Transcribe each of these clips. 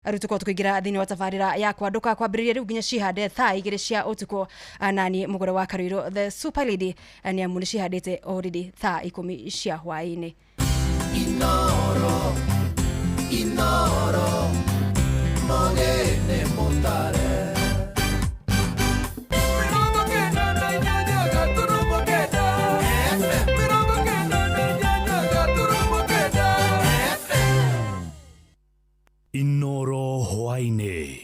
Rĩu tũkorwo tũkĩingĩra thĩinĩ wa tabarĩra ya kwandũka kwambĩrĩria rĩu nginya cihande thaa 2 cia ũtukũ. Nani mũgũre wa Karuirũ the super lady, nĩ amu nĩ cihandĩte already thaa 10 cia hwaĩ-inĩ. Inoro, Inoro, mogene mutare. 98.9 FM. 98.9 FM. Inoro hwaĩ-inĩ.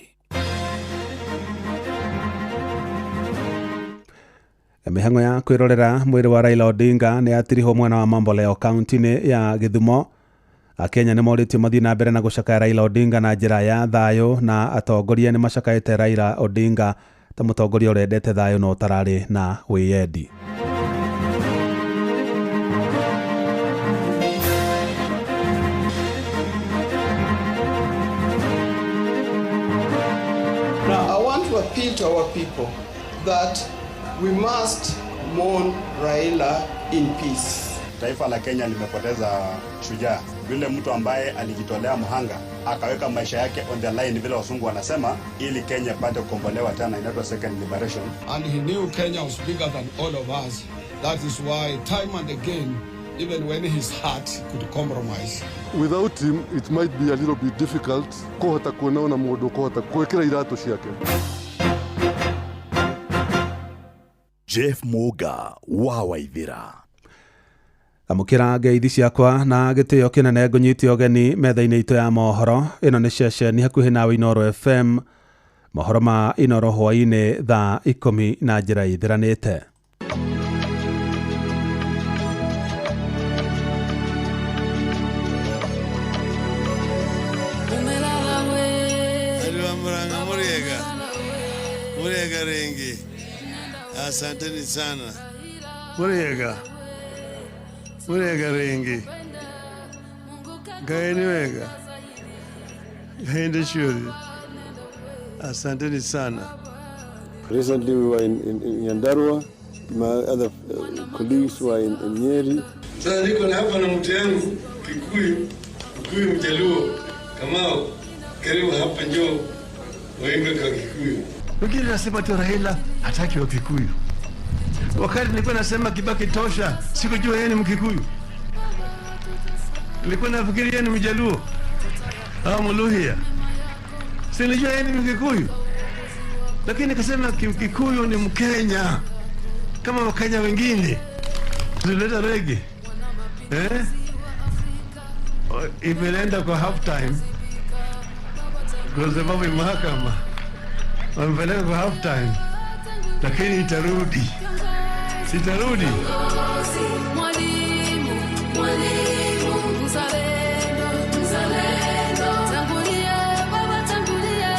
Mĩhang'o ya kwĩrorera mwĩrĩ wa Raila Odinga nĩ yatirihwo mwena wa Mamboleo kaunti-inĩ ya Gĩthumo. Akenya nĩ morĩtio mathiĩ na mbere na gũcakaya Raila Odinga na njĩra ya thayũ, na atongoria nĩ macakaĩte Raila Odinga ta mũtongoria ũrendete thayũ na ũtararĩ na wĩyendi. Now, I want to appeal to our people that we must mourn Raila in peace. Taifa la Kenya limepoteza shujaa, yule mtu ambaye alijitolea mhanga akaweka maisha yake on the line, vile wasungu wanasema, ili Kenya ipate kukombolewa tena, inaitwa second liberation. And he knew Kenya was bigger than all of us. That is why time and again, even when his heart could compromise. Without him, it might be a little bit difficult kũhota kuona ona mũndũ kũhota gwĩkĩra iratũ ciake. Jeff Muga wa Waithira. Amũkĩra ngeithi ciakwa na gĩtĩo kĩnene, ngũnyite ũgeni metha-inĩ itũ ya mohoro. Ĩno nĩ ceceni hakuhĩ nawe, Inoro FM, mohoro ma Inoro hwaĩ-inĩ thaa 10 na njĩra ithiranĩte. Andũ a Murang'a, mũrĩega, mũrĩega rĩngĩ, asanteni sana. Mũrĩega, mũrĩega rĩngĩ, Ngai nĩ wega hĩndĩ ciothe, asanteni sana. Recently we were in Nyandarua, my other colleagues were in Nyeri. Sasa niko na hapa na mtu yangu Kikuyu, Kikuyu Mjaluo, Kamau, karibu hapa, njoo waimbe kwa Kikuyu. Wengine nasema tu Raila hataki wa Kikuyu. Wakati nilikuwa nasema Kibaki tosha, sikujua yeye ni Mkikuyu. Nilikuwa nafikiri yeye ni Mjaluo au Mluhya, si nilijua yeye ni Mkikuyu, lakini nikasema Kikuyu ni Mkenya kama Wakenya wengine. Tulileta reggae, eh? Imeenda kwa half time kwa sababu mahakama wamepeleka kwa half time, lakini itarudi, sitarudi. Mwalimu, mwalimu, mzalendo, mzalendo. Tangulia, baba tangulia,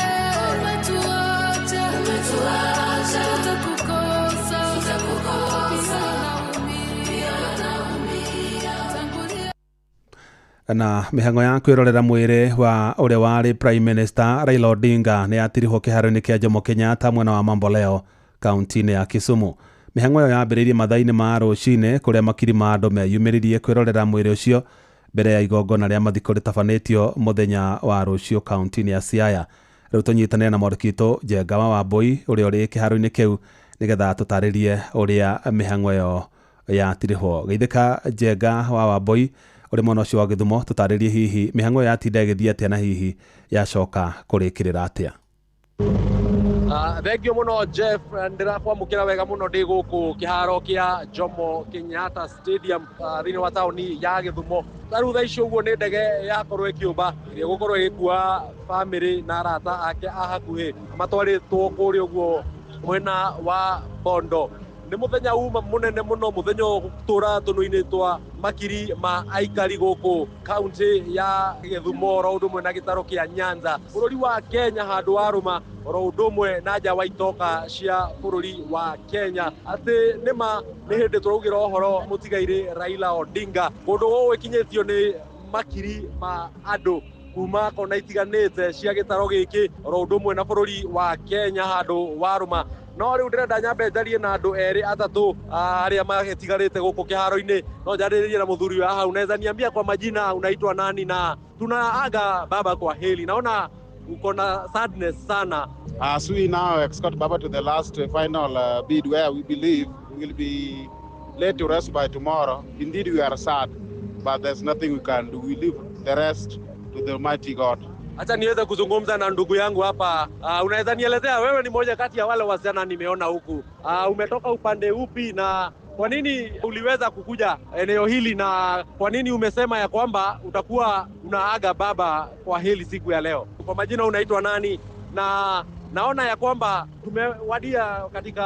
umetuacha, umetuacha. Tutakukosa, tutakukosa. Naumia, naumia. Tangulia. Na mĩhang'o ya kwĩrorera mwĩrĩ wa ũrĩa warĩ Prime Minister Raila Odinga nĩ yatirihwo kĩharo-inĩ kĩa Jomo Kenyatta mwena wa Mamboleo kaunti-inĩ ya Kisumu. Mĩhang'o ĩyo yambĩrĩirie mathaa-inĩ ma rũcinĩ, kũrĩa makiri ma andũ meyumĩririe kwĩrorera mwĩrĩ ũcio mbere ya igongona rĩa mathiko rĩtabanĩtio mũthenya wa rũciũ kaunti-inĩ ya Siaya. Rĩu tũnyitanĩre na mwandĩki witũ Njenga wa Wambui ũrĩa ũrĩ kĩharo-inĩ kĩu, nĩgetha tũtarĩrie ũrĩa mĩhang'o ĩyo yatirihwo. Geithĩka, Njenga wa Wambui, ũrĩ mwena ũcio wa Gĩthumo, tũtarĩrie hihi mĩhang'o ĩyo yatinda ĩgĩthiĩ atĩa na hihi yacoka kũrĩkĩrĩra atĩa. Thank you muno, Jeff, ndĩrakwamũkĩra wega mũno ndĩ gũkũ kĩharo kĩa Jomo Kenyatta Stadium thĩinĩ wa taũni ya Gĩthumo. Ta rĩu thaa ici ũguo nĩ ndege yakorwo ĩkĩũmba ĩrĩa ĩgũkorwo ĩgĩkua bamĩrĩ na arata ake a hakuhĩ matwarĩtwo kũrĩa ũguo mwena wa Bondo. Nĩ mũthenya uma mũnene mũno, mũthenya ũgũtũra tũnua-inĩ twa makiri ma aikari gũkũ kaunti ya Gĩthumo oro ũndũ ũmwe na gĩtarũ kĩa Nyanza, bũrũri wa Kenya handũ wa rũma, oro ũndũ ũmwe na nja wa itoka cia bũrũri wa Kenya, atĩ nĩma nĩ hĩndĩ tũraugĩra ũhoro mũtigairĩ Raila Odinga. Kũndũ gũkũ gĩkinyĩtio nĩ makiri ma andũ kuma kona itiganĩte cia gĩtaro gĩkĩ oro ũndũ ũmwe na bũrũri wa Kenya handũ wa rũma. No rĩu ndĩrenda nyambe njarie na andũ erĩ atatũ arĩa magĩtigarĩte gũkũ kĩharo-inĩ. No njarĩrĩrie na mũthuri wa hau. Naweza niambia kwa majina unaitwa nani? Na tunaaga baba kwa heri. Naona uko na sadness sana. As we now escort Baba to the last final bid where we believe will be laid to rest by tomorrow. Indeed, we are sad, but there's nothing we can do. We leave the rest to the Almighty God. Acha niweze kuzungumza na ndugu yangu hapa. Unaweza nielezea, wewe ni moja kati ya wale wasichana nimeona huku. Umetoka upande upi na kwa nini uliweza kukuja eneo hili, na kwa nini umesema ya kwamba utakuwa unaaga baba kwa hili siku ya leo? Kwa majina unaitwa nani? Na naona ya kwamba tumewadia katika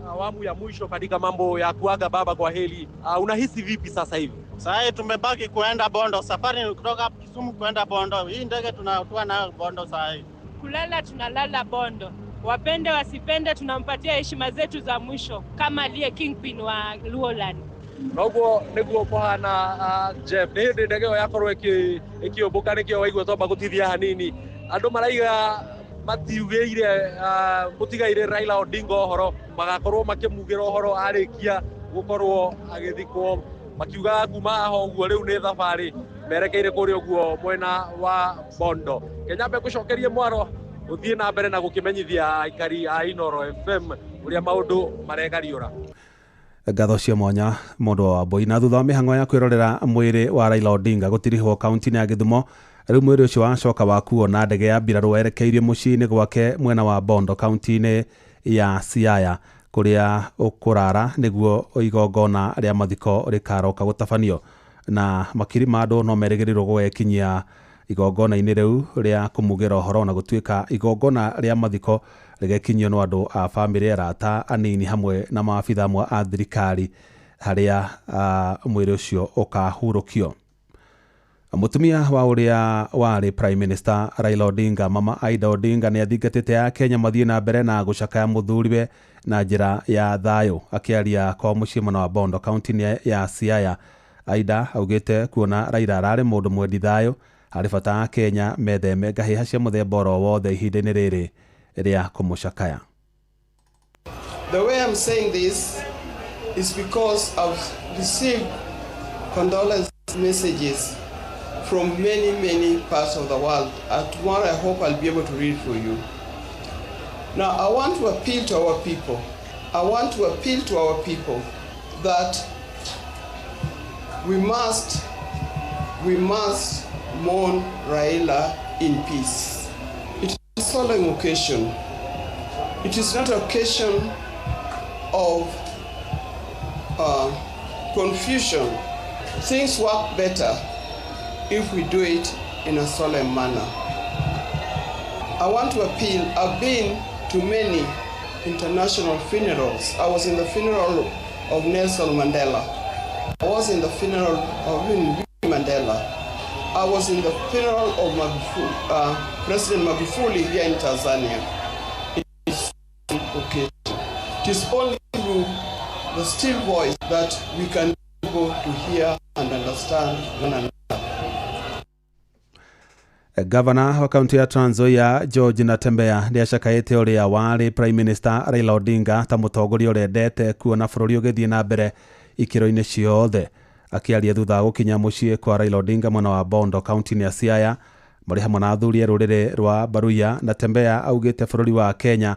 awamu ya mwisho katika mambo ya kuaga baba kwa heli. Unahisi vipi sasa hivi? Sasa tumebaki kuenda Bondo, safari kutoka Kisumu kuenda Bondo. Hii ndege tunatua nayo Bondo saa hii. Kulala tunalala Bondo, wapende wasipende, tunampatia heshima zetu za mwisho kama aliye kingpin wa Luoland. Noguo niguo kuhana Jeff, ni hindi ndege ĩyo yakorwo ĩkĩũmbũka nĩkĩo waigua twamba gũtithia hanini. Andũ maraiga matiugĩire mũtigaire Raila Odinga ũhoro, magakorwo makĩmugĩra ũhoro arĩkia gũkorwo agĩthikwo, makiugaga kuma haha ũguo rĩu nĩ thabarĩ merekeire kũrĩa ũguo mwena wa Bondo. Kenyambe ngũcokerie mwaro ũthiĩ na mbere na gũkĩmenyithia aikari a Inooro FM ũrĩa maũndũ maregariũra. Ngatho cia mwanya mũndũ wa Wambui. Na thutha wa mĩhang'o ya kwĩrorera mwĩrĩ wa Raila Odinga gũtirihwo kaunti-inĩ ya Gĩthumo, rĩu mwĩrĩ ũcio wacoka wakuo na ndege ya mbirarũ werekeirio mũciĩ-inĩ gwake mwena wa Bondo kaunti-inĩ ya Siaya kũrĩa ũkũrara nĩguo igongona rĩa mathiko rĩkaroka gũtabanio. Na makiri ma andũ no merĩgĩrĩirwo gũgekinyia igongona-inĩ rĩu rĩa kũmugĩra ũhoro, na gũtuĩka igongona rĩa mathiko rĩgekinyio no andũ a bamĩrĩ, arata anini hamwe na maabitha amwe a thirikari harĩa mwĩrĩ ũcio ũkahurũkio. Mũtumia wa ũrĩa warĩ Prime Minister Raila Odinga, Mama Aida Odinga, nĩ athingatĩte a Kenya mathiĩ na mbere na gũcakaya mũthuriwe na njĩra ya thayũ. Akĩaria kwa mũciĩ mwena wa Bondo kaunti-inĩ ya Siaya, Aida augĩte kuona Raila ararĩ mũndũ mwendi thayũ, harĩ bata a Kenya metheme ngahĩha cia mũthemba oro wothe ihinda-inĩ rĩrĩ rĩa kũmũcakaya. The way I'm saying this is because I've received condolence messages from many, many parts of the world. And tomorrow I hope I'll be able to read for you. Now, I want to appeal to our people. I want to appeal to our people that we must mourn Raila in peace. It is a solemn occasion. It is not an occasion of confusion. Things work better if we do it in a solemn manner. I want to appeal. I've been to many international funerals. I was in the funeral of Nelson Mandela. I was in the funeral of Winnie Mandela. I was in the funeral of President Magufuli here in Tanzania. It is okay. It is only through the still voice that we can be able to hear and understand one another. Gavana wa kaunti ya Trans Nzoia George Natembeya nĩacakaĩte ũrĩa warĩ Prime Minister Raila Odinga ta mũtongoria ũrendete kuona bũrũri ũgĩthiĩ na mbere ikĩro-inĩ ciothe. Akĩaria thutha wa gũkinya mũciĩ kwa Raila Odinga mwena wa Bondo kaunti-inĩ ya Siaya marĩ hamwe na athuri a rũrĩrĩ rwa Baruya, Natembeya augĩte bũrũri wa Kenya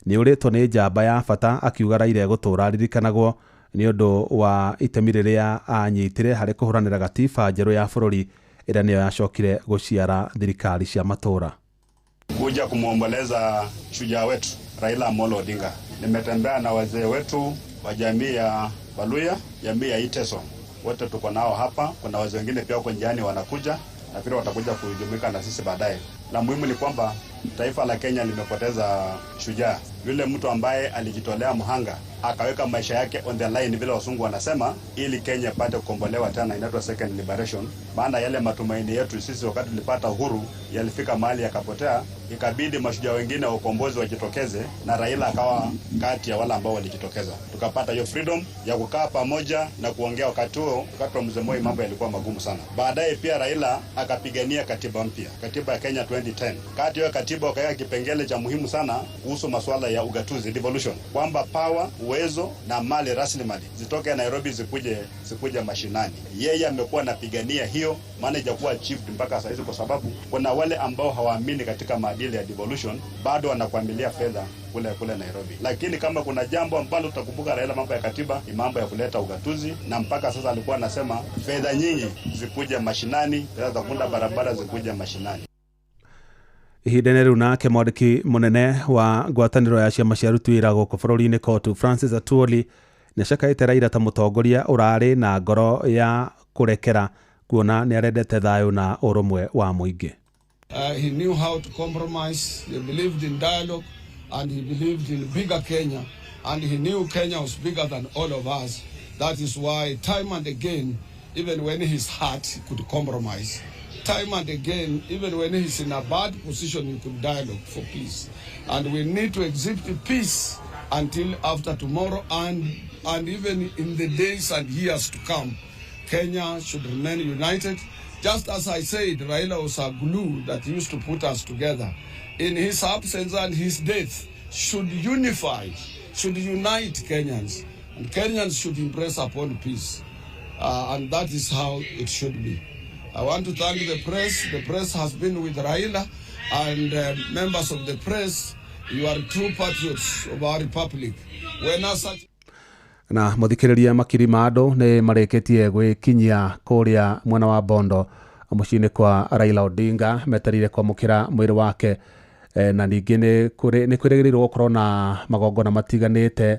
nĩ ũrĩtwo nĩ njamba ya bata, akiuga Raila egũtũũra aririkanagwo nĩ ũndũ wa itemi rĩrĩa anyitire harĩ kũhũranĩra gatiba njerũ ya bũrũri ĩrĩa nĩyo yacokire gũciara thirikari cia matũũra. Kuja kumwomboleza shujaa wetu Raila Amolo Odinga. Nimetembea na wazee wetu wa jamii ya Baluya, jamii ya Iteso, wote tuko nao hapa. Kuna wazee wengine pia wako njiani wanakuja, na vile watakuja kujumuika na sisi baadaye. La muhimu ni kwamba taifa la Kenya limepoteza shujaa, yule mtu ambaye alijitolea mhanga akaweka maisha yake on the line, vile wasungu wanasema, ili Kenya ipate kukombolewa tena, inaitwa second liberation. Maana yale matumaini yetu sisi wakati tulipata uhuru yalifika mahali yakapotea, ikabidi mashujaa wengine wa ukombozi wajitokeze, na Raila akawa kati ya wale ambao walijitokeza. Tukapata hiyo freedom ya kukaa pamoja na kuongea. Wakati huo, wakati wa Mzee Moi, mambo yalikuwa magumu sana. Baadaye pia Raila akapigania katiba mpya, katiba ya Kenya 2010. Kati ya katiba wakaweka kipengele cha muhimu sana kuhusu masuala ya ugatuzi, devolution, kwamba power uwezo na mali, rasilimali zitoke Nairobi zikuje mashinani. Yeye amekuwa anapigania hiyo, maana ijakuwa achieved mpaka saa hizi, kwa sababu kuna wale ambao hawaamini katika maadili ya devolution, bado wanakwamilia fedha kule kule Nairobi. Lakini kama kuna jambo ambalo tutakumbuka Raila, mambo ya katiba ni mambo ya kuleta ugatuzi, na mpaka sasa alikuwa anasema fedha nyingi zikuje mashinani, fedha za kuunda barabara zikuje mashinani. Ihinda-inĩ rĩu nake mwandĩki mũnene wa ngwatanĩro ya ciama cia aruti wĩra gũkũ bũrũri-inĩ COTU Francis Atwoli nĩacakaĩte Raila ta mũtongoria ũrarĩ na ngoro ya kũrekera kuona nĩarendete thayũ na ũrũmwe wa mũingĩ. He knew how to compromise. He believed in dialogue and he believed in bigger Kenya. And he knew Kenya was bigger than all of us. That is why time and again, even when his heart could compromise, time and again, even when he's in a bad position, he could dialogue for peace. And we need to exhibit peace until after tomorrow and even in the days and years to come. Kenya should remain united. Just as I said, Raila was a glue that used to put us together. In his absence and his death, should unify, should unite Kenyans. And Kenyans should impress upon peace. And that is how it should be. I want to thank the press. The press has been with Raila, and members of the press, you are true patriots of our republic. When such Na muthikiriria makiri ma andu ni marikitie gwikinyia kuria mwena wa Bondo muciĩ-inĩ kwa Raila Odinga metereire kwamũkĩra mwĩrĩ wake, na ningĩ nĩ kwĩrĩgĩrĩirwo gũkorwo na magongona matiganĩte,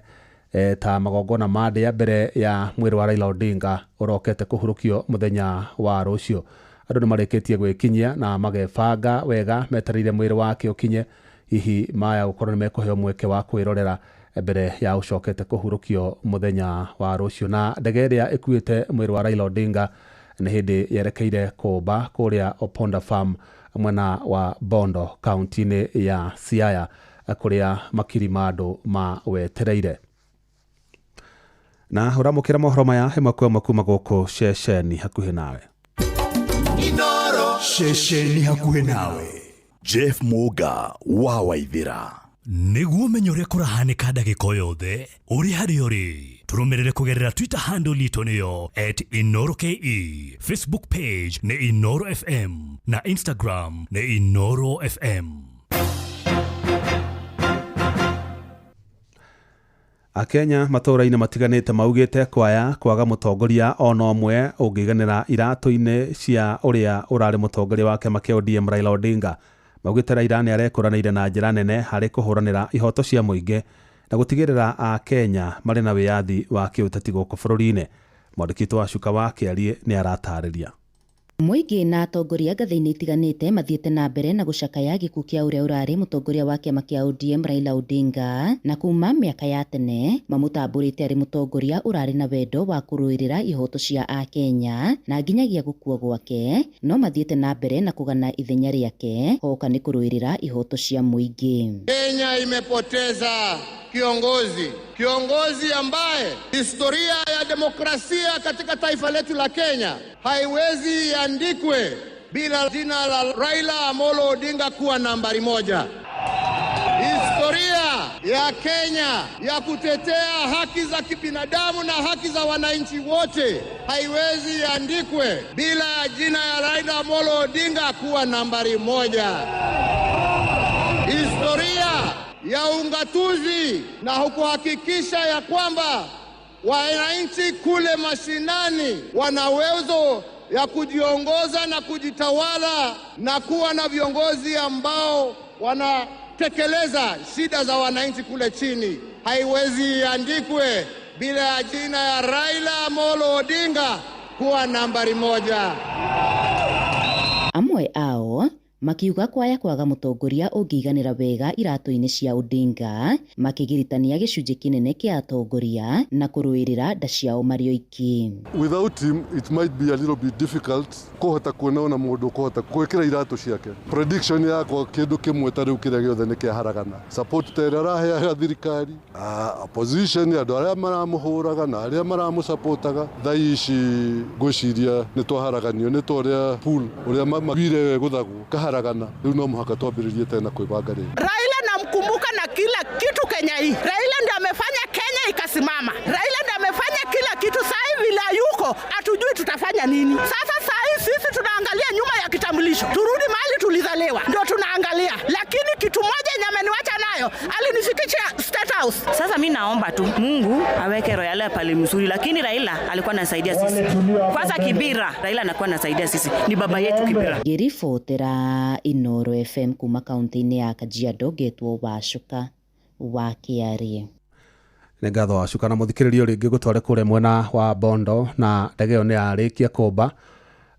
ta magongona ma ndĩa mbere ya mwĩrĩ wa Raila Odinga ũrokete kũhurũkio mũthenya wa rũciũ. Andũ nĩ marĩkĩtie gwĩkinyia na magebanga wega metereire mwĩrĩ wake ũkinye, hihi maya gũkorwo nĩ mekũheo mweke wa kwĩrorera mbere ya ũcokete kũhurũkio mũthenya wa rũciũ. Na ndege ĩrĩa ĩkuĩte mwĩrĩ wa Raila Odinga nĩ hĩndĩ yerekeire kũmba kũrĩa Oponda Farm mwena wa Bondo kaunti-inĩ ya Siaya kũrĩa makiri ma andũ mawetereire. Na ũramũkĩra mohoro maya ĩmwe kwa ĩmwe kuma gũkũ ceceni hakuhĩ nawe. Inoro ceceni hakuhĩ nawe. Jeff Muga wa Waithira. Nĩguo ũmenye ũrĩa kũrahanĩka ndagĩka o yothe ũrĩ harĩa ũrĩ, tũrũmĩrĩre kũgerera Twitter handle itũ nĩyo @InoroKE, Facebook page nĩ Inoro FM na Instagram nĩ Inoro FM. Akenya matũũra-inĩ matiganĩte maugĩte kwaya kwaga mũtongoria ona ũmwe ũngĩiganĩra iratũ-inĩ cia ũrĩa ũrarĩ mũtongoria wa kĩama kĩa ODM Raila Odinga. Maugĩte Raila nĩ arekũranĩire na njĩra nene harĩ kũhũranĩra ihoto cia mũingĩ na gũtigĩrĩra Akenya marĩ na wĩyathi wa kĩũteti gũkũ bũrũri-inĩ. Mwandĩki witũ wa Cuka wa Kĩarie nĩ aratarĩria. Mũingĩ na atongoria ngathĩ-inĩ itiganĩte mathiĩte na mbere na gũcakaya gĩkuũ kĩa ũrĩa ũrarĩ mũtongoria wa kĩama kĩa ODM Raila Odinga, na kuma mĩaka ya tene mamũtambũrĩte arĩ mũtongoria ũrarĩ na wendo wa kũrũĩrĩra ihoto cia Akenya na nginyagia gũkua gwake no mathiĩte na mbere na kũgana ithenya rĩake hoka nĩ kũrũĩrĩra ihoto cia mũingĩ. Kenya imepoteza kiongozi ambaye historia ya demokrasia katika taifa letu la Kenya haiwezi iandikwe bila jina la Raila Amolo Odinga kuwa nambari moja. Historia ya Kenya ya kutetea haki za kibinadamu na haki za wananchi wote haiwezi iandikwe bila jina ya Raila Amolo Odinga kuwa nambari moja. Historia ya ungatuzi na kuhakikisha ya kwamba wananchi kule mashinani wana uwezo ya kujiongoza na kujitawala na kuwa na viongozi ambao wanatekeleza shida za wananchi kule chini haiwezi iandikwe bila jina ya Raila Amolo Odinga kuwa nambari moja. Amwe ao makiuga kwaya kwaga mũtongoria ũngĩiganĩra wega iratũ-inĩ cia Odinga, makĩgiritania gĩcunjĩ kĩnene kĩa atongoria na kũrũĩrĩra nda ciao marĩ oiki. Without him it might be a little bit difficult kũhota kuona ona mũndũ kũhota gwĩkĩra iratũ ciake. Prediction yakwa kĩndũ kĩmwe ta rĩu kĩrĩa gĩothe nĩ kĩaharagana. Support ta ĩrĩa araheaga thirikari, opposition andũ arĩa maramũhũraga na arĩa maramũsupportaga thaa ici ngwĩciria nĩ twaharaganio nĩ ta ũrĩa pool ũrĩa magwire gũthagwo kaharagana rĩu no mũhaka twambĩrĩrie tena kwĩbanga rĩngĩ. Raila namkumbuka na kila kitu Kenya hii. Raila ndiye amefanya Kenya ikasimama. Raila ndiye amefanya kila kitu. Saa hii vile hayuko, hatujui tutafanya nini. Sasa saa hii sisi tunaangalia nyuma ya kitambulisho, turudi mahali tulizaliwa, ndio tunaangalia. Lakini kitu moja yenye ameniwacha nayo, alinifikisha State House. Sasa mi naomba tu Mungu aweke Raila pale mzuri, lakini Raila alikuwa anasaidia sisi. Kwanza Kibira, Raila anakuwa anasaidia sisi, ni baba yetu Kibira. Ngĩribotera Inoro FM kuma kaunti-inĩ ya Kajiado ngetwo Wacuka wa Kĩarie. Nĩ ngatho Wacuka. Na mũthikĩrĩrio rĩngĩ gũtware kũrĩa mwena wa Bondo, na ndege ĩyo nĩ yarĩkia kũmba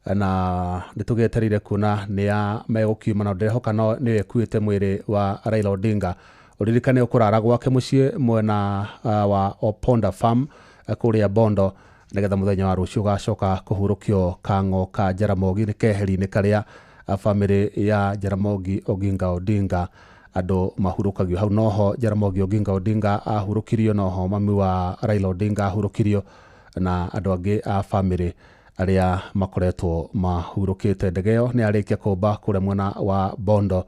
na nĩ tũgĩetereire kuona nĩ ya megũkiuma, na ndĩrehoka no nĩyo ĩkuĩte mwĩrĩ wa Raila Odinga. Ũririkane ũkũrara gwake mũciĩ mwena wa Oponda Farm kũrĩa Bondo, nĩgetha mũthenya wa rũciũ ũgacoka kũhurũkio kang'o ka Jaramogi, nĩ keheri-inĩ karĩa bamĩrĩ ya Jaramogi Oginga Odinga andũ mahurũkagio. Hau noho Jaramogi Oginga Odinga ahurũkirio, noho mami wa Raila Odinga ahurũkirio, na andũ angĩ a bamĩrĩ arĩa makoretwo mahurũkĩte. Ndege ĩyo nĩ yarĩkia kũmba kũrĩa mwena wa Bondo,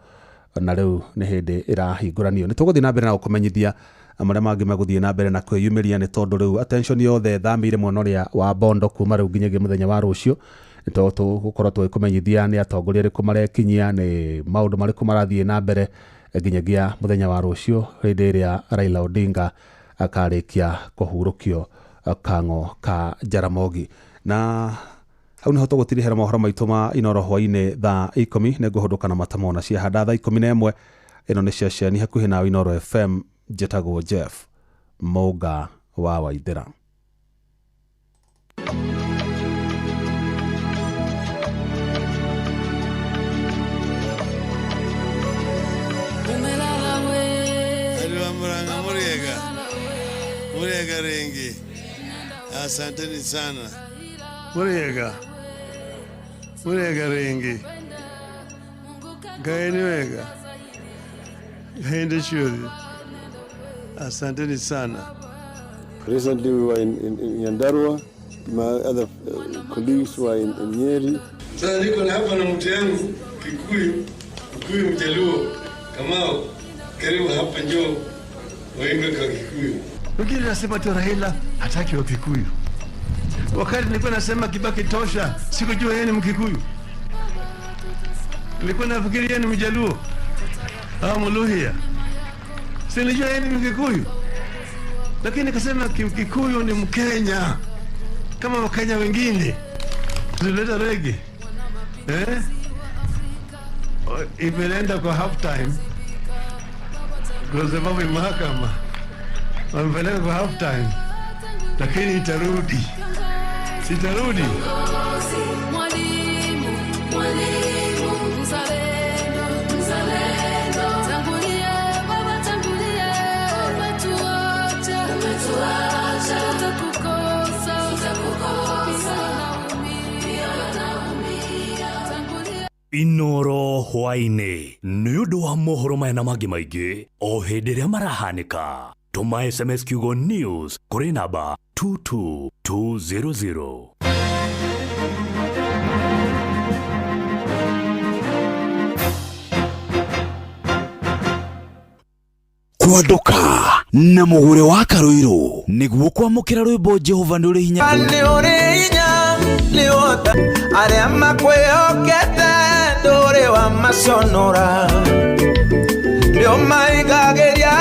na rĩu nĩ hĩndĩ ĩrahingũranio. Nĩ tũgũthiĩ na mbere na gũkũmenyithia marĩa mangĩ megũthiĩ na mbere na kwĩyumĩria, nĩ tondũ rĩu attention yothe ĩthamĩire mwena ũrĩa wa Bondo kuma rĩu nginyagia mũthenya wa rũciũ. Nĩ tũgũkorwo tũgĩkũmenyithia nĩ atongoria arĩkũ marekinyia, nĩ maũndũ marĩkũ marathiĩ na mbere nginyagia mũthenya wa rũciũ, hĩndĩ ĩrĩa Raila Odinga akarĩkia kũhurũkio kang'o ka Jaramogi. Na hau nĩho tũgũtirihĩra mohoro maitũ ma Inoro hwainĩ thaa 10. Nĩngũhũndũka na matamona ciahanda thaa 11. Ĩno nĩ ceceni hakuhĩ nawe Inoro FM. Njĩtagwo Jeff Mũnga wa Waithĩra. Muranga muriega muriega ringi, asanteni sana. Muriega muriega ringi, Ngai wega Ngai ciothe, asanteni sana. Recently we were in Nyandarua, my other colleagues were in Nyeri. Sasa niko na hapa na mtu yangu Kikuyu, Kikuyu Mjaluo, Kamau, karibu hapa njoo waimbe kwa Kikuyu. Wengine nasema tu Raila hataki wa Kikuyu. Wakati nilikuwa nasema Kibaki tosha, sikujua yeye ni Mkikuyu. Nilikuwa nafikiri yeye ni Mjaluo au Mluhya. Silijua yeye ni Mkikuyu. Lakini nikasema Kikuyu ni Mkenya kama Wakenya wengine. Tulileta reggae. Imeenda kwa half time. Kwa sababu mahakama wamepeleka kwa half time, lakini itarudi, sitarudi. Mwalimu, mwalimu, mzalendo, mzalendo, tangulia baba, tangulia, umetuacha, umetuacha, tutakukosa, tutakukosa, naumia, naumia, tangulia. Inoro hwainĩ nĩ ũndũ wa mohoro maya na mangĩ maingĩ o hĩndĩ ĩrĩa marahanĩka. Tũma SMS kiugo news kũrĩ namba 22200. Kwanduka na mugure wa Karuiru niguo kwamũkĩra rwĩmbo Jehova nĩ ũrĩ hinya. Nĩ ũrĩ hinya nĩ wota arĩa makwĩhokete ndũrĩ wa maconora nĩ ũmaigagĩria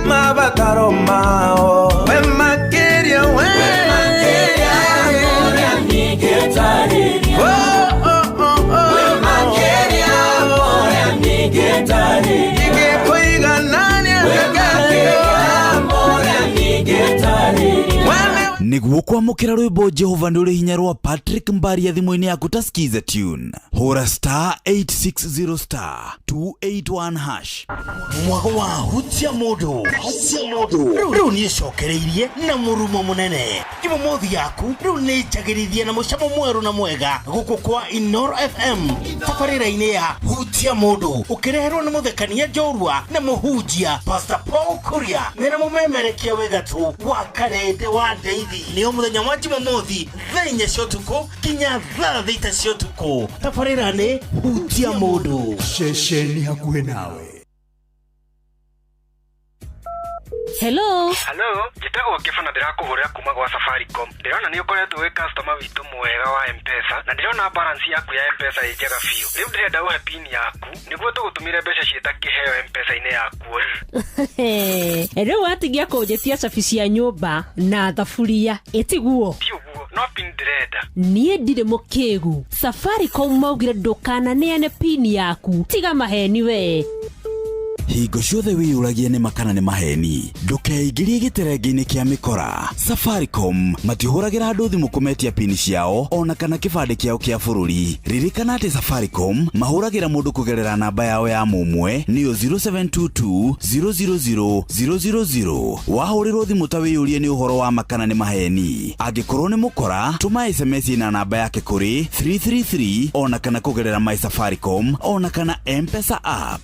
mabataro mao we makĩria we makĩria ũrĩa ningĩtarĩria we makĩria ũrĩa ningĩtarĩria ingĩkũiganania ũrĩa ningĩtarĩria. Niguo kwamũkĩra rwĩmbo Jehova nĩ ũrĩ hinya rwa Patrick Mbaria thimũ-inĩ yaku ta skiza tune hũra star 860 star 281 hash. Mwago wa hutia mũndũ rĩu nĩcokereirie na mũrumo mũnene. Jumamothi yaku rĩu nĩ njagĩrithie na mũcamo mwerũ na mwega gũkũ kwa Inoro FM tabarĩra-inĩ ya hutia mũndũ ũkĩreherwo nĩ mũthekania njorua na mũhunjia Pastor Paul Kuria mena mũmemerekia wĩ gatũ wa Karende wa Ndeithi. Nĩo mũthenya wa Jumamothi thaa 4 cia ũtukũ nginya thaa 6 cia ũtukũ. Tabarĩra nĩ hutia mũndũ. Ceceni hakuhĩ nawe. Hello. Hello, njĩtagwo Kĩba na ndĩrakũhũrĩra kuma gwa Safaricom. Ndĩrona nĩ ũkoretwo wĩ customer witũ mwega wa M-Pesa na ndĩrona balance yaku ya M-Pesa ĩ njega biũ. Rĩu ndĩrenda ũhe pin yaku nĩguo tũgũtũmĩre mbeca ciĩ ta kĩheo M-Pesa-inĩ yaku. Rĩu watigia kũnjĩtia cabi cia nyũmba na thaburia ĩtiguo. Ti ũguo, no pin ndĩrenda. Niĩ ndirĩ mũkĩgu. Safaricom maugire ndũkananeane pin yaku. Tiga maheni we. Hingo ciothe wĩyũragie nĩ makana nĩ maheni. Ndũkeingĩrie gĩterenge-inĩ kĩa mĩkora. Safaricom matihũragĩra andũ thimũ kũmetia pini ciao ona kana kĩbandĩ kĩao kĩa bũrũri. Ririkana atĩ Safaricom mahũragĩra mũndũ kũgerera namba yao ya mũmwe nĩyo 0722 000 000. Wahũrĩrwo thimũ ta wĩyũrie nĩ ũhoro wa makana nĩ maheni. Angĩkorwo nĩ mũkora, tũma SMS na namba yake kũrĩ 333 ona kana kũgerera My Safaricom ona kana M-Pesa app.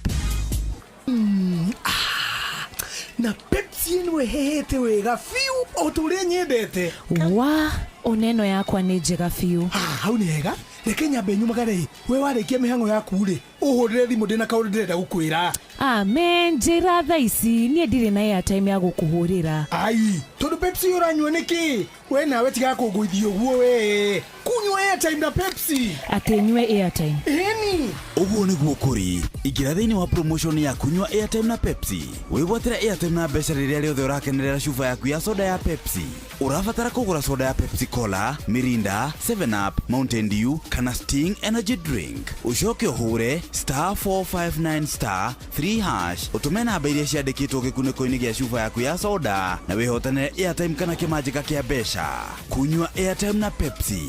Na Pepsi ĩno ĩhehete wega biũ o ta ũrĩa nyendete. Wa oneno yakwa nĩ njega biũ. Hau nĩ hega. Reke nyambe nyumagare. We warĩkia mĩhang'o yaku rĩ, ũhũrĩre thimũ ndĩna kaũndũ ndĩrenda gũkwĩra. Amen, njĩra thaa ici niĩ ndirĩ na airtime ya gũkũhũrĩra. Ai, tondũ Pepsi ũranyua nĩkĩ? We nawe tiga kũngũithia ũguo we. Kunyua airtime na Pepsi. Atĩ nyue airtime. Ĩni. Ũguo nĩguo kũrĩ. Ingĩra thĩinĩ wa promotion ya kunyua airtime na Pepsi. Wĩgwatĩre airtime na mbeca rĩrĩa rĩothe ũrakenerera cuba yaku ya soda ya Pepsi. Ũrabatara kũgũra soda ya Pepsi Cola, Mirinda, 7 Up, Mountain Dew kana Sting Energy Drink. Ũcoke ũhũre star 459 star 3 hash ũtũme namba iria ciandĩkĩtwo gĩkunĩko-inĩ gĩa cuba yaku ya soda na wĩhotanĩre airtime kana kĩmanjĩka kĩa mbeca. Kunyua airtime na Pepsi.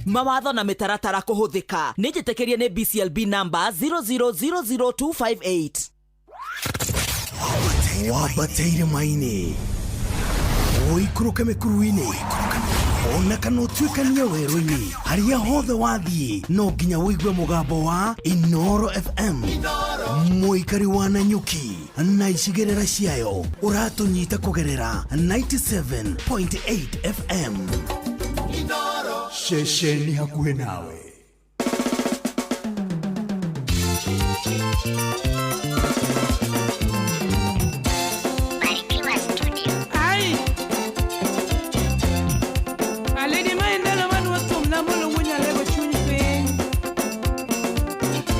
Mawatho na mĩtaratara kũhũthĩka nĩ njĩtĩkĩrie nĩ BCLB number 0000258. Wambateire maini ũikũrũke mĩkuru-inĩ ona kana ũtuĩkanie werũ-inĩ harĩa hothe wathiĩ no nginya ũigue mũgambo wa Inoro FM. Mũikari wa Nanyuki na icigĩrĩra ciayo ũratũnyita kũgerera 97.8 FM. Ceceni hakuhĩ nawe. Ai. Aledi maendelo manuo thum na molo wunyalego chuny piny.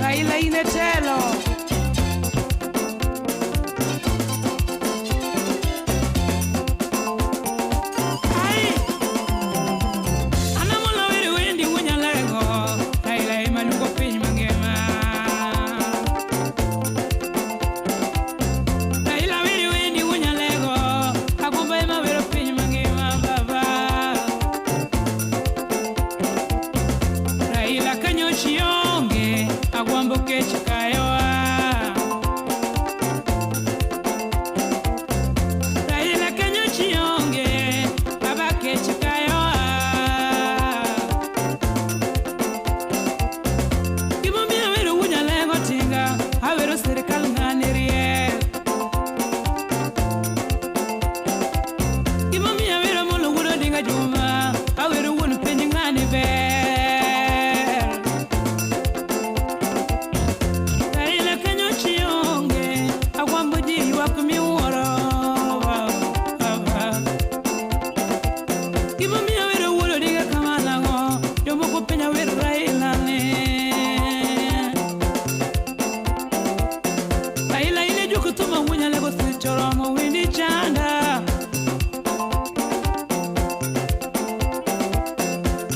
Raila in e telo. Ai. An amolo wero wendi wunyalego. Raila ema luongo piny mangima. Raila wero wendi wunyalego. Agumba ema wero piny mangima baba. Raila kanyochi onge, agwambo kech kayowa. Raila kanyochi onge, baba kech kayowa. Gimomiyo awero wunyalego tinga, awero sirikal ng'ani riek. Gimomiyo awero molo wuod Odinga Juma, awero wuon piny ng'ani ber. Raila kanyochi onge, agwambo ji ywak miwuoro baba. Gimomiyo awero wuod Odinga kamano ang'o, jomoko penjo awer Raila ni. Raila in e juok thum awuonyalego seche oromo windi chanda.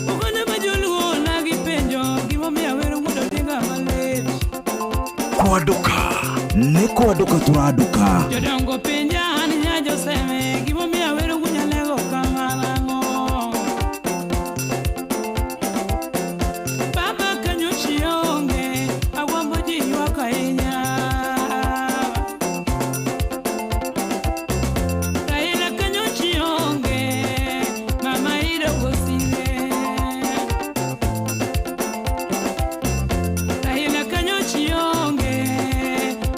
Oganda ma joluo na gipenjo gimomiyo awero wuod Odinga malit. Kwanduka nĩ kwanduka tũranduka. Jodongo penja an nya Joseme gimomiyo awero wunyalego kamano ang'o. Baba kanyochi onge, agwambo ji ywak ahinya. Raila kanyochi onge, mama Ida gosire. Raila kanyochi onge,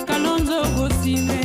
Kalonzo gosire.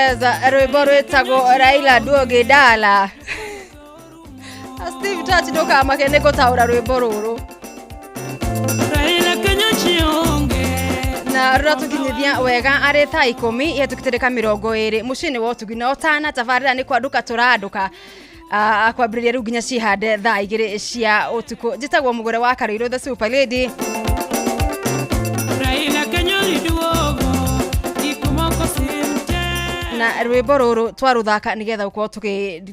Yes, rwĩmbo rwĩtagwo Raila Duoge Dala. Steve Touch ndũkamake nĩ gũtaũra rwĩmbo rũrũ. Raila Kenya chionge Na rũratũkinyithia wega arĩ thaa 10 ihĩtũkĩte 20 mũciĩ-inĩ wa ũtugi na ũtana tabarĩra nĩ kwandũka tũrandũka. Kwambĩrĩria rĩu nginya cihande thaa 2 cia ũtukũ. Njĩtagwo mũgũre wa Karũirũ the super lady. Raila Kenya duogo ikumoko simte Na rwĩmbo rũrũ twarũthaka nĩgetha gũkorwo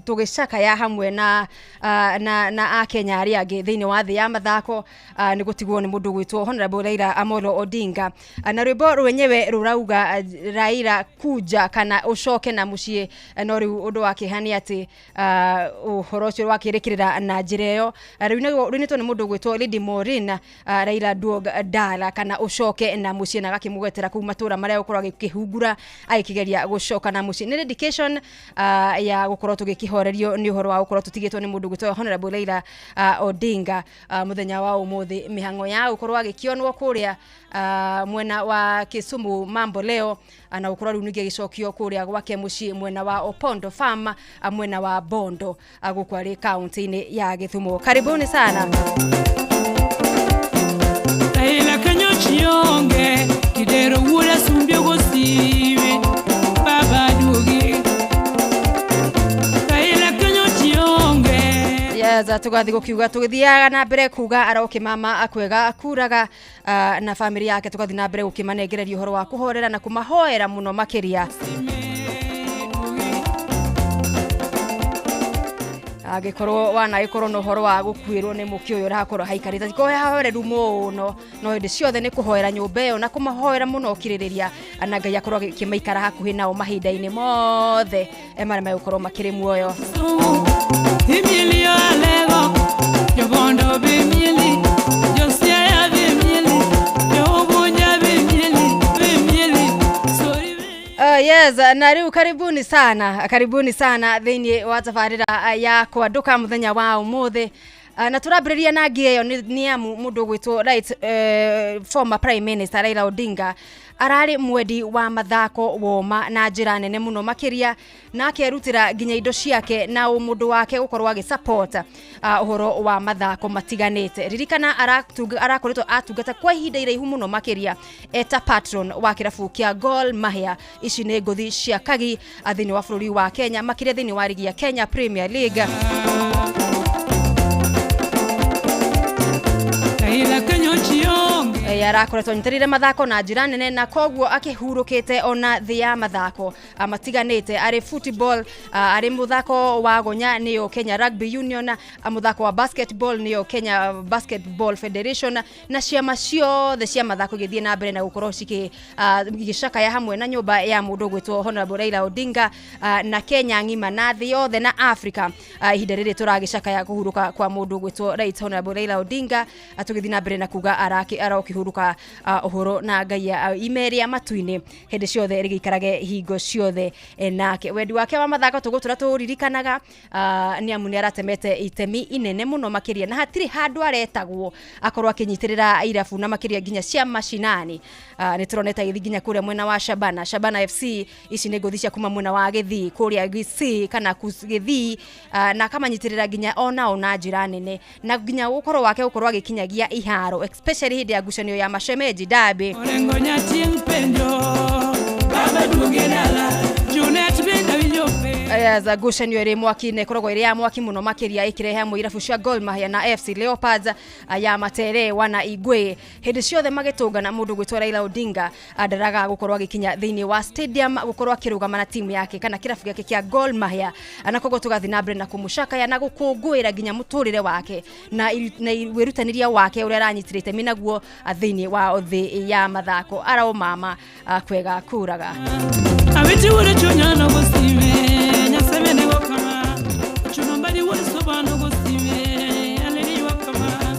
tũgĩcakaya hamwe na na akenya arĩa angĩ thĩinĩ wa thĩ ya mathako, nĩ gũtigwo nĩ mũndũ gwĩtwo Honorable Raila Amolo Odinga. Na rwĩmbo rwenyewe rũrauga Raila kuja kana ũcoke na mũciĩ. No rĩu ũndũ wa kĩeha nĩ atĩ ũhoro ũcio wakĩrĩkĩrĩra na njĩra ĩyo. Rũinĩtwo nĩ mũndũ gwĩtwo Lady Maureen, Raila Duog Dala kana ũcoke na mũciĩ, na agakĩmũgwetera kũu matũra marĩa gũkorwo agĩkĩhungura agĩkĩgeria gũcoka na mũciĩ. Nĩ dedication ya gũkorwo tũgĩkĩhorerio nĩ ũhoro wa gũkorwo tũtigĩtwo nĩ mũndũ gwĩtwo Honorable Raila Odinga. Mũthenya wa ũmũthĩ mĩhang'o ya gũkorwo agĩkĩonwo kũrĩa mwena wa Kisumu Mambo Leo, na gũkorwo rĩu ningĩ agĩcokio kũrĩa gwake mũciĩ mwena wa Opondo Farm, mwena wa Bondo, gũkũ arĩ kaunti-inĩ ya Gĩthumo. Karibuni sana. Raila Kenya chionge kidero wuoda sumbio gosiwe baba duogi Raila Kenya chionge. Yes, tũgathiĩ gũkiuga tũgĩthiaga na mbere kuga arokĩmama akwega akuraga, na famĩlĩ yake tũgathiĩ na mbere gũkĩmanengereria ũhoro wa kũhorera na kũmahoera mũno makĩria. Angĩkorwo wanagĩkorwo na ũhoro wa gũkuĩrwo nĩ mũkĩ ũyũ ũrakorwo haikarĩte, tikorwo he hahoreru mũno, no hĩndĩ ciothe nĩ kũhoera nyũmba ĩyo na kũmahoera mũno ũkirĩrĩria, na Ngai akorwo agĩkĩmaikara hakuhĩ nao mahinda-inĩ mothe marĩa megũkorwo makĩrĩ muoyo. Emilio Alego, Jobondo Bemieli, Josiah Bemieli, Jobunya Bemieli, Bemieli, sorry. Yes, na rĩu karibuni sana, karibuni sana thĩinĩ wa tabarĩra ya kwanduka mũthenya wa ũmũthĩ. Na tũrambĩrĩria na ngi ĩyo nĩ amu mũndũ ũgwĩtwo right, former prime minister Raila Odinga ararĩ mwendi wa mathako woma na njĩra nene mũno makĩria, na akerutĩra nginya indo ciake na ũmũndũ wake gũkorwo agĩ support ũhoro wa mathako matiganĩte. Ririkana arakoretwo atungata kwa ihinda iraihu mũno makĩria eta patron wa kĩrabu kĩa Gor Mahia. Ici nĩ ngũthi cia kagi thĩinĩ wa bũrũri wa Kenya, makĩria thĩinĩ wa rigi ya Kenya Premier League. Raila Kenya chionge Arakoretwo anyitanĩire mathako na njĩra nene, na koguo akĩhurũkĩte ona thĩ ya mathako matiganĩte, arĩ football, arĩ mũthako wa gonya nĩyo Kenya Rugby Union, mũthako wa basketball nĩyo Kenya Basketball Federation, na ciama ciothe cia mathako igĩthiĩ na mbere na gũkorwo igĩcakaya hamwe na nyũmba ya mũndũ ũgwĩtwo Honorable Raila Odinga, na Kenya ng'ima na thĩ yothe na Africa. Ihinda rĩrĩ tũragĩcakaya kũhurũka kwa mũndũ ũgwĩtwo Right Honorable Raila Odinga, tũgĩthiĩ na mbere na kuga arokĩhurũka ũhoro na Ngai imeria matu-inĩ hĩndĩ ciothe rĩgĩikarage hingo ciothe nake. Wendi wake wa mathako tũgũtũra tũririkanaga, nĩ amu nĩ aratemete itemi inene mũno makĩria, na hatirĩ handũ aretagwo akorwo akĩnyitĩrĩra irabu na makĩria nginya cia mashinani. Nĩ tũronete agĩthiĩ nginya kũrĩa mwena wa Shabana, Shabana FC, ici nĩ ngũthi cia kuma mwena wa Gĩthii kũrĩa Gĩcii kana Gĩthii, na akamanyitĩrĩra nginya onao na njĩra nene, na nginya gũkorwo wake gũkorwo agĩkinyagia iharo especially hĩndĩ ya ngucanio ya mashemeji derby. Orengo nyachieng penjo baba duogi dala Junet bende winjo Yes, ngucanio ĩrĩ mwaki-inĩ ĩkoragwo ĩrĩ ya mwaki mũno makĩria ĩkĩrehe hamwe irabu cia Gor Mahia na FC Leopards, ya Matere wana Igwe. Hĩndĩ ciothe magĩtũngana mũndũ gwĩtwo Raila Odinga ndaraga gũkorwo agĩkinya thĩinĩ wa stadium gũkorwo akĩrũgama na timu yake kana kĩrabu gĩake kĩa Gor Mahia, na koguo tũgathiĩ na mbere na kũmũcakaya na gũkũngũĩra nginya mũtũrĩre wake na wĩrutanĩria wake ũrĩa aranyitĩrĩte itemi naguo thĩinĩ wa thĩ ya mathako. Arao mama kwega kuraga. Awiti wuod chunya nogosime Nyaseme nego kama Chuno mbadi wuod soba nogosime Aledi ywak kama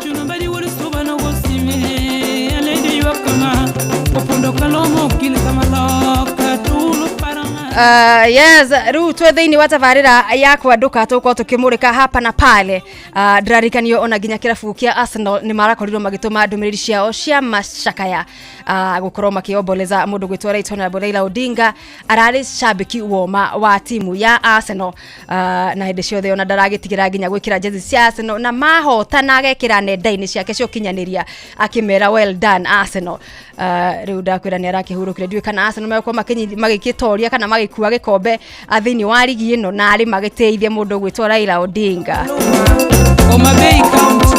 Chuno mbadi wuod soba nogosime Aledi ywak kama Opondo kalomo okil kama loka Tulo paranga. Yes, rĩu twĩ thĩinĩ wa tabarĩra ya kwandũka, tũgũkorwo tũkĩmũrĩka hapa na pale. Ndĩrarikanio ona nginya kĩrabu kĩa Arsenal nĩ marakorirwo magĩtũma ndũmĩrĩri ciao cia macakaya, gũkorwo makĩomboleza mũndũ gwĩtwo Right Honorable Raila Odinga. Ararĩ cambĩki woma wa timu ya Arsenal, na hĩndĩ ciothe ona ndaragĩtigĩra nginya gwĩkĩra jezi cia Arsenal, na mahotana agekĩra nenda-inĩ ciake cia ũkinyanĩria akĩmera, "Well done, Arsenal." Rĩu ndakwĩra nĩ arakĩhurũkire. Ndiũĩ kana Arsenal megũkorwo magĩkĩtoria kana magĩkua gĩkombe thĩinĩ wa ligi ĩno, na arĩ magĩteithia mũndũ ũgwĩtwo Raila Odinga. Homa Bay County.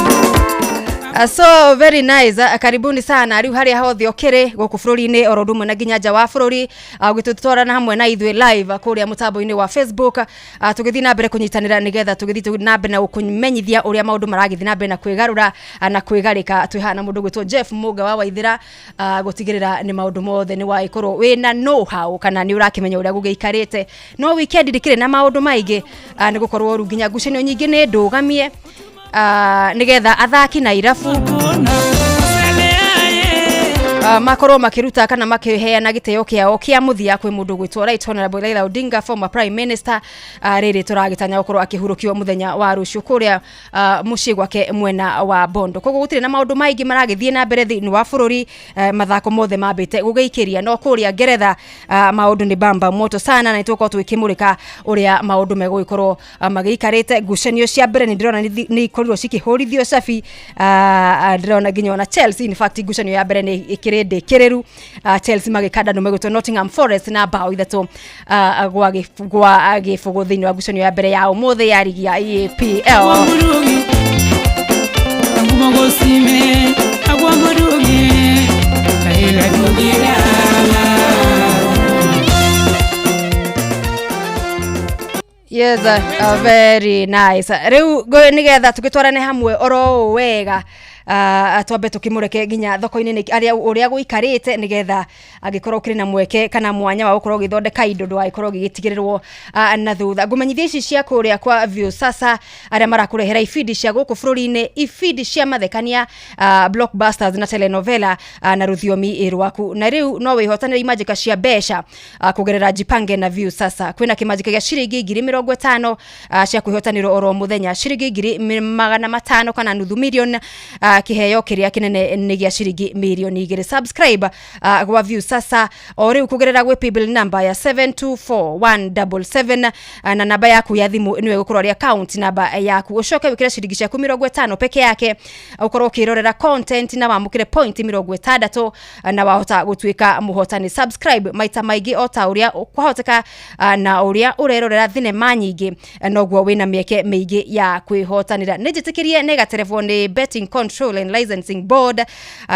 So very nice. Karibuni sana rĩu harĩa hothe ũkĩrĩ gũkũ bũrũri-inĩ oro ũndũ ũmwe na nginya nja wa bũrũri, ũgĩtũtwarana hamwe na ithuĩ live kũrĩa mũtambo-inĩ wa Facebook, tũgĩthiĩ na mbere kũnyitanĩra nĩgetha tũgĩthiĩ na mbere na gũkũmenyithia ũrĩa maũndũ maragĩthiĩ na mbere na kwĩgarũra, na kwĩgarĩka. Twĩ haha na mũndũ ũgwĩtwo Jeff Mũga wa Waithĩra, gũtigĩrĩra nĩ maũndũ mothe nĩ wagĩkorwo wĩna know how kana nĩ ũrakĩmenya ũrĩa gũgĩikarĩte. No weekend ndĩkĩrĩ na maũndũ maingĩ, nĩ gũkorwo rĩu nginya ngucanio nyingĩ nĩ ndũgamie, nĩgetha athaki na irabu makorwo makĩruta kana makĩheana gĩtĩo kĩao kĩa mũthia kwĩ mũndũ gwĩtwo Right Honorable Raila Odinga, former prime minister, rĩrĩ tũragĩtanya gũkorwo akĩhurũkio mũthenya wa rũciũ kũrĩa mũciĩ gwake mwena wa Bondo. Koguo gũtirĩ na maũndũ maingĩ maragĩthiĩ na mbere thĩinĩ wa bũrũri, mathako mothe mambĩte gũgĩikĩria. No kũrĩa Ngeretha, maũndũ nĩ bamba moto sana, na nĩtũgũkorwo tũgĩkĩmũrĩka ũrĩa maũndũ megũgĩkorwo magĩikarĩte. Ngucanio cia mbere nĩ ndĩrona nĩ ikorirwo cikĩhũrithio cabi. Ndĩrona nginya ona Chelsea, in fact ngucanio ya mbere nĩ ĩkĩrĩ ndĩkĩrĩru, Chelsea magĩkanda ndũme gwĩtwo Nottingham Forest na bao 3 gwa gĩbũgũ thĩinĩ wa ngucanio ya mbere ya ũmũthĩ ya ligi ya EPL. Agwamburugi, agumogosime, agwamburugi, Raila dugirana. Yes, very nice. Rĩu nĩgetha tũgĩtwarane hamwe oro ũũ wega, twambe tũkĩmũreke nginya thoko-inĩ arĩa ũrĩa gũikarĩte, nĩgetha angĩkorwo ũkĩrĩ na mweke kana mwanya wa gũkorwo ũgĩthondeka indo ndũgagĩkorwo ũgĩgĩtigĩrĩrwo na thutha. Ngũmenyithia ici cia kũrĩa kwa Viusasa, arĩa marakũrehera ibindi cia gũkũ bũrũri-inĩ, ibindi cia mathekania, blockbusters na telenovela, na rũthiomi rwaku. Na rĩu no wĩhotanĩre imanjĩka cia mbeca kũgerera Jipange na Viusasa. Kwĩna kĩmanjĩka gĩa ciringi 50,000 cia kwĩhotanĩrwo oro mũthenya, ciringi 500,000 kana nuthu milion, kĩheo kĩrĩa kĩnene nĩ gĩa ciringi 2 mirioni. Subscribe gwa Viusasa o rĩu kũgerera gwĩ paybill number ya 724177, na namba yaku ya thimũ nĩwe ĩgũkorwo arĩ account namba yaku. Ũcoke wĩkĩre ciringi ciaku 50 peke yake, ũkorwo ũkĩrorera content na wamũkĩre point 60, na wahota gũtuĩka mũhotani. Subscribe maita maingĩ o ta ũrĩa kwahoteka, na ũrĩa ũrerorera thinema nyingĩ, noguo wĩna mĩeke mĩingĩ ya kwĩhotanĩra. Nĩ njĩtĩkĩrie nĩ gaterebwo nĩ Betting Control and Licensing Board,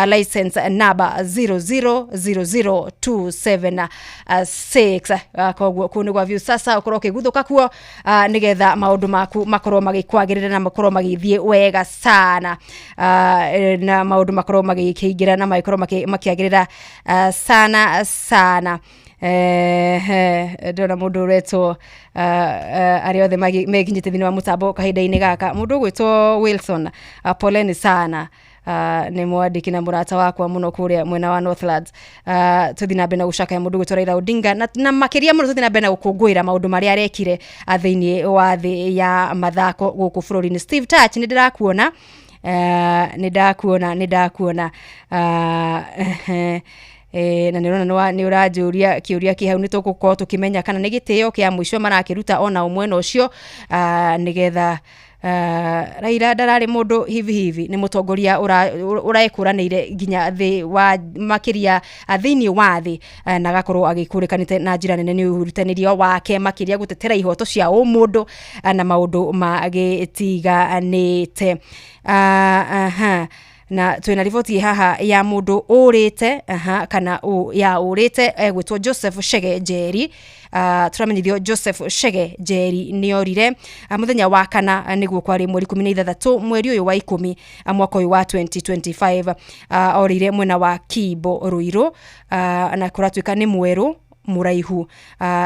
license number 0000276. Koguo kũu nĩ gwa Viusasa, ũkorwo ũkĩguthũka kuo, nĩgetha maũndũ maku makorwo magĩkwagĩrĩra na makorwo magĩthiĩ wega sana, na maũndũ makorwo magĩkĩingĩra na magĩkorwo makĩagĩrĩra sana sana. Ndĩrona mũndũ ũretwo, arĩa othe mekinyĩte thĩinĩ wa mũtambo kahinda-inĩ gaka, mũndũ ũgwĩtwo Wilson, poleni sana, nĩ mwandĩki na mũrata wakwa mũno kũrĩa mwena wa Northlands. Tũthiĩ na mbere na gũcakaya mũndũ ũgwĩtwo Raila Odinga, na makĩria mũno tũthiĩ na mbere na gũkũngũĩra maũndũ marĩa arekire, thĩinĩ wa thĩ ya mathako gũkũ bũrũri-inĩ. Steve Touch, nĩ ndĩrakuona, nĩ ndakuona, nĩ ndakuona, na nĩ ũrona nĩ ũranjũria kĩũria kĩ hau. Nĩ tũgũkorwo tũkĩmenya kana nĩ gĩtĩo kĩa mũico marakĩruta ona mwena ũcio, nĩgetha Raila ndararĩ mũndũ hivi hivi, nĩ mũtongoria ũrekũranĩire nginya thĩ wa makĩria, thĩinĩ wa thĩ, na agakorwo agĩkũrĩkanĩte na njĩra nene nĩ ũrutanĩria wake makĩria gũtetera ihoto cia ũmũndũ, na maũndũ magĩtiganĩte. Aha, na twĩna riboti haha ya mũndũ ũrĩte, aha, kana ya ũrĩte, egwĩtwo Joseph Shege Njeri. Tũramenyithio Joseph Shege Njeri nĩ orire, mũthenya wa kana, nĩguo kwarĩ mweri 16 mweri ũyũ wa 10, mwaka ũyũ wa 2025. Orĩire mwena wa Kimbo Ruiru, na kũratuĩka nĩ mwerũ mũraihu,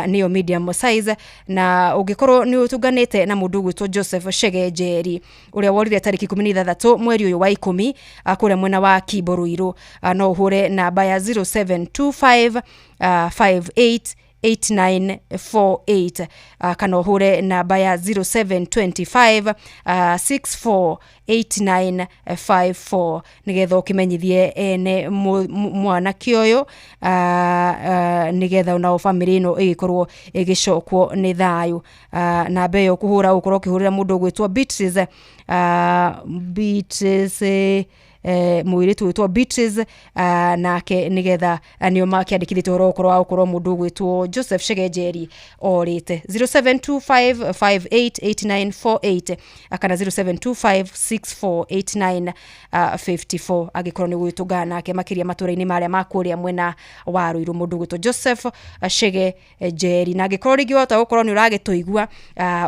nĩyo medium size. Na ũngĩkorwo nĩ ũtunganĩte na mũndũ ũgwĩtwo Joseph Shege Njeri ũrĩa worire tarĩki 16 mweri ũyũ wa 10, kũrĩa mwena wa Kimbo Ruiru, no ũhũre namba ya 0725 58 8948, kana ũhũre namba ya 0725 64 8954 nigetha ũkĩmenyithie ene mwanake ũyũ, nigetha onao bamĩrĩ ĩno ĩgĩkorwo ĩgĩcokwo nĩ thayũ. Namba ĩyo kũhũra ũkorwo ũkĩhũrĩra mũndũ ũgwĩtwo Beatrice, Beatrice, mũirĩtu wĩtwo Beatrice, nake nigetha nĩo makĩandĩkithĩtie ũhoro ũkorwo wa gũkorwo mũndũ ũgwĩtwo Joseph Chege Njeri orĩte. 0725588948 kana 0725648954 angĩkorwo nĩ gũgĩtũngana nake makĩria matũra-inĩ marĩa ma kũrĩa mwena wa Ruiru, mũndũ ũgwĩtwo Joseph Chege Njeri. Na angĩkorwo rĩngĩ wahota gũkorwo nĩ ũragĩtũigua,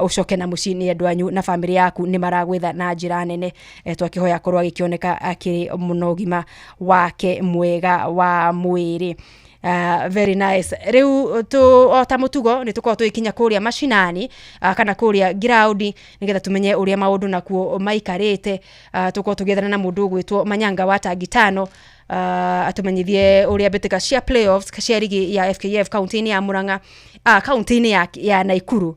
ũcoke na mũciĩ nĩ andũ anyu na bamĩrĩ yaku nĩ maragwetha na njĩra nene. Twakĩhoya akorwo agĩkĩoneka akĩrĩ mũno ũgima wake mwega wa mwĩrĩ. Very nice. Rĩu tu o ta mũtugo nĩ tũkorwo tũgĩkinya kũrĩa macinani, kana kũrĩa ground, nĩgetha tũmenye ũrĩa maũndũ nakuo maikarĩte. Tũkorwo tũgĩethana na mũndũ ũgwĩtwo Manyanga wa Tangitano, atũmenyithie ũrĩa mbĩtĩka cia playoffs cia rigi ya FKF kaunti-inĩ ya Murang'a, kaunti-inĩ ya Naikuru,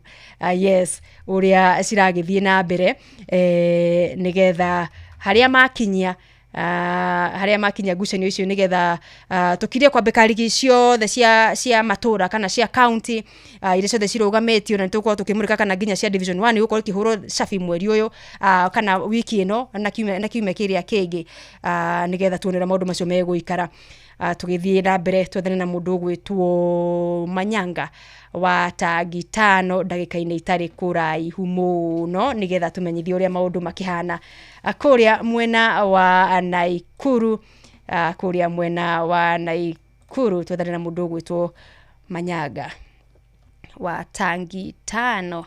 yes, ũrĩa ciragĩthiĩ na mbere, nĩgetha harĩa makinyia, harĩa makinya ngucanio icio, nigetha tukirie kwambĩka rigi ciothe cia matũra kana cia county, iria ciothe cirũgamĩtio, na nĩtũgũkorwo tũkĩmũrĩka kana nginya cia division 1 igũkorwo ikĩhũrwo cabi mweri ũyũ, kana wiki ĩno na kiumia kĩrĩa kĩngĩ, nĩgetha tuone ũrĩa maũndũ macio megũikara. Tũgĩthiĩ na mbere twethane na mũndũ ũgwĩtwo Manyanga wa Tangitano ndagĩka-inĩ itarĩ kũraihu mũno, nĩgetha tũmenyithie ũrĩa maũndũ makĩhana kũrĩa mwena wa Naikuru, kũrĩa mwena wa Naikuru. Twethane na mũndũ ũgwĩtwo Manyanga wa Tangitano.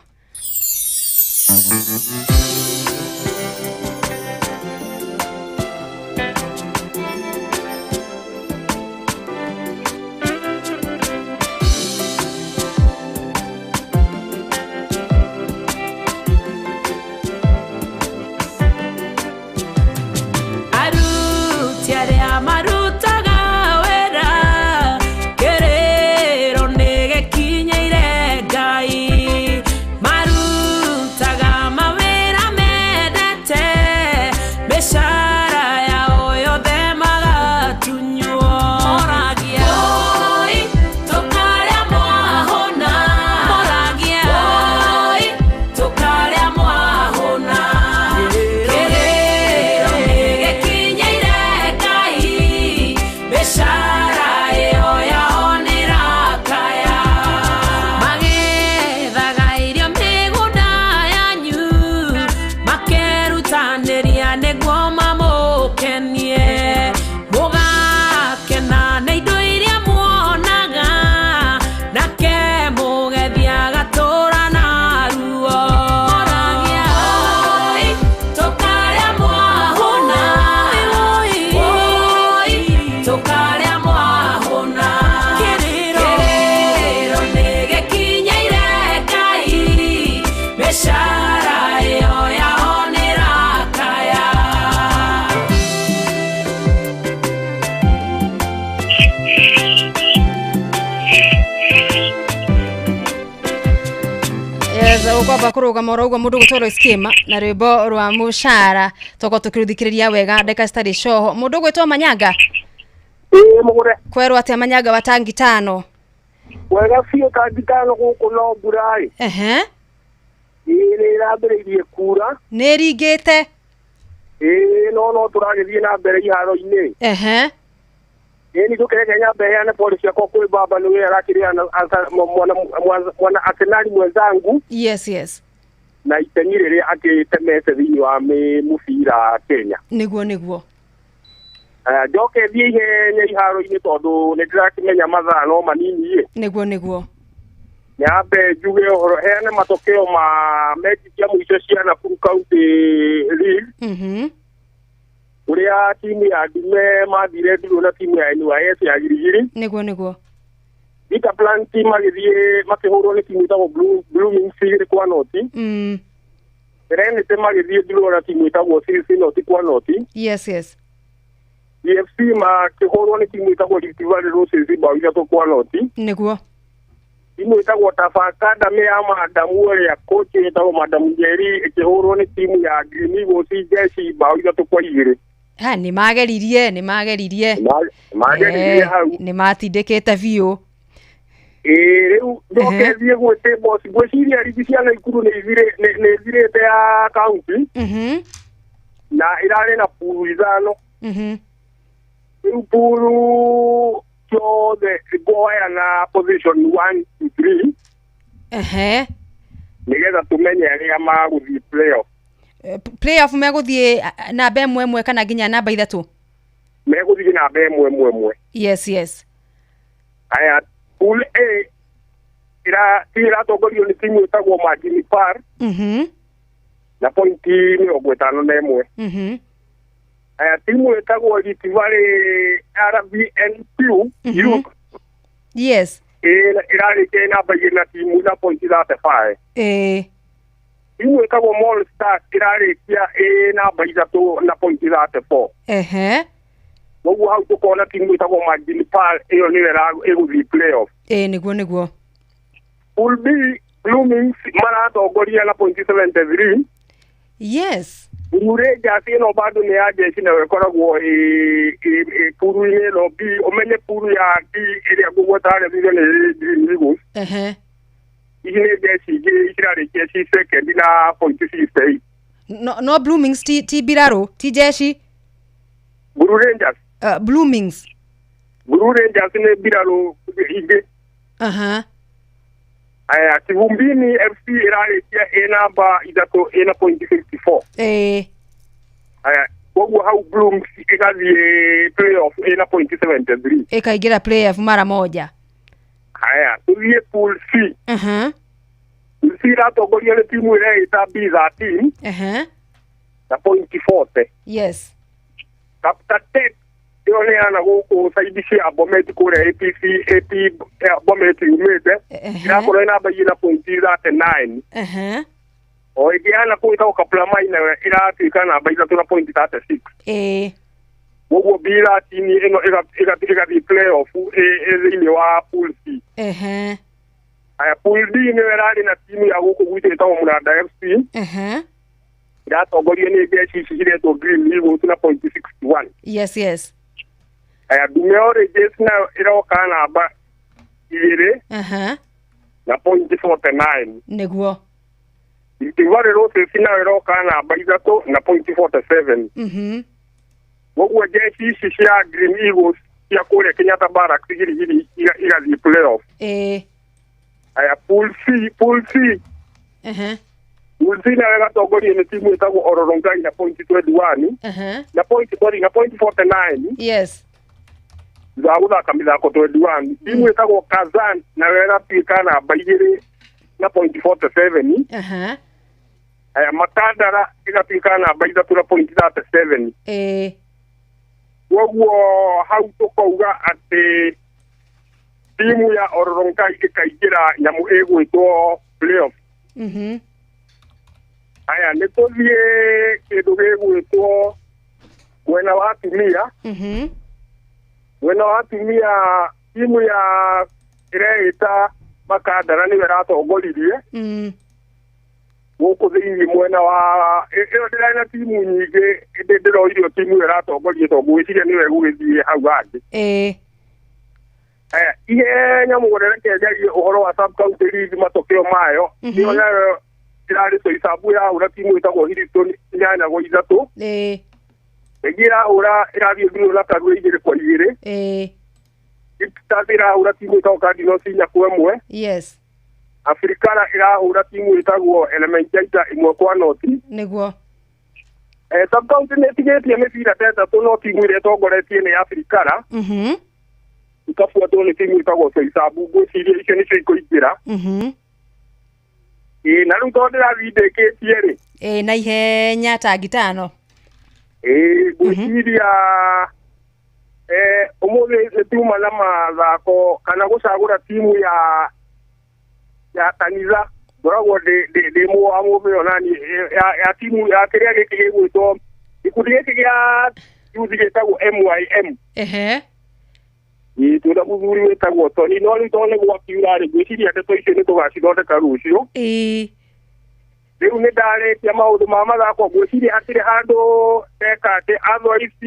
Aruti arĩa marutaga wĩra kĩrĩro nĩ gĩkinyĩire Ngai, marutaga mawĩra mendete, mĩcara yao yothe magatunywo. Moragia oi tũkarĩa mwahũna, moragia oi tũkarĩa mwahũna, kĩrĩro nĩ gĩkinyĩire Ngai, mĩcara ĩyo yao nĩrakaya. Magethaga irio mĩgũnda yanyu, makerutanĩria nĩguo mamũkenie, mũgakena nĩ indo iria muonaga, nake mũgethi agatũra na ruo. Moragia oi tũkarĩa mwahũna, oi tũkarĩa mwahũna, kĩrĩro nĩ gĩkinyĩire Ngai, mĩcara ĩyo yao nĩrakaya. Yes, ũkwamba kũrũgama oro ũguo mũndũ ũgwĩtwo Lois Kĩma na rwĩmbo rwa mũcara tokorwo tũkĩrũthikĩrĩria wega ndagĩka citarĩ coho. Mũndũ ũgwĩtwo Manyanga. Ĩĩ mũgũre. Kwerwo atĩa Manyanga wa Tangitano? Wega biũ, Tangitano gũkũ no mbura ĩ. Ĩĩ nĩ ĩrambĩrĩirie kura. Nĩ ĩringĩte? Ĩĩ, no tũragĩthiĩ na mbere iharo-inĩ. Ĩĩ nĩ tũkĩreke nyambe heane pole ciakwa kwĩ baba nĩ wĩra arakĩrĩa mwana Arsenali mwenzangu. Yes. Na itemi rĩrĩa akĩtemete thĩinĩ wa mũbira Kenya. Nĩguo. Njoke thiĩ ihenya iharo-inĩ tondũ nĩ ndĩrakĩmenya mathaa no manini ĩ. Nĩguo. Nyambe njuge ũhoro heane matokeo ma mechi cia mũico cia Nakuru County League, ũrĩa timu ya Ndume mathire ndurũ na timu ya NYS ya Girigiri. Nĩguo. Vita Plan team magĩthiĩ makĩhũrwo nĩ timu ĩtagwo Blooming 2-0. Serenity magĩthiĩ ndurũ na timu ĩtagwo Silsi 0-0. Yes. DFC makĩhũrwo nĩ timu ĩtagwo Rift Valley Roses bao 3-0. Timu ĩtagwo Tafa Academy ya Madamu ũrĩa coach ĩtagwo Madamu Njeri ĩkĩhũrwo nĩ timu ya Green Eagles Jeshi bao 3-2. Ha, nĩ mageririe, nĩ mageririe. Mageririe hau. Nĩ matindĩkĩte biũ. Ĩĩ rĩu ndoke thiĩ gwĩ tables, ngwĩciria rigi cia Naikuru nĩ ithirĩte ya county. Na ĩrarĩ na puru 5. Rĩu puru ciothe ngoya na position 1 to 3. Nĩgetha tũmenye arĩa magũthiĩ playoff. Playoff megũthiĩ namba 1 kana nginya namba 3? Megũthiĩ namba 1. Yes, yes. Aya, pool A ĩratongorio nĩ timu ĩtagwo Majini Par. Na pointi 51. Aya, timu ĩtagwo Rift Valley RVNQ Youth. Yes. Ĩrarĩkia namba 2 na timu na pointi 35. Timu ĩtagwo Mall Stars ĩrarĩkia namba 3 na pointi 34. Koguo hau tũkona timu ĩtagwo Majini Par ĩyo nĩyo ĩgũthiĩ playoff. Nĩguo nĩguo. Pool B Bloomings maratongoria na pointi 73. Yes. Blue Rangers ĩno bado nĩ ya jeshi nayo ĩkoragwo puru-inĩ ĩno B, ũmenye puru ya D ĩrĩa ngũgweta harĩa thutha nĩ Green Eagles. Ici nĩ jeshi igĩrĩ cirarĩkia ci second na pointi 68. No, no Bloomings ti mbirarũ, ti jeshi. Blue Rangers. Bloomings. Blue Rangers nĩ mbirarũ ingĩ. Aya, Kivumbini FC ĩrarĩkia ĩ namba 3 ĩna pointi 54. Aya, koguo hau Blooms ĩgathiĩ playoff ĩna pointi 73. Ĩkaingĩra playoff mara moja. Aya, tũthiĩ pool C. Pool C ĩratongorio nĩ timu ĩreĩta B13. Na pointi 40. Yes. Chapter 10 ĩyo nĩ yana gũkũ saidi cia Bomet kũrĩa APC AP Bomet yumĩte ĩrakorwo ĩ namba 2 na pointi 39. O ĩngĩ yana kũu ĩtagwo Kaplamai nayo ĩratuĩka namba 3 na pointi 36. Koguo B13 ĩno ĩgathiĩ playoff thĩinĩ wa pool C. Aya, pool D nĩyo ĩrarĩ na timu ya gũkũ gwitũ ĩtagwo Mũranda FC. Ĩratongorio nĩ jeshi ici ciretwo Green Eagles na pointi 61. Yes, yes. Aya, Dume Oranges nayo ĩroka namba 2 na pointi 49. Nĩguo. Rift Valley Roses nayo ĩroka namba 3 na pointi 47. Koguo jeshi ici cia Green Eagles cia kũrĩa Kenyatta Barracks Girigiri igathiĩ playoff. Aya, pool C. Pool C nayo ĩgatongorio nĩ timu ĩtagwo Ororongai na pointi 21. Na pointi sorry, na pointi 49. Yes. Thutha wa gũthaka mĩthako 21. Timu ĩtagwo Kazan nayo ĩgatuĩka namba 2 na pointi 47. Aya, Makandara ĩgatuĩka namba 3 na pointi 37. Koguo hau tũkauga atĩ timu ya Ororongai ĩkaingĩra nyamũ ĩgwĩtwo playoff. Aya, nĩ tũthiĩ kĩndũ gĩgwĩtwo mwena wa atumia. Mwena wa atumia timu ya ĩreĩta Makandara nĩyo ĩratongoririe gũkũ thĩinĩ mwena wa ĩyo ndĩrarĩ na timu nyingĩ ĩndĩ ndĩroirio timu ĩyo ĩratongoria tondũ ngwĩciria nĩyo ĩgũgĩthiĩ hau hangĩ. Aya, ihenya mũgũnda reke njarie ũhoro wa sub county league matokeo mayo. Ĩyo nayo ĩrarĩ Soisambu ĩrahũra timu ĩtagwo Hilton 8-3. Ĩngĩ ĩrahũra ĩrathiĩ Blue na Karue 2-2. Stars ĩrahũra timu ĩtagwo Cardinals 4-1. Yes. Afrikara ĩrahũra timu ĩtagwo Elementaita 1-0. Nĩguo. Sub county nĩ ĩtigĩtie mĩbira ta 3 no timu ĩrĩa ĩtongoretie nĩ Afrikara. Ikabuatwo nĩ timu ĩtagwo Soisambu, ngwĩciria icio nĩcio ikũingĩra. Na rĩu tondũ ndĩrathiĩ ndĩkĩtie rĩ. Na ihenya ta ngitano. Ngwĩciria ũmũthĩ nĩ tuma na mathako kana gũcagũra timu ya kanitha ngoragwo ndĩ wa mũthĩ onani ya timu ya kĩrĩa gĩkĩ gĩgwĩtwo gĩkundi gĩkĩ gĩa youth gĩtagwo MYM. Ĩĩ twĩna mũthuri wĩtagwo Toni no rĩu tondũ nĩ gwakiura rĩ ngwĩciria ndeto icio nĩ tũgacithondeka rũciũ. Ĩĩ. Rĩu nĩ ndarĩkia maũndũ ma mathako ngwĩciria hatirĩ handũ ndeka atĩ otherwise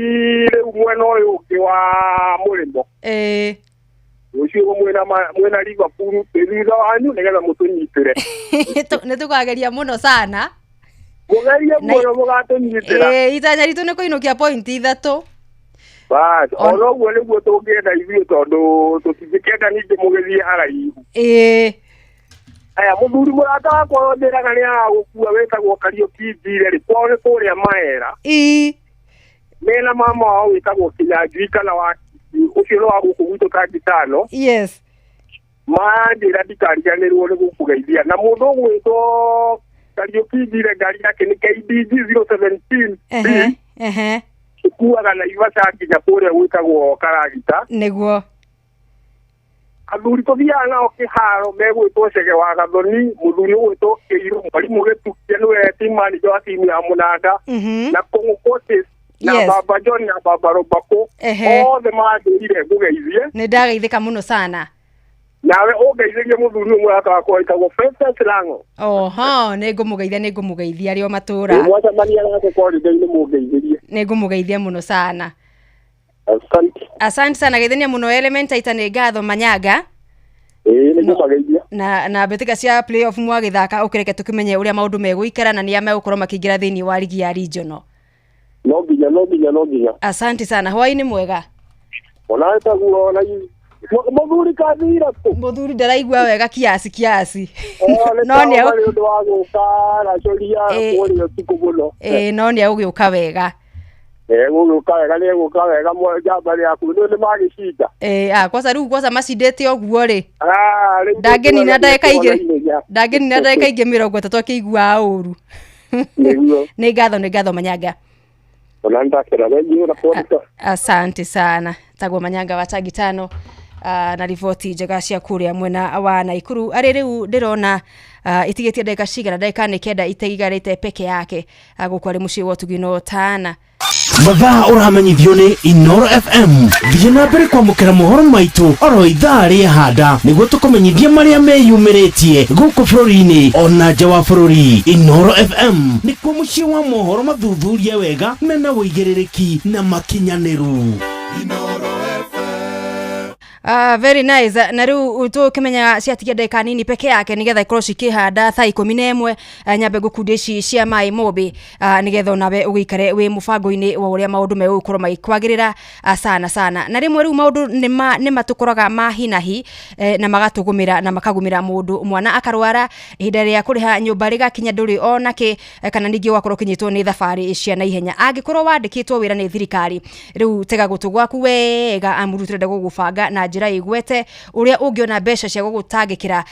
rĩu mwena ũyũ ũngĩ wa mũrĩmo. Ĩĩ. Rũciũ mwĩna Liverpool twĩ thutha wanyu nĩgetha mũtũnyitĩre. Nĩ tũkageria mũno sana. Mũgerie mũno mũgatũnyitĩra. Ĩĩ itanya ritũ nĩ kũinũkia point ithatũ. Bas, ona ũguo nĩguo tũngĩenda ithuĩ tondũ tũtingĩkĩenda ningĩ mũgĩthiĩ haraihu. Ĩĩ. Aya mũthuri mũrata wakwa ũrĩa ũnjĩraga nĩ aragũkua wĩtagwo Kariũki Njire rĩ kwao nĩ kũrĩa Maera. Ĩĩ. Mena mama wao wĩtagwo Kinyanjui kana wa ũcio nĩ wa gũkũ gwitũ Kangitano. Yes. Manjĩra ndikariganĩrwo nĩ gũkũgeithia na mũndũ ũgwĩtwo Kariũki Njire ngari yake nĩ KDG 017 Ehe. Ehe. Ĩkuaga Naivasha nginya kũrĩa gwĩtagwo Karagita. Nĩguo. Athuri tũthiaga nao kĩharo megwĩtwo Chege wa Gathoni, mũthuri ũgwĩtwo Kĩirũ, mwarimũ Gĩtukia nĩwe team manager wa timu ya Mũnanda, na Kũng'ũ Coaches, na Baba John na Baba Robako, othe manjĩrire ngũgeithie. Nĩ ndageithĩka mũno sana. Nawe ũngeithĩrie mũthuri ũmwe mũrata wakwa wĩtagwo Festus Lang'o. Oho, nĩ ngũmũgeithia nĩ ngũmũgeithia arĩ o matũra. Mwacemania nake corridor-inĩ mũngeithĩrie. Nĩ ngũmũgeithia mũno sana. Asante. Asante sana geithania mũno Element Taita nĩ ngatho Manyanga. Ĩĩ nĩ ngũmageithia. Na mbĩtĩka cia playoff mwagĩthaka ũkĩreke tũkĩmenye ũrĩa maũndũ megũikara na nĩa megũkorwo makĩingĩra thĩinĩ wa ligi ya regional. No nginya no nginya no nginya. Asante sana hwaĩ-inĩ mwega. Onawe taguo ona mũthuri kathira kũ? Mũthuri ndaraigua wega kiasi kiasi. No nĩ ũndũ wa gũka aracũria kũrĩa ũtukũ mũno. Ĩĩ no nĩ egũgĩũka wega. Egũgĩũka wega nĩ egũka wega njamba yaku nĩ magĩcinda. Ĩĩ kwanza rĩu kwanza macindĩte ũguo rĩ. Ndangĩnina ndagĩka igĩrĩ. Ndangĩnina ndagĩka ingĩ 30 akĩiguaga ũru. Nĩguo. Nĩ ngatho nĩ ngatho Manyanga. Ona ndakĩra thengiũ na kũandĩka. Asante sana tagwo Manyanga wa Tangitano na riboti njega cia kũrĩa mwena wa Naikuru arĩ rĩu ndĩrona itigetie ndagĩka cigana ndagĩka nĩ kenda itigarĩte peke yake gũkũ arĩ mũciĩ wa Ũtugino Tana. Mathaa ũramenyithio nĩ Inoro FM. Thiĩ na mbere kwamũkĩra mohoro maitũ oro ithaa rĩa handa nĩguo tũkũmenyithie marĩa meyumĩrĩtie gũkũ bũrũri-inĩ ona nja wa bũrũri. Inoro FM nĩkuo mũciĩ wa mohoro mathuthurie wega mena ũigĩrĩrĩki na makinyanĩru. Very nice na rĩu tũkĩmenya ciatigia ndagĩka nini peke yake nĩgetha ikorwo cikĩhanda thaa 11 nyambe ngũkundia ici cia Maĩ Mobi nĩgetha onawe ũgĩikare wĩ mũbango-inĩ wa ũrĩa maũndũ megũkorwo magĩkwagĩrĩra sana sana na rĩmwe rĩu maũndũ nĩ matũkoraga ma hinahi na magatũgũmĩra na makagũmĩra mũndũ mwana akarwara ihinda rĩa kũrĩha nyũmba rĩgakinya ndũrĩ ona kĩ kana ningĩ ũgakorwo ũkĩnyitwo nĩ thabarĩ cia naihenya angĩkorwo wandĩkĩtwo wĩra nĩ thirikari rĩu tega gũtũ gwaku wega amuru tũrenda gũgũbanga na njĩra ĩgwete ũrĩa ũngĩona mbeca cia gũgũtangĩkĩra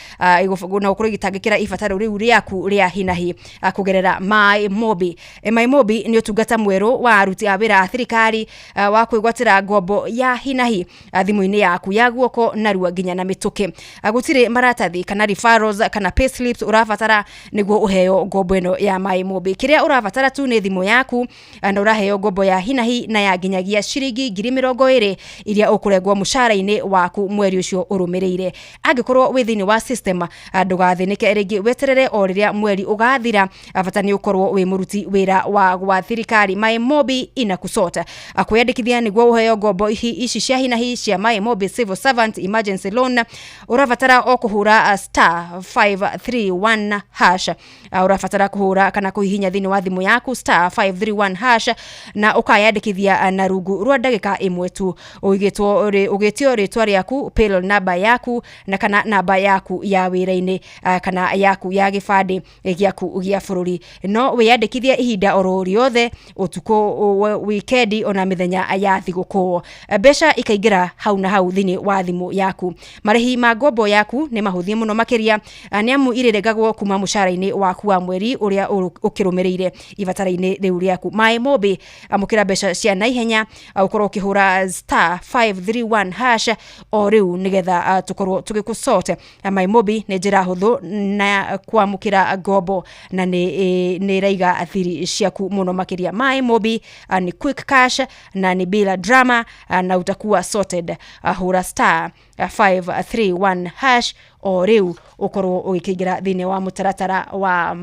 na ũkorwo igĩtangĩkĩra ibataro rĩu rĩaku rĩa hinahi kũgerera Maĩ Mobi. Maĩ Mobi nĩ ũtungata mwerũ wa aruti a wĩra a thirikari wa kwĩgwatĩra ngombo ya hinahi thimũ-inĩ yaku ya guoko narua nginya na mĩtũkĩ. Gũtirĩ maratathi kana referrals kana payslips ũrabatara nĩguo ũheo ngombo ĩno ya Maĩ Mobi. Kĩrĩa ũrabatara tu nĩ thimũ yaku na ũraheo ngombo ya hinahi na ya nginyagia ciringi 20,000 iria ũkũrengwo mũcara-inĩ waku mweri ũcio ũrũmĩrĩire. Angĩkorwo wĩ thĩinĩ wa system ndũgathĩnĩke rĩngĩ weterere o rĩrĩa mweri ũgathira bata nĩ ũkorwo wĩ mũruti wĩra wa gwa thirikari. Maĩ Mobi inakusota. Kwĩyandĩkithia nĩguo ũheo ngombo ici cia hinahi cia Maĩ Mobi Civil Servant Emergency Loan ũrabatara o kũhũra star 531 hash. Ũrabatara kũhũra kana kũhihinya thĩinĩ wa thimũ yaku star 531 hash na ũkayandĩkithia na rungu rwa ndagĩka ĩmwe tu ũgĩtio rĩtwa rĩaku payroll number yaku na kana namba yaku ya wĩra-inĩ kana yaku ya gĩbandĩ gĩaku gĩa bũrũri. No wĩyandĩkithie ihinda oro rĩothe ũtukũ wikendi ona mĩthenya ya thigũkũ. Mbeca ikaingĩra hau na hau thĩinĩ wa thimũ yaku. Marĩhi ma ngombo yaku nĩ mahũthie mũno makĩria nĩ amu irĩrengagwo kuma mũcara-inĩ waku wa mweri ũrĩa ũkĩrũmĩrĩire ibatara-inĩ rĩu rĩaku. Maĩ Mobi amũkĩra mbeca cia naihenya ũkorwo ũkĩhũra star 531 hash O rĩu nĩgetha tũkorwo tũgĩkũ MyMobi nĩ njĩra hũthũ na kwamũkĩra ngombo na nĩ ĩraiga thiri ciaku mũno makĩria. MyMobi ni quick cash na ni bila drama na utakuwa sorted. Hũra star 531 hash o rĩu ũkorwo ũgĩkĩingĩra thĩinĩ wa mũtaratara wa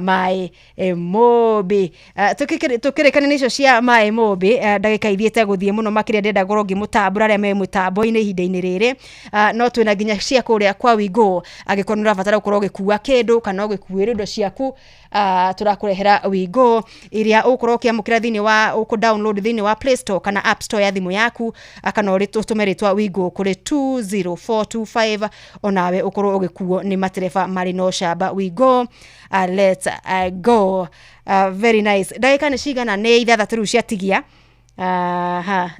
MyMobi. Tũkĩrĩkania nĩ icio cia MyMobi, ndagĩka ithiĩte gũthiĩ mũno makĩria, ndĩrenda ngorwo ngĩmũtambũra arĩa me mũtambo-inĩ ihinda-inĩ rĩrĩ. No twĩna nginya cia kũrĩa kwa Wigo, angĩkorwo nĩ ũrabatara gũkorwo ũgĩkua kĩndũ kana ũgĩkuĩrwo indo ciaku, tũrakũrehera Wigo iria ũgũkorwo ũkĩamũkĩra thĩinĩ wa ũkũ download thĩinĩ wa Play Store kana App Store ya thimũ yaku, kana ũtũme rĩtwa Wigo kũrĩ 20425 onawe ũkorwo ũgĩkuo nĩ matereba marĩ na ũcamba. Wigo, let's go. Very nice. Ndagĩka nĩ cigana? Nĩ 6 rĩu ciatigia.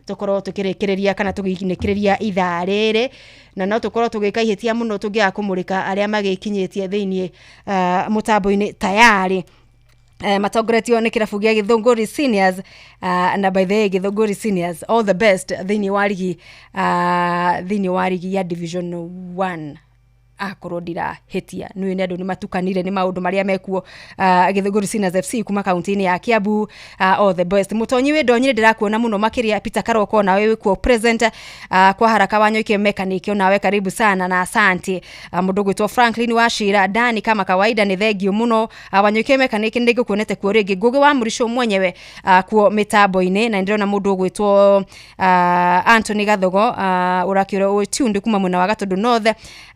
Tũkorwo tũkĩrĩkĩrĩria kana tũgĩkinĩkĩrĩria ithaa rĩrĩ, na no tũkorwo tũgĩka ihĩtia mũno tũngĩaga kũmũrĩka arĩa magĩkinyĩtie thĩinĩ mũtambo-inĩ tayari. Matongoretio nĩ kĩrabu gĩa Githũngũri Seniors, na by the way Githũngũri Seniors all the best thĩinĩ wa rigi, thĩinĩ wa rigi ya Division 1 akorwo ndirahĩtia. Nĩ andũ nĩ matukanire nĩ maũndũ marĩa mekuo. Githũngũri Seniors FC kuma kaunti-inĩ ya Kiambu, all the best. Mũtonyi wĩ ndonyire ndĩrakuona mũno makĩria. Peter Karoko nawe wĩkuo present. Kwa haraka Wanyoike mechanic nawe karibu sana na asante. Mũndũ gwĩtwo Franklin Wachira Dani kama kawaida nĩ thengio mũno. Wanyoike mechanic nĩngũkuonete kuo rĩngĩ. Ngũgĩ wa Mũricho mwenyewe kuo mĩtambo-inĩ, na ndĩrona mũndũ ũgwĩtwo Anthony Gathogo ũrakĩũra wĩ tuned kuma mwena wa Gatũndũ North.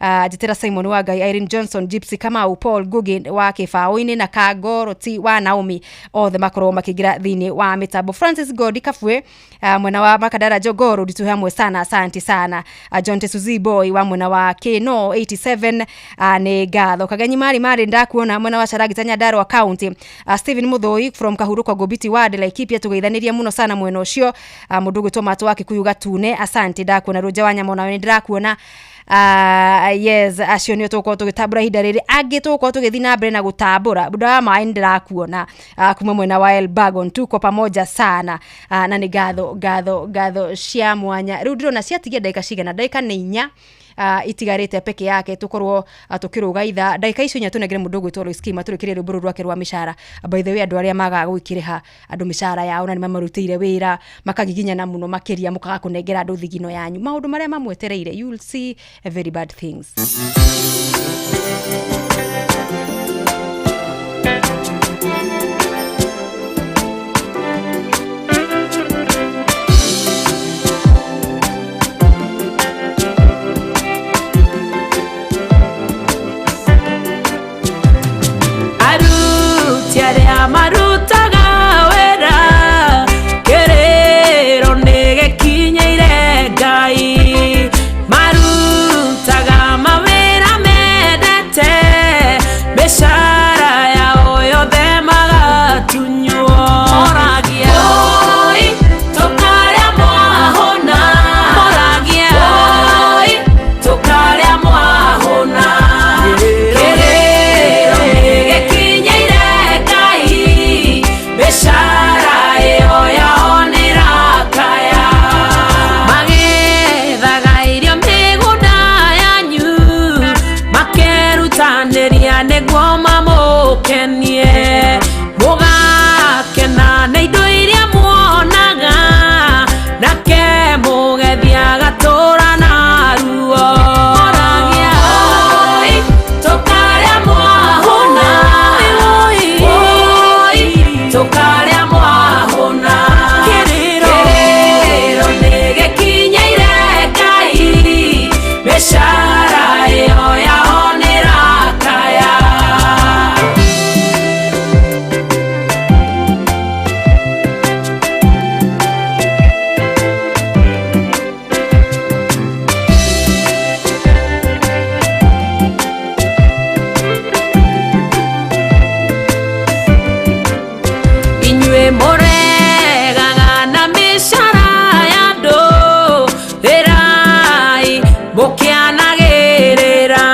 Njĩtĩra Simon Wangai, Irene Johnson, Gypsy Kamau, Paul Ngugi wa Kĩbaũ-inĩ na Kangoro T wa Naomi, othe makorwo makĩingĩra thĩinĩ wa mĩtambo. Francis Godi Kafue mwena wa Makadara Jogoro nditu hamwe sana, asante sana. John Tesuzi Boy wa mwena wa Keno 87, nĩ ngatho. Kagenyi Mari Mari ndakuona mwena wa Caragita Nyandarua County. Stephen Muthoi from Kahuruko Gobiti Ward Laikipia, tugeithaniria mũno sana mwena ũcio. Mũndũ ũgwĩtwo Mato wa Kikuyu Gatune, asante ndakuona. Rũnja wa Nyama nawe ndĩrakuona. Yes, acio nĩ tũgũkorwo tũgĩtambũra ihinda rĩrĩ. Angĩ tũgũkorwo tũgĩthiĩ na mbere na gũtambũra buda wa maĩ ndĩrakuona kuma mwena wa Elbagon, tuko pamoja sana. Na nĩ ngatho ngatho ngatho cia mwanya. Rĩu ndĩrona ciatigia ndagĩka cigana? Ndagĩka nĩ 4 itigarĩte peke yake tukorwo tukĩrũga ithaa. Ndagĩka icio 4 tũnengere mũndũ ũgwĩtwo Lois Kima tũrĩkĩrie rwĩmbo rũrũ rwake rwa mĩcara. By the way, andũ arĩa magaga gwĩkĩrĩha andũ mĩcara yao na nĩ mamarutĩire wĩra makagiginyana mũno makĩria, mũkaga kũnengera andũ thigino yanyu, maũndũ marĩa mamwetereire, you will see very bad things. Marutaga wĩra kĩrĩro nĩ gĩkinyĩire Ngai, marutaga mawĩra mendete, mĩcara yao yothe magatunywo. Moragia oi tũkarĩa mwahũna, moragia oi tũkarĩa mwahũna, kĩrĩro nĩ gĩkinyĩire mĩcara ĩyo yao nĩrakaya. Magethaga irio mĩgũnda yanyu, makerutanĩria nĩguo mamũkenie, mũgakena nĩ indo iria muonaga, nake mũgethi agatũra na ruo. Moragia oi tũkarĩa mwahũna, oi tũkarĩa mwahũna, kĩrĩro nĩ gĩkinyĩire Ngai, mĩcara ĩyo yao nĩrakaya. Inyuĩ mũregaga na mĩcara ya andũ, ĩrai mũkĩanagĩrĩra,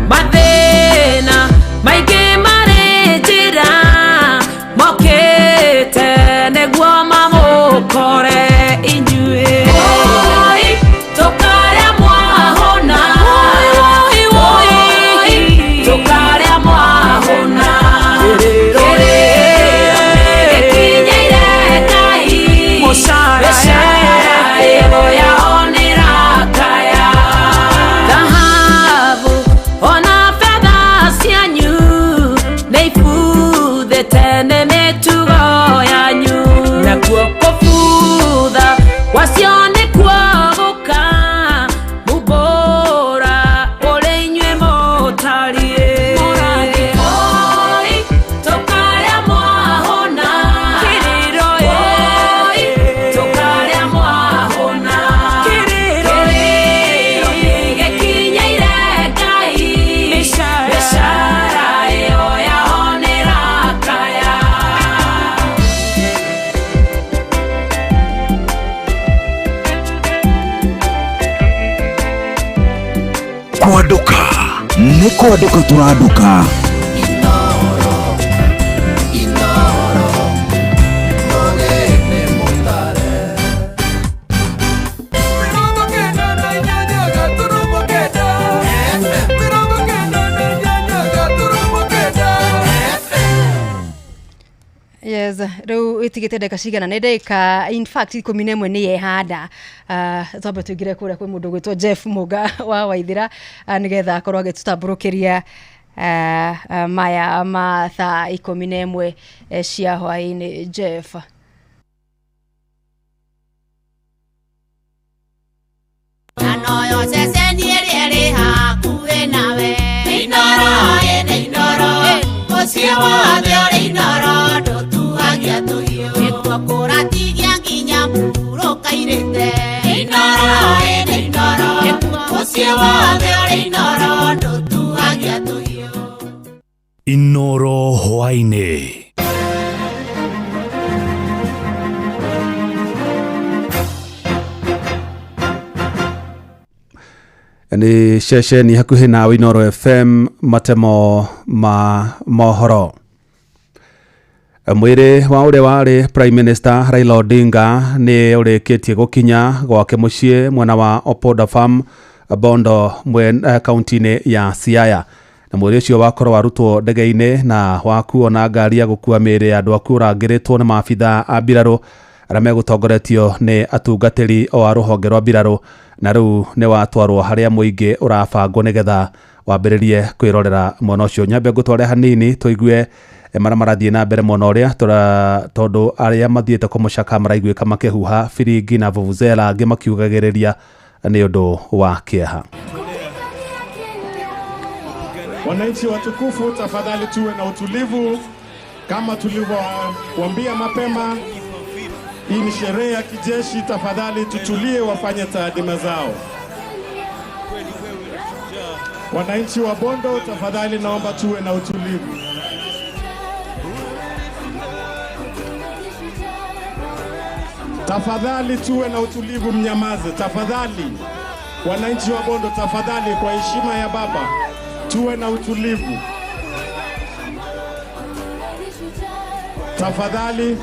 mathĩna maingĩ marĩ njĩra, mokĩte nĩguo mamũkore inyuĩ. Oi Nĩ kwandũka tũrandũka. Yes, rĩu ĩtigĩte ndagĩka cigana? Nĩ ndagĩka in fact 11 nĩ yehanda. Twambe tũingĩre kũrĩa kwĩ mũndũ ũgwĩtwo Jeff Mũga wa Waithĩra, nĩgetha akorwo agĩtũtambũrũkĩria maya ma thaa 11 cia hwaĩ-inĩ. Jeff. Noyo ceceni ĩrĩa ĩrĩ hakuhĩ nawe. Inooro ĩ nĩ Inooro, mũciĩ wothe ũrĩ Inooro, ndũtuagia tũhiũ. Nĩkuo kũratigia nginya mũhurũka irĩte. Inooro ĩ nĩ Inooro, mũciĩ wothe ũrĩ Inooro, ndũtuagia tũhiũ. Inoro hwaĩ-inĩ. Nĩ ceceni hakuhĩ nawe, Inooro FM, matemo ma mohoro. Mwĩrĩ wa ũrĩa warĩ Prime Minister Raila Odinga nĩ ũrĩkĩtie gũkinya gwake mũciĩ mwena wa Opoda Farm, Bondo, kaunti-inĩ ya Siaya, na mwĩrĩ ũcio wakorwo warutwo ndege-inĩ na wakuo na ngari ya gũkua mĩĩrĩ ya andũ akuũ ũrangĩrĩtwo nĩ maabitha a mbirarũ arĩa megũtongoretio nĩ atungatĩri o a rũhonge rwa mbirarũ, na rĩu nĩ watwarwo harĩa mũingĩ ũrabangwo nĩgetha wambĩrĩrie kwĩrorera mwena ũcio. Nyambe ngũtware hanini tũigue marĩa marathiĩ na mbere mwena ũrĩa, tondũ arĩa mathiĩte kũmũcaka maraiguĩka makĩhuha biringi na vuvuzela, angĩ makiugagĩrĩria nĩ ũndũ wa kĩeha. Wananchi watukufu, tafadhali tuwe na utulivu kama tulivyowaambia mapema. Hii ni sherehe ya kijeshi, tafadhali tutulie, wafanye taadima zao. Wananchi wa Bondo, tafadhali naomba tuwe na utulivu. Tafadhali tuwe na utulivu, mnyamaze tafadhali. Wananchi wa Bondo, tafadhali, kwa heshima ya baba, tuwe na utulivu tafadhali.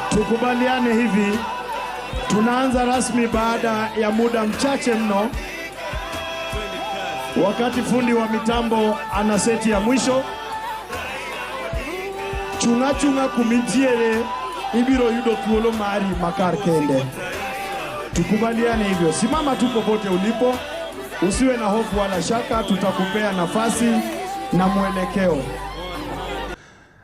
Tukubaliane hivi, tunaanza rasmi baada ya muda mchache mno, wakati fundi wa mitambo ana seti ya mwisho. Chunga chunga kumintiere ibiro yudo thuolo mari makar kende. Tukubaliane hivyo, simama tu popote ulipo, usiwe na hofu wala shaka, tutakupea nafasi na mwelekeo.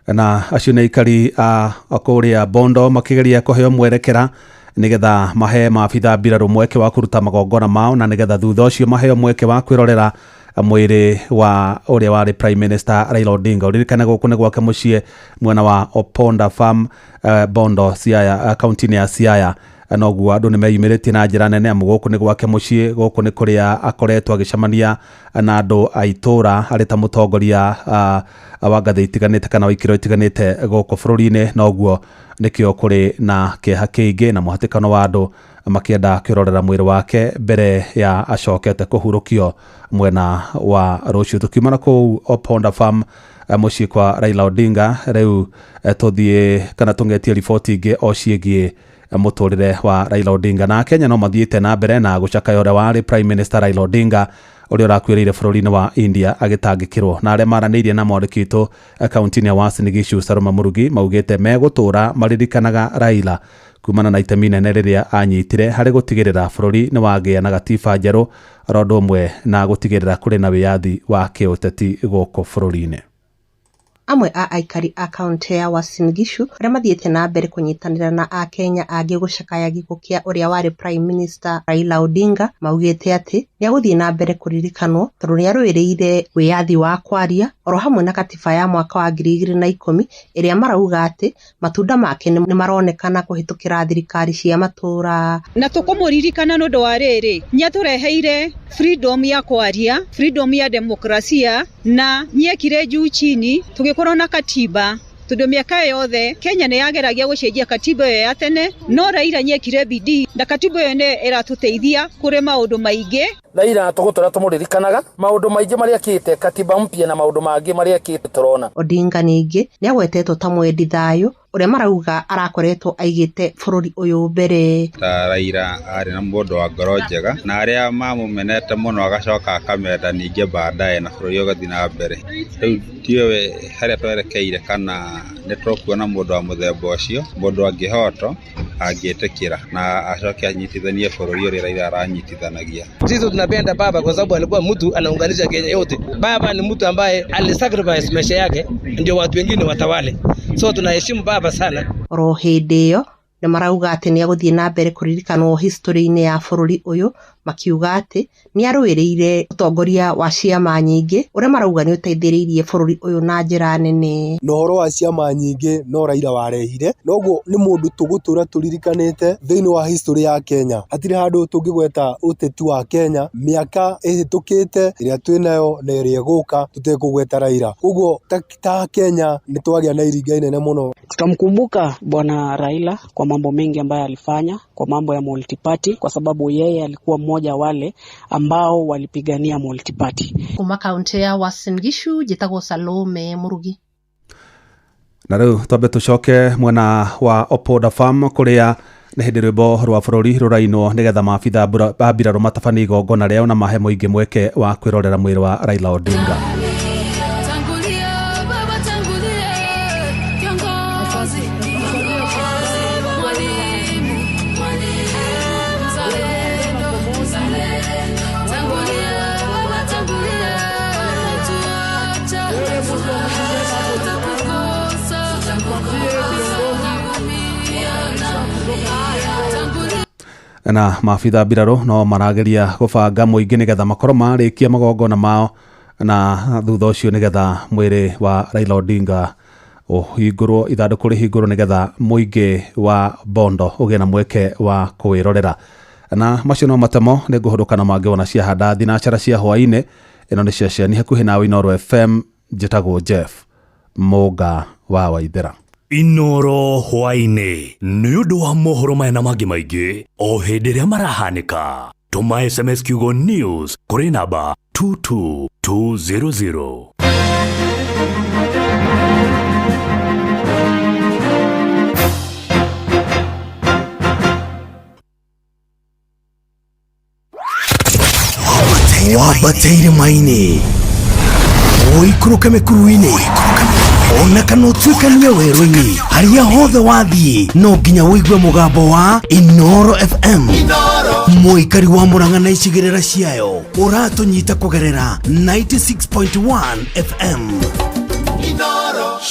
Na acio nĩ aikari a kũrĩa Bondo makĩgeria kũheo mwerekera nĩgetha mahe maabitha mbirarũ mweke wa kũruta magongona mao, na nĩgetha thutha ũcio maheo mweke wa kwĩrorera mwĩrĩ wa ũrĩa warĩ Prime Minister Raila Odinga. Ũririkane gũkũ nĩ gwake mũciĩ mwena wa Oponda Farm, Bondo, Siaya, kaunti-inĩ ya Siaya. Noguo andũ nĩ meyumĩrĩtie na njĩra nene, amu gũkũ nĩ gwake mũciĩ, gũkũ nĩ kũrĩa akoretwo agĩcemania na andũ a itũũra arĩ ta mũtongoria wa ngathĩ itiganĩte kana wa ikĩro itiganĩte gũkũ bũrũri-inĩ. Noguo nĩkĩo kũrĩ na kĩeha kĩingĩ na mũhatĩkano wa andũ makĩenda kwĩrorera mwĩrĩ wake mbere ya acokete kũhurũkio mwena wa rũciũ. Tũkiuma na kũu Oponda Farm, mũciĩ kwa Raila Odinga, rĩu tũthiĩ kana tũng'etie riboti ingĩ o ciĩgiĩ mũtũrĩre wa Raila Odinga. Na Kenya no mathiĩte na mbere na gũcakaya ũrĩa warĩ Prime Minister Raila Odinga, ũrĩa ũrakuĩrĩire bũrũri-inĩ wa India agĩtangĩkĩrwo. Na arĩa maranĩirie na mwandĩki witũ kaunti-inĩ ya Uasin Gishu Salome Murugi maugĩte megũtũra maririkanaga Raila kumana na itemi nene rĩrĩa anyitire harĩ gũtigĩrĩra bũrũri nĩ wagĩa na gatiba njerũ, oro ũndũ ũmwe na gũtigĩrĩra kũrĩ na wĩyathi wa kĩũteti gũkũ bũrũri-inĩ. Amwe a aikari a kaunti ya Uasin Gishu arĩa mathiĩte na mbere kũnyitanĩra na akenya angĩ gũcakaya gĩkuũ kĩa ũrĩa warĩ Prime Minister Raila Odinga maugĩte atĩ nĩegũthiĩ na mbere kũririkanwo tondũ nĩarũĩrĩire wĩyathi wa kwaria oro hamwe na katiba ya mwaka wa 2010 ĩrĩa marauga atĩ matunda make nĩ maronekana kũhĩtũkĩra thirikari cia matũũra. Na tũkũmũririkana nĩ ũndũ wa rĩrĩ, nĩatũreheire freedom ya kwaria, freedom ya demokrasia, na nĩekire juu chini tũgĩkorwo na katiba. Tondu miaka yothe Kenya nĩ yageragia gũcenjia katiba ĩyo ya tene, no Raila nĩekire bidii na katiba ĩyo nĩ ĩratũteithia kũrĩ maũndũ maingĩ. Raila tũgũtũra tũmũririkanaga maũndũ maingĩ marĩa ekĩte, katiba mpya na maũndũ mangĩ marĩa ekĩte tũrona. Odinga ningĩ nĩagwetetwo ta mwendi thayũ ũrĩa marauga arakoretwo aigĩte bũrũri ũyũ mbere. Ta Raila arĩ na mũndũ wa ngoro njega na arĩa mamũmenete mũno agacoka akamenda ningĩ baadaye na bũrũri ũgathiĩ na mbere. Rĩu ndiũĩ harĩa twerekeire kana nĩ tũkuona mũndũ wa mũthemba ũcio, mũndũ angĩhotwo angĩtĩkĩra na acoke anyitithanie bũrũri ũrĩa Raila aranyitithanagia. Sisi tunapenda baba kwa sababu alikuwa mtu anaunganisha Kenya yote. Baba ni mtu ambaye alisacrifice maisha yake ndio watu wengine watawale. So tunaheshimu baba sana. Oro hĩndĩ ĩyo nĩ marauga atĩ nĩ egũthiĩ na mbere kũririkanwo history-inĩ ya bũrũri ũyũ, makiuga atĩ nĩ arũĩrĩire ũtongoria wa ciama nyingĩ ũrĩa marauga nĩ ũteithĩrĩirie bũrũri ũyũ na njĩra nene. Na ũhoro wa ciama nyingĩ no Raila warehire, noguo nĩ mũndũ tũgũtũra tũririkanĩte thĩinĩ wa history ya Kenya. Hatirĩ handũ tũngĩgweta ũteti wa Kenya mĩaka ĩhĩtũkĩte ĩrĩa twĩnayo na ĩrĩa ĩgũka tũtekũgweta Raila. Koguo ta Kenya nĩ twagĩa na iringa inene mũno. Tutamkumbuka Bwana Raila kwa mambo mengi ambayo alifanya, kwa mambo ya multiparty, kwa sababu yeye alikuwa mmoja wale ambao walipigania multiparty. Kuma kaunti ya Uasin Gishu njĩtagwo Salome Murugi. Na rĩu twambe tũcoke mwena wa Opoda Farm kũrĩa nĩ hĩndĩ rwĩmbo rwa bũrũri rũrainwo nĩgetha maabitha a mbirarũ matabanie igongona rĩao na mahe mũingĩ mweke wa kwĩrorera mwĩrĩ wa Raila Odinga. Na maabitha mbirarũ no marageria gũbanga mũingĩ nĩgetha makorwo marĩkia magongona mao na thutha ũcio nĩgetha mwĩrĩ wa Raila Odinga ũhingũrwo, ithandũkũ rĩhingũrwo nĩgetha mũingĩ wa Bondo ũgĩe na mweke wa kwĩrorera. Na macio no matemo nĩ ngũhũrũka na mangĩ wona ciahanda thinacara cia hwaĩ-inĩ. Ĩno nĩ ceceni hakuhĩ nawe Inooro FM, njĩtagwo Jeff Mũnga wa Waithera. Inooro hwaĩ-inĩ nĩ ũndũ wa mohoro maya na mangĩ maingĩ o hĩndĩ ĩrĩa marahanĩka. Tũma SMS kiugo news kũrĩ namba 22200. Wambateire maini ũikũrũke mĩkuru-inĩ ona kana ũtuĩkanie werũ-inĩ, harĩa hothe wathiĩ no nginya ũigue mũgambo wa Inooro FM. Mũikari wa Murang'a na icigĩrĩra ciayo ũratũnyita kũgerera 96.1 FM.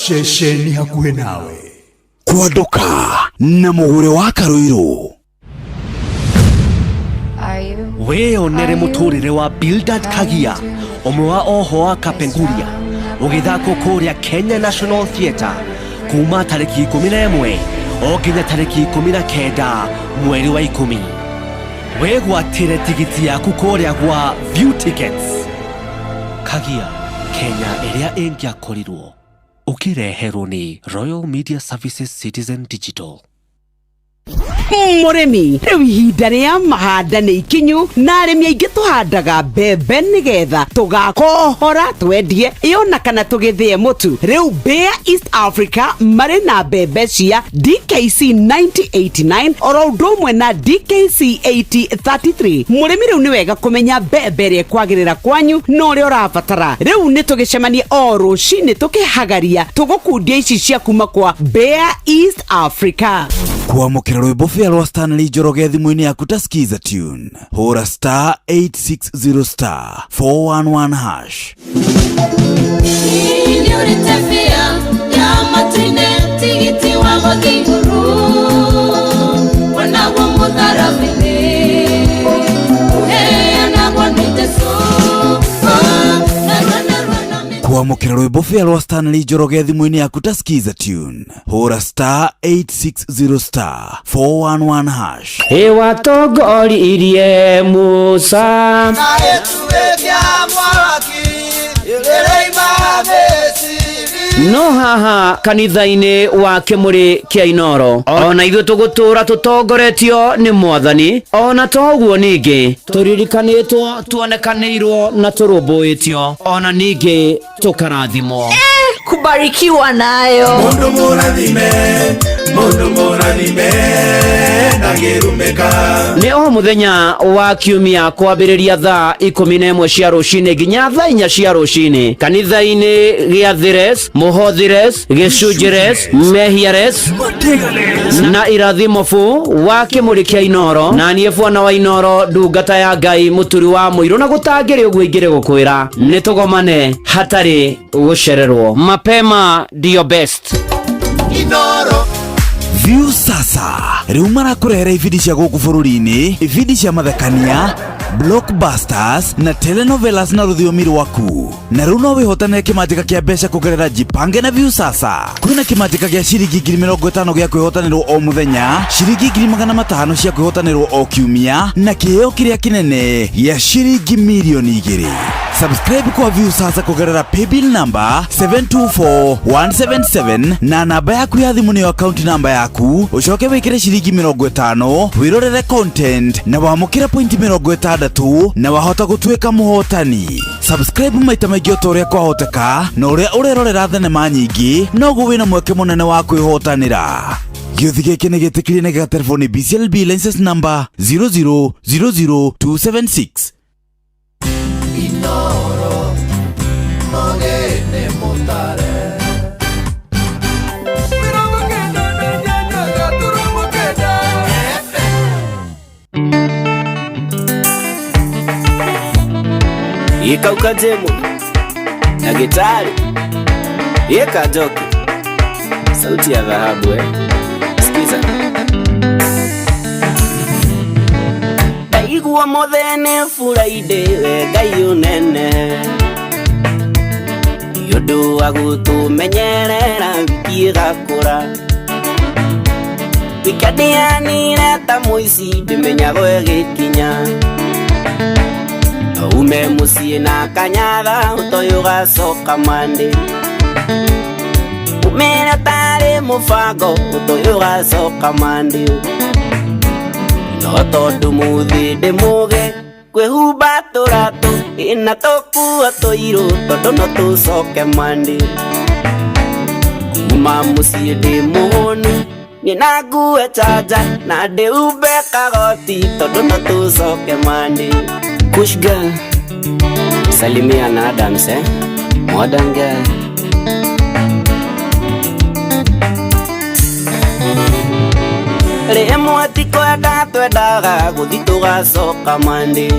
Ceceni hakuhĩ nawe kwanduka na mũgũre wa Karũirũ. Wĩyonere mũtũrĩre wa Bildad Kagia, ũmwe wa oho wa Kapenguria, ũgĩthakwo kũrĩa Kenya National Theatre kuma tarĩki 11 o nginya tarĩki 19 mweri wa 10. Wĩgwatĩre tigiti yaku kũrĩa gwa View Tickets. Kagia, Kenya ĩrĩa ĩngĩakorirwo. Ũkĩreherwo nĩ Royal Media Services Citizen Digital. Mũrĩmi, rĩu ihinda rĩa mahanda nĩ ikinyu na arĩmi aingĩ tũhandaga mbembe nĩgetha tũgakohora twendie ĩona kana tũgĩthĩe mũtu. Rĩu Bayer East Africa marĩ na mbembe cia DKC 9089 oro ũndũ ũmwe na DKC 8033. Mũrĩmi rĩu nĩ wega kũmenya mbembe ĩrĩa ĩkwagĩrĩra kwanyu na ũrĩa ũrabatara. Rĩu nĩ tũgĩcemanie o rũcinĩ tũkĩhagaria tũgũkundia ici cia kuma kwa Bayer East Africa. Kwamũkĩra rwĩmbo bĩa rwa Stanley Njoroge thimũ-inĩ yaku ta Skiza Tune, hũra star 860 star 411 hash. Kwamũkĩra rwĩmbo bĩa rwa Stanley Njoroge thimũ-inĩ yaku ta Skiza Tune, hũra star 860 star 411 hash. Ĩwatongoririe Musa No haha kanitha-inĩ wa Kĩmũrĩ kĩa Inoro ona ithuĩ tũgũtũra tũtongoretio nĩ Mwathani, ona to ũguo ningĩ tũririkanĩtwo, tuonekanĩirwo na tũrũmbũĩtio, ona ningĩ tũkarathimwo. Kubarikiwa nayo. Mundu murathime, mundu murathime ndangĩrumĩka. Nĩ o mũthenya wa kiumia kwambĩrĩria thaa 11 cia rũcinĩ nginya thaa 4 cia rũcinĩ kanitha-inĩ gĩa Thires, Mũhothires, Gĩcunjĩres, Mehiares na Irathimo bu wa Kĩmũrĩ kĩa Inoro, na niĩ bwana wa Inoro, ndungata ya Ngai, mũturi wa mũirũ, na gũtangĩrĩ ũguo ingĩrĩ gũkwĩra nĩ tũgomane hatarĩ gũcererwo. Mapema ndio best. Inoro. View sasa rĩu marakũrehera ibindi cia gũkũ bũrũri-inĩ, ibindi cia mathekania, blockbusters na telenovelas na rũthiomi rwaku. Na rĩu no wĩhotanĩre kĩmanjĩka kĩa mbeca kũgerera Jipange na View sasa. Kwĩna kĩmanjĩka gĩa ciringi 50,000 gĩa kwĩhotanĩrwo o mũthenya, ciringi 500,000 cia kwĩhotanĩrwo o kiumia, na kĩheo kĩrĩa kĩnene gĩa ciringi 2,000,000. Subscribe kwa View sasa kũgerera paybill number 724177 na namba yaku ya thimũ nĩyo account number yaku, ũcoke wĩkĩre ciringi 50 wĩrorere content na wamũkĩre pointi 60 na wahota gũtuĩka mũhotani. Subscribe maita maingĩ o ta ũrĩa kwahoteka, na ũrĩa ũrerorera thenema nyingĩ noguo wĩna mweke mũnene wa kwĩhotanĩra. Gĩũthi gĩkĩ nĩ gĩtĩkĩrie na gĩgaterwo nĩ BCLB license number 0000276. Inoro mogene mutare. Ikauka jemu na gitari yeka joki, sauti ya dhahabu. Sikiza ndaigua muthene Friday we Ngai unene, nĩ ũndũ wa gũtũmenyerera wiki ĩgakũra. Wikendi yanire ta mũici ndĩmenyagwo ĩgĩkinya, ume muciĩ na kanyatha ũtoĩ ũgacoka Monday. Umĩre tarĩ mũbango ũtoĩ ũgacoka Monday. No tondũ mũthĩ ndĩ mũgĩ kwĩhumba tũratũ ĩna tũkuo tũirũ tondũ no tũcoke Monday. Kuma mũciĩ ndĩ mũhũnu niĩ na ngue chanja na ndĩhumbe kagoti tondũ no tũcoke Monday. Kush girl, salimia na Adams, Modern girl. Rĩmwe ti kwenda twendaga gũthiĩ tũgacoka Monday.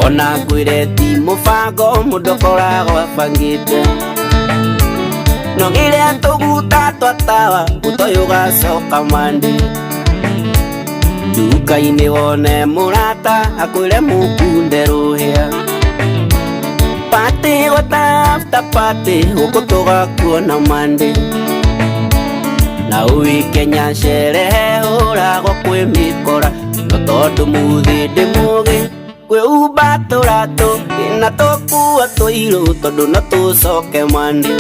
Ona ngwĩre ti mũbango mũndũ akoragwo abangĩte, no rĩrĩa tũguta twatawa ũtoĩ ũgacoka Monday. Nduka-inĩ wone mũrata akwĩre mũkunde rũhĩa, party gwata after party gũkũ tũgakuona Monday. Na ũĩ Kenya sherehe hũragwo kwĩ mĩkora, no tondũ mũthĩ ndĩ mũgĩ kwĩhumba tũratũ na tũkuo tũirũ tondũ no tũcoke Monday.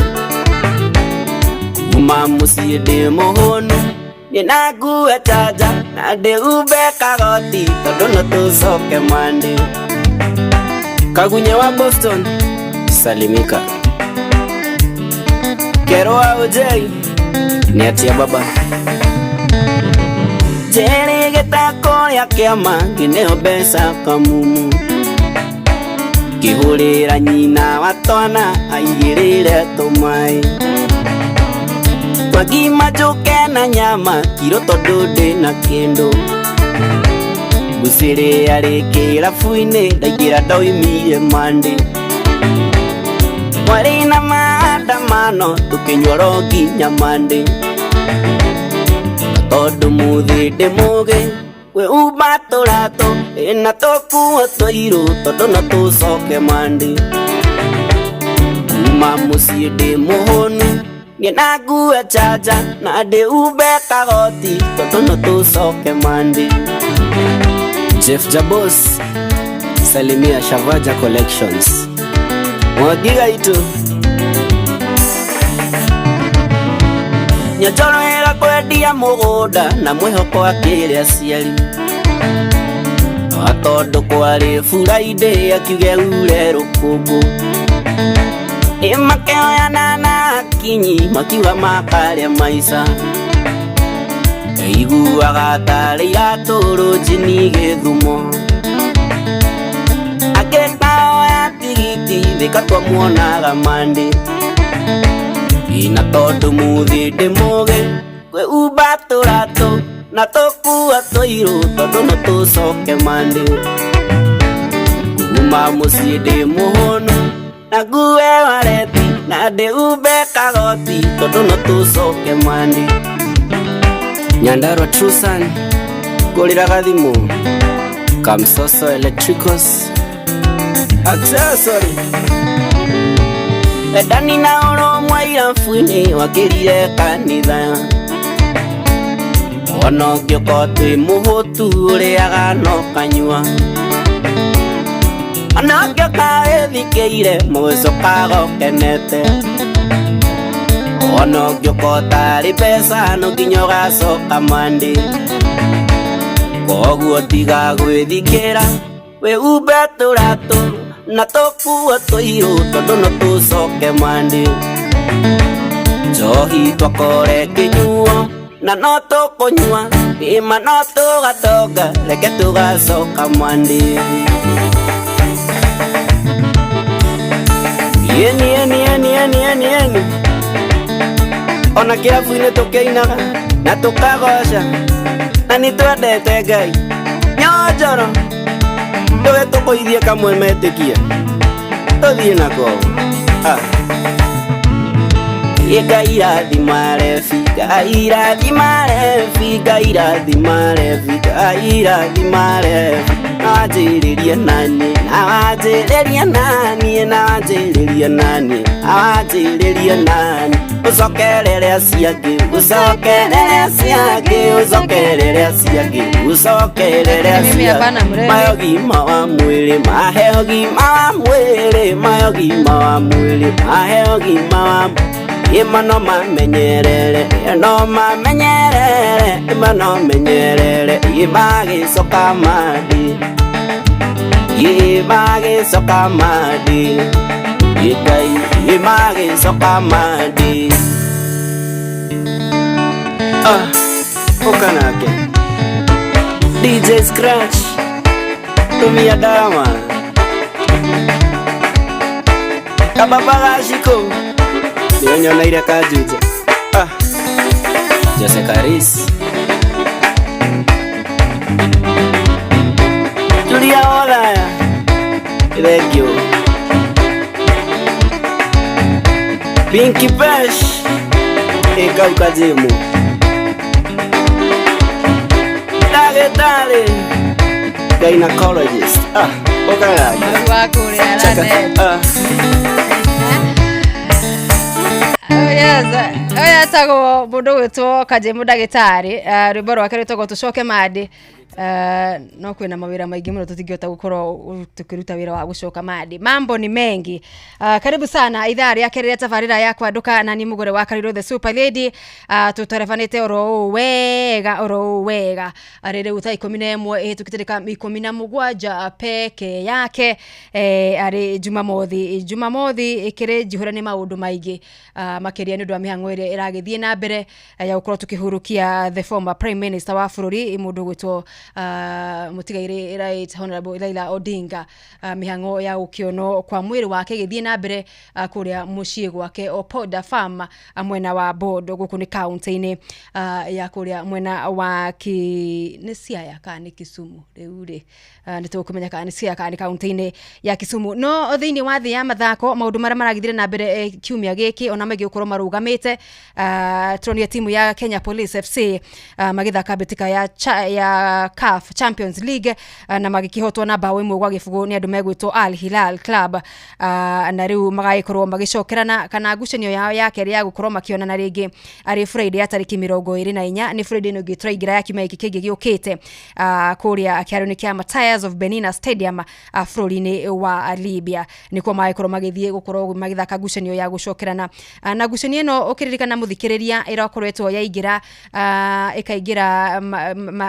Kuma mũciĩ ndĩ mũhũnu niĩ na ngue chanja na ndĩhumbe kagoti tondũ no tũcoke Monday. Kagunya wa Boston salimika, Kero wa Ojei nĩ atia baba. Njeri gĩtako rĩa kĩama ngĩneo mbeca kamumu, ngĩhũrĩra nyina wa twana aigĩrĩre tũmaĩ. Twagima njũke na nyama kiro tondũ ndĩna kĩndũ, Mbucĩrĩ yarĩ kĩrabu-inĩ ndaingĩra ndoimire Monday. Twarĩ na maandamano tũkĩnyua ro nginya Monday. Tondũ mũthĩ ndĩ mũgĩ kwĩhumba tũratũ ĩna tũkuo tũirũ tondũ no tũcoke Monday. Kuma mũciĩ ndĩ mũhũnu niĩ na ngue chanja na ndĩhumbe kagoti tondũ no tũcoke Monday. Jeff Jabos salimia Shavaja Collections. Mwagiga itu. Nyanjoro ĩga kwendia mũgũnda na mwĩhoko akĩre aciari no tondũ kwarĩ Friday akiuge ure rũkũngũ ĩmakĩoyana na akinyi makiuga makarĩa maica iguaga tarĩ iratũrũ njini gĩthumo akĩkaoya tigiti thika twamuonaga Monday ina tondũ muthi ndĩ mũgĩ kwĩumba tũratũ na tũkua tũirũ tondũ no tũcoke Monday kuma mũciĩ ndĩ mũhũnu na ngue wareti na ndĩumbe kagoti tondũ no tũcoke Monday Nyandarua Trusan ngũrĩraga thimũ Kamsoso Electricals Accessory Endani na ũrũmwe irabu-inĩ wakĩrire kanitha ona ũngĩũka twĩ mũhũtu ũrĩaga no kanyua ona ũngĩũka wĩthikĩire mũgĩcokaga ũkenete ona ũngĩũka ũtarĩ mbeca no nginya ũgacoka Monday koguo tiga gwĩthikĩra wĩumbe tũratũ na tũkuo tũirũ tondũ no tũcoke Monday njohi twakore kĩnyuo na no tũkũnyua ĩma no tũgatonga reke tũgacoka Monday yeni yeni yeni yeni yeni yeni ona kĩrabu-inĩ tũkĩinaga na tũkagoca na nĩ twendete Ngai Nyanjoro ndũge tũkũithie kamwe metĩkie tũthiĩ nako Ngai irathima rebi Ngai irathima rebi Ngai irathima rebi Ngai irathima rebi na wanjĩrĩrie nani na wanjĩrĩrie nani na wanjĩrĩrie nani na wanjĩrĩrie nani ũcokerere acio angĩ ũcokerere acio angĩ ũcokerere acio angĩ ũcokerere Mimi acio hapana mrevi. mahe ũgima wa mwĩrĩ mahe ũgima wa mwĩrĩ mahe ũgima wa mwĩrĩ mahe ũgima wa ĩma no mamenyerere no mamenyerere ĩma no menyerere ĩmagĩcoka Monday ĩmagĩcoka Monday ĩngai ĩmagĩcoka Monday ũka nake DJ Scratch tumia dawa kababa gaciko nĩonyoneire kanjunja Jose Karis Julia Othaya Thank you Pinky Pesh ĩkau kajimu Ndagĩtarĩ Gynecologist ũkagake Wa kũrĩa Lanet. Oh yes, oya etagwo mũndũ gwĩtwo Kajemu ndagĩtarĩ rwĩmbo rwake rwĩtagwo tũcoke Monday no kwĩna mawĩra maingĩ mũno tũtingĩhota gũkorwo tũkĩruta wĩra wa gũcoka Monday mambo ni mengi karibu sana ithaa rĩa kerĩ rĩa tabarĩra ya kwandũka na ni mũgũre wa Karirũ the super lady tũtarebanĩte oro ũũ wega oro ũũ wega arĩ rĩu thaa 11 ĩhĩtũkĩte ndagĩka 17 peke yake arĩ Jumamothi ĩkĩrĩ njihũre nĩ maũndũ maingĩ makĩria nĩ ũndũ wa mĩhang'o ĩrĩa ĩragĩthiĩ na mbere ya gũkorwo tũkĩhurukia the former prime minister wa bũrũri mũndũ ũgwĩtwo mũtigairĩ right honorable Raila Odinga mĩhang'o ya gũkĩonwo kwa mwĩrĩ wake ĩgĩthiĩ na mbere kũrĩa mũciĩ gwake Opoda Farm mwena wa Bondo gũkũ nĩ kaunti-inĩ ya kũrĩa mwena wa nĩ Siaya kana nĩ Kisumu rĩu rĩ nĩ tũkũmenya kana nĩ Siaya kana nĩ kaunti-inĩ ya Kisumu no thĩinĩ wa thĩ ya mathako maũndũ marĩa maragĩthire na mbere kiumia gĩkĩ ona maingĩ gũkorwo marũgamĩte turonire timu ya Kenya Police FC magĩthaka mbĩtĩka ya CAF Champions League na magĩkĩhotwo na bao 1-0 nĩ andũ megwĩtwo Al Hilal Club, na rĩu magagĩkorwo magĩcokerana kana ngucanio yao ya kerĩ ya gũkorwo makĩonana rĩngĩ arĩ Friday ya tarĩki 24, nĩ Friday ĩno ĩngĩ tũraingĩra ya kiumia gĩkĩ kĩngĩ gĩũkĩte, kũrĩa kĩharo-inĩ kĩa Matthias of Benina Stadium, bũrũri-inĩ wa Libya, nĩkuo magagĩkorwo magĩthiĩ gũkorwo magĩthaka ngucanio ya gũcokerana. Na ngucanio ĩno ũkĩririkana mũthikĩrĩria ĩrakoretwo yaingĩra, ĩkaingĩra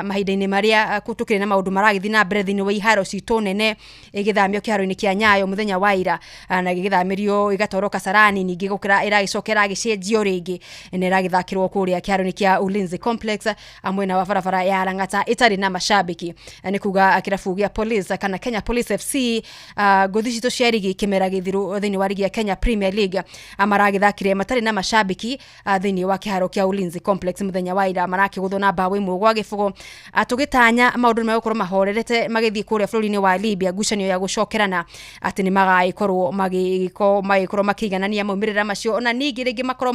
mahinda-inĩ marĩa tũkĩrĩ na maũndũ maragĩthiĩ na mbere thĩinĩ wa iharo citũ nene, ĩgĩthamio kĩharo-inĩ kĩa Nyayo mũthenya wa ira, na ĩgĩthamĩrio ĩgatwarwo Kasarani, ningĩ gũkĩra ĩragĩcoka ĩragĩcenjio rĩngĩ na ĩragĩthakĩrwo kũrĩa kĩharo-inĩ kĩa Ulinzi Complex, mwena wa barabara ya Lang'ata ĩtarĩ na mashabiki. Nĩ kuga kĩrabu gĩa Police kana Kenya Police FC, ngũthi citũ cia rigi kĩmera gĩthiru thĩinĩ wa rigi ya Kenya Premier League, maragĩthakire matarĩ na mashabiki thĩinĩ wa kĩharo kĩa Ulinzi Complex mũthenya wa ira, marakĩgũthwo na bao 1-0. Tũgĩtanya maũndũ nĩ megũkorwo mahorerete magĩthiĩ kũrĩa bũrũri-inĩ wa Libya ngucanio ya gũcokerana atĩ nĩ magagĩkorwo magĩkorwo makĩiganania maumĩrĩra macio, ona ningĩ rĩngĩ makorwo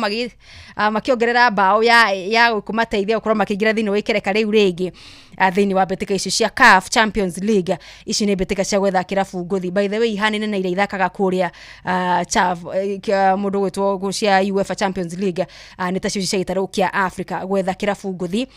makĩongerera bao ya kũmateithia gũkorwo makĩingĩra thĩinĩ wa ikereka rĩu rĩngĩ thĩinĩ wa mbĩtĩka ici cia CAF Champions League. Ici nĩ mbĩtĩka cia gwetha kĩrabu ngũthi, by the way ihanine na iria ithakaga kũrĩa CAF, mũndũ gwĩtwo cia UEFA Champions League, nĩ tacio cia gĩtarũ kĩa Africa gwetha kĩrabu ngũthi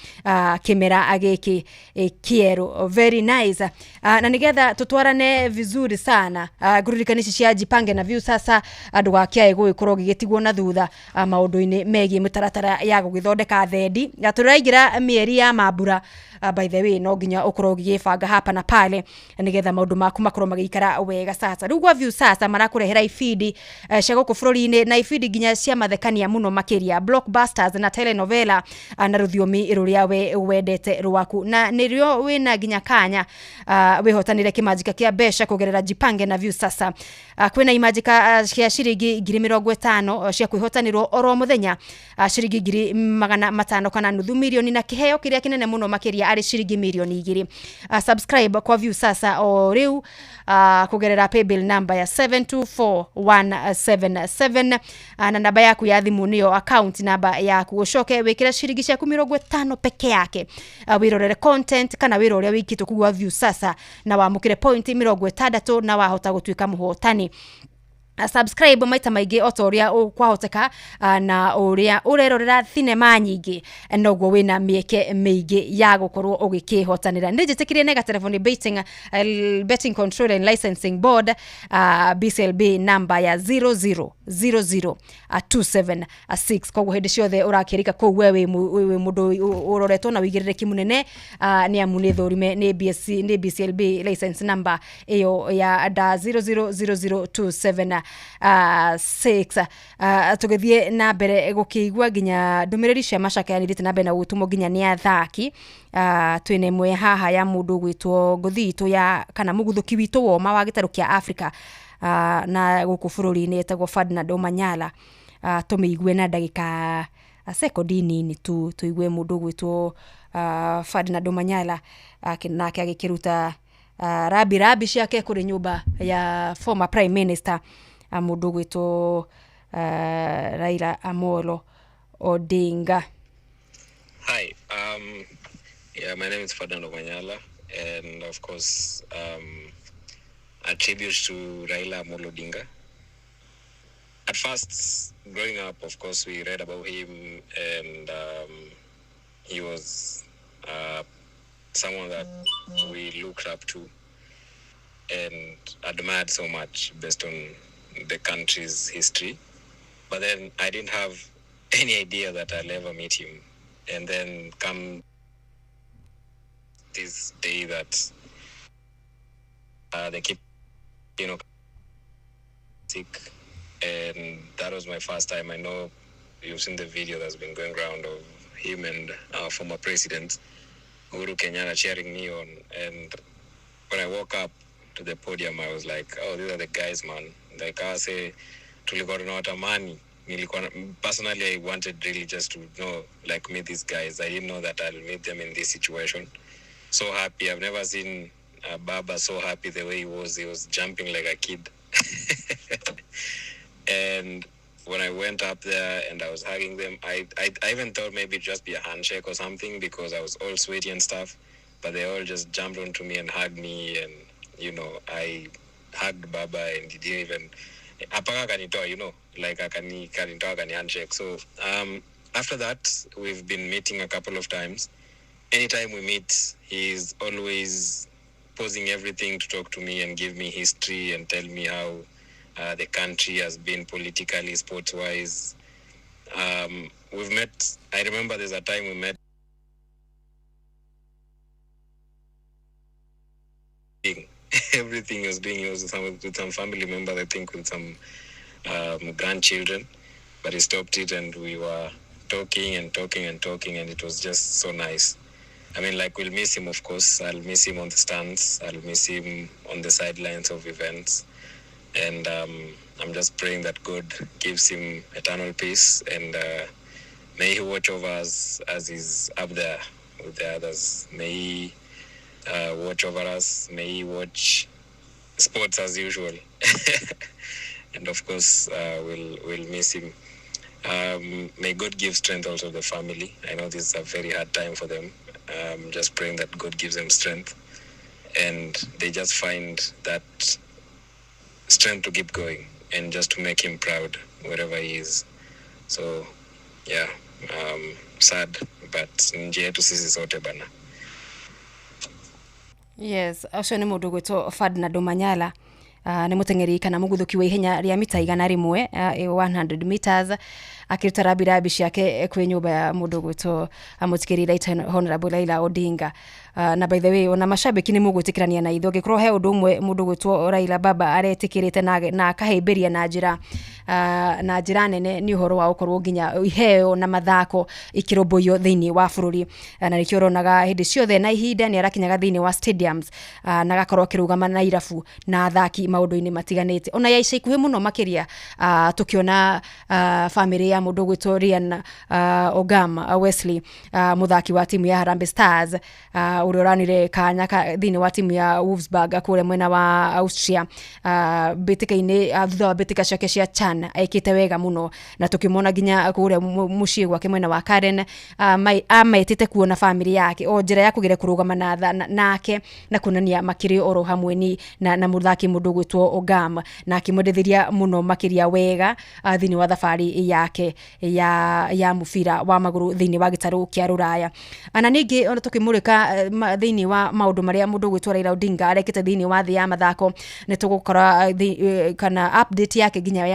kĩmera gĩkĩ kĩerũ. Very nice. Na nĩgetha tũtwarane vizuri sana, ngũririkana ici cia Jipange na Viusasa, ndũgakĩae gũgĩkorwo gĩgĩtigwo na thutha maũndũ-inĩ megiĩ mĩtaratara ya gũgĩthondeka thendi. Na tũraingĩra mĩeri ya mambura, by the way no nginya ũkorwo ũgĩgĩbanga hapa na pale nĩgetha maũndũ maku makorwo magĩikara wega. Sasa rĩu gwa Viusasa marakũrehera ibindi cia gũkũ bũrũri-inĩ na ibindi nginya cia mathekania mũno makĩria, blockbusters na telenovela, na rũthiomi rũrĩa we wendete rwaku, na nĩrĩo wĩna nginya kanya wĩhotanĩre kĩmanjĩka kĩa mbeca kũgerera Jipange na Viusasa. Kwĩna imanjĩka cia ciringi 50,000 cia kwĩhotanĩrwo oro mũthenya, ciringi 500,000 kana nuthu mirioni, na kĩheo kĩrĩa kĩnene mũno makĩria arĩ ciringi 2 milioni. Subscribe kwa Viusasa o rĩu kũgerera paybill number ya 724177, na namba yaku ya thimũ nĩyo account number yaku, ũcoke wĩkĩre ciringi ciaku 50 peke yake, wĩrorere content kana wĩra ũrĩa wĩkĩtwo kũu gwa Viusasa na wamũkĩre point 60 na wahota gũtuĩka mũhotani. Subscribe maita maingĩ o ta ũrĩa kwahoteka, na ũrĩa ũrerorera thinema nyingĩ noguo wĩna mĩeke mĩingĩ ya gũkorwo ũgĩkĩhotanĩra. Nĩ njĩtĩkĩrie nega telephone betting Control and Licensing Board, BCLB namba ya 0000276. Koguo hĩndĩ ciothe ũrakĩrika kũu we wĩ mũndũ ũroretwo na wĩigĩrĩrĩki mũnene, nĩ amu nĩ thũrime nĩ BSC, nĩ BCLB license number ĩyo ya nda 0000276. Tũgĩthiĩ na mbere gũkĩigua nginya ndũmĩrĩri cia macakaya nĩ ithiĩte na mbere na gũtũmwo nginya nĩ athaki. Twĩna ĩmwe haha ya mũndũ ũgwĩtwo ngũthi itũ ya kana mũguthũki witũ woma wa gĩtarũ kĩa Africa, na gũkũ bũrũri-inĩ etagwo Ferdinand Omanyala. Tũmĩigue na ndagĩka sekondi nini tu, tũigue mũndũ ũgwĩtwo Ferdinand Omanyala nake agĩkĩruta rambi rambi ciake kũrĩ nyũmba ya former prime minister, mũndũ ũgwĩtwo Raila Amolo Odinga. Hi, yeah, my name is Ferdinand Omanyala, and of course, a tribute to Raila Amolo Odinga. At first, growing up, of course, we read about him, and he was someone that we looked up to and admired so much based on the country's history. But then I didn't have any idea that I'll ever meet him. And then come this day that they keep, sick, and that was my first time. I know you've seen the video that's been going round of him and our former president Uhuru Kenyatta cheering me on. And when I woke up to the podium, I was like, "Oh, these are the guys, man." Like I say, tulikuwa tunawatamani. Personally, I wanted really just to know, like, meet these guys. I didn't know that I'll meet them in this situation. So happy. I've never seen Baba so happy the way he was. He was jumping like a kid. And when I went up there and I was hugging them, I even thought maybe just be a handshake or something because I was all sweaty and stuff. But they all just jumped onto me and hugged me, and I hugged Baba, and he didn't even apaka akanitoa, like akanitoa akani handshake. So after that, we've been meeting a couple of times. Anytime we meet, he's always pausing everything to talk to me and give me history and tell me how the country has been politically, sports-wise. We've met, I remember there's a time we met everything he was doing, he was with some family members, I think with some grandchildren, but he stopped it and we were talking and talking and talking, and it was just so nice. I mean, like, we'll miss him, of course. I'll miss him on the stands. I'll miss him on the sidelines of events. And I'm just praying that God gives him eternal peace, and may he watch over us as he's up there with the others. May he watch over us. May he watch sports as usual. And of course, we'll miss him. May God give strength also to the family. I know this is a very hard time for them. Just praying that God gives them strength and they just find that strength to keep going and just to make him proud wherever he is. So yeah, sad, but njia yetu sisi sote bana. Yes, ũcio nĩ mũndũ ũgwĩtwo Ferdinand Omanyala. Nĩ mũteng'eri kana mũguthũki wa ihenya rĩa mita 100, 100 meters, akĩruta rambirambi ciake kwĩ nyũmba ya mũndũ ũgwĩtwo mũtikĩri Right Honorable Raila Odinga. Na by the way, ona macambĩki nĩ mũgwĩtĩkĩrania na ithuĩ, angĩkorwo he ũndũ ũmwe mũndũ ũgwĩtwo Raila Baba aretĩkĩrĩte na akahĩmbĩria na njĩra nene, nĩ ũhoro wa gũkorwo nginya iheo na mathako ikĩrũmbũiyo thĩinĩ wa bũrũri. Na nĩkĩo ũronaga hĩndĩ ciothe na ihinda nĩ arakinyaga thĩinĩ wa stadiums na agakorwo akĩrũgama na irabu na athaki maũndũ-inĩ matiganĩte. Ona ya ica ikuhĩ mũno makĩria, tũkĩona bamĩrĩ ya mũndũ ũgwĩtwo Ryan Ogam Wesley, mũthaki wa timu ya Harambee Stars, ũrĩa ũranire kanya thĩinĩ wa timu ya Wolfsburg kũrĩa mwena wa Austria, mbĩtĩka-inĩ, thutha wa mbĩtĩka ciake cia CHAN ekĩte wega mũno, na tũkĩmwona nginya kũrĩa mũciĩ gwake mwena wa Karen, ametĩte kuona bamĩrĩ yake o njĩra ya kũgeria kũrũgama nake na kuonania makĩrĩ oro hamwe ni na mũthaki mũndũ ũgwĩtwo Ogam, na akĩmwendithĩria mũno makĩria wega thĩinĩ wa thabarĩ yake ya mũbira wa magũrũ thĩinĩ wa gĩtarũ kĩa rũraya. Na ningĩ ona tũkĩmũrĩka thĩinĩ wa maũndũ marĩa mũndũ ũgwĩtwo Raila Odinga arekĩte thĩinĩ wa thĩ ya mathako, nĩ tũgũkora kana update yake nginya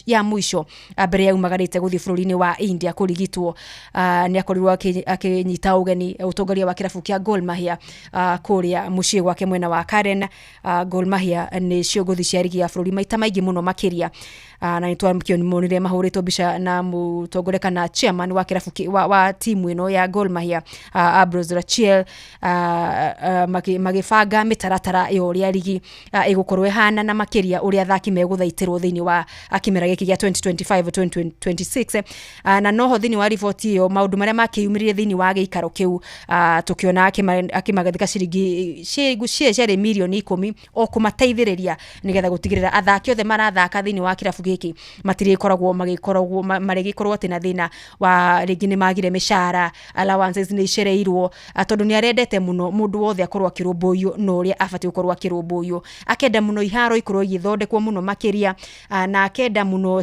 ya mũico, mbere ya umagarĩte gũthiĩ bũrũri-inĩ wa India kũrigitwo, nĩ akorirwo akĩnyita ũgeni ũtongoria wa kĩrabu kĩa Gor Mahia kũrĩa mũciĩ gwake mwena wa Karen. Gor Mahia nĩ ciongothi cia rigi ya bũrũri maita maingĩ mũno makĩria, na nĩ twakĩmonire mahũrĩtwo mbica na mũtongoria kana chairman wa kĩrabu wa timu ĩno ya Gor Mahia, Ambrose Rachiel, magĩbanga mĩtaratara ya ũrĩa rigi ĩgũkorwo ĩhana na makĩria ũrĩa athaki megũthaitĩrwo thĩinĩ wa kĩmera gĩkĩ gĩa 2025 2026. Na noho thĩinĩ wa riboti ĩyo, maũndũ marĩa makĩyumĩrire thĩinĩ wa gĩikaro kĩu, tũkĩona akĩmagathĩka ciringi ciarĩ mirioni 10 o kũmateithĩrĩria nĩgetha gũtigĩrĩra athaki othe marathaka thĩinĩ wa kĩrabu gĩkĩ matirĩkoragwo magĩkoragwo marĩgĩkorwo atĩ na thĩna wa rĩngĩ nĩ magire mĩcara, allowances nĩ icereirwo, tondũ nĩ arendete mũno mũndũ wothe akorwo akĩrũmbũiyo na ũrĩa abatiĩ gũkorwo akĩrũmbũiyo. Akenda mũno iharo ikorwo igĩthondekwo mũno makĩria, na akenda mũno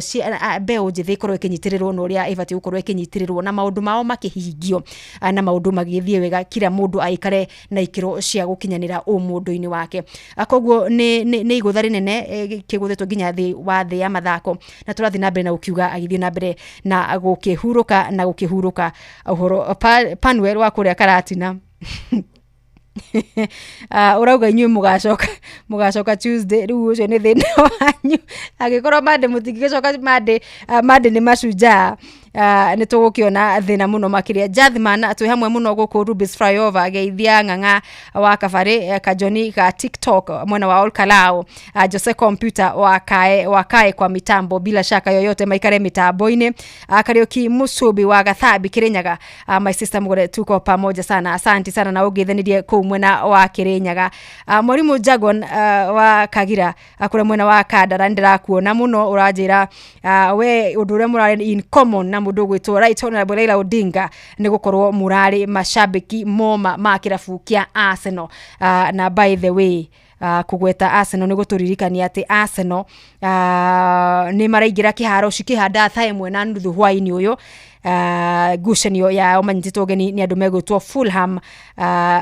mbeũ njĩthĩ ĩkorwo ĩkĩnyitĩrĩrwo na ũrĩa ĩbatiĩ gũkorwo ĩkĩnyitĩrĩrwo, na maũndũ mao makĩhingio, na maũndũ magĩthiĩ wega, kila mũndũ aikare na ikĩro cia gũkinyanĩra ũmũndũ-inĩ wake. Koguo nĩ igũtha rĩnene kĩgũthĩtwo nginya thĩ wa thĩ ya mathako, na tũrathiĩ na mbere na gũkiuga agĩthiĩ na mbere na gũkĩhurũka na gũkĩhurũka. Ũhoro Panuel wa kũrĩa Karatina, ũrauga inyuĩ mũgacoka Tuesday. Rĩu ũcio nĩ thĩna wanyu angĩkorwo Monday mũtingĩgĩcoka Monday. Monday nĩ mashujaa, nĩ tũgũkĩona thĩna mũno makĩria. Jathman, twĩ hamwe mũno gũkũ Rubis Flyover. Geithia ng'ang'a wa kabarĩ, kajoni ga TikTok mwena wa Olkalao, Jose Computer wa kae kwa mitambo, bila shaka yoyote maikare mitambo-inĩ. Kariuki Musubi wa Gathambi Kirinyaga, my sister Mugure, tuko pamoja sana, asante sana na ũngĩthanirie kũu mwena wa Kirinyaga. Mwalimu Jagon wa Kagira, kũrĩa mwena wa Kandara, nĩndĩrakuona mũno, ũranjĩra we ũndũ ũrĩa mũrarĩ in common na na mũndũ ũgwĩtwo Right Honorable Raila Odinga nĩ gũkorwo mũrarĩ mashabiki moma ma kĩrabu kĩa Arsenal. Na by the way, kũgweta Arsenal nĩ gũtũririkania atĩ Arsenal nĩ maraingĩra kĩharo cikĩhanda thaa 1:30 hwaĩ-inĩ ũyũ. Ngucanio yao manyitĩtwo ũgeni nĩ andũ megwĩtwo Fulham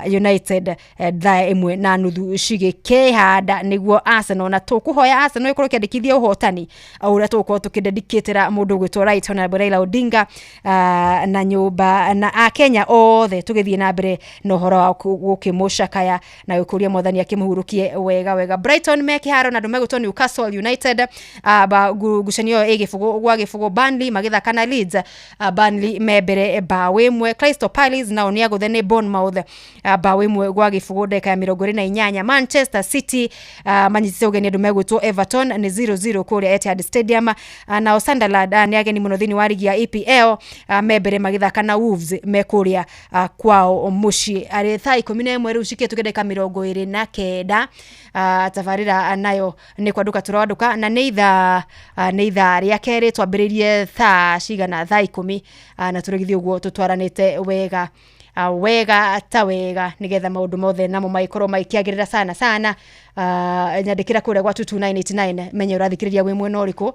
United, thaa 1:30 cigĩkĩhanda nĩguo Arsenal, na tũkũhoya Arsenal ĩkorwo ĩkĩandĩkithia ũhotani o ũrĩa tũgũkorwo tũkĩdedicatĩra mũndũ ũgwĩtwo Right Honorable Raila Odinga na nyũmba na akenya othe, tũgĩthiĩ na mbere na ũhoro wa gũkĩmũcakaya na gũkũria mwathani akĩmũhurũkie wega wega. Brighton me kĩharo na andũ megwĩtwo Newcastle United, ngucanio ĩyo ĩ 0-0. Burnley magĩthaka na Leeds, Burnley me mbere 1-0. Crystal Palace nao nĩ agũthe nĩ Bournemouth 1-0 ndagĩka ya 28. Manchester City manyitĩte ũgeni andũ megwĩtwo Everton nĩ 0-0 kũrĩa Etihad Stadium. Nao Sunderland nĩ ageni mũno thĩinĩ wa rigi ya EPL, me mbere magĩthaka na Wolves me kũrĩa kwao mũciĩ. Arĩ thaa 11 rĩu cikĩtũke ndagĩka 29. Tabarĩra nayo nĩ kwandũka tũrandũka, na nĩ ithaa rĩa kerĩ, twambĩrĩirie thaa cigana, thaa 10, na tũrĩgithie ũguo tũtwaranĩte wega wega ta wega, nigetha maũndũ mothe namo magĩkorwo magĩkĩagĩrĩra sana sana. Nyandĩkĩra kũrĩa gwa 22989 menye ũrathikĩrĩria wĩ mwena ũrĩkũ,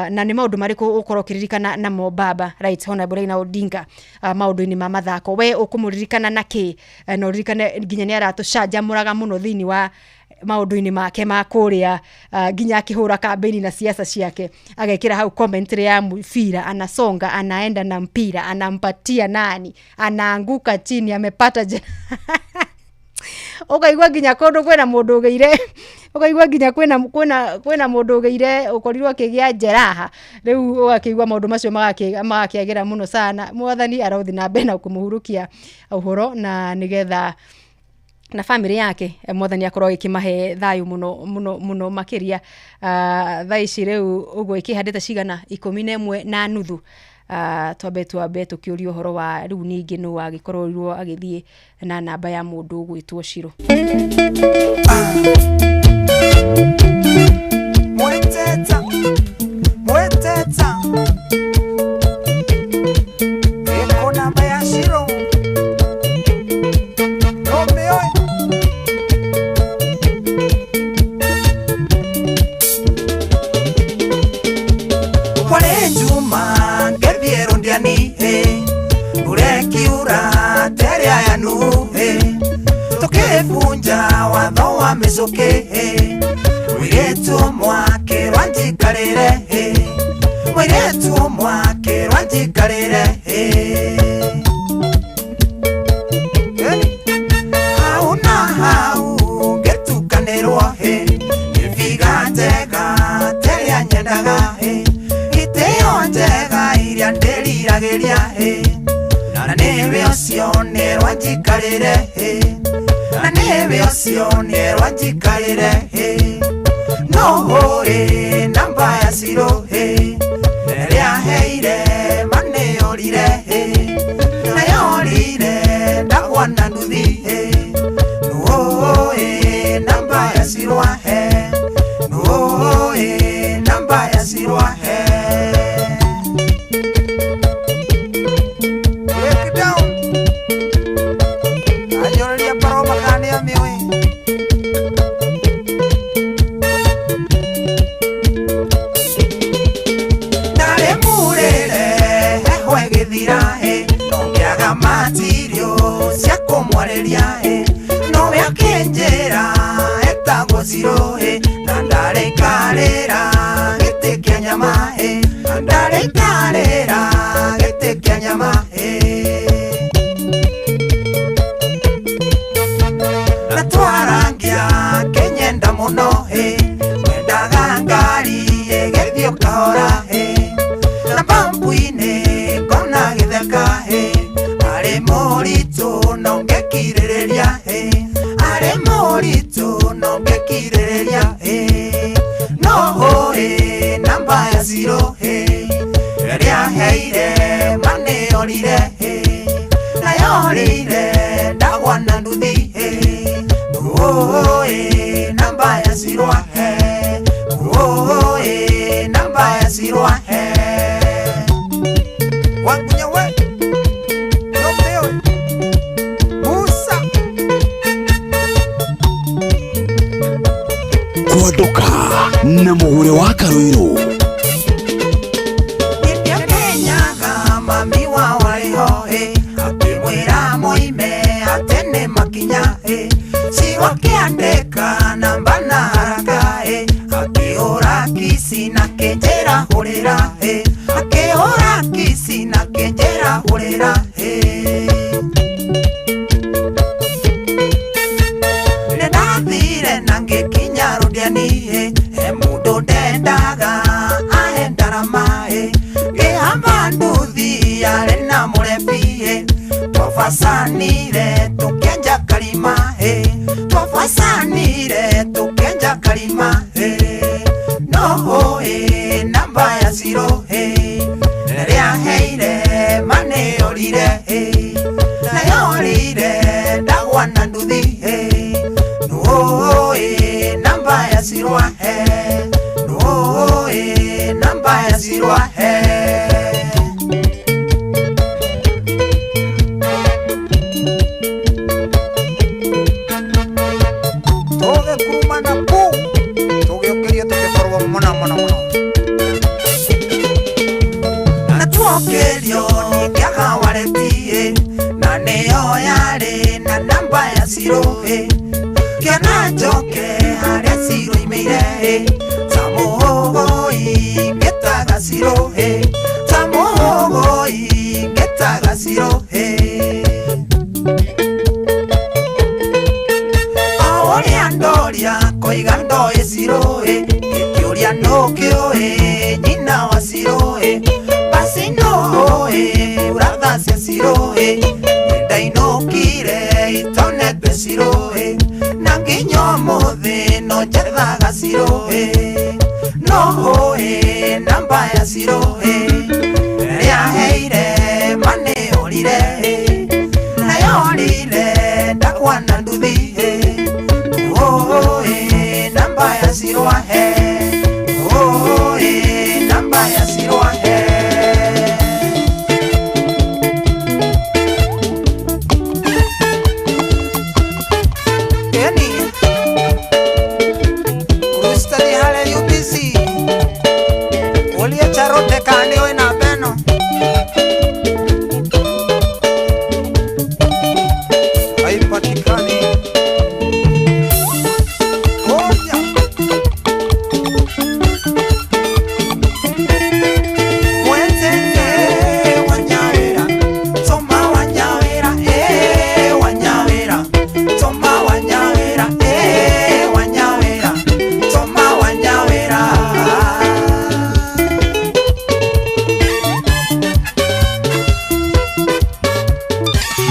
na nĩ maũndũ marĩkũ ũkorwo ũkĩririkana namo baba Right Honorable Raila Odinga maũndũ-inĩ ma mathako, we ũkũmũririkana na kĩ? Na ũririkane nginya nĩ aratũcanjamũraga mũno thĩinĩ wa maũndũ-inĩ make ma kũrĩa, nginya akĩhũra kambĩini na siasa ciake agekĩra hau commentary ya mpira, anasonga anaenda na mpira anampatia nani, anaanguka chini amepata ũkaigua nginya kũndũ kwĩna mũndũ ũgĩire, ũkaigua nginya kwĩna mũndũ ũgĩire ũkorirwo akĩgĩa jeraha, rĩu ũgakĩigua maũndũ macio magakĩagĩra mũno sana. Mwathani arothi na mbere na kũmũhurukia ũhoro, na nĩgetha na family yake mwathani akorwo agĩkĩmahe thayũ mũno mũno mũno makĩria. Thaa ici rĩu ũguo ĩkĩhandĩte cigana, 11:30. Twambe tũkĩũria ũhoro wa rĩu ningĩ nũ agĩkorirwo agĩthiĩ na namba ya mũndũ ũgwĩtwo Shiro. Mweteta mweteta eko namba ya Shiro watho wa mĩcũkĩ, mũirĩtu mwake rwanjikarĩre, mũirĩtu mwake rwanjikarĩre, hau na hau ngĩtukanĩrwo, nĩ biga njega terĩa nyendaga, itĩo njega iria ndĩriragĩria, na nĩwe ũcio nĩ rwanjikarĩre, na nĩwe ũcio nĩ rwanjikarĩre, no hũĩ namba ya Shiro, rĩrĩa heire manĩyũrire, nayorire ndagwa na nduthi, nũĩ namba ya Shiro ahe, nũĩ namba ya Shiro ahe. No akĩnjĩra etagwo Shiro, na ndarĩikarĩra gĩtĩ kĩa nyama, na ndarĩikarĩra gĩtĩ kĩa nyama, na twarangia kĩnyenda mũno, mwendaga ngari ĩgĩthiĩ kahora, na bambu-inĩ ngona gĩtheka, arĩ mũritũ no ngĩkirĩrĩria, arĩ mũritũ no ngĩkirĩrĩria, no hũĩ namba ya Shiro, rĩrĩa heire manĩyorire, nayorire ndagwa na nduthi, nũĩ namba ya Shiro ahe, nũĩ namba ya Shiro ahe. Kwanduka na mũgũre wa Karũirũ. Nĩndĩamenyaga mami wao arĩ ho ĩ, akĩmwĩra moime atene makinya ĩ, Cirũ akĩandĩka namba na haraka ĩ, akĩhũra kici na kĩnjĩra hũrĩra ĩ, akĩhũra kici na kĩnjĩra hũrĩra ĩ. Nĩndathire na ngĩkinya rũdiani ĩ, he mũndũ ndendaga ahe ndarama ĩ, ngĩhamba nduthi yarĩ na mũrebi ĩ, twabacanire tũkĩenja karima ĩ, twabacanire tũkĩenja karima ĩ, no ĩ namba ya Cirũ ĩ, rĩrĩa aheire manĩorire ĩ, nayorire ndagwa na nduthi ĩ, no ĩ namba ya Cirũ ahe, no ĩ namba ya Cirũ ahe. Tũgĩkurumana ku tũgĩũkĩrio tũgĩkorwo mũno mũno mũno na tuokĩrio ningĩaga wareti ĩ, na nĩyo yarĩ na namba ya Cirũ ĩ, kĩona njoke harĩa Cirũ imĩire ĩ, ta mũhũgũi ngĩtaga Cirũ ĩ, ta mũhũgũi ngĩtaga Cirũ ĩ. Ũrĩa ndoria koiga ndoĩ Cirũ ĩ, ngĩkĩũria nũkĩũĩ nyina wa Cirũ ĩ, basi nũĩ buratha cia Cirũ ĩ, nĩndainũkire itonete Cirũ ĩ, na nginya ũmũthĩ no njethaga Cirũ ĩ, nũĩ namba ya Cirũ ĩ, rĩrĩa aheire manĩorire ĩ, nayorire ndagwa na nduthi ĩ, ĩ namba ya Cirũ ahe, ĩ namba ya Cirũ ahe. Eni Rustari hale UBC Ulie charote kani oi na beno haipatikani.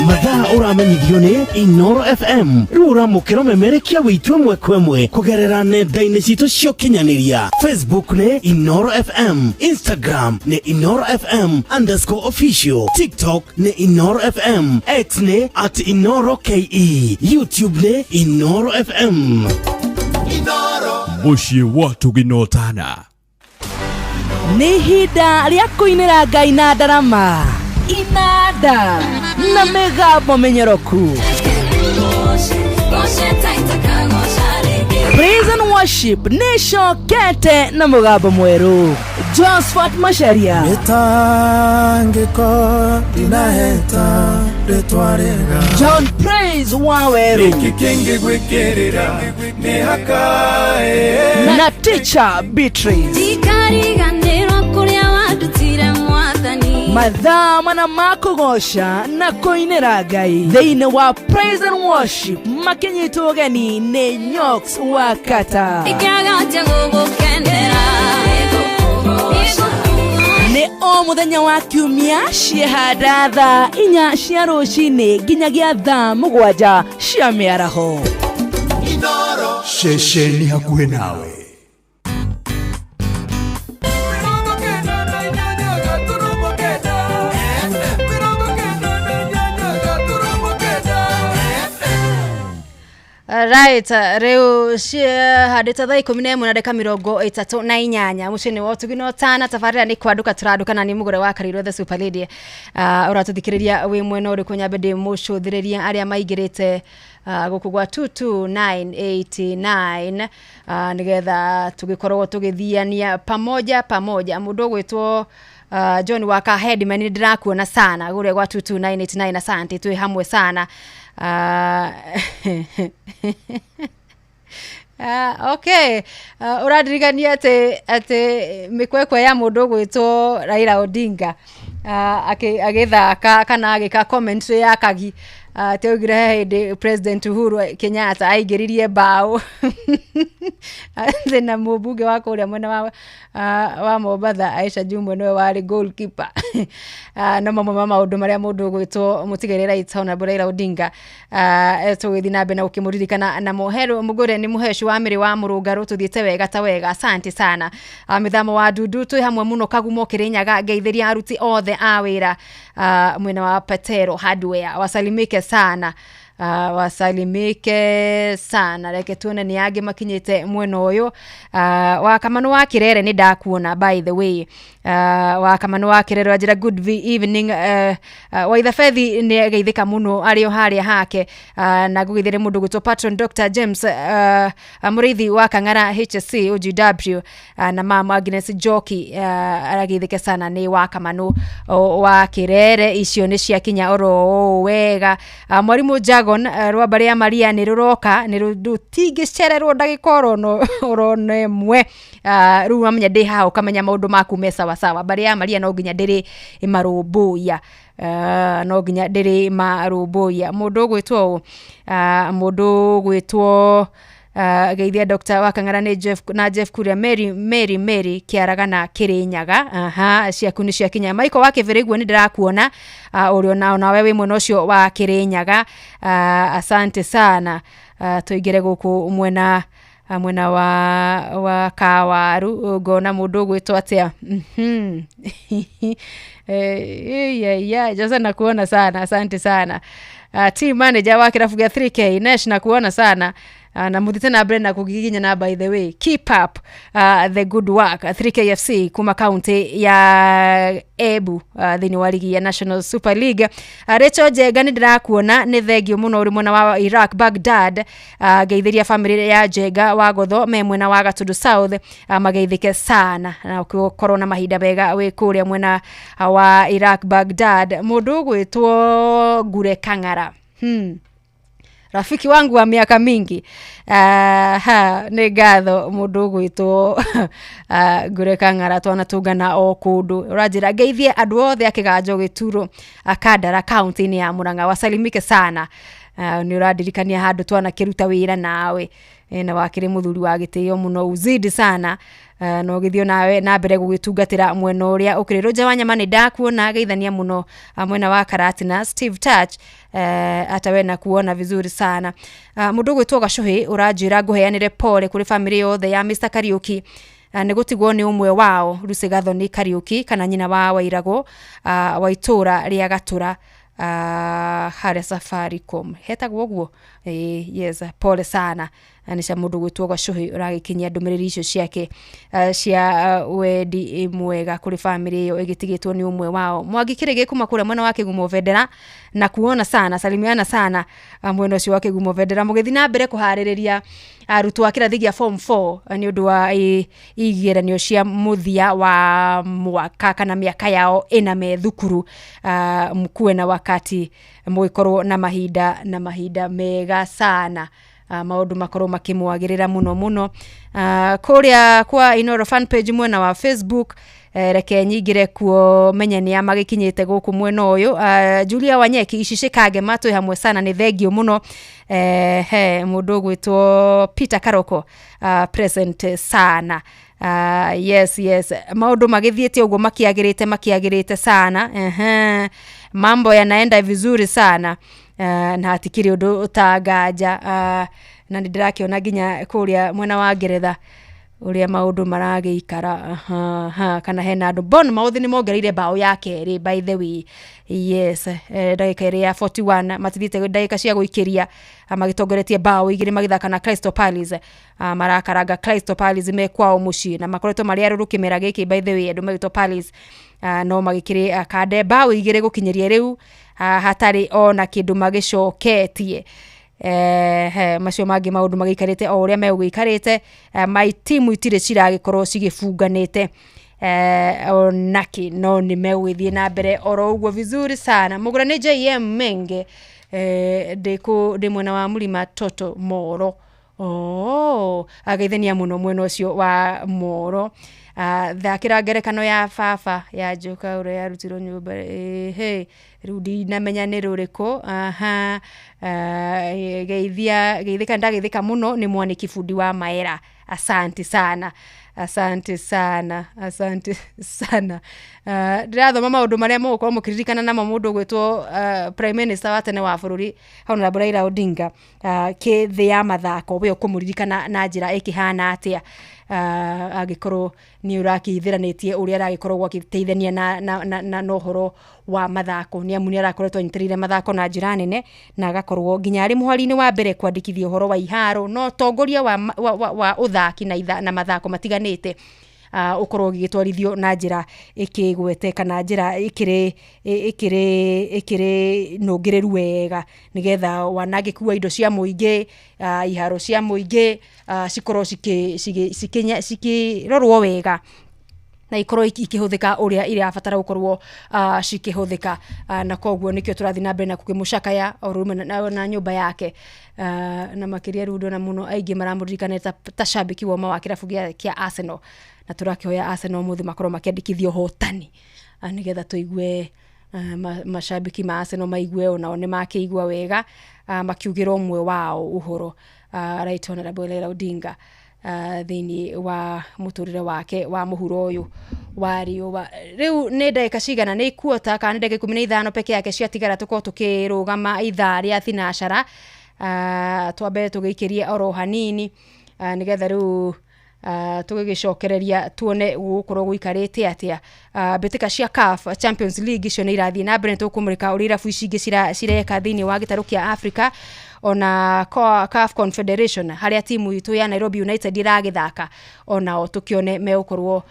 Mathaa ũramenyithio nĩ Inoro FM rĩu ũramũkĩra ũmemerekia witũ ĩmwe kwa ĩmwe kũgerera nenda-inĩ citũ cia ũkinyanĩria. Facebook nĩ Inoro FM, Instagram nĩ Inoro FM underscore official, TikTok nĩ Inoro FM, X nĩ at Inoro KE, YouTube nĩ Inoro FM. Mũciĩ wa tũginotana. Nĩ ihinda rĩa kũinĩra Ngai na ndarama, inanda na mĩgambo mĩnyoroku. Praise and worship nĩcokete na mũgambo mwerũ. Josephat Macharia, Mĩtangĩko ndinaheta rĩtwa rĩega, John Praise Waweru gĩkĩ kĩngĩ gwĩkĩrĩra nĩ hakae, na Teacher Beatrice. Ndikariganĩrwo kũrĩa wandutire mwathani. Mathaa mana ma kũgoca na kũinĩra Ngai thĩinĩ wa Praise and Worship makĩnyitwo ũgeni nĩ Nyox wa Kata. Ingĩaga gũgũkenera. Nĩ o mũthenya wa kiumia ciehanda thaa 4 cia rũcinĩ nginyagia thaa 7 cia mĩaraho. Ceceni hakuhĩ nawe. Right, rĩu cihandĩte thaa 11 na ndagĩka 38 mũciĩ-inĩ wa ũtugi na ũtana. Tabarĩra nĩ kwandũka tũrandũka na nĩ mũgũre wa Karirũ the super lady. Ũratũthikĩrĩria wĩ mwena ũrĩkũ? Nyambe ndĩmũcũthĩrĩrie arĩa maingĩrĩte gũkũ gwa 22989, nĩgetha tũgĩkorwo tũgĩthiania pamoja pamoja. Mũndũ ũgwĩtwo John Waka Headman, nĩ ndĩrakuona sana gũrĩa gwa 22989, asante, twĩ hamwe sana. Okay, ũrandirikania atĩ mĩkwekwe ya mũndũ ũgwĩtwo Raila Odinga agĩthaka kana agĩka commentary ya Kagi, atĩ augire he hĩndĩ President Uhuru Kenyatta aingĩririe mbaũ atĩ na mũmbunge wa kũrĩa mwena wa Mombatha Aisha Jumwa nĩwe warĩ goalkeeper. No mamwe ma maũndũ marĩa mũndũ ũgwĩtwo mũtigairĩ Right Honorable Raila Odinga tũgĩthiĩ na mbere na gũkĩmũririkana namo. Hero Mũgũre nĩ mũheci wa mĩrĩ wa mũrũngarũ, tũthiĩte wega ta wega, asante sana. Mĩthamo wa Ndundu, twĩ hamwe mũno. Kagumo Kĩrĩnyaga, ngeithĩria aruti othe a wĩra mwena wa Petero Hardware, wasalimike sana, wasalimike sana. Reke tuone nĩ angĩ makinyĩte mwena ũyũ. Wa Kamanu wa Kĩrere, nĩ ndakuona by the way. Wa Kamanu wa Kĩrere wanjĩra good evening. Waithabethi nĩ ageithĩka mũno arĩ o harĩa hake, na ngũgeithĩre mũndũ gwĩtwo patron Dr James, mũrĩithi wa Kang'ara HSC OGW, na mama Agnes Njoki, arageithĩke sana nĩ wa Kamanu wa Kĩrere. Icio nĩ ciakinya oro ũũ wega. Mwarimũ Jagon, rwamba rĩa Maria nĩ rũroka, nĩ rũtingĩcererwo ndagĩka oro na ĩmwe. Rĩu wamenya ndĩ haha ũkamenya maũndũ maku me sawasawa. Mbarĩ ya Maria no nginya ndĩrĩ marũmbũiya, no nginya ndĩrĩ marũmbũiya. Mũndũ ũgwĩtwo ũũ, mũndũ ũgwĩtwo geithia Dr. Wakang'ara nĩ Jeff, na Jeff Kuria, Mary Mary Mary Kĩaragana Kĩrĩnyaga, aha, ciaku nĩ ciakinya. Michael wa Kĩbĩrĩguo, nĩ ndĩrakuona, ũrĩ ona nawe wĩ mwena ũcio wa Kĩrĩnyaga, asante sana. Tũingĩre gũkũ mwena wa Kawaru, ngona mũndũ ũgwĩtwo atĩa? Yeah. Jose, nakuona sana, asante sana. Team manager wa kĩrabu gĩa 3K Nesh, nakuona sana, na mũthiĩte na mbere na kũgiginyana. By the way, keep up the good work. 3KFC kuma kaunti ya Embu, thĩinĩ wa ligi ya National Super League. Rachel Njenga, nĩ ndĩrakuona, nĩ thengio mũno ũrĩ mwena wa Iraq Baghdad. Ngeithĩria family ya Njenga wa Gotho me mwena wa Gatundu South, mageithĩke sana na ũkorwo na mahinda mega wĩ kũrĩa mwena wa Iraq Baghdad. Mũndũ ũgwĩtwo Ngure Kang'ara, rafiki wangu wa miaka mingi, ha, nĩ ngatho mũndũ ũgwĩtwo Ngure Kang'ara, twanatũngana o kũndũ. Ũranjĩra ngeithie andũ othe a Kĩganjo Gĩturo, Kandara, kaunti-inĩ ya Murang'a, wasalimike sana. Nĩ ũrandirikania handũ twanakĩruta wĩra nawe, na wakĩrĩ mũthuri wa gĩtĩo mũno, uzidi sana, na ũgĩthiĩ nawe na mbere gũgĩtungatĩra mwena ũrĩa ũkĩrĩ. Rũnja wa Nyama, nĩ ndakuona, geithania mũno, mwena wa Karatina. Steve Touch, hata we nakuona vizuri sana. Mũndũ ũgwĩtwo Gacũhĩ, ũranjĩra ngũheanĩre pole kũrĩ famĩlĩ yothe ya Mr Kariuki, nĩ gũtigwo nĩ ũmwe wao, Lucy Gathoni Kariuki, kana nyina wa Wairagũ, wa itũũra rĩa Gatũra, harĩa Safaricom hetagwo ũguo. Yes, pole sana. Nĩ cia mũndũ gwĩtwo Gacũhĩ ũragĩkinyia ndũmĩrĩri icio ciake, cia wendi mwega kũrĩ famĩlĩ ĩyo ĩgĩtigĩtwo nĩ ũmwe wao. Mwangi Kĩrĩgĩ kuma kũrĩa mwena wa Kĩgumo Vendera, na kuona sana, salimiana sana, mwena ũcio wa Kĩgumo Vendera, mũgĩthiĩ na mbere kũharĩrĩria arutwo a kĩrathi gĩa form 4 nĩ ũndũ wa igeranio cia mũthia wa mwaka kana mĩaka yao ĩna me thukuru. Mkuwe na wakati, mũgĩkorwo na mahinda mega sana, maũndũ makorwo makĩmwagĩrĩra mũno mũno. Kũrĩa kwa Inoro fan page mwena wa Facebook, reke nyingĩre kuo menye nĩa magĩkinyĩte gũkũ mwena ũyũ. Julia Wanyeki Icicĩ Kangema, twĩ hamwe sana, nĩ thengio mũno. He mũndũ ũgwĩtwo Peter Karoko, present sana. Yes, maũndũ magĩthiĩte ũguo makĩagĩrĩte sana. Mambo yanaenda vizuri sana, na hatikĩrĩ ũndũ ũtanganja, na nĩ ndĩrakĩona nginya kũrĩa mwena wa Ngeretha. Ũrĩa maũndũ maragĩikara. Aha, kana hena andũ. Bournemouth nĩ mongereire bao ya kerĩ, by the way. Yes, ndagĩka ĩrĩa ya 41, matithiĩte ndagĩka cia gũikĩria, magĩtongoretie bao 2 magĩthaka na Crystal Palace. Marakaranga Crystal Palace me kwao mũciĩ, na makoretwo marĩ arũrũ kĩmera gĩkĩ, by the way, andũ magĩtwo Palace, no magĩkĩrĩ kande bao 2 gũkinyĩria rĩu, hatarĩ ona kĩndũ magĩcoketie. Macio mangĩ maũndũ magĩikarĩte o ũrĩa megũgĩikarĩte. My timu itirĩ ciragĩkorwo cigĩbunganĩte onakĩ, no nĩ megũgĩthiĩ na mbere oro ũguo vizuri sana. Mũgũra nĩ JM Menge, ndĩ mwena wa Mũrima Toto Moro. Oh, ageithania mũno mwena ũcio wa Moro. Thakĩra ngerekano ya baba ya njoka ũrĩa yarutirwo nyũmba. Ĩhĩ, rĩu ndinamenya nĩ rũrĩkũ. Aha, geithia, geithĩka, ndageithĩka mũno nĩ mwanĩki bundi wa maera. Asante sana, asante sana, asante sana. Ndĩrathoma maũndũ marĩa mũgũkorwo mũkĩririkana namo mũndũ ũgwĩtwo prime minister wa tene wa bũrũri, Honorable Raila Odinga, kĩ thĩ ya mathako, we ũkũmũririkana na njĩra ĩkĩhana atĩa, angĩkorwo nĩ ũrakĩithĩranĩtie ũrĩa aragĩkorwo agĩteithania na ũhoro wa mathako, nĩ amu nĩ arakoretwo anyitĩrĩire mathako na njĩra nene, na agakorwo nginya arĩ mũhari-inĩ wa mbere kwandĩkithia ũhoro wa iharo na ũtongoria wa ũthaki na mathako matiganĩte, ũkorwo ũgĩgĩtwarithio na njĩra ĩkĩgwete kana njĩra ĩkĩrĩ nũngĩrĩru wega, nĩgetha wanangĩku wa indo cia mũingĩ, iharo cia mũingĩ, cikorwo cikĩrorwo wega na ikorwo ikĩhũthĩka ũrĩa irabatara gũkorwo cikĩhũthĩka, na koguo nĩkĩo tũrathiĩ na mbere na kũkĩmũcakaya o rũmwe na nyũmba yake, na makĩria rĩu ndona mũno aingĩ maramũririkana ta shabiki woma wa kĩrabu kĩa Arsenal, na tũrakĩhoya Arsenal ũmũthĩ makorwo makĩandĩkithia ũhotani, nĩgetha tũigue mashabiki ma Arsenal maigue onao nĩ makĩigua wega, makiugĩra ũmwe wao ũhoro, Right Honorable Raila Odinga, thĩinĩ wa mũtũrĩre wake wa mũhuro ũyũ wa riũa. Rĩu nĩ ndagĩka cigana? Nĩ kuota kana nĩ ndagĩka 15 peke yake ciatigara tũkorwo tũkĩrũgama ithaa rĩa thinacara. Twambe tũgĩikĩrie oro hanini, nĩgetha rĩu tũgĩgĩcokereria tuone gũgũkorwo gũikarĩte atĩa. Mbĩtĩka cia CAF Champions League icio nĩ irathiĩ na mbere, nĩ tũkũmũrĩka ũrĩa irabu ici ingĩ cireka thĩinĩ wa gĩtarũ kĩa Africa, ona CAF Confederation harĩa timu itũ ya Nairobi United ĩragĩthaka, onao tũkĩone megũkorwo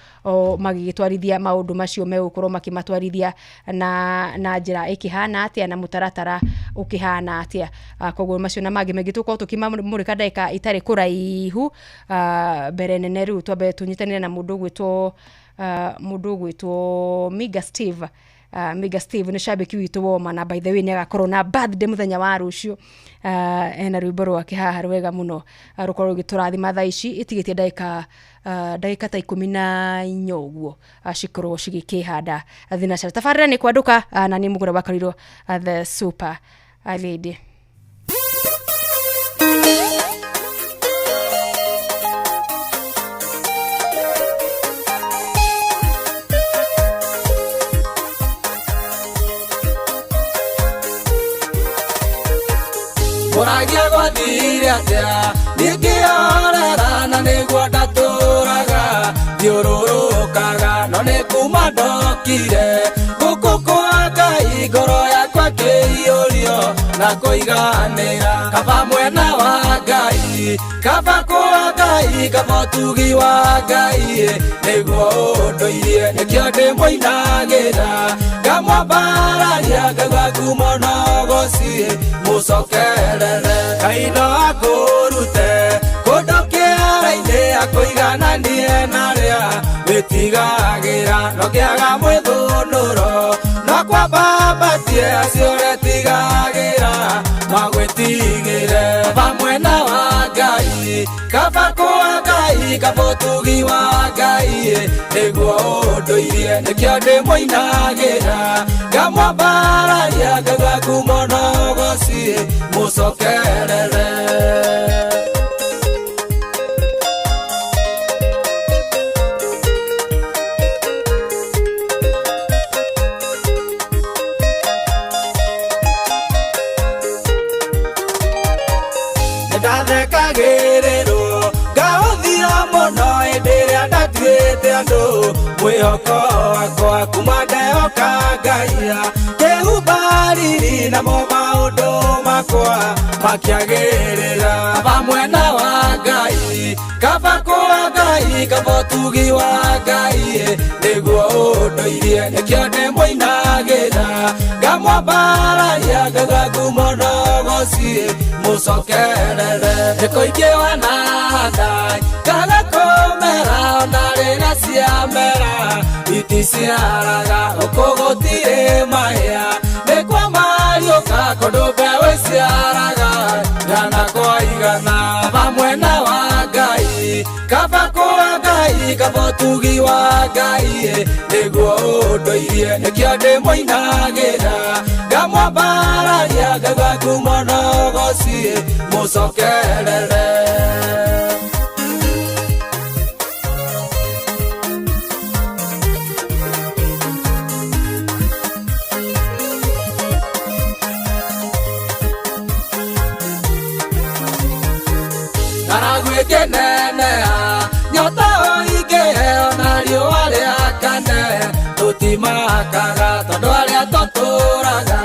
magĩgĩtwarithia maũndũ macio, megũkorwo makĩmatwarithia na njĩra ĩkĩhana atĩa na mũtaratara ũkĩhana atĩa. Koguo macio na mangĩ maingĩ tũgũkorwo tũkĩmamũrĩka ndagĩka itarĩ kũraihu. Mbere nene rĩu twambe tũnyitanĩre na mũndũ ũgwĩtwo Miga Steve. Miga Steve nĩ shabiki witũ woma, na by the way nĩ agakorwo na birthday mũthenya wa rũciũ. Ena rwĩmbo rwake haha rwega mũno, rũkorwo rũgĩtũrathima thaa ici ĩtigĩtie ndagĩka ta 14 ũguo, cikorwo cigĩkĩhanda thinacara. Tabarĩra nĩ kwandũka, na nĩ mũgũra wakorirwo, the super lady. Mũragia gwathire atĩa? Ningĩorera na nĩguo ndatũraga thiũrũrũkaga, no nĩ kuma ndokire gũkũ kwa Ngai ngoro yakwa kĩiyũrio na kũiganĩra. Kaba mwena wa Ngai, kaba kwa Ngai, kaba ũtugi wa Ngai nĩguo ũndũirie, nĩkĩo ndĩmũinagĩra ngamwambararia, ngaigua ngumo no gũciĩ mũcokerere. Ngai no akũrute kũndũ kĩara-inĩ akũigananie narĩa wĩtigagĩra, no kĩaga mwĩthũnũro no kwambambatie acio ũretigagĩra magwĩtigĩre. Kaba mwena wa Ngai, kaba kwa Ngai, kaba ũtugi wa Ngai nĩguo ũndũirie, nĩkĩo ndĩmũinagĩra ngamwambararia, ngaigua ngumo no gũciĩ mũcokerere. Ndathekagĩrĩrwo ngahũthia mũno ĩndĩ Andũ mwĩhoko wakwa kuma ndehoka Ngai kĩhumba riri namo maũndũ makwa makĩagĩrĩra kaba mwena wa Ngai kaba kwa Ngai kaba ũtugi wa Ngai nĩguo ũndũirie nĩkĩo ndĩmũinagĩra ngamwambararia ngauga ngumo no gũciĩ mũcokerere nĩkũingĩ wanahanda kaga kũmera ona rĩrĩa ciamera iticiaraga gũkũ gũtirĩ mahĩa nĩ kwa mariũka kũndũ mbeũ iciaraga igana kwa igana kaba mwena wa Ngai kaba kwa Ngai kaba ũtugi wa Ngai nĩguo ũndũirie nĩkĩo ndĩmũinagĩra ngamwambararia ngauga ngumo no gũciĩ mũcokerere. Ngaragu ĩkĩneneha nyota o ingĩheo na riũa rĩakane tũtimakaga tondũ arĩa tũtũraga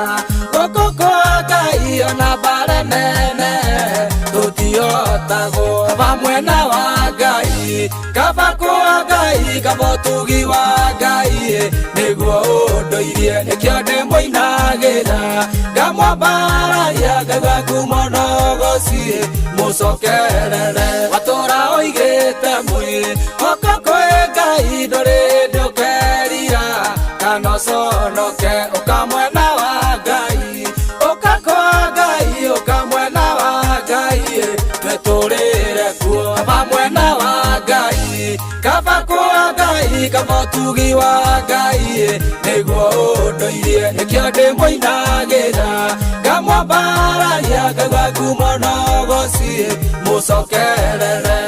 gũkũ kwa Ngai ona mbara nene tũtihotagwo kaba mwena wa Ngai kaba kwa Ngai kaba ũtugi wa Ngai nĩguo ũndũirie nĩkĩo ndĩmũinagĩra ngamwambararia ngauga ngumo no gũciĩ mũcokerere watũra ũigĩte mwĩhoko kwĩ Ngai ndũrĩ hĩndĩ ũkerira kana ũconoke ũka mwena wa Ngai ũka kwa Ngai ũka mwena wa Ngai twĩtũrĩre kuo kaba mwena wa Ngai kaba kwa Ngai kaba ũtugi wa Ngai nĩguo ũndũirie nĩkĩo ndĩmũinagĩra ngamwambararia ngauga ngumo no gũciĩ mũcokerere.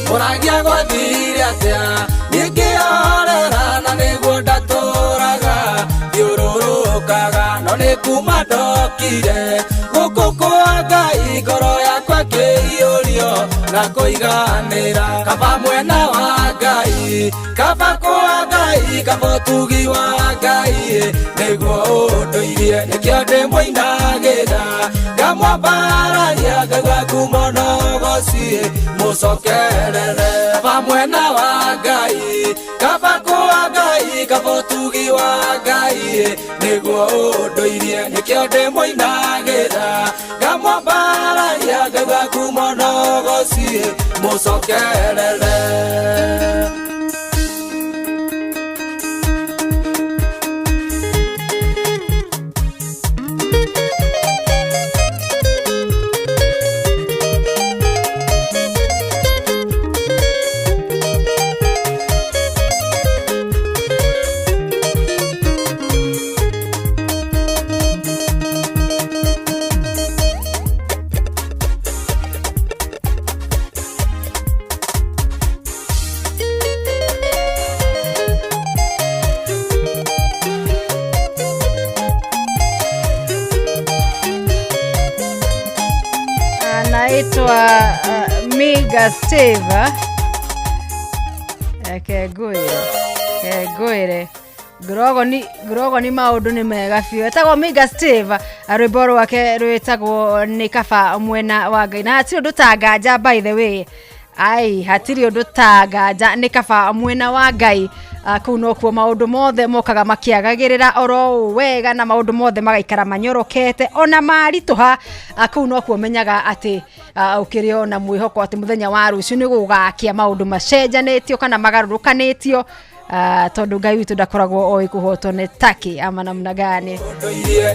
Mũragia gwathire atĩa niĩ ngĩhorera na nĩguo ndatũraga thiũrũrũkaga no nĩ kuma ndokire gũkũ kwa Ngai ngoro yakwa ĩkĩiyũrio na kũiganĩra kaba mwena wa Ngai kaba kwa Ngai kaba ũtugi wa Ngai nĩguo ũndũirie nĩkĩo ndĩmũinagĩra ngamwambararia ngauga ngumo no gũciĩ mũcokerere kaba mwena wa Ngai kaba kwa Ngai kaba ũtugi wa Ngai nĩguo ũndũirie nĩkĩo ndĩmũinagĩra ngamwambararia ngauga ngumo no gũciĩ mũcokerere. Anaitwa Miga Steve Kengwire Kengwire ngurogoni maundu ni mega biũ. Etagwo Miga Steve, rwĩmbo rwake rwĩtagwo nĩ kaba mwena wa Ngai, na hatirĩ ũndũ ta nganja, by the way, ai hatirĩ ũndũ ta nganja, nĩ kaba mwena wa Ngai. Kũu nokuo maũndũ mothe mokaga makĩagagĩrĩra oro ũũ wega na maũndũ mothe magaikara manyorokete ona maritũha. Kũu nokuo menyaga atĩ ũkĩrĩ ona mwĩhoko atĩ mũthenya wa rũciũ nĩ gũgakĩa maũndũ macenjanĩtio kana magarũrũkanĩtio, tondũ Ngai witũ ndakoragwo oĩ kũhotwo nĩ taki ama namna gani.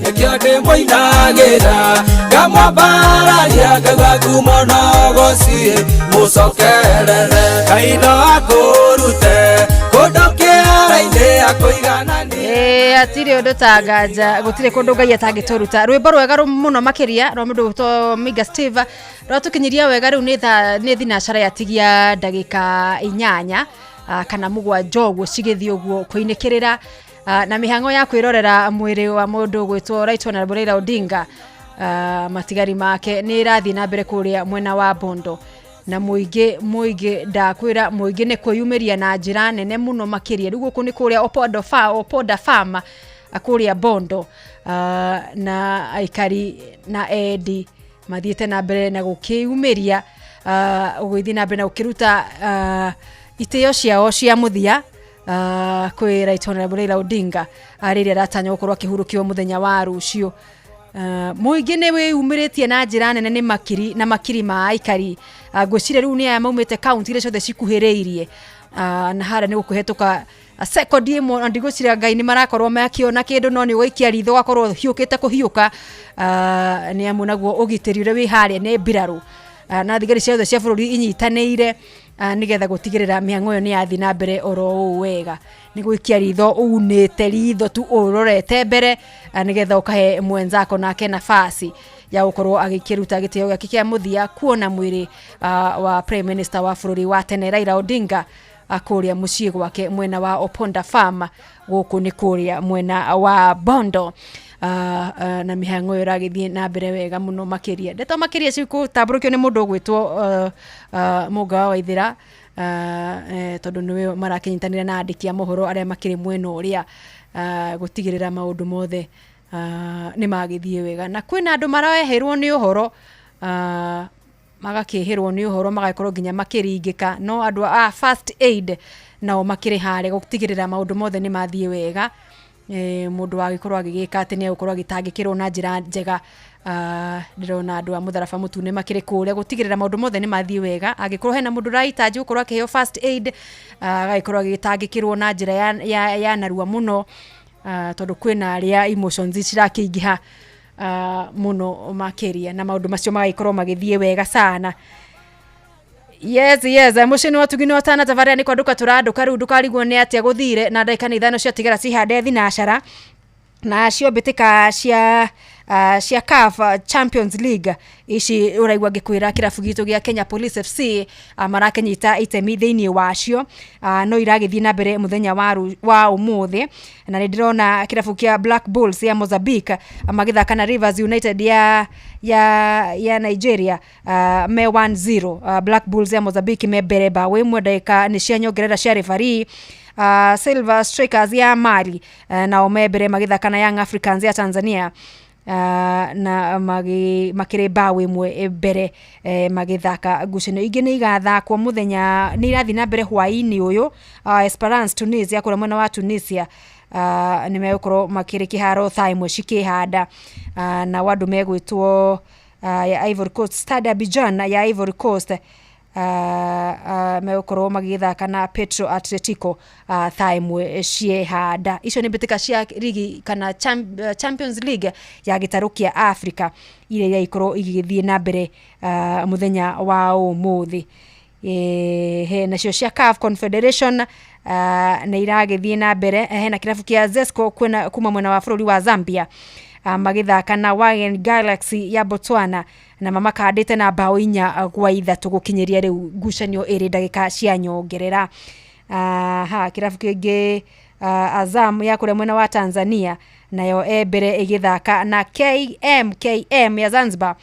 Nĩkĩo ndĩmũinagĩra ngamwambararia ngauga ngumo no gũciĩ mũcokerere Ngai no akũrute kũndũ kĩara-inĩ akũigananie. Hatirĩ ũndũ ta nganja, gũtirĩ kũndũ Ngai atangĩtũruta. Rwĩmbo rwega mũno makĩria rwa mũndũ ũgwĩtwo Miga Steve rwatũkinyiria wega. Rĩu nĩ thaa nĩ thinacara yatigia ndagĩka 8. kana 7 ũguo cigĩthiĩ ũguo kũinĩkĩrĩra na mĩhang'o ya kwĩrorera mwĩrĩ wa mũndũ ũgwĩtwo Right Honorable Raila Odinga. Matigari make nĩ ĩrathiĩ na mbere kũrĩa mwena wa Bondo, na mũingĩ ndakwĩra mũingĩ nĩ kwĩyumĩria na njĩra nene mũno makĩria. Rĩu gũkũ nĩ kũrĩa Opoda Farm kũrĩa Bondo, na aikari na endi mathiĩte na mbere na gũkĩyumĩria, gũgĩthiĩ na mbere na gũkĩruta itĩo ciao cia mũthia kwĩ Right Honorable Raila Odinga rĩrĩa aratanywo gũkorwo akĩhurũkio mũthenya wa rũciũ. Mũingĩ nĩ wĩyumĩrĩtie na njĩra nene nĩ makiri na makiri ma aikari. Ngwĩciria rĩu nĩ aya maumĩte kaunti iria ciothe cikuhĩrĩirie, na harĩa nĩ gũkũhetũka sekondi ĩmwe, na ndigwĩciria Ngai nĩ marakorwo makĩona kĩndũ, no nĩ ũgũikia ritho ũgakorwo ũhiũkĩte kũhiũka, nĩ amu naguo ũgitĩri ũrĩa wĩ harĩa nĩ mbirarũ, na thigari ciothe cia bũrũri inyitanĩire nĩgetha gũtigĩrĩra mĩhang'o ĩyo nĩ yathiĩ na mbere oro ũũ wega. Nĩ gũikia ritho unĩte ritho tu ũrorete mbere, nĩgetha ũkahe mwenzako nake nafasi ya gũkorwo agĩkĩruta gĩtĩo gĩake kĩa mũthia kuona mwĩrĩ wa Prime Minister wa bũrũri wa tene Raila Odinga kũrĩa mũciĩ gwake mwena wa Oponda Farm, gũkũ nĩ kũrĩa mwena wa Bondo. Na mĩhang'o ĩyo ĩragĩthiĩ na mbere wega mũno makĩria. Ndeto makĩria cikũtambũrũkio nĩ mũndũ ũgwĩtwo Mũnga wa Waithĩra, tondũ nĩwe marakĩnyitanĩra na andĩki a mohoro arĩa makĩrĩ mwena ũrĩa, gũtigĩrĩra maũndũ mothe nĩ magĩthiĩ wega. Na kwĩna andũ mareherwo nĩ ũhoro, magakĩhĩrwo nĩ ũhoro magagĩkorwo nginya makĩringĩka, no andũ a first aid nao makĩrĩ harĩa gũtigĩrĩra maũndũ mothe nĩ mathiĩ wega. Mũndũ agĩkorwo agĩgĩka atĩ nĩ egũkorwo agĩtangĩkĩrwo na njĩra njega. Ndĩrona andũ a mũtharaba mũtune makĩrĩ kũrĩa gũtigĩrĩra maũndũ mothe nĩ mathiĩ wega. Angĩkorwo hena mũndũ ũrahitaji gũkorwo akĩheo first aid, agagĩkorwo agĩtangĩkĩrwo na njĩra ya narua mũno, tondũ kwĩna arĩa emotions cirakĩingĩha mũno makĩria, na maũndũ macio magagĩkorwo magĩthiĩ wega sana. Yes, mũciĩ nĩ watugi nĩ watana tabarĩra nĩ kwandũka tũrandũka rĩu ndũkarigwo nĩ atĩa gũthire, na ndagĩka nĩ 5 ciatigara cihande thinacara, nacio mbĩtĩka cia CAF Champions League ici ũraigua ngĩkwĩra kĩrabu gitũ gĩa Kenya Police FC marakĩnyita itemi thĩinĩ wacio, no iragĩthiĩ na mbere mũthenya wa ũmũthĩ. Na nĩ ndĩrona kĩrabu kĩa Black Bulls ya Mozambique magĩthaka na Rivers United ya Nigeria, me 1-0. Black Bulls ya Mozambique me mbere bao 1, ndagĩka nĩ cia nyongerera cia referee. Silver Strikers ya Mali nao me mbere magĩthaka na Young Africans ya Tanzania, na makĩrĩ bao 1 mbere magĩthaka. Ngucanio ingĩ nĩ igathakwo mũthenya, nĩ irathiĩ na mbere hwaĩ-inĩ ũyũ. Esperance Tunisia kũrĩa mwena wa Tunisia nĩ megũkorwo makĩrĩ kĩharo thaa 1 cikĩhanda, na andũ megwĩtwo ya Ivory Coast, Stade Abidjan ya Ivory Coast, megũkorwo magĩthaka na Petro Atletico thaa 1 ciehanda. Icio nĩ mbĩtĩka cia rigi kana Champions League ya gĩtarũ kĩa Africa iria iragĩkorwo igĩgĩthiĩ na mbere mũthenya wa ũmũthĩ. Nacio cia CAF Confederation nĩ iragĩthiĩ na mbere. Hena kĩrabu kĩa Zesco kuma mwena wa bũrũri wa Zambia magĩthaka na Wydad Galaxy ya Botswana, na mamakandĩte na bao 4-3 gũkinyĩria rĩu ngucanio ĩrĩ ndagĩka cia nyongerera. Kĩrabu kĩngĩ Azam ya kũrĩa mwena wa Tanzania nayo e mbere ĩgĩthaka na KMKM ya Zanzibar,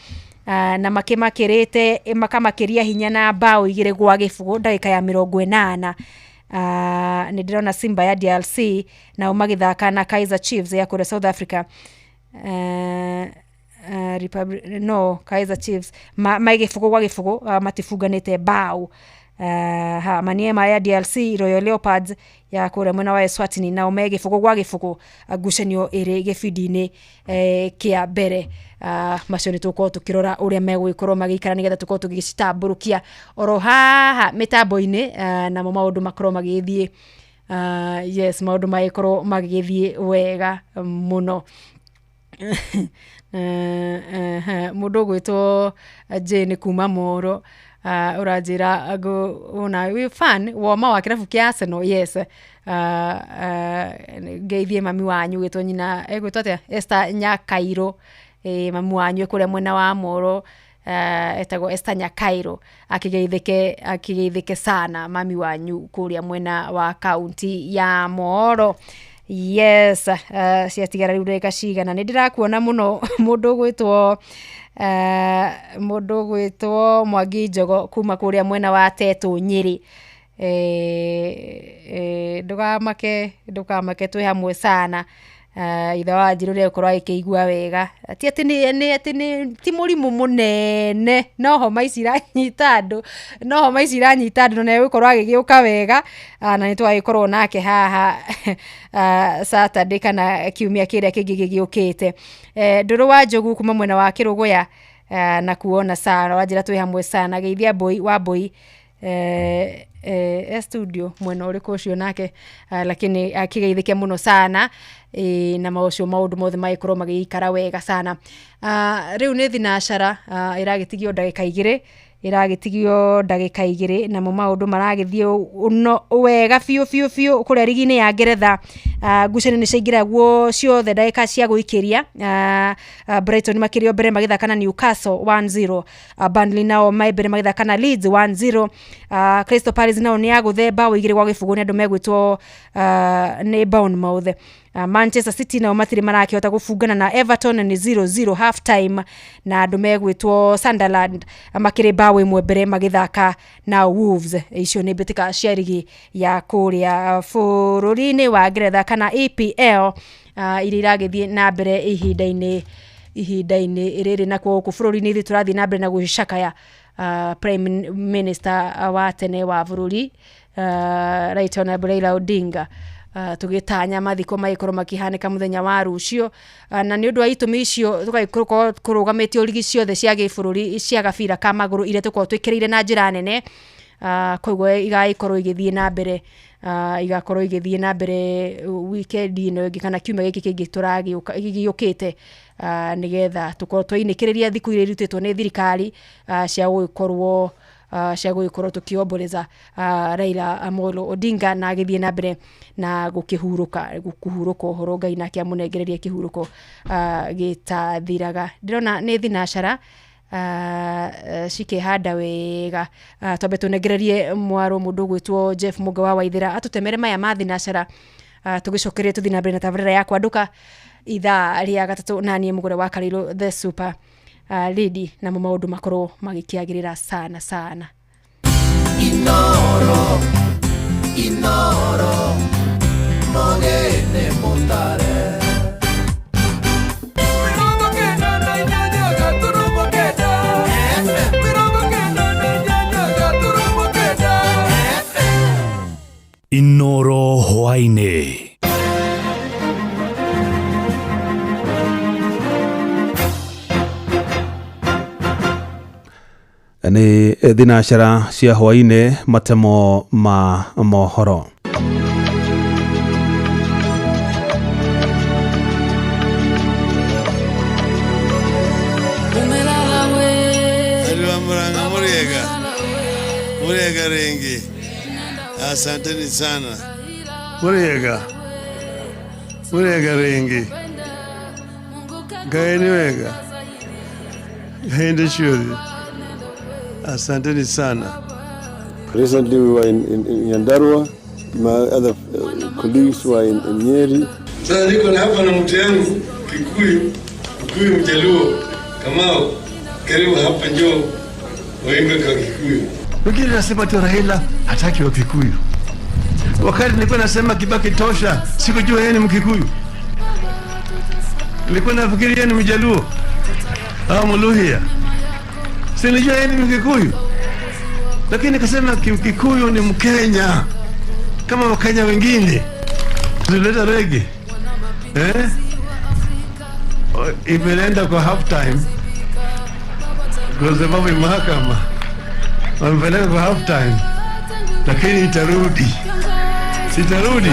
na makĩmakĩrĩte makamakĩria hinya na bao 2-0 ndagĩka ya 80. Nĩ ndĩrona Simba ya DRC nao magĩthaka na Kaizer Chiefs ya kũrĩa South Africa. No Kaizer Chiefs mai 0-0, matifunganĩte bao. Maniema ya DRC, Royal Leopards ya kũrĩa mwena wa Eswatini nao me 0-0, ngucanio ĩrĩ gĩbindi-inĩ kĩa mbere. Macio nĩ tũgũkorwo tũkĩrora ũrĩa megũgĩkorwo magĩikara nĩgetha tũkorwo tũgĩcitambũrũkia oro haha mĩtambo-inĩ, namo maũndũ makorwo magĩgĩthiĩ, yes, maũndũ magĩkorwo magĩgĩthiĩ wega mũno. Mũndũ ũgwĩtwo Jane kuma Moro ũranjĩra ona wĩ fan woma wa kĩrabu kĩa Arsenal. Yes, ngeithie mami wanyu gwĩtwo nyina egwĩtwo atĩa, Esther Nyakairũ, mami wanyu kũrĩa mwena wa Moro. Etagwo Esther Nyakairo, akigeithike akigeithike sana mami wanyu kuria mwena wa kaunti ya Moro. Yes, ciatigara riu ndagika cigana, nĩ ndĩrakuona mũno mũndũ ũgwĩtwo Mwangi Njogo kuma kũrĩa mwena wa Tetũ Nyĩrĩ. Ndũkamake ndũkamake, twĩ hamwe sana. Ithe wa Njirũ nĩegũkorwo agĩkĩigua wega, ti atĩ nĩ atĩ nĩ ti mũrimũ mũnene, no homa ici iranyita andũ, no homa ici iranyita andũ, na nĩegũkorwo agĩgĩũka wega, na nĩ tũgagĩkorwo nake haha Saturday kana kiumia kĩrĩa kĩngĩ gĩgĩũkĩte. Ndũrũ wa Njogu kuma mwena wa Kĩrũgũya, na kuona sana wanjĩra twĩ hamwe sana. Geithia Mbũi wa Mbũi, studio mwena ũrĩkũ ũcio nake, lakini akĩgeithĩke mũno sana, na maũcio maũndũ mothe magĩkorwo magĩikara wega sana. Rĩu nĩ thinacara, ĩragĩtigio ndagĩka igĩrĩ, ĩragĩtigio ndagĩka igĩrĩ, namo maũndũ maragĩthiĩ no wega biũ biũ biũ kũrĩa rigi-inĩ ya Ngeretha. Ngucanio nĩ ciaingĩra ciothe ndagĩka cia gũikĩria. Brighton makĩrĩ o mbere magĩthaka na Newcastle 1-0. Burnley nao me mbere magĩthaka na Leeds 1-0. Crystal Palace nao nĩ agũthe bao 2-0 nĩ andũ megwĩtwo nĩ Bournemouth. Manchester City nao matirĩ marakĩhota gũbungana na Everton, nĩ 0-0 half time, na andũ megwĩtwo Sunderland makĩrĩ bao 1 mbere magĩthaka na Wolves. Icio nĩ mbĩtĩka cia rigi ya kũrĩa bũrũri-inĩ wa Ngeretha kana EPL, iria iragĩthiĩ na mbere ihinda-inĩ rĩrĩ. Nakuo gũkũ bũrũri-inĩ ithuĩ tũrathiĩ na mbere na gũcakaya Prime Minister wa tene wa bũrũri, Right Honorable Raila Odinga. Tũgĩtanya mathiko magĩkorwo makĩhanĩka mũthenya wa rũciũ, na nĩ ũndũ wa itũmi icio tũgagĩkorwo kũrũgamĩtio rigi ciothe cia gĩbũrũri cia gabira ka magũrũ iria tũkorwo twĩkĩrĩire na njĩra nene. Koguo igagĩkorwo igĩthiĩ na mbere, igakorwo igĩthiĩ na mbere weekend ĩno ĩngĩ kana kiumia gĩkĩ kĩngĩ tũragĩũka gĩũkĩte, nĩgetha tũkorwo twainĩkĩrĩria thikũ iria irutĩtwo nĩ thirikari cia gũgĩkorwo tũkĩomboreza Raila Amolo Odinga, na agĩthiĩ na mbere na gũkĩhurũka kũhurũka ũhoro Ngai nake amũnengererie kĩhurũko gĩtathiraga. Ndĩrona nĩ thinacara cikĩhanda wega. Twambe tũnengererie mwaro mũndũ ũgwĩtwo Jeff Mũga wa Waithĩra atũtemere maya ma thinacara, tũgĩcokerie tũthiĩ na mbere na tabarĩra ya kwandũka ithaa rĩa gatatũ, na niĩ mũgũre wa Karĩrũ the super lady, namo maũndũ makorwo magĩkĩagĩrĩra sana sana. Inoro, Inoro, mogene mutare. Inoro hwaĩ-inĩ. Nĩ thinacara cia hwaĩ-inĩ, matemo ma mohoro. Muriega ringi. Asanteni sana. Muriega. Muriega ringi. Ngai ni wega. Ngai ndi. Asanteni sana. Recently we were in Nyandarua. My other colleagues were in Nyeri. Sasa niko na hapa na mtu yangu Kikuyu, Mkuyu Mjaluo, Kamau. Karibu hapa njoo waimbe kwa Kikuyu. Wengine nasema tu Raila hataki wa Kikuyu. Wakati nilikuwa nasema Kibaki tosha, sikujua yeye ni Mkikuyu. Nilikuwa nafikiri yeye ni Mjaluo au Mluhya. Silijua yeye ni Mkikuyu. Lakini nikasema Kikuyu ni Mkenya kama Wakenya wengine. Tulileta reggae. Imeenda kwa half time. Kwa sababu mahakama wamepeleka kwa half time, lakini itarudi. Sitarudi.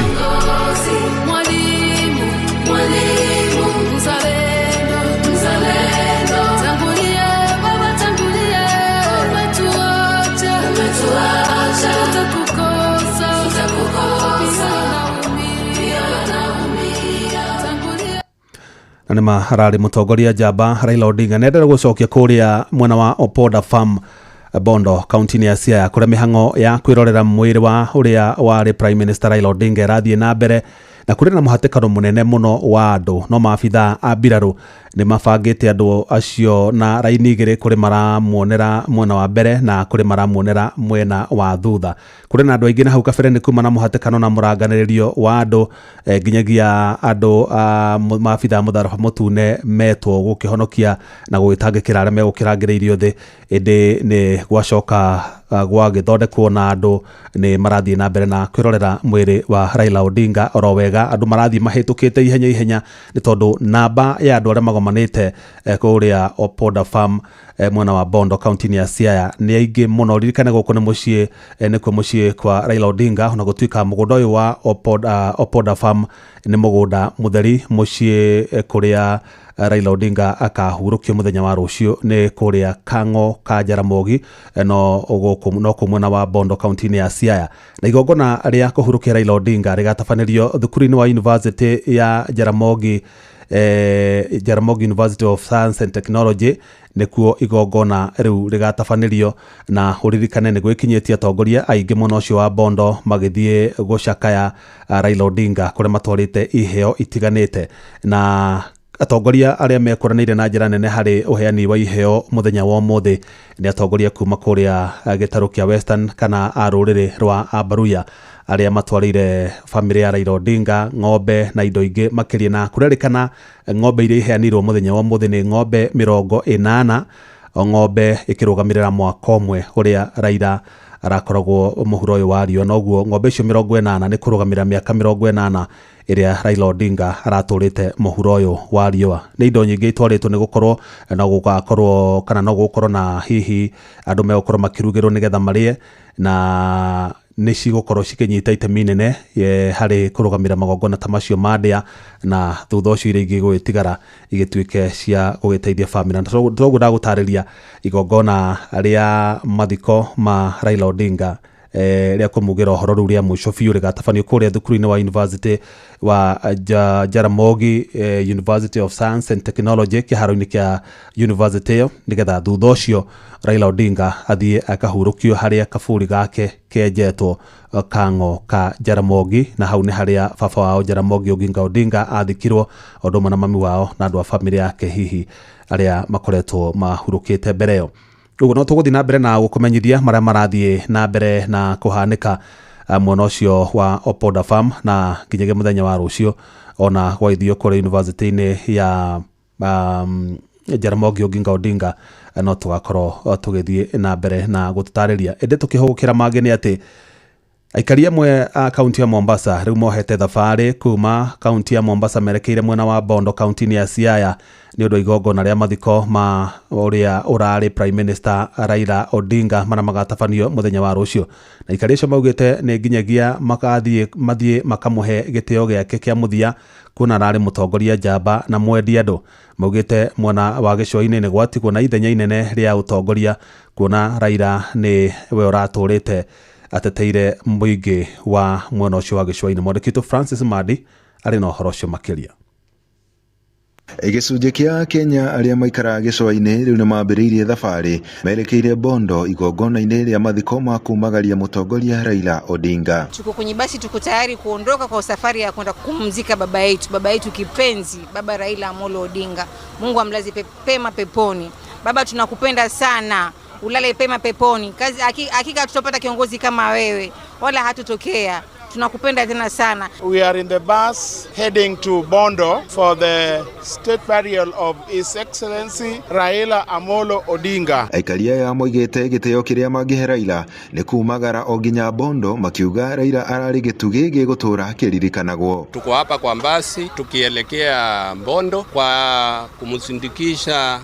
Mwalimu, mwalimu, mzalendo, mzalendo. Tangulia, baba tangulia, umetuacha, umetuacha. Tutakukosa, tutakukosa. Naumia, naumia. Tangulia. Na nĩ mararĩ mũtongoria njamba Raila Odinga nendere gũcokia kũrĩa mwena wa Opoda Farm Bondo kaunti-inĩ ya Siaya kũrĩa mĩhang'o ya kwĩrorera mwĩrĩ wa ũrĩa warĩ Prime Minister Raila Odinga ĩrathiĩ na mbere na kũrĩ na mũhatĩkano mũnene mũno wa andũ, no maabitha a mbirarũ nĩ mabangĩte andũ acio na raini igĩrĩ, kũrĩ maramuonera mwena wa mbere na kũrĩ maramuonera mwena wa thutha. Kũrĩ na andũ aingĩ na hau kabere nĩ kuma na mũhatĩkano na mũranganĩrĩrio wa andũ, nginyagia andũ a maabitha a mũtharaba mũtune metwo gũkĩhonokia na gũgĩtangĩkĩra arĩa megũkĩrangĩrĩirio thĩ, ĩndĩ nĩ gwacoka gwagĩthondekwo na andũ nĩ marathiĩ na mbere na kwĩrorera mwĩrĩ wa Raila Odinga oro wega. Andũ marathiĩ mahĩtũkĩte ihenya ihenya nĩ tondũ namba ya andũ arĩa magomanĩte kũrĩa Opoda Farm mwena wa Bondo kaunti-inĩ ya Siaya nĩ aingĩ mũno. Ririkane gũkũ nĩ mũciĩ, nĩkuo mũciĩ kwa Raila Odinga, ona gũtuĩka mũgũnda ũyũ wa Opoda Farm nĩ mũgũnda mũtheri, mũciĩ kũrĩa Raila Odinga akahurũkio mũthenya wa rũciũ nĩ kũrĩa Kang'o ka Jaramogi, no gũkũ no kũ mwena wa Bondo kaunti-inĩ ya Siaya. Na igongona rĩa kũhurũkia Raila Odinga rĩgatabanĩrio thukuru-inĩ wa University ya Jaramogi, Jaramogi University of Science and Technology nĩkuo igongona rĩu rĩgatabanĩrio. Na ũririkane nĩ gwĩkinyĩtie atongoria aingĩ mũno ũcio wa Bondo magĩthiĩ gũcakaya Raila Odinga kũrĩa matwarĩte iheo itiganĩte, na atongoria arĩa mekũranĩire na njĩra nene harĩ ũheani wa iheo mũthenya wa ũmũthĩ nĩ atongoria kuma kũrĩa gĩtarũ kĩa Western kana a rũrĩrĩ rwa Abaruya arĩa matwarĩire bamĩrĩ ya Raila Odinga ng'ombe na indo ingĩ makĩria. Na kũrerĩkana ng'ombe iria iheanirwo mũthenya wa ũmũthĩ nĩ ng'ombe 80, o ng'ombe ĩkĩrũgamĩrĩra mwaka ũmwe ũrĩa Raila arakoragwo mũhuro ũyũ wa riũa, noguo ng'ombe icio 80 nĩ kũrũgamĩrĩra mĩaka 80 ĩrĩa Raila Odinga aratũrĩte mũhuro ũyũ wa riũa. Nĩ indo nyingĩ itwarĩtwo nĩ gũkorwo no gũgakorwo kana no gũkorwo na hihi andũ megũkorwo makĩrugĩrwo nĩgetha marĩe, na nĩ cigũkorwo cikĩnyita itemi inene harĩ kũrũgamĩrĩra magongona ta macio ma ndĩa, na thutha ũcio iria ingĩ gũgĩtigara igĩtuĩke cia gũgĩteithia bamĩrĩ. Na toguo ndagũtarĩria igongona rĩa mathiko ma Raila Odinga rĩa kũmugĩra ũhoro rĩu rĩa mũico biũ rĩgatabanio kũrĩa thukuru-inĩ wa University wa Jaramogi University of Science and Technology kĩharo-inĩ kĩa university ĩyo, nĩgetha thutha ũcio Raila Odinga athiĩ akahurũkio harĩa kaburi gake kenjetwo Kang'o ka Jaramogi, na hau nĩ harĩa baba wao Jaramogi Oginga Odinga athikirwo o ũndũ ũmwe na mami wao na andũ a bamĩrĩ yake hihi arĩa makoretwo mahurũkĩte mbere ĩyo. Ũguo no tũgũthiĩ na mbere na gũkũmenyithia marĩa marathiĩ na mbere na kũhanĩka mwena ũcio wa Opoda Farm na nginyagia mũthenya wa rũciũ ona gwaithio kũrĩa university-inĩ ya Jaramogi Oginga Odinga no tũgakorwo tũgĩthiĩ na mbere na gũtũtarĩria. Ĩndĩ tũkĩhũgũkĩra mangĩ nĩ atĩ aikari amwe a kaunti ya Mombasa rĩu mohete thabarĩ kuma kaunti ya Mombasa merekeire mwena wa Bondo kaunti-inĩ ya Siaya nĩ ũndũ wa igongona rĩa mathiko ma ũrĩa ũrarĩ Prime Minister Raila Odinga marĩa magatabanio mũthenya wa rũciũ. Na aikari acio maugĩte nĩ nginyagia mathiĩ makamũhe gĩtĩo gĩake kĩa mũthia kuona ararĩ mũtongoria njamba na mwendi andũ. Maugĩte mwena wa gĩcũa-inĩ nĩ gwatigwo na ithenya inene rĩa ũtongoria kuona Raila nĩ we ũratũrĩte ateteire mũingĩ wa mwena ũcio wa gĩcũa-inĩ. Mwandĩki witũ Francis Madi arĩ na ũhoro ũcio makĩria. Gĩcunjĩ kĩa Kenya arĩa maikaraga gĩcũa-inĩ rĩu nĩ mambĩrĩirie thabarĩ merekeire Bondo igongona-inĩ rĩa mathiko ma kumagaria mũtongoria Raila Odinga. Tuko kwenye basi, tuko tayari kuondoka kwa safari ya kwenda kumzika baba yetu kipenzi, baba Raila Amolo Odinga. Mungu amlaze pema peponi. Baba, tunakupenda sana, ulale pema peponi. Kazi hakika tutapata kiongozi kama wewe, wala hatutokea. Tunakupenda tena sana. We are in the bus heading to Bondo for the state burial of His Excellency Raila Amolo Odinga. Aikari aya moigĩte gĩtĩo kĩrĩa mangĩhe Raila nĩ kumagara o nginya Bondo, makiuga Raila ararĩ gĩtugĩ gĩgũtũra kĩririkanagwo. Tuko hapa kwa basi tukielekea Bondo kwa kumsindikisha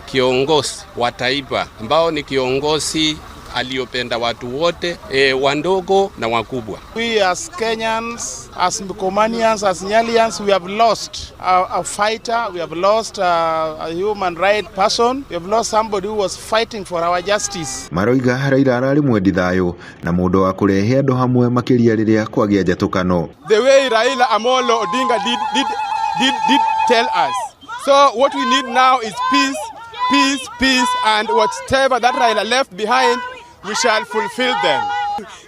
kiongozi wa taifa ambao ni kiongozi aliyopenda watu wote, wandogo na wakubwa. We as Kenyans, as Mkomanians, as Nyalians, we have lost a fighter, we have lost a human right person, we have lost somebody who was fighting for our justice. Maroiga Raila ararĩ mwendi thayũ na mũndũ wa kũrehe andũ hamwe makĩria rĩrĩa kwagĩa njatũkano. The way Raila Amolo Odinga did tell us So what we need now is peace, peace, peace, and whatever that Raila left behind, we shall fulfill them.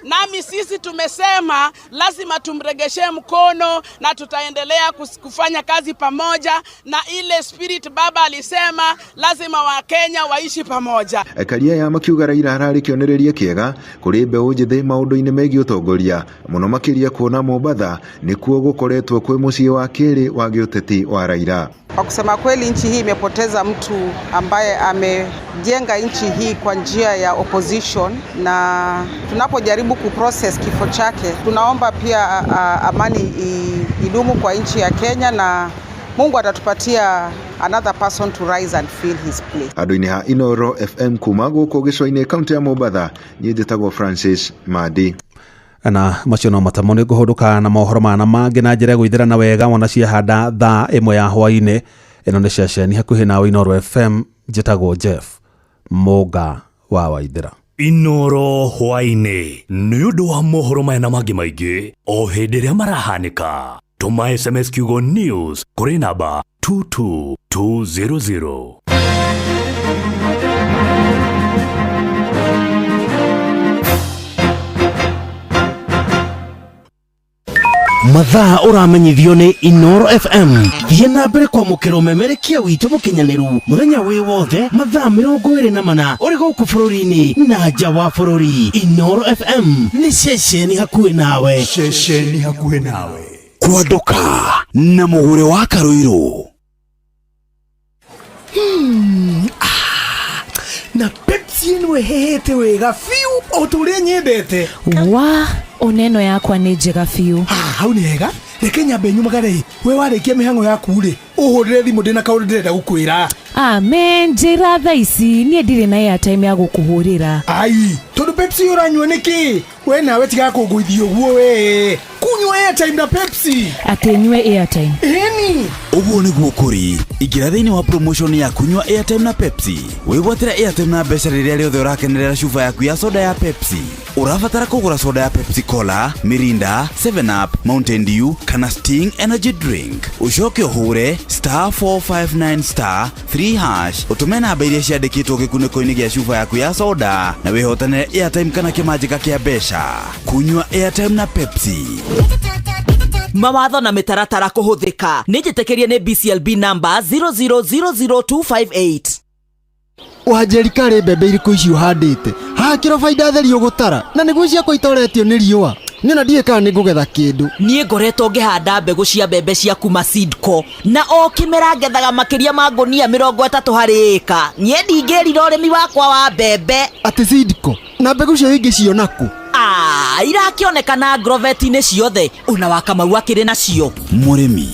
Nami sisi tumesema lazima tumregeshe mkono na tutaendelea kufanya kazi pamoja, na ile spirit baba alisema lazima Wakenya waishi pamoja. Aikari aya makiuga Raila ararĩ kĩonereria kĩega kũrĩ mbeũ njĩthĩ maũndũ-inĩ megiĩ ũtongoria, mũno makĩria kuona Mombatha nĩkuo gũkoretwo kwĩ mũciĩ wa kerĩ wa gĩũteti wa Raila. Kwa kusema kweli, nchi hii imepoteza mtu ambaye amejenga nchi hii kwa njia ya opposition, na tunapojaribu kuprocess kifo chake, tunaomba pia amani idumu kwa nchi ya Kenya, na Mungu atatupatia another person to rise and fill his place. Handũ-inĩ ha Inoro FM kuma gũkũ gĩcũa-inĩ kaũntĩ ya Mombatha, niĩ njĩtagwo Francis Madi. Na macio no matamo nĩ ngũhũndũka na mohoro mana mangĩ na njĩra ya gwĩthĩrana wega wona ciahanda thaa 1 ya hwaĩ-inĩ. Ĩno nĩ ceceni hakuhĩ nawe Inoro FM, njĩtagwo Jeff Mũnga wa Waithĩra. Inoro hwaĩ-inĩ nĩ ũndũ wa mohoro maya na mangĩ maingĩ o hĩndĩ ĩrĩa marahanĩka. Tũma SMS kiugo news kũrĩ namba 22200. Mathaa ũramenyithio nĩ Inoro FM. Thiĩ na mbere kwamũkĩra ũmemerekia witũ mũkinyanĩru mũthenya wĩ wothe mathaa 24 ũrĩ gũkũ bũrũri-inĩ na nja wa bũrũri. Inoro FM nĩ ceceni hakuhĩ nawe. Ceceni hakuhĩ nawe. Kwanduka na mũgũre wa Karũirũ. Na Pepsi ĩno ĩhĩhĩte wega biũ o ta ũrĩa nyendete. Wa oneno yakwa nĩ njega biũ. Hau nĩ hega. Reke nyambe nyumagare. We warĩkia mĩhang'o yaku rĩ, ũhũrĩre thimũ ndĩna kaũndũ ndĩrenda gũkwĩra. Amen, njĩra thaa ici niĩ ndirĩ na airtime ya gũkũhũrĩra. Ai, tondũ Pepsi ũranyua nĩkĩ? We nawe tiga kũngũithia ũguo we. Kunyua airtime na Pepsi. Atĩ nyue airtime. Ĩni. Ũguo nĩguo kũrĩ. Ingĩra thĩinĩ wa promotion ya kunyua airtime na Pepsi. Wĩgwatĩre airtime na mbeca rĩrĩa rĩothe ũrakenerera cuba yaku ya soda ya Pepsi. Ũrabatara kũgũra soda ya Pepsi Cola, Mirinda, 7 Up, Mountain Dew kana Sting Energy Drink. Ũcoke ũhũre *459 *3# ũtũme namba iria ciandĩkĩtwo gĩkunĩko-inĩ gĩa cuba yaku ya soda na wĩhotanĩre airtime kana kĩmanjĩka kĩa mbeca. Kunyua airtime na Pepsi. Mawatho na mĩtaratara kũhũthĩka nĩ njĩtĩkĩrie nĩ BCLB number 0000258. Wanjeri karĩ mbembe irĩkũ ici ũhandĩte? Haha kĩro baida theri ũgũtara na nĩguo ciakwa itoretio nĩ riũa. Niĩ ona ndiũĩ kana nĩngũgetha kĩndũ. Niĩ ngoretwo ngĩhanda mbegũ cia mbembe cia kuma Seedco na o kĩmera ngethaga makĩria ma ngũnia 30 harĩ ĩka. Niĩ ndingĩrira ũrĩmi wakwa wa mbembe. Atĩ Seedco? Na mbegũ cio ingĩciona kũ? Irakĩonekana agrovet-inĩ ciothe ona wa Kamau akĩrĩ nacio. Mũrĩmi,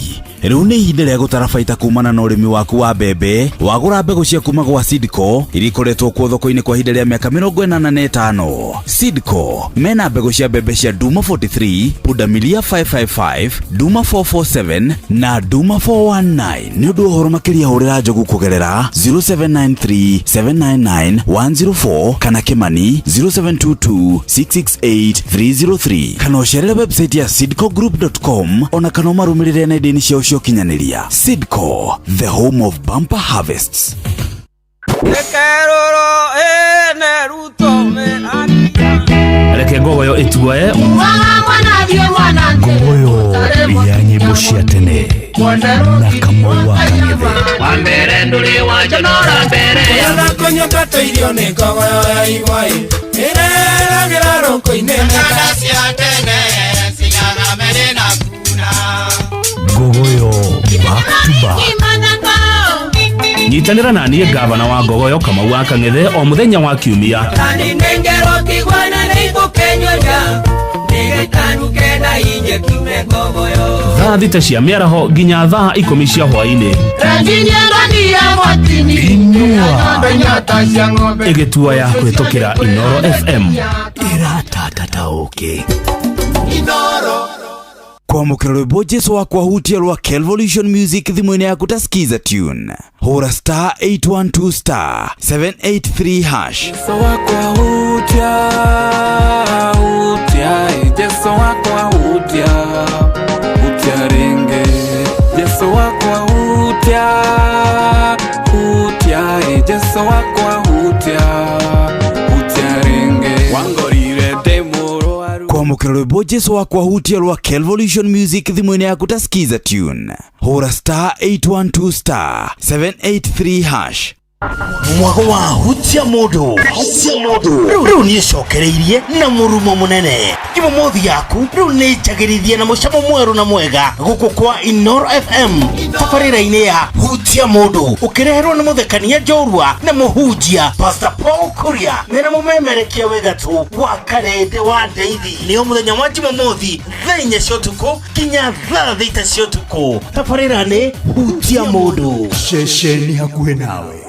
rĩu nĩ ihinda rĩa gũtara baita kumana na ũrĩmi waku wa mbembe. Wagũra mbegũ cia kuma gwa Seedco iria ikoretwo kuo thoko-inĩ kwa ihinda rĩa mĩaka 85. Seedco mena mbegũ cia mbembe cia Duma 43, Pundamilia 555, Duma 447 na Duma 419. Nĩ ũndũ wa ũhoro makĩria hũrĩra Njogu kũgerera 0793 799 104 kana Kĩmani 0722 668 303 kana ũcerere website ya seedcogroup.com ona kana ũmarũmĩrĩre nenda-inĩ ciao cia ũkinyanĩria. Seedco, the home of bumper harvests. Reke ngogoyo ĩtuoe ngogoyo ya nyĩmbo cia tene na Kamau wa Kang'ethe. Wambere ndũrĩ wanjonora mbere Kũnyua irio nĩ ngogoyo ya igwa ĩreragĩra rũkũ-inĩ. Cia tene cigaga mbere na kuna. Ngogoyo back to back. Nyitanĩra na niĩ gavana wa Ngogoyo Kamau wa Kang'ethe o mũthenya wa kiumia thaa 6 cia mĩaraho nginya thaa 10 cia hwaĩ-inĩ. Inua ĩgĩtua ya kũhĩtũkĩra Inoro FM ĩratatataũkĩ. Kwamũkĩra rwĩmbo Jesu wakwa hutia rwa Kelvolution Music thimũ-inĩ yaku ta Skiza tune. Hũra star 812 star 783 hash. Jesu wakwa hutia, hutia, Jesu wakwa hutia, hutia ringe. Jesu wakwa hutia, Kwamũkĩra rwĩmbo Jesu wakwa hutia rwa Kelvolution Music thimũ-inĩ yaku ta Skiza Tune. Hũra star 812 star 783 hash. Mwago wa hutia mũndũ hutia mũndũ rĩu rĩu nĩ ĩcokereirie na mũrumo mũnene. Jumamothi yaku rĩu nĩ njagĩrithie na mũcamo mwerũ na mwega gũkũ kwa Inoro FM tabarĩra-inĩ ya hutia mũndũ, ũkĩreherwo nĩ mũthekania njorua na mũhunjia Pastor Paul Kuria mena mũmemerekia wĩ gatũ wa karende wa ndeithi. Nĩo mũthenya wa Jumamothi thaa 4 cia ũtukũ nginya thaa 6 cia ũtukũ. Tabarĩra nĩ hutia mũndũ. Ceceni hakuhĩ nawe,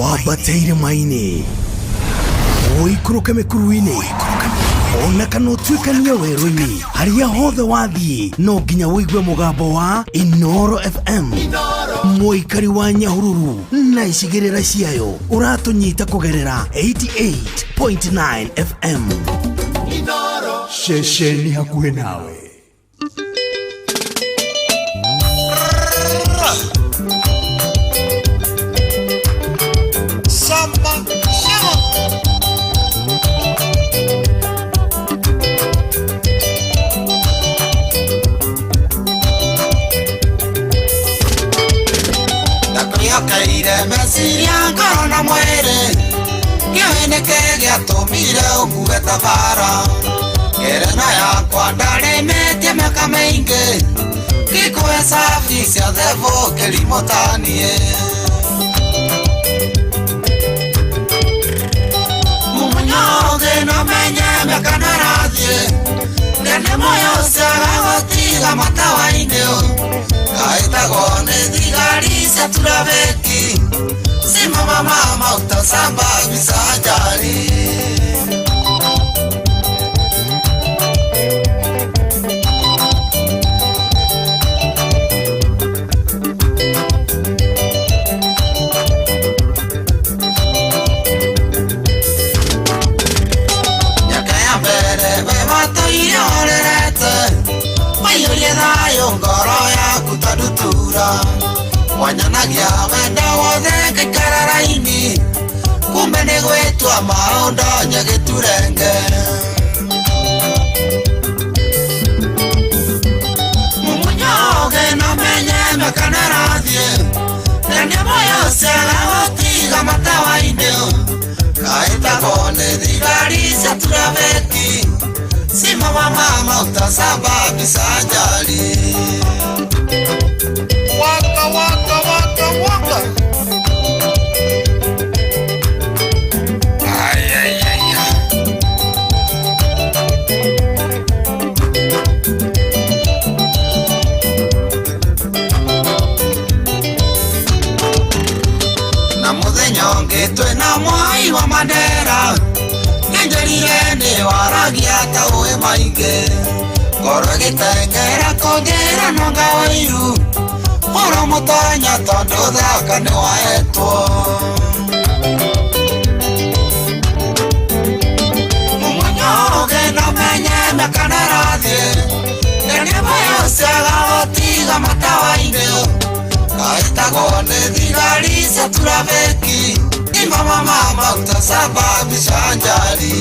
wambate irĩma-inĩ, ũikũrũke mĩkuru-inĩ, ona kana ũtuĩkanie werũ-inĩ, harĩa hothe wathiĩ no nginya ũigue mũgambo wa Inoro FM. Mũikari wa Nyahururu na icigĩrĩra ciayo ũratũnyita kũgerera 88.9 FM. Ceceni hakuhĩ nawe. Samba, samba. Ndakwĩhokeire meciria, ngoro na mwĩrĩ, kĩũĩ nĩkĩ gĩatũmire ũkue tabara. Ngerenwa yakwa ndarĩmĩtie mĩaka mĩingĩ, ngĩkũhe cabi ciothe bũkĩrimũ taniĩ. Mũmunyoge no menye mĩaka nĩrathiĩ, nene moyo ũciaga gũtiga matawa-inĩ, kaĩtagwo nĩ thigari cia turabĩki, simama mama utasababisha ajali. Miaka ya mbere we watũire ũrĩrĩte, waiyũrie thayũ ngoro yaku ta ndutura, wanyonagia wendo wothe ngaikara raini, kumbe nĩ gwĩtua maũndũ nyagĩturenge. Mũmunyoge no menye mĩaka nĩrathiĩ, nene moyo ũciaga gũtiga matawa-inĩ, kaĩtagwo nĩ thigari cia turabĩki, simama mama utasababisha ajali. Waka waka waka waka. Ay ay ay ay. Na mũthenya ũngĩ twĩna mwai wa Mandera, nĩnjĩrire nĩ waragia ta ũĩ maingĩ, ngoro ĩgĩteng'era kũnjĩra nonga ũiru, ũro mũtonya tondũ thaka nĩ waetwo. Mũmunyoge no menye mĩaka nĩrathiĩ, nene moyo ũciaga gũtiga matawa-inĩ, kaĩtagwo nĩ thigari cia turabĩki, simama mama utasababisha ajali.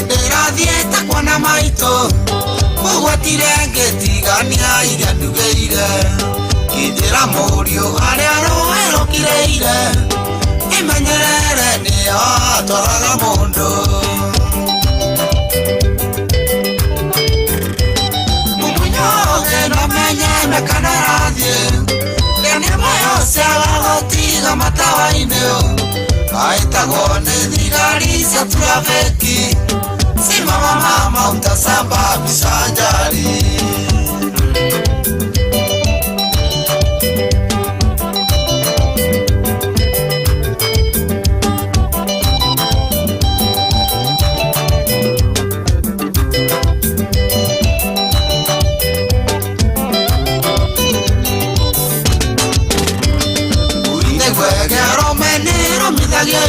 Ndĩrathiĩte kuona maitũ, kũgwatire ngĩtigania iria ndugĩire, ngĩnjĩra mũriũ harĩa rũĩ rũkirĩire, ĩmenyerere nĩyo atwaraga mũndũ. Mũmunyoge no menye mĩaka nĩrathiĩ, nene moyo ũciaga gũtiga matawa-inĩ, kaĩtagwo nĩ thigari cia turabĩki, simama mama utasababisha ajali.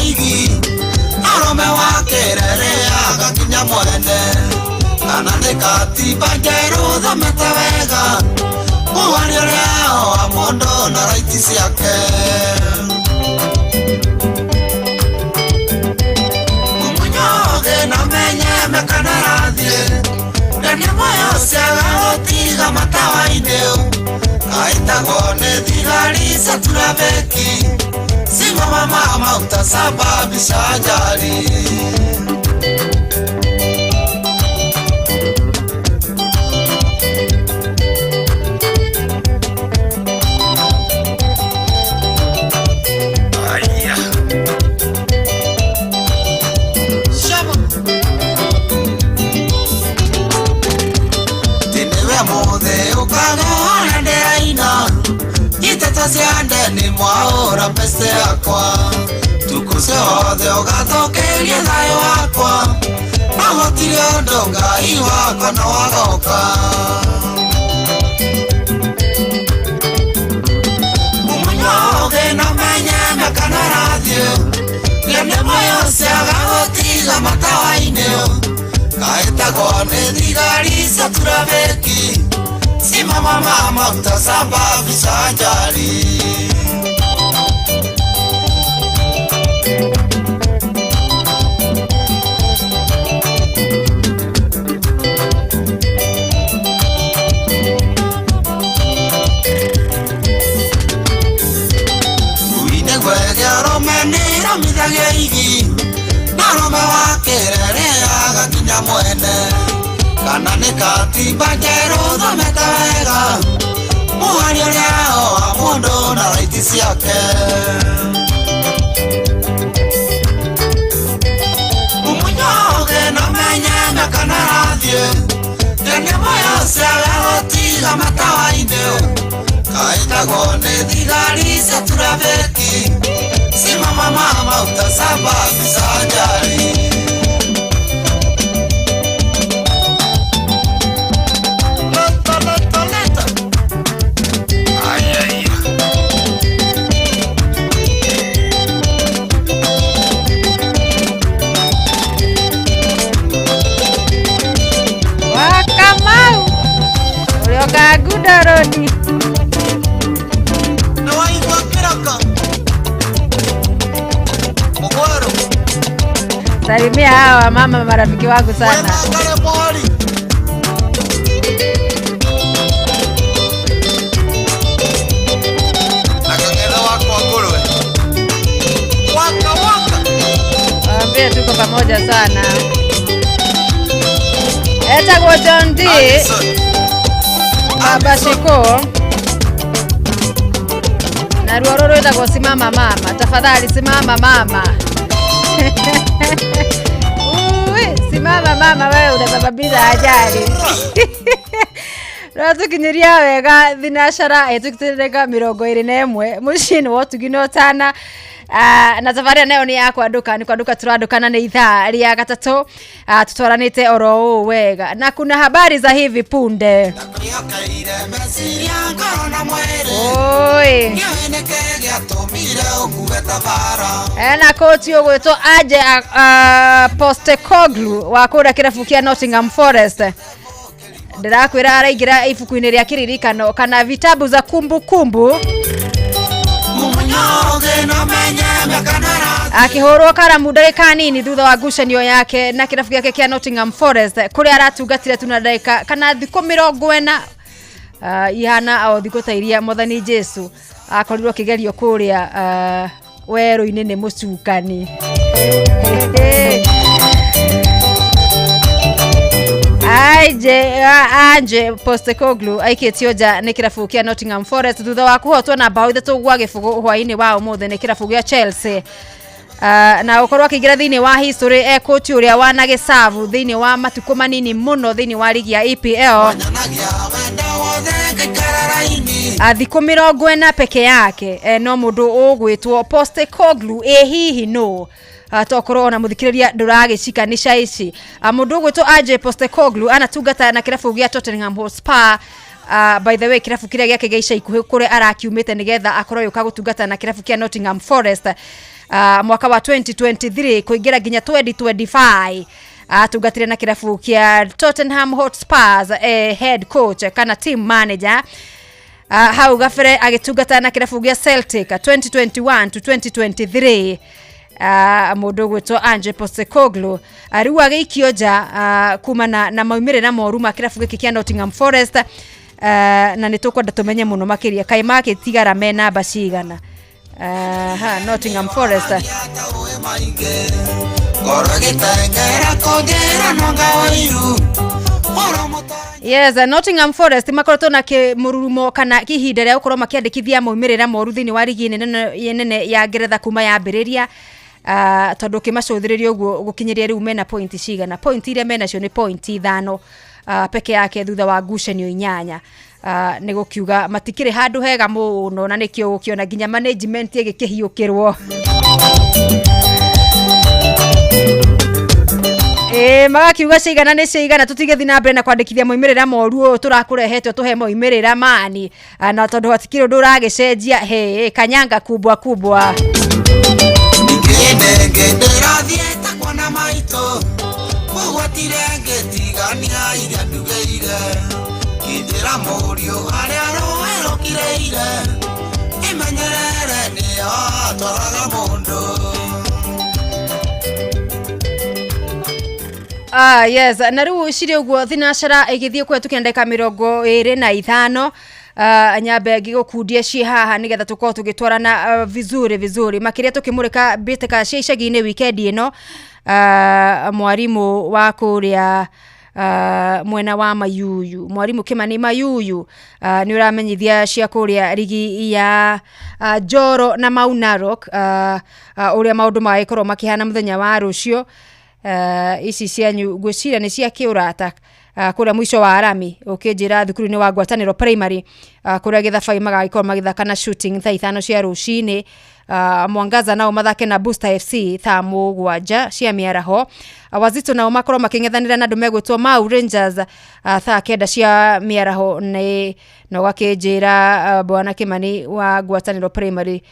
Ige arũme wa mwene kana nĩ katiba njerũ thomete wega mũhari ũrĩa wa mũndũ na raiti ciake mũmunyoge na menye mekanarathiĩ ndene moyo ciaga gũtiga matawa-inĩ aitagwo nĩ thigari cia turabeki simama mama utasababisha ajali. Aya. Shama. Tinewe mothe ukagora ndĩraina iteta cia ndeni mwaũra mbeca yakwa tukũ ciothe ũgathũkĩria thayũ wakwa no gũtirĩ ũndũ Ngai wakwa no agoka mũmunyoge na menye mĩaka rathiĩ nĩ moyo ciaga gũtiga matawa-inĩ kaĩtagwo nĩ thigari cia turabeki simama mama utasababisha ajali. Uine gwege arũme nĩramithagia igi na arũme wa kĩrere agakinya mwene kana nĩ katiba njerũ thomete wega mũhari ũrĩa wa mũndũ na raiti ciake mũmunyoge na menye mĩaka rathiĩ tene moyo ciaga gũtiga matawa-inĩ kaĩtagwo nĩ thigari cia turabeki simama mama utasababisha ajali. Wakamau urioka Gudaroni Nĩwaigua kĩraka mũgwaro. Salimia hawa mama marafiki wangu sana. Waambie tuko pamoja sana. Etagwo John D. Baba Shiko. Na ruo rũrũ rwĩtagwo simama mama. Tafadhali simama mama. Uwe, simama mama wewe unasababisha ajali. Ratukinyiria wega thinashara ĩtũkĩtĩrĩka 21 mũciĩ-inĩ wa ũtugi na ũtana. Na tabarĩra nayo nĩ ya kwanduka nĩ kwanduka tũrandũkana nĩ ithaa rĩa gatatũ tutwaranĩte oro ũũ wega na kuna habari za hivi punde. Oi. Ena koti ũgwĩtwo Ange Postecoglou wa kũrĩa kĩrabu kĩa Nottingham Forest ndĩrakwĩra araingĩra ibuku-inĩ rĩa kĩririkano kana vitabu za kumbukumbu akĩhũrwo karamu ndagĩka nini thutha wa ngucanio yake na kĩrabu gĩake kĩa Nottingham Forest kũrĩa aratungatire tu na ndagĩka kana thikũ 40 ihana o thikũ ta iria Mwathani Jesu akorirwo akĩgerio kũrĩa werũ-inĩ nĩ mũcukani. Ange Postecoglou aikĩtio nja nĩ kĩrabu kĩa Nottingham Forest thutha wa kũhotwo na bao 3-0 hwaĩ-inĩ wa ũmũthĩ nĩ kĩrabu gĩa Chelsea. Na ũkorwo akĩingĩra thĩinĩ wa history e coach ũrĩa wanagĩcabu thĩinĩ wa matukũ manini mũno thĩinĩ wa ligi ya EPL thikũ 40 peke yake no mũndũ ũgwĩtwo Postecoglou ĩ hihi no tokorwo ona muthikiriria nduragicikanisha ici mundu ugwitwo Ange Postecoglou anatungata na kirabu gia Tottenham Hotspur. By the way kirabu kiria giake gia ica ikuhi kuria arakiumite nigetha akorwo yuka gutungata na kirabu kia Nottingham Forest mwaka wa 2023 kuingira nginya 2025. Atungatire na kĩrabu kĩa Tottenham Hotspurs head coach kana team manager. Hau gabere agĩtungata na kĩrabu gĩa Celtic 2021 to 2023. Mũndũ ũgwĩtwo Ange Postecoglou rĩu agĩikio nja kumana na maumĩrĩra moru ma kĩrabu gĩkĩ kĩa Nottingham Forest, na nĩ tũkwenda tũmenye mũno makĩria kaĩ magĩtigara me namba cigana. Ha, Nottingham Forest. Ngoro ĩgĩteng'era kũnjĩra nonga wĩiru. Yes, Nottingham Forest makoretwo na kĩmũrurumo kana ihinda rĩa gũkorwo makĩandĩkithia maumĩrĩra moru thĩinĩ wa rigi nene ya Ngeretha kuma yambĩrĩria, tondũ ũkĩmacũthĩrĩria ũguo gũkinyĩria rĩu mena point cigana? Point iria menacio nĩ point 5 peke yake thutha wa ngucanio 8. Nĩ gũkiuga matikĩrĩ handũ hega mũno, na nĩkĩo gũkĩona nginya management ĩgĩkĩhiũkĩrwo. Ĩĩ, magakiuga cigana nĩ cigana, tũtigĩthiĩ na mbere na kwandĩkithia moimĩrĩra moru ũyũ tũrakũrehete ũtũhe moimĩrĩra mani. Na tondũ hatikĩrĩ ũndũ ũragĩcenjia, he kanyanga kubwa kubwa. Ningĩ ndĩrathiĩte kuona maitũ kũgwatire ngĩtigania iria ndugĩire kĩnjĩra mũriũ harĩa rũĩ rũkirĩire ĩmenyerere nĩyo atwaraga mũndũ. Yes, na rĩu cirĩ ũguo thinacara ĩgĩthiĩ kũhetũkia ndagĩka 25. Nyambe ngĩgũkundie ciĩ haha nĩgetha tũkorwo tũgĩtwarana vizuri vizuri makĩria tũkĩmũrĩka mbĩtĩka cia icagi-inĩ wikendi ĩno. Mwarimũ wa kũrĩa mwena wa Mayuyu, mwarimũ Kĩmani Mayuyu, nĩ ũramenyithia cia kũrĩa rigi ya Njoro na Mau Narok, ũrĩa maũndũ magagĩkorwo makĩhana mũthenya wa rũciũ. Ici cianyu ngwĩciria nĩ cia kĩũrata, kũrĩa mũico wa rami ũkĩnjĩra thukuru-inĩ wa Ngwatanĩro Primary, kũrĩa Gĩthabai magagĩkorwo magĩthaka na Shooting thaa 5 cia rũcinĩ. Mwangaza nao mathake na Booster FC thaa 7 cia mĩaraho. Wazito nao makorwo makĩng'ethanĩra na andũ megwĩtwo Mau Rangers thaa 9 cia mĩaraho. Nĩ na ũgakĩnjĩra bwana Kĩmani wa Ngwatanĩro Primary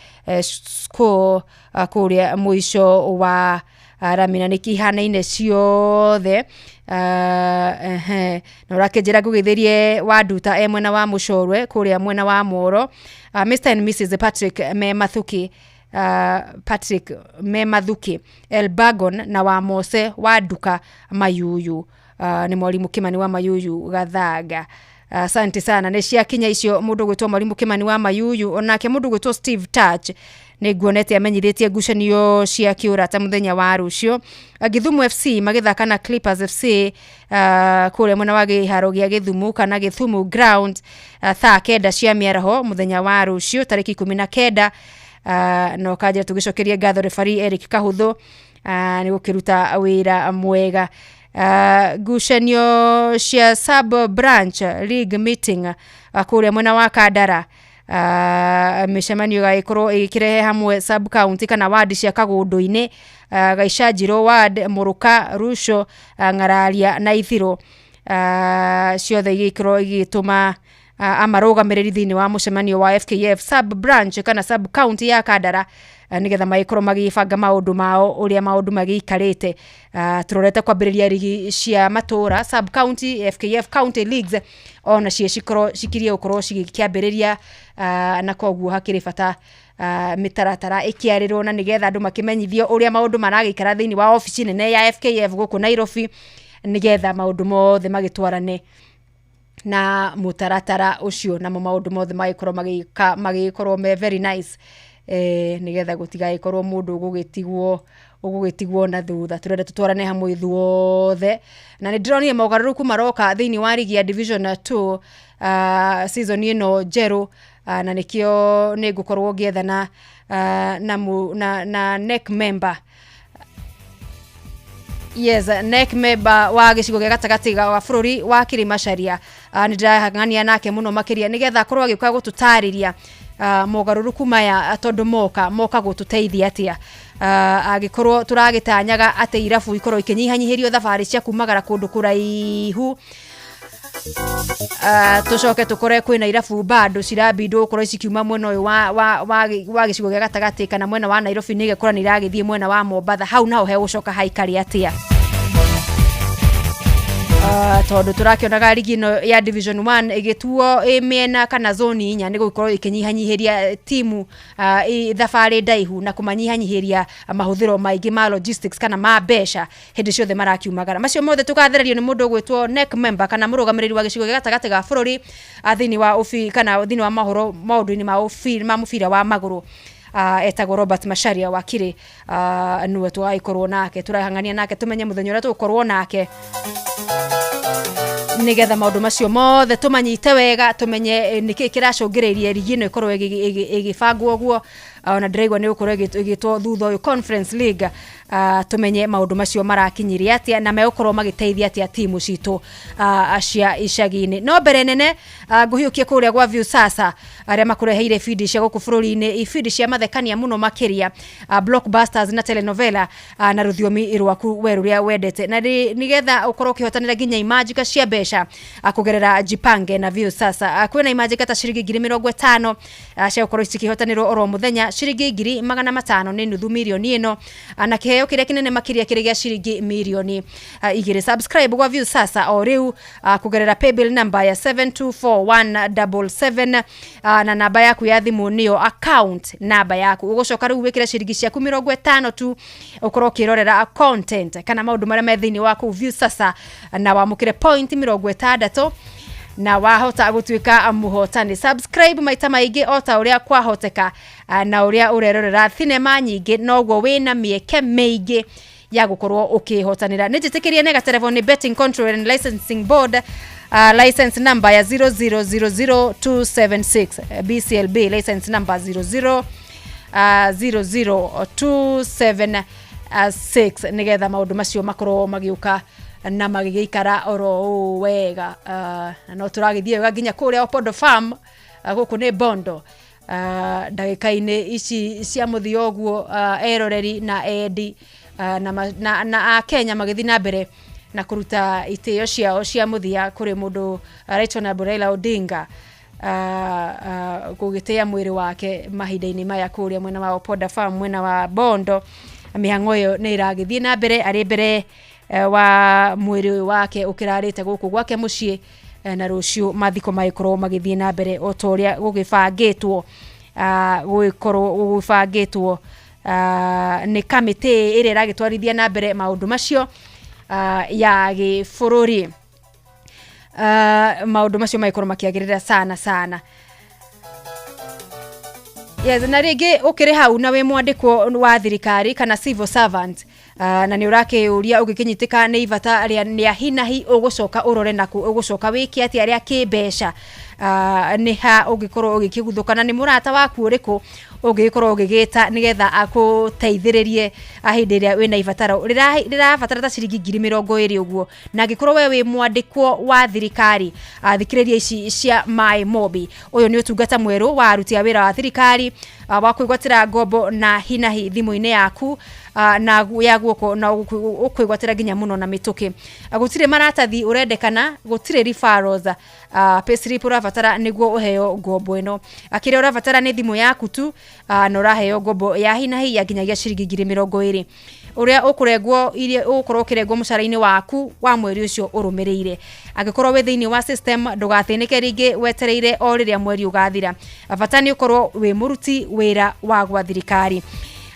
School, kũrĩa mũico wa ramina nĩ kihanaine ciothe. Na ũrakĩnjĩra ngũgĩthĩrie wa Nduta e mwena wa Mũcorwe kũrĩa mwena wa Moro, Mr and Mrs Patrick me Mathuki, Patrick me Mathuki Elbagon na wa Mose wa Nduka Mayuyu. Nĩ mwarimũ Kĩmani wa Mayuyu Gathanga. Asante sana, nĩ ciakinya icio mũndũ gwĩtwo mwarimũ Kĩmani wa Mayuyu. Onake mũndũ gwĩtwo Steve Touch nĩ nguonete amenyithĩtie ngucanio cia kĩũrata mũthenya wa rũciũ. Gĩthumo FC magĩthaka na Clippers FC kũrĩa mwena wa kĩharo gĩa Gĩthumo kana Gĩthumo ground, thaa 9 cia mĩaraho mũthenya wa rũciũ tarĩki 19. Na ũkanjĩra tũgĩcokerie ngatho referee Eric Kahũthũ nĩ gũkĩruta wĩra mwega. Ngucanio cia sub branch league meeting, kũrĩa mwena wa Kandara, mĩcemanio ĩgagĩkorwo ĩgĩkĩrehe hamwe sub county kana ward cia Kagũndũ-inĩ, Gaicanjirũ ward, Mũrũka, Ruco, Ng'araria na Ithirũ, ciothe igĩkorwo igĩtũma amarũgamĩrĩri thĩinĩ wa mũcemanio wa FKF sub branch kana sub county ya Kandara, nĩgetha magĩkorwo magĩbanga maũndũ mao ũrĩa maũndũ magĩikarĩte. Tũrorete kwambĩrĩria rigi cia matũra sub county FKF county leagues ona cio cikorwo cikirie gũkorwo cigĩkĩambĩrĩria, na koguo hakĩrĩ bata mĩtaratara ĩkĩarĩrwo na nĩgetha andũ makĩmenyithio ũrĩa maũndũ maragĩikara thĩinĩ wa obici nene ya FKF gũkũ Nairobi, nĩgetha maũndũ mothe magĩtwarane na mũtaratara ũcio, namo maũndũ mothe magĩkorwo magĩkorwo me very nice, nĩgetha gũtigagĩkorwo mũndũ ũgũgĩtigwo na thutha. Tũrenda tũtwarane hamwe ithuothe, na nĩ ndĩronire mogarũrũku maroka thĩinĩ wa rigi ya Division 2, season ĩno njerũ, na nĩkĩo nĩ ngũkorwo ngĩethana na NEC member. Yes, NEC member wa gĩcigo gĩa gatagatĩ ga bũrũri wa Kĩrĩmacaria. Nĩ ndĩrahang'ania nake mũno makĩria nĩgetha akorwo agĩũka gũtũtarĩria mogarũrũku maya, tondũ moka gũtũteithia atĩa, angĩkorwo tũragĩtanyaga atĩ irabu ikorwo ikĩnyihanyihĩrio thabarĩ cia kumagara kũndũ kũraihu, tũcoke tũkore kwĩna irabu bado cirambindwo gũkorwo cikiuma mwena ũyũ wa gĩcigo gĩa gatagatĩ kana mwena wa Nairobi, nĩgekora nĩ iragĩthiĩ mwena wa Mombatha, hau naho hegũcoka haikare atĩa? Tondũ tũrakĩonaga rigi ĩno ya Division 1 ĩgĩtuo ĩ mĩena kana zoni inya nĩ gũkorwo ĩkĩnyihanyihĩria timu thabarĩ ndaihu na kũmanyihanyihĩria mahũthĩro maingĩ ma logistics kana ma mbeca hĩndĩ ciothe marakiumagara. Macio mothe tũgathererio nĩ mũndũ ũgwĩtwo NEC member kana mũrũgamĩrĩri wa gĩcigo gĩa gatagatĩ ga bũrũri thĩinĩ wa ũbi kana thĩinĩ wa mohoro maũndũ-inĩ ma ũbi ma mũbira wa magũrũ, etagwo Robert Macharia Wakiri. Nĩwe tũgagĩkorwo nake, tũrahang'ania nake tũmenye mũthenya ũrĩa tũgũkorwo nake nigetha maũndũ macio mothe tũmanyite wega, tũmenye nĩkĩ kĩracũngĩrĩirie rigi ĩno ĩkorwo ĩgĩbangwo ũguo. Ona ndĩraigua nĩ gũkorwo ĩgĩtwo thutha ũyũ Conference League. Tũmenye maũndũ macio marakinyirie atĩa na megũkorwo magĩteithia atĩa timu citũ cia icagi-inĩ. No mbere nene, ngũhiũkie kũrĩa gwa Viusasa arĩa makũreheire ibindi cia gũkũ bũrũri-inĩ, ibindi cia mathekania mũno makĩria, blockbusters na telenovela, na rũthiomi rwaku we rũrĩa wendete, na nĩgetha ũkorwo ũkĩhotanĩra nginya imanjika cia mbeca kũgerera Jipange na Viusasa. Kwĩna imanjika ta ciringi 50,000 cia gũkorwo cikĩhotanĩrwo oro mũthenya, ciringi 500,000 nĩ nuthu mirioni ĩno, na kĩheo kĩrĩa kĩnene makĩria kĩrĩ gĩa ciringi mirioni 2. Subscribe gwa Viusasa o rĩu kũgerera paybill number ya 724177, na namba yaku ya thimũ nĩyo account namba yaku. Ũgũcoka rĩu wĩkĩre ciringi ciaku 50 tu, ũkorwo ũkĩrorera content kana maũndũ marĩa me thĩinĩ wa kũu Viusasa, na wamũkĩre point 60 na wahota gũtuĩka mũhotani. Subscribe maita maingĩ o ta ũrĩa kwahoteka, na ũrĩa ũrerorera thinema nyingĩ noguo wĩna mĩeke mĩingĩ ya gũkorwo ũkĩhotanĩra. Nĩ njĩtĩkĩrie nĩ gaterevo nĩ Betting Control and Licensing Board, license number ya 0000276, BCLB license number 00 00276, nigetha maũndũ macio makorwo magĩũka na magĩgĩikara oro ũũ wega. Na no tũragĩthiĩ wega nginya kũrĩa Opondo Farm, gũkũ nĩ Bondo, ndagĩka-inĩ ici cia mũthia ũguo, eroreri na endi na akenya magĩthiĩ na mbere na kũruta itĩo ciao cia mũthia kũrĩ mũndũ Right Honorable Raila Odinga, gũgĩtĩa mwĩrĩ wake mahinda-inĩ maya kũrĩa mwena wa Opoda Farm, mwena wa Bondo. Mĩhang'o ĩyo nĩ ĩragĩthiĩ na mbere arĩ mbere wa mwĩrĩ ũyũ wake ũkĩrarĩte gũkũ gwake mũciĩ, na rũciũ mathiko magĩkorwo magĩthiĩ na mbere o ta ũrĩa gũgĩbangĩtwo, gũgĩkorwo gũgĩbangĩtwo nĩ kamĩtĩ ĩrĩa ĩragĩtwarithia na mbere maũndũ macio ya gĩbũrũri. Maũndũ macio magĩkorwo makĩagĩrĩra sana sana. Yes, na rĩngĩ ũkĩrĩ hau na wĩ mwandĩkwo wa thirikari kana civil servant, na nĩ ũrakĩũria ũgĩkĩnyitĩka nĩ ibata rĩa hinahi, ũgũcoka ũrore naku, ũgũcoka wĩke atĩa rĩa kĩmbeca, nĩ ha ũngĩkorwo ũgĩkĩguthũka na nĩ mũrata waku ũrĩkũ ũngĩgĩkorwo ũgĩgĩta nĩgetha akũteithĩrĩrie hĩndĩ ĩrĩa wĩna ibataro rĩrabatara ta ciringi 20,000 ũguo. Na angĩkorwo we wĩ mwandĩkwo wa thirikari, thikĩrĩria ici cia Maĩ Mobi. Ũyũ nĩ ũtungata mwerũ wa aruti a wĩra wa thirikari, wa kwĩgwatĩra ngombo na hinahi thimũ-inĩ yaku na ya guoko, na ũkwĩgwatĩra nginya mũno na mĩtũkĩ. Gũtirĩ maratathi ũrendekana, gũtirĩ referrals, payslip ũrabatara nĩguo ũheo ngombo ĩno. Kĩrĩa ũrabatara nĩ thimũ yaku tu, na ũraheo ngombo ya hinahi ya nginyagia ciringi 20,000 ũrĩa ũkũrengwo, iria ũgũkorwo ũkĩrengwo mũcara-inĩ waku wa mweri ũcio ũrũmĩrĩire. Angĩkorwo wĩ thĩinĩ wa system, ndũgathĩnĩke rĩngĩ wetereire o rĩrĩa mweri ũgathira. Bata nĩ ũkorwo wĩ mũruti wĩra wa gwa thirikari.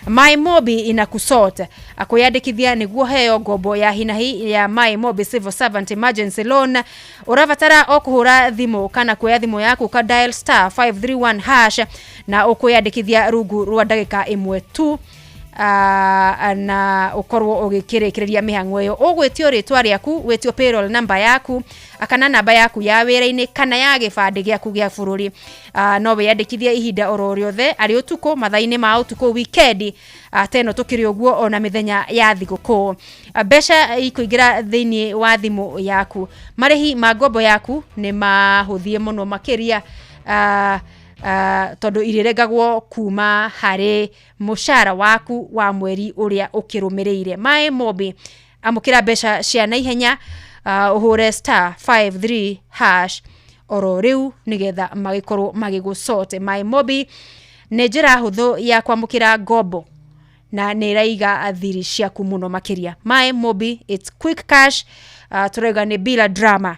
My Mobi inakusort. Kwĩyandĩkithia nĩguo heo ngombo ya hinahi ya My Mobi Civil Servant Emergency Loan, ũrabatara o kũhũra thimũ kana kuoya thimũ yaku ka dial *531# na ũkwĩyandĩkithia rungu rwa ndagĩka 1 tu, na ũkorwo ũgĩkĩrĩkĩrĩria mĩhang'o ĩyo. Ũgwĩtio rĩtwa rĩaku, wĩtio payroll number yaku kana namba yaku ya wĩra-inĩ kana ya gĩbandĩ gĩaku gĩa bũrũri. No wĩyandĩkithie ihinda oro rĩothe, arĩ ũtukũ, mathaa-inĩ ma ũtukũ, wikendi teno tũkĩrĩ ũguo, ona mĩthenya ya thigũkũ. Mbeca ikũingĩra thĩinĩ wa thimũ yaku. Marĩhi ma ngombo yaku nĩ mahũthie mũno makĩria, tondũ irĩrengagwo kuma harĩ mũcara waku wa mweri ũrĩa ũkĩrũmĩrĩire. Maĩ Mobi, amũkĩra mbeca cia naihenya, ũhũre *53# oro rĩu nĩgetha magĩkorwo magĩgũcote. Maĩ Mobi nĩ njĩra hũthũ ya kwamũkĩra ngombo na nĩ ĩraiga thiri ciaku mũno makĩria. Maĩ Mobi, it's quick cash. Tũrauga nĩ bila drama,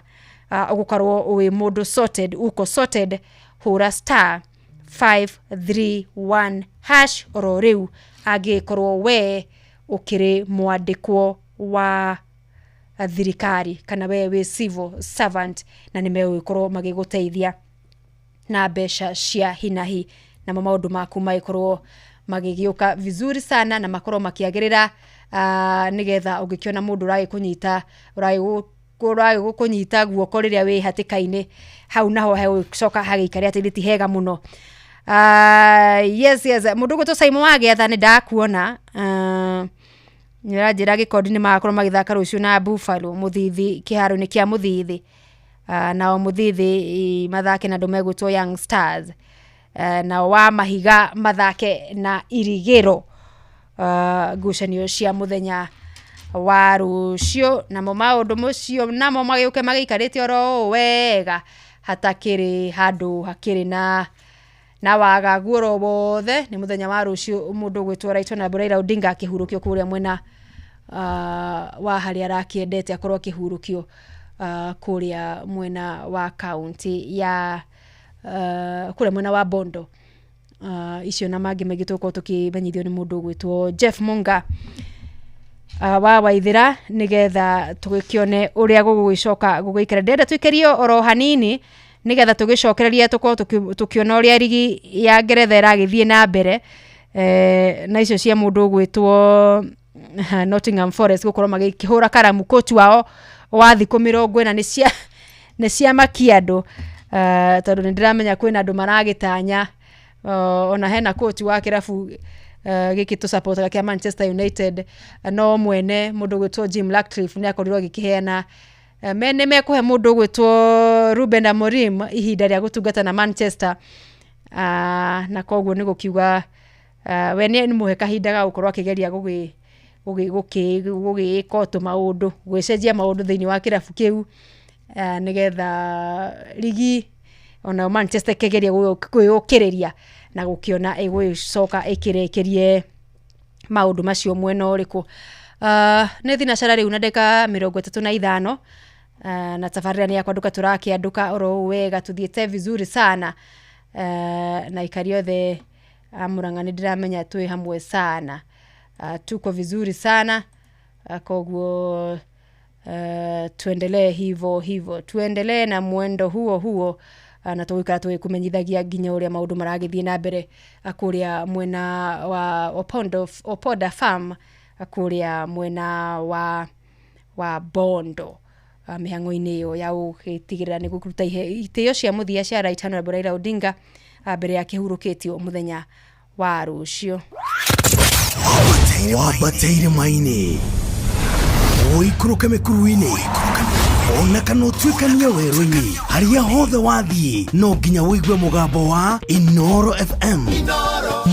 ũgũkorwo wĩ mũndũ sorted, uko sorted. Hũra star 531 hash oro rĩu angĩkorwo we ũkĩrĩ mwandĩkwo wa thirikari kana we wĩ civil servant, na nĩ megũgĩkorwo magĩgũteithia na mbeca cia hinahi, namo maũndũ maku magĩkorwo magĩgĩũka vizuri sana na makorwo makĩagĩrĩra, nĩgetha ũngĩkĩona mũndũ ũragĩkũnyita ũragĩgũkũnyita guoko rĩrĩa wĩ hatĩka-inĩ, hau naho hegũcoka hagĩikare atĩ ti hega mũno. Yes, mũndũ ũgwĩtwo Simon wa Gĩatha, nĩ ndakuona. Nĩũranjĩra Gĩkondi nĩ magakorwo magĩthaka rũciũ na Buffalo Mũthithi, kĩharo-inĩ kĩa Mũthithi. Nao Mũthithi mathake na andũ megwĩtwo Young Stars, nao wa Mahiga mathake na Irigĩro, ngucanio cia mũthenya wa rũciũ. Namo maũndũ mũcio namo magĩũke magĩikarĩte oro ũũ wega, hatakĩrĩ handũ hakĩrĩ na wagagu oro wothe. Nĩ mũthenya wa rũciũ mũndũ ũgwĩtwo Right Honorable Raila Odinga akĩhurũkio kũrĩa mwena wa harĩa arakĩendete akorwo akĩhurũkio, kũrĩa mwena wa kaunti ya kũrĩa mwena wa Bondo. Icio na mangĩ maingĩ tũgũkorwo tũkĩmenyithio nĩ mũndũ ũgwĩtwo Jeff Munga wa Waithĩra, nĩgetha tũgĩkĩone ũrĩa gũgũgĩcoka gũgĩikara. Ndĩrenda tũikĩrio oro hanini nĩgetha tũgĩcokererie tũkorwo tũkĩona ũrĩa rigi ya Ngeretha ĩragĩthiĩ na mbere, na icio cia mũndũ ũgwĩtwo Nottingham Forest gũkorwo magĩkĩhũra karamu coach wao wa thikũ 40 nĩ ciamakia andũ, tondũ nĩ ndĩramenya kwĩna andũ maragĩtanya, ona hena coach wa kĩrabu gĩkĩ tũsupportaga kĩa Manchester United, no mwene mũndũ ũgwĩtwo Jim Ratcliffe nĩ akorirwo agĩkĩheana me nĩ mekũhe mũndũ ũgwĩtwo Ruben Amorim ihinda rĩa gũtungata na Manchester, na koguo nĩ gũkiuga we nĩ mũhe kahinda ga gũkorwo akĩgeria gũgĩka tũmaũndũ, gũgĩcenjia maũndũ thĩinĩ wa kĩrabu kĩu, nĩgetha rigi ona Manchester ĩkĩgeria kwĩyũkĩrĩria na gũkĩona ĩgũgĩcoka ĩkĩrĩkĩrie maũndũ macio mwena ũrĩkũ. Nĩ thinacara rĩu na ndagĩka 35, na tabarĩra nĩ ya kwandũka, tũrakĩandũka oro ũũ wega, tũthiĩte vizuri sana, na ikari othe a Murang'a nĩ ndĩramenya twĩ hamwe sana, tuko vizuri sana, koguo tuendelee hivo hivo, tuendelee na mwendo huo huo, na tũgũikara tũgĩkũmenyithagia nginya ũrĩa maũndũ maragĩthiĩ na mbere kũrĩa mwena wa Opoda Farm, kũrĩa mwena wa Bondo, mĩhang'o-inĩ ĩyo ya gũgĩtigĩrĩra nĩ gũkũruta itĩo cia mũthia cia Right Honorable Raila Odinga, mbere ya kĩhurũkĩtio mũthenya wa rũciũ. Wambate irĩma-inĩ, ũikũrũke mĩkuru-inĩ, ona kana ũtuĩkanie werũ-inĩ, harĩa hothe wathiĩ no nginya ũigue mũgambo wa Inoro FM.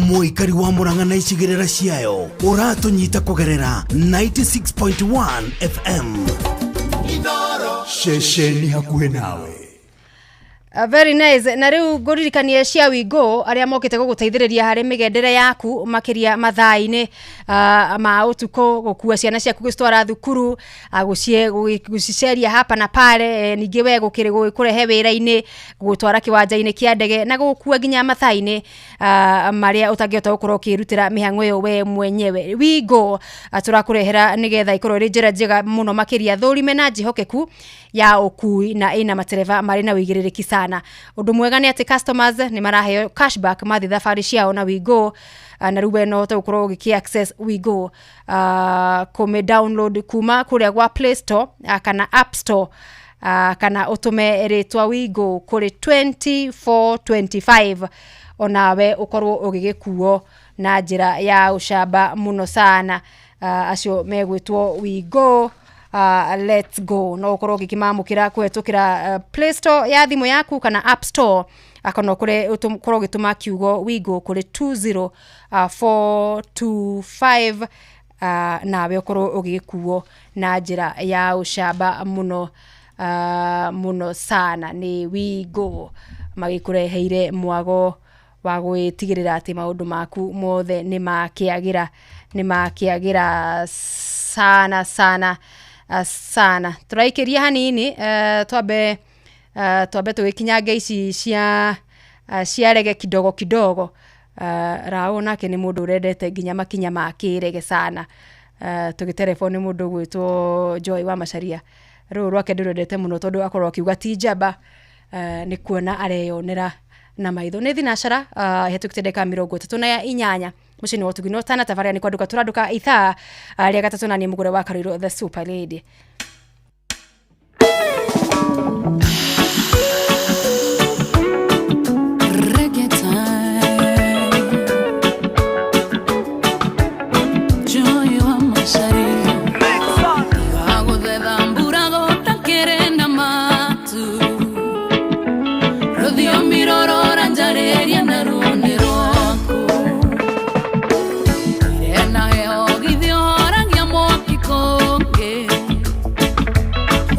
Mũikari wa Murang'a na icigĩrĩra ciayo, ũratũnyita kũgerera 96.1 FM, ceceni hakuhĩ nawe. Very nice. Na rĩu ngũririkanie cia Wingo arĩa mokĩte gũgũteithĩrĩria harĩ mĩgendere yaku, makĩria mathaa-inĩ ma ũtukũ, gũkua ciana ciaku gũcitwara thukuru, gũciceria hapa na pale, ningĩ we gũkĩrĩ gũkũrehe wĩra-inĩ, gũgũtwara kĩwanja-inĩ kĩa ndege na gũgũkua nginya mathaa-inĩ marĩa ũtangĩhota gũkorwo ũkĩrutĩra mĩhang'o ĩyo we mwenyewe. Wingo tũrakũrehera nĩgetha ĩkorwo ĩrĩ njĩra njega mũno makĩria, thũrime na njĩhokeku ya ũkui, na ĩna matereba marĩ na ũigĩrĩrĩki sana. Ũndũ mwega nĩ atĩ customers nĩ maraheo cashback mathiĩ thabarĩ ciao na Wingo, na rĩu we no ũhote gũkorwo ũgĩkĩ access Wingo, kũmĩ download kuma kũrĩa gwa Play Store kana App Store, kana ũtũme rĩtwa Wingo kũrĩ 2425, onawe ũkorwo ũgĩgĩkuo na njĩra ya ũcamba mũno sana. Acio megwĩtwo Wingo, let's go. No ũkorwo ũgĩkĩmamũkĩra kũhetũkĩra Play Store ya thimũ yaku kana App Store, kana ũkorwo ũgĩtũma kiugo Wingo kũrĩ 20425, nawe ũkorwo ũgĩkuo na njĩra ya ũcamba mũno, mũno sana. Nĩ Wingo magĩkũreheire mwago wa gwĩtigĩrĩra atĩ maũndũ maku mothe nĩ makĩagĩra sana sana. Sana tũraikĩria hanini, twambe tũgĩkinyange ici cia rege kidogo kidogo. Rao nake nĩ mũndũ ũrendete nginya makinya ma kĩrege sana. Tũgĩterebwo nĩ mũndũ ũgwĩtwo Joy wa Macharia, rũrũ rwake ndĩrwendete mũno tondũ akorwo akiuga ti njamba, nĩ kuona areyonera na maitho. Nĩ thinacara hetũkĩte ndagĩka 38 mũciĩ-inĩ wa ũtugi no tana tabarĩra nĩ kwandũka tũrandũka ithaa rĩa gatatũ, na niĩ mũgũre wa Karũirũ the super lady. Reggae time. Joy wa Macharia. Aguthetha mbura gũtakĩrĩ na matu. Rũthiomi rũrora njarĩria na ruo nĩ rwaku. Ire na heho githĩ ũhoragia mwaki kũngĩ.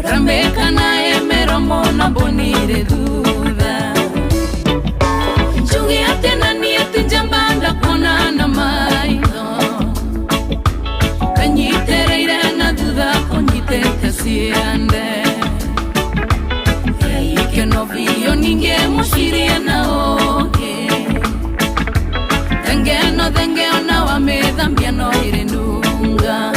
Rambĩka na ĩmĩromo na mbũni irĩ thutha. Njuge atĩ na niĩ ti njamba ndakuona na maitho. Kanyitĩrĩire na thutha kũnyitĩte ciande. Ikeno biũ ningĩ mũcirie na ũngĩ. Thenge ĩno thenge ona wamĩthambia no ĩrĩ nunga.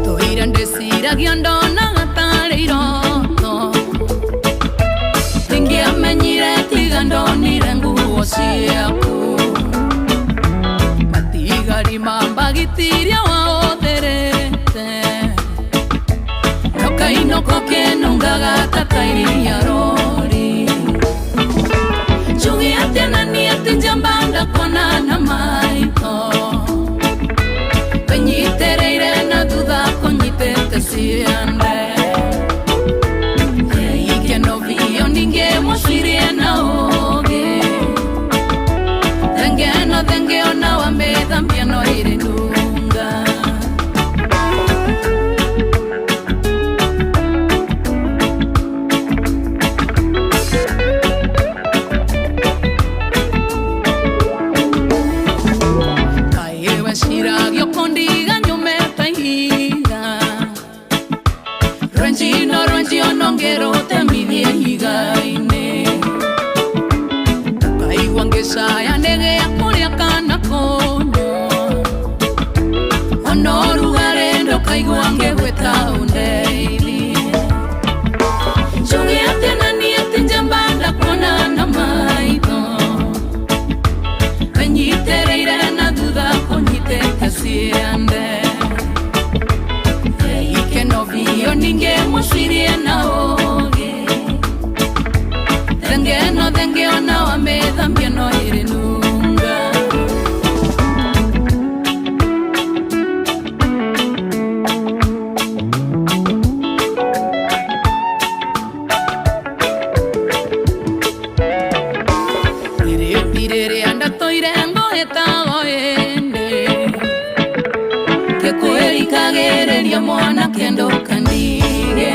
Tũire ndĩciragia ndonaga tarĩ iroto. Ndingĩamenyire tiga ndonire nguo ciaku. Matigari ma mbagitiria wahũthĩrĩte. Nokainũka ũkĩnungaga ta tairia rori. Njuge atĩa na niĩ ti njamba ndakuona na maitho. Wĩnyitĩrĩire na thutha kũnyitĩte ciande. Ikeno biũ ningĩ mũcirie na ũũgĩ. Thenge ĩno thenge ona wamĩthambia no ĩrĩ nunga. Kaĩ weciragia ũkũndiga nyume ta ihiga. Rwenji no rwenji ona ũngĩrũtemithie ihiga-inĩ. Ũkaigua ngĩcaya nĩgĩa kũrĩa kana kũnyua. Ona ũrugarĩ ndũkaigua ngĩgwĩta ũndeithie. Njuge atĩ na niĩ ti njamba ndakuona na maitho. Wĩnyitĩrĩire na thutha kũnyitĩte ciande. Ikeno biũ ningĩ mũcirie na ũũgĩ. Thenge ĩno thenge ona wamĩthambia no ĩrĩ nunga. Rĩrĩpi rĩrĩa ndatũire ngũhĩtago ĩndĩ. Ngĩkwĩrikagĩrĩria mwanake ndũkandige.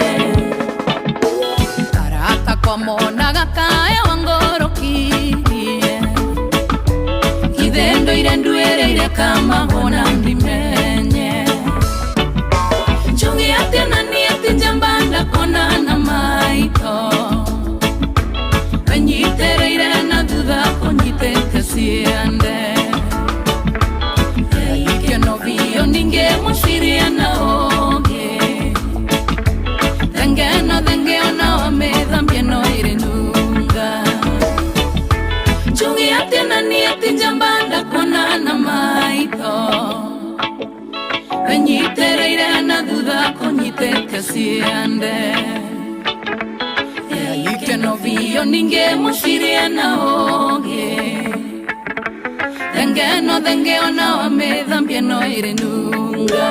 Arata kwa monaga kaĩ wangũrũkirie. Ithe ndũire nduĩrĩire kamahũna ndimenye. Njuge atĩ na niĩ ti njamba ndakuona na maitho. Wĩnyitĩrĩire na thutha kũnyitĩte ciande. Ikeno biũ ningĩ mũcirie na ũũgĩ. Thenge ĩno thenge ona wamĩthambia no ĩrĩ nunga. Njuge atĩ na niĩ ti njamba ndakuona na maitho. Wĩnyitĩrĩire na thutha kũnyitĩte ciande. Ikeno biũ ningĩ mũcirie na ũũgĩ. Thenge ĩno thenge ona wamĩthambia no ĩrĩ nunga.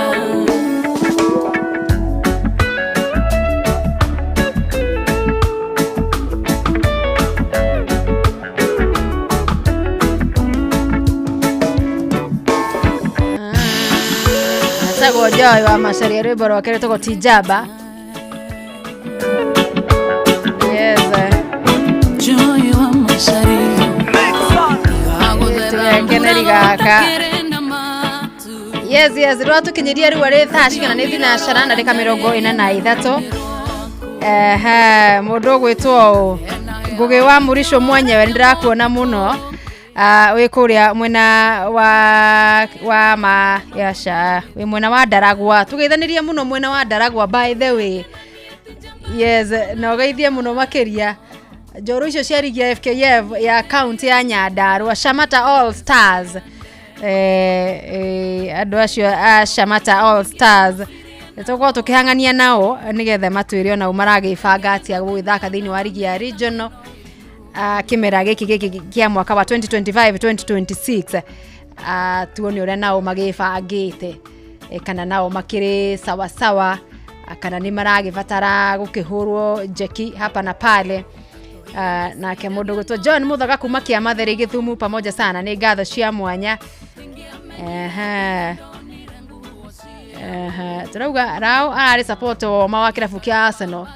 Etagwo Joy wa Macharia, rwĩmbo rwake rwĩtagwo ti njamba. Gaka. Yes, yes, rwatukinyiria rĩu arĩ thaa cigana? Nĩ thinacara na ndĩka 43. Ehe, mũndũ ũgwĩtwo ũ Ngũgĩ wa Mũrico mwenyewe, nĩndĩrakuona mũno. Ah, wĩ kũrĩa mwena wa ma yaca, wĩ mwena wa Ndaragwa. Tũgeithanĩrie mũno mwena wa Ndaragwa, by the way. Yes, na ũgeithie mũno makĩria njorũ icio cia rigi ya FKF ya kaunti ya Nyandarua, Shamata All Stars. Andũ acio a Shamata All Stars tũkorwo tũkĩhang'ania nao nĩgetha matwĩre onao maragĩbanga atĩa gũgĩthaka thĩinĩ wa rigi ya regional kĩmera gĩkĩ kĩa mwaka wa 2025 2026. Tuone ũrĩa nao magĩbangĩte, kana nao makĩrĩ sawasawa, kana nĩ maragĩbatara gũkĩhũrwo njeki hapa na pale. Nake mũndũ gwĩtwo John Muthoga kuma Kĩamatheri Gĩthumu, pamoja sana, nĩ ngatho cia mwanya. Ehe. Ehe, tũrauga Rao ararĩ supporter woma wa kĩrabu kĩa Arsenal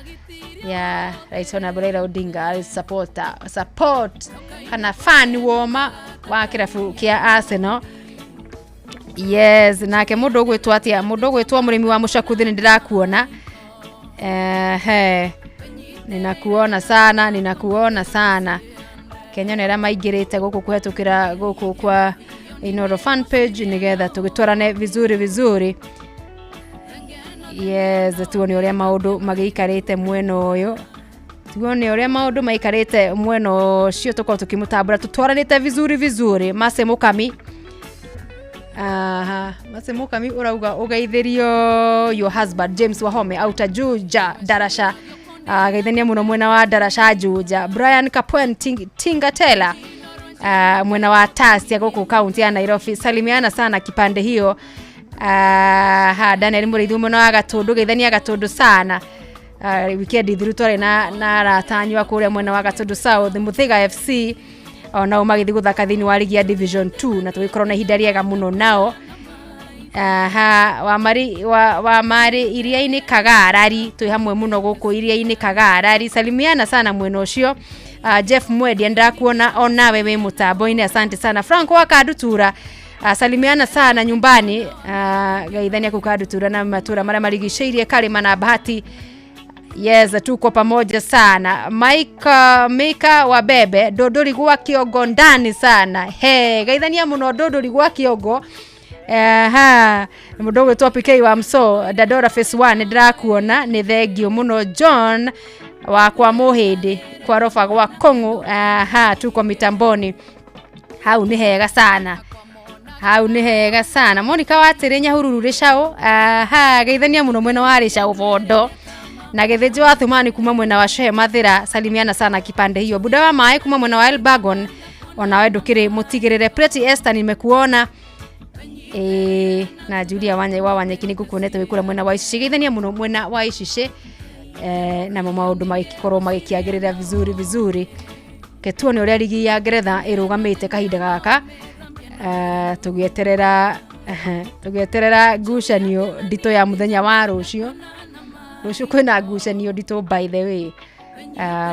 ya Right Honorable Raila Odinga, arĩ supporter, support kana fan woma wa kĩrabu kĩa Arsenal. Yes, nake mũndũ ũgwĩtwo atĩa? Mũndũ ũgwĩtwo mũrĩmi wa mũcakuthi, nĩ ndĩrakuona. Ehe, ninakuona sana, ninakuona sana. Kenya nĩ arĩa maingĩrĩte gũkũ kũhetũkĩra gũkũ kwa Inoro fan page nĩgetha tũgĩtwarane vizuri vizuri. Yes, tuone ũrĩa maũndũ magĩikarĩte mwena ũyũ, tuone ũrĩa maũndũ maikarĩte mwena ũcio, tũkorwo tũkĩmũtambũra tũtwaranĩte vizuri vizuri. Mase Mũkami. Aha, Mase Mũkami ũrauga ũgeithĩrio your husband James Wahome auta Juja Darasha. Geithania mũno mwena wa Darasha Juja. Brian Kapwen Tingatela, mwena wa Tasia gũkũ kaunti ya Nairobi, salimiana sana kipande hiyo. Ha, Daniel Mũrĩithi mwena wa Gatũndũ, geithania Gatũndũ sana. Weekend thiru twarĩ na arata anyu a kũrĩa mwena wa Gatũndũ South, Mũthĩga FC onao magĩthiĩ gũthaka thĩinĩ wa rigi ya Division 2 na tũgĩkorwo na ihinda rĩega mũno nao. Aha, wa mari iria-inĩ Kagarari, twĩ hamwe mũno gũkũ iria-inĩ Kagarari, salimiana sana mwena ũcio. Jeff Mwendia, ndakuona onawe wĩ mũtambo-inĩ, asante sana. Franco wa Kandutura, salimiana sana nyumbani. Geithania kũu Kandutura na matura marĩa marigicĩirie Karĩma na Bahati. Yes, tuko pamoja sana. Mike Mika wa Bebe, Dodori gwa Kiongo ndani sana. He, geithania mũno Dodori gwa Kiongo. Aha, mũndũ ũgwĩtwo PK wa Mso, Dadora Phase 1, nĩndĩrakuona, nĩ thengio mũno. John wa kwa Mũhĩndĩ kwa roba gwa Kong'ũ. Aha, tuko mitamboni hau, nĩ hega sana, hau nĩ hega sana. Monica Watĩrĩ Nyahururu Rĩcaũ. Aha, geithania mũno mwena wa Rĩcaũ Bondo. Na Gĩthĩnjĩ wa Thumani kuma mwena wa Shehe Mathĩra, salimiana sana kipande hiyo. Buda wa Maĩ kuma mwena wa Elbagon, onawe ndũkĩrĩ mũtigĩrĩre. Pretty Esther, nimekuona. Na Julia wa Wanyeki, nĩ ngũkuonete wĩ kũrĩa mwena wa Icicĩ, geithania mũno mwena wa Icicĩ. Namo maũndũ magĩkorwo magĩkĩagĩrĩra vizuri vizuri. Ke tuone ũrĩa rigi ya Ngeretha ĩrũgamĩte kahinda gaka, tũgĩeterera ngucanio nditũ ya mũthenya wa rũciũ. Rũciũ kwĩna ngucanio nditũ, by the way.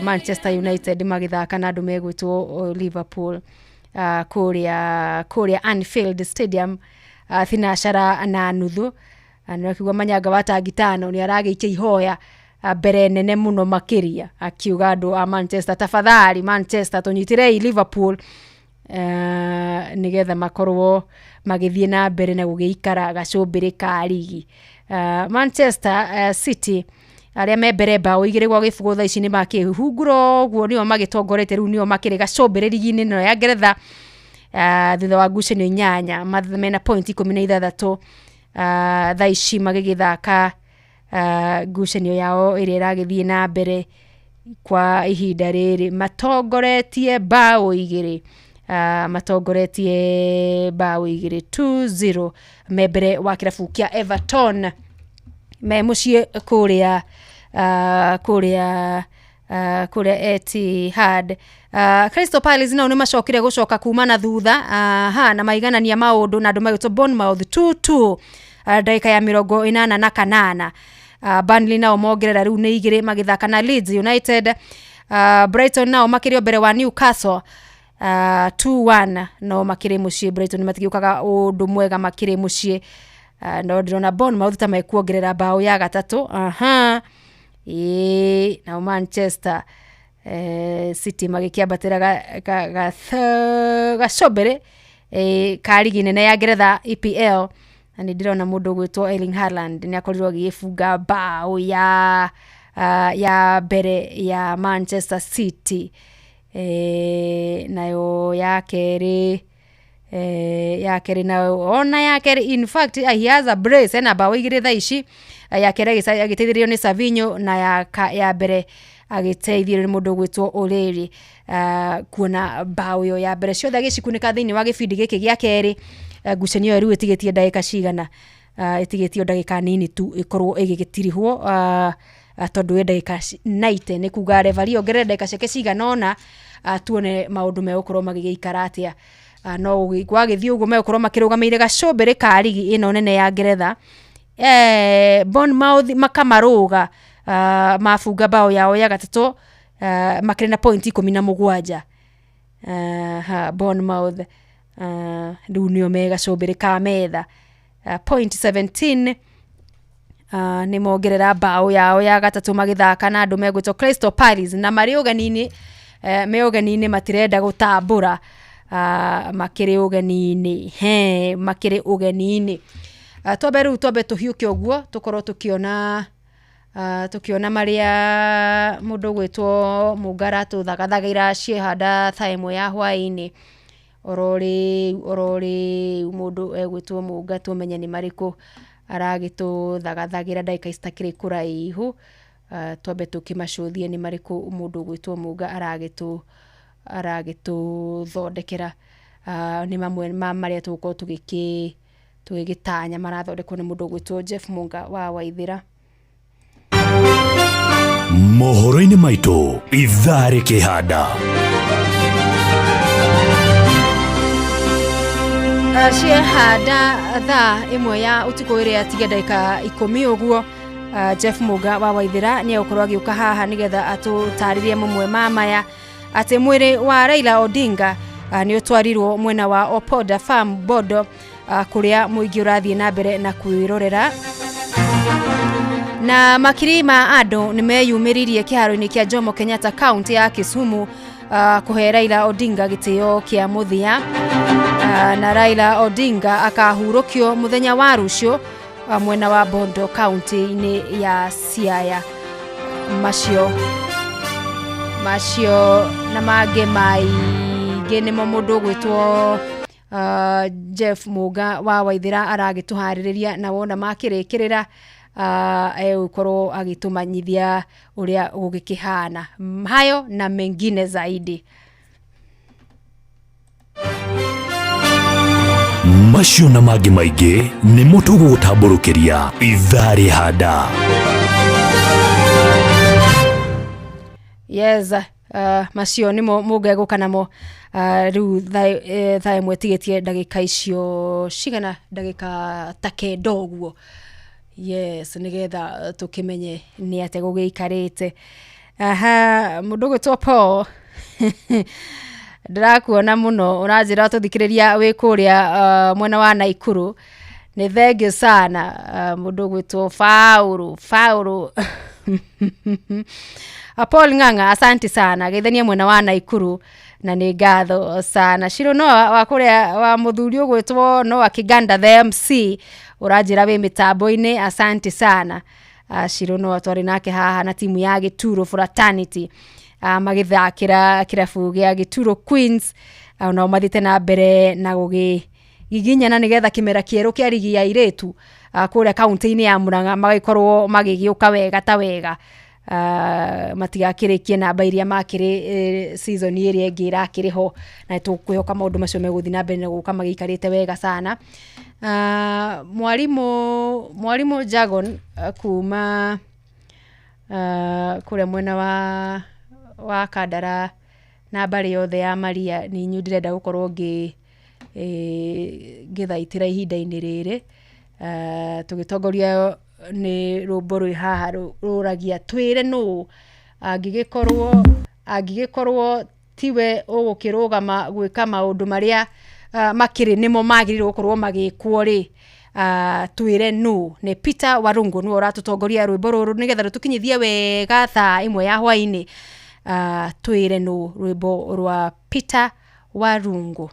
Manchester United magĩthaka na andũ megwĩtwo Liverpool kũrĩa Anfield Stadium, 6:30. Nĩrakiuga Manyanga wa tangi tano nĩ aragĩikia ihoya mbere nene mũno makĩria, akiuga andũ a Manchester, tafadhali Manchester, tũnyitĩrei Liverpool, nĩgetha makorwo magĩthiĩ na mbere na gũgĩikara gacũmbĩrĩ ka rigi. Manchester City arĩa me mbere 2-0 thaa ici nĩ makĩhungura ũguo, nĩo magĩtongoretie rĩu, nĩo makĩrĩ gacũmbĩrĩ rigi-inĩ ĩno ya Ngeretha, thutha wa ngucanio 8, mena point 16, thaa ici magĩgĩthaka ngucanio yao ĩrĩa ĩragĩthiĩ na mbere kwa ihinda rĩrĩ, matongoretie 2, matongoretie 2, 2-0, me mbere wa kĩrabu kĩa Everton me mũciĩ kũrĩa Etihad. Crystal Palace nao nĩ macokire gũcoka kuma na thutha, ha, na maiganania maũndũ na andũ magĩtwo Bournemouth 2-2, ndagĩka ya 88. Burnley nao mongerera rĩu nĩ 2 magĩthaka na Leeds United. Brighton nao makĩrĩ o mbere wa Newcastle. 2-1 no makĩrĩ mũciĩ. Brighton matigĩũkaga ũndũ mwega makĩrĩ mũciĩ. No ndĩrona Bournemouth ta mekuongerera bao ya gatatũ. Aha, ĩĩ, nao Manchester City magĩkĩambatĩra gacũmbĩrĩ ka rigi nene ya Ngeretha, EPL, na nĩ ndĩrona mũndũ ũgwĩtwo Erling Haaland nĩ akorirwo agĩgĩbunga bao ya mbere ya Manchester City, nayo ya kerĩ, nayo ona ya kerĩ, in fact he has a brace, ena bao 2 thaa ici. Ya kerĩ agĩteithĩrĩrio nĩ Savinho, na ya mbere agĩteithĩrĩrio nĩ mũndũ ũgwĩtwo O'Reilly, kuona bao ĩyo ya mbere ciothe agĩcikunĩka thĩinĩ wa gĩbindi gĩkĩ gĩa kerĩ. Ngucanio ĩyo rĩu ĩtigĩtie ndagĩka cigana? Ĩtigĩtio ndagĩka nini tu ĩkorwo ĩgĩgĩtirihwo, tondũ ĩ ndagĩka 90, nĩ kuga referee ongerere ndagĩka ciake cigana ũna, tuone maũndũ megũkorwo magĩgĩikara atĩa. No gwagĩthiĩ ũguo, megũkorwo makĩrũgamĩire gacũmbĩrĩ ka rigi ĩno nene ya Ngeretha. Bournemouth makamarũga, mabunga bao yao ya gatatũ, makĩrĩ na point 17. Ha, Bournemouth rĩu nĩo me gacũmbĩrĩ ka metha, point 17. Nĩ mongerera bao yao ya gatatũ magĩthaka na andũ megwĩtwo Crystal Palace, na marĩ ũgeni-inĩ, me ũgeni-inĩ, matirenda gũtambũra, makĩrĩ ũgeni-inĩ, he makĩrĩ ũgeni-inĩ. Twambe rĩu twambe tũhiũke ũguo, tũkorwo tũkĩona marĩa mũndũ ũgwĩtwo Mũnga aratũthagathagĩra ciehanda thaa 1 ya hwaĩ-inĩ. Oro rĩu mũndũ egwĩtwo Mũnga, tũmenye nĩ marĩkũ aragĩtũthagathagĩra ndagĩka citakĩrĩ kũraihu. Twambe tũkĩmacũthie nĩ marĩkũ mũndũ ũgwĩtwo Mũnga aragĩtũthondekera. Nĩ mamwe ma marĩa tũgũkorwo tũgĩgĩtanya marathondekwo nĩ mũndũ ũgwĩtwo Jeff Mũnga wa Waithĩra. Mohoro-inĩ maitũ ithaa rĩkĩhanda. Ciehanda thaa 1 ya ũtukũ ĩrĩa atigia ndagĩka 10 ũguo, Jeff Mũnga wa Waithĩra nĩ egũkorwo agĩũka haha nĩgetha atũtarĩrie mamwe ma maya, atĩ mwĩrĩ wa Raila Odinga nĩ ũtwarirwo mwena wa Opoda Farm Bondo, kũrĩa mũingĩ ũrathiĩ na mbere na kwĩrorera. Na makiri ma andũ nĩ meyumĩririe kĩharo-inĩ kĩa Jomo Kenyatta, kaunti ya Kisumu, kũhe Raila Odinga gĩtĩo kĩa mũthia. Na Raila Odinga akahurũkio mũthenya wa rũciũ, mwena wa Bondo, kaunti-inĩ ya Siaya. Macio na mangĩ maingĩ nĩmo mũndũ ũgwĩtwo Jeff Mũnga wa Waithĩra aragĩtũharĩrĩria, na wona makĩrĩkĩrĩra, egũkorwo agĩtũmanyithia ũrĩa gũgĩkĩhana. Hayo na mengine zaidi. Macio na mangĩ maingĩ nĩmo tũgũgũtambũrũkĩria ithaa rĩhanda. Yes, macio nĩmo mũngegũka namo. Rĩu thaa 1 tigĩtie ndagĩka icio cigana, ndagĩka ta 9 ũguo. Yes, nĩgetha tũkĩmenye nĩ atĩa gũgĩikarĩte. Aha, mũndũ ũgwĩtwo Paul, ndĩrakuona mũno, ũranjĩra tũthikĩrĩria wĩ kũrĩa mwena wa Naikuru. Nĩ thengiũ sana. Mũndũ ũgwĩtwo Faulu Paul Ng'ang'a, asante sana, geithania mwena wa Naikuru na nĩ ngatho sana. Shiro no wa kũrĩa wa mũthuri ũgwĩtwo Noah Kiganda the MC, ũranjĩra wĩ mĩtambo-inĩ, asante sana. Shiro no twarĩ nake haha na timu ya Gĩturo Fraternity, magĩthakĩra kĩrabu gĩa Gĩturo Queens, nao mathiĩte na mbere na gũgĩgiginyana nĩgetha kĩmera kĩerũ kĩa rigi ya airĩtu kũrĩa kaunti-inĩ ya Murang'a magĩkorwo magĩgĩũka wega ta wega, matigakĩrĩkie namba iria makĩrĩ season ĩrĩa ĩngĩ ĩrakĩrĩ ho, na tũkwĩhoka maũndũ macio megũthiĩ na mbere na gũka magĩikarĩte wega sana. Mwarimũ Jagon, kuma kũrĩa mwena wa Kandara na mbarĩ yothe ya Maria, nĩ inyuĩ ndĩrenda gũkorwo ngĩthaitĩra ihinda-inĩ rĩrĩ, tũgĩtongoria nĩ rũmbo rwĩ haha rũragia twĩre nũ angĩgĩkorwo Tiwe ũgũkĩrũgama gwĩka maũndũ marĩa makĩrĩ nĩmo magĩrĩirwo gũkorwo magĩkwo rĩ, twĩre nũ. Nĩ Peter Warungu nĩwe ũratũtongoria rwĩmbo rũrũ nĩgetha rũtũkinyithie wega thaa 1 ya hwaĩ-inĩ. Twĩre nũ, rwĩmbo rwa Peter Warungu.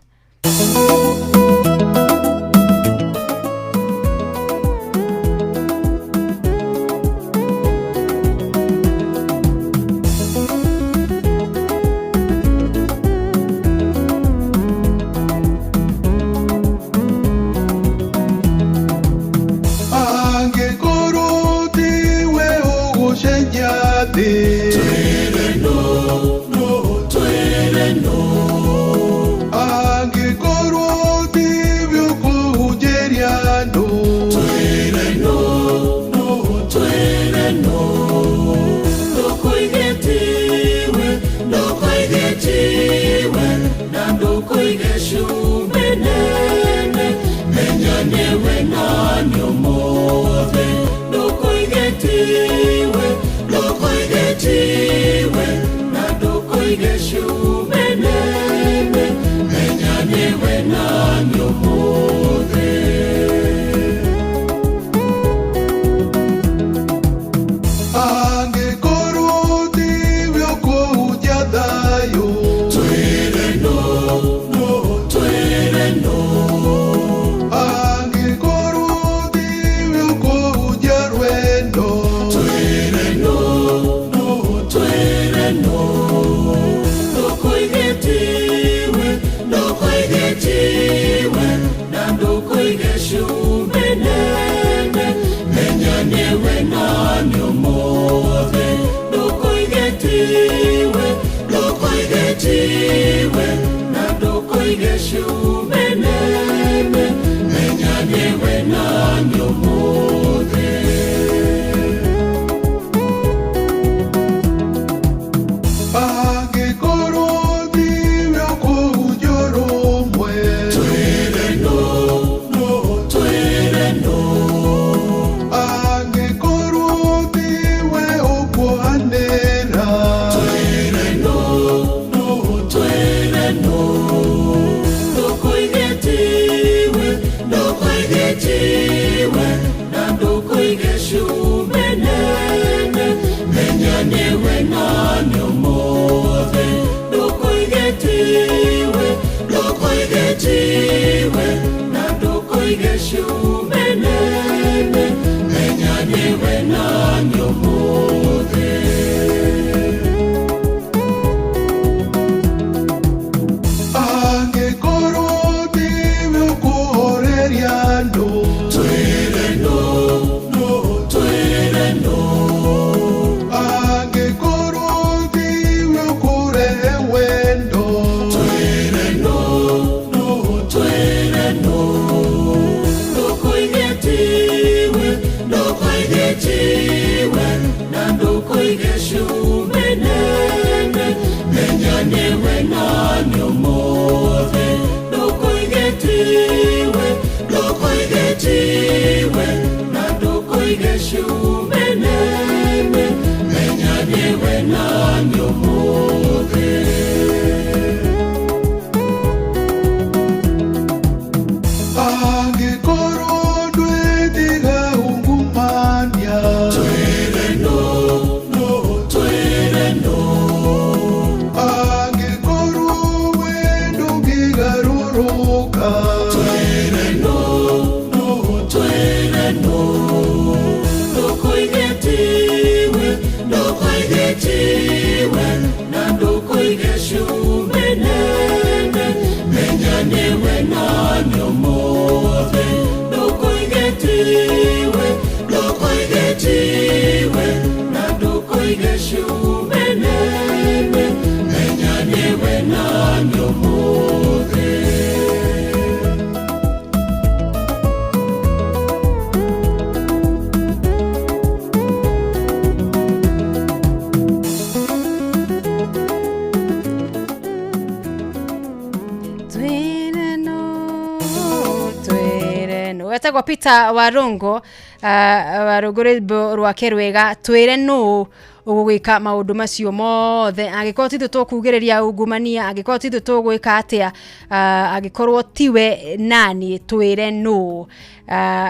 Angĩkorwo tiwe ũgũcenjia thĩ, twĩre no, no, twĩre no. Angĩkorwo tiwe ũkũhunjĩria andũ, twĩre no, no, twĩre no. Ndũkoige tiwe, ndũkoige tiwe, na ndũkoige cumbĩ nene, menya nĩwe nani ũmũthĩ. Ndũkoige tiwe, ndũkoige tiwe, na ndũkoige cumbĩ nene, menya nĩwe nani ũmũthĩ. Angĩkorwo tiwe ũkũhunjia thayũ, twĩre no, no, twĩre no. Angĩkorwo tiwe ũkũhunjia rwendo, twĩre no, no, twĩre no. Ndũkoige tiwe, ndũkoige tiwe, na ndũkoige cumbĩ nene, menya nĩwe nani ũmũthĩ. Ndũkoige tiwe, ndũkoige tiwe, na ndũkoige cumbĩ nene, menya nĩwe nani ũmũthĩ. Angĩkorwo tiwe ũkũhunjia ũrũmwe, twĩre no, no, twĩre no. Angĩkorwo tiwe ũkuohanĩra, twĩre no, no, twĩre no. Ndũkoige tiwe, ndũkoige tiwe, na ndũkoige cumbĩ nene, menya nĩwe nani ũmũthĩ. Ndũkoige tiwe, ndũkoige tiwe, na ndũkoige cumbĩ nene, menya nĩwe nani ũmũthĩ. Angĩkorwo tiwe ũkũhoreria andũ, twĩre no, no, twĩre no. Angĩkorwo tiwe ũkũrehe wendo, twĩre no, no, twĩre no. Ndũkoige tiwe, ndũkoige tiwe, na ndũkoige cumbĩ nene, menya nĩwe nani ũmũthĩ. Ndũkoige tiwe, ndũkoige tiwe, na ndũkoige cumbĩ nene, menya nĩwe nani ũmũthĩ. Angĩkorwo ndwĩtiga ungumania, twĩre no, no, twĩre no. Angĩkorwo we ndũngĩgarũrũka, twĩre no, no, twĩre no. Ndũkoige tiwe, ndũkoige tiwe, na ndũkoige cumbĩ nene, menya nĩwe nani ũmũthĩ. Ndũkoige tiwe, ndũkoige tiwe, na ndũkoige cumbĩ nene, menya nĩwe nani ũmũthĩ. Twĩre no, twĩre no. Etagwo Peter Warungu, Warungu rwĩmbo rwake rwega twĩre nũ. Ũgũgwĩka maũndũ macio mothe angĩkorwo ti ithuĩ tũkugĩrĩria ungumania, angĩkorwo ti ithuĩ tũgwĩka atĩa, angĩkorwo tiwe nani twĩre nũ.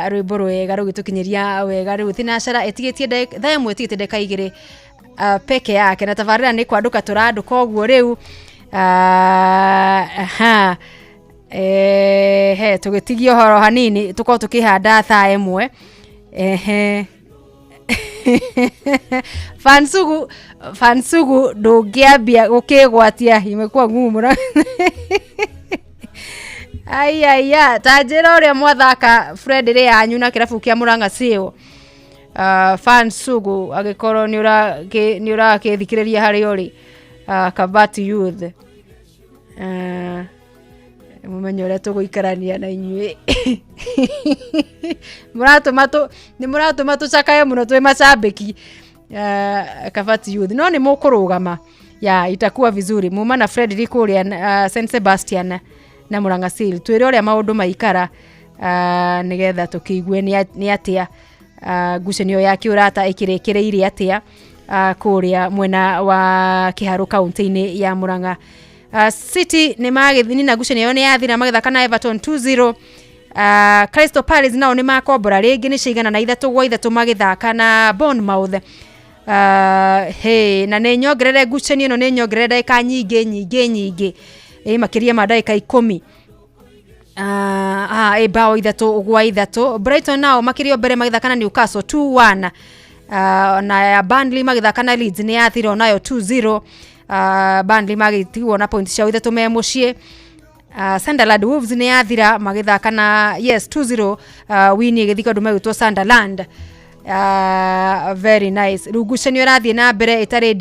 Rwĩmbo rwega rũgĩtũkinyĩria wega rĩu thinacara ĩtigĩtie thaa 1 ĩtigĩtie ndagĩka 2 peke yake, na tabarĩra nĩ kwandũka tũrandũka ũguo rĩu. Aha he tũgĩtigia ũhoro hanini tũkorwo tũkĩhanda thaa 1. Ehe, fansugu fansugu ndũngĩambia gũkĩgwatia, imekuwa ngumu mũno. Aiaia, ta njĩra ũrĩa mwathaka friendly yanyu na kĩrabu kĩa Murang'a Seal. Fansugu angĩkorwo nĩ ũrakĩthikĩrĩria harĩa ũrĩ, Kabati Youth, mũmenye ũrĩa tũgũikarania na inyuĩ. Mũratũma nĩ mũratũma tũcakaye mũno twĩ macambĩki Kabati Youth, no nĩ mũkũrũgama ya itakuwa vizuri. Muma na Frederick kũrĩa St Sebastian na Murang'a Seal, twĩre ũrĩa maũndũ maikara, nĩgetha tũkĩigue nĩ atĩa ngucanio ya kĩũrata ĩkĩrĩkĩrĩire atĩa kũrĩa mwena wa Kĩharũ kaunti-inĩ ya Murang'a. City nĩ magĩthini ngucanio ĩyo nĩ yathira magĩthaka na Everton 2-0. Crystal Palace nao nĩ makombora rĩngĩ nĩ cigana na 3-3 magĩthaka na Bournemouth. Hey, na nĩ nyongerere ngucanio ĩno, nĩ nyongerere ndagĩka nyingĩ nyingĩ nyingĩ, makĩria ma ndagĩka 10. Bao 3-3. Brighton nao makĩrio mbere magĩthaka na Newcastle 2-1. Na ya Burnley magĩthaka na Leeds nĩ yathira nayo 2-0. Burnley magĩtigwo na point ciao 3 me mũciĩ. Sunderland Wolves nĩ yathira magĩthaka na yes 2-0, win ĩgĩthika andũ megwĩtwo Sunderland. Very nice. Rĩu ngucanio ĩrathiĩ na mbere ĩtarĩ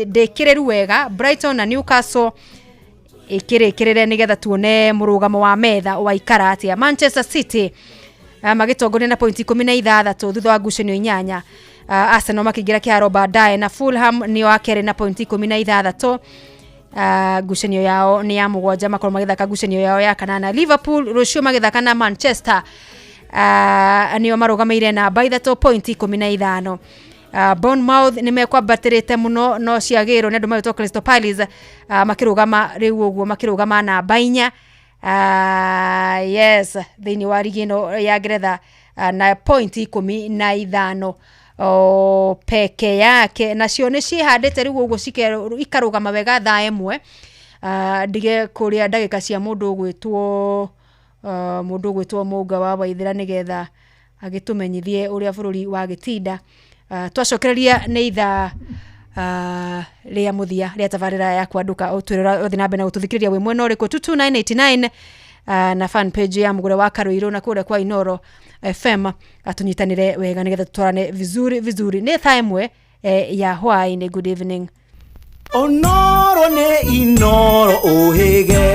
ndĩkĩrĩru wega. Brighton na Newcastle ĩkĩrĩkĩrĩre nĩgetha tuone mũrũgamo wa metha waikara atĩa. Manchester City magĩtongoria na point 16 thutha wa ngucanio 8. Arsenal makĩingĩra kĩharo baadaye na Fulham nĩo a kerĩ na point 16. Ngucanio yao nĩ ya 7, makorwo magĩthaka ngucanio yao ya 8. Liverpool rũciũ magĩthaka na Manchester, nĩo marũgamĩire namba 3 point 15. Bournemouth nĩ mekwambatĩrĩte mũno no ciagĩrwo nĩ andũ magĩtwo Crystal Palace, makĩrũgama rĩu ũguo makĩrũgama namba 4, yes, thĩinĩ wa rigi ĩno ya Ngeretha, na point 15 o peke yake. Nacio nĩ ciĩhandĩte rĩu ũguo ikarũgama wega thaa 1. Ndige kũrĩa ndagĩka cia mũndũ ũgwĩtwo Mũnga wa Waithĩra nĩgetha agĩtũmenyithie ũrĩa bũrũri wagĩtinda. Twacokereria nĩ ithaa rĩa mũthia rĩa tabarĩra ya kwandũka. Ũtwĩre ũthiĩ na mbere na gũtũthikĩrĩria wĩ mwena ũrĩkũ. 22989 na fan page ya Mũgũre wa Karũirũ na kũrĩa kwa Inoro FM, atũnyitanĩre wega nĩgetha tũtwarane vizuri vizuri. Nĩ thaa 1 ya hwaĩ-inĩ. Good evening. Onoro nĩ Inoro ũhĩge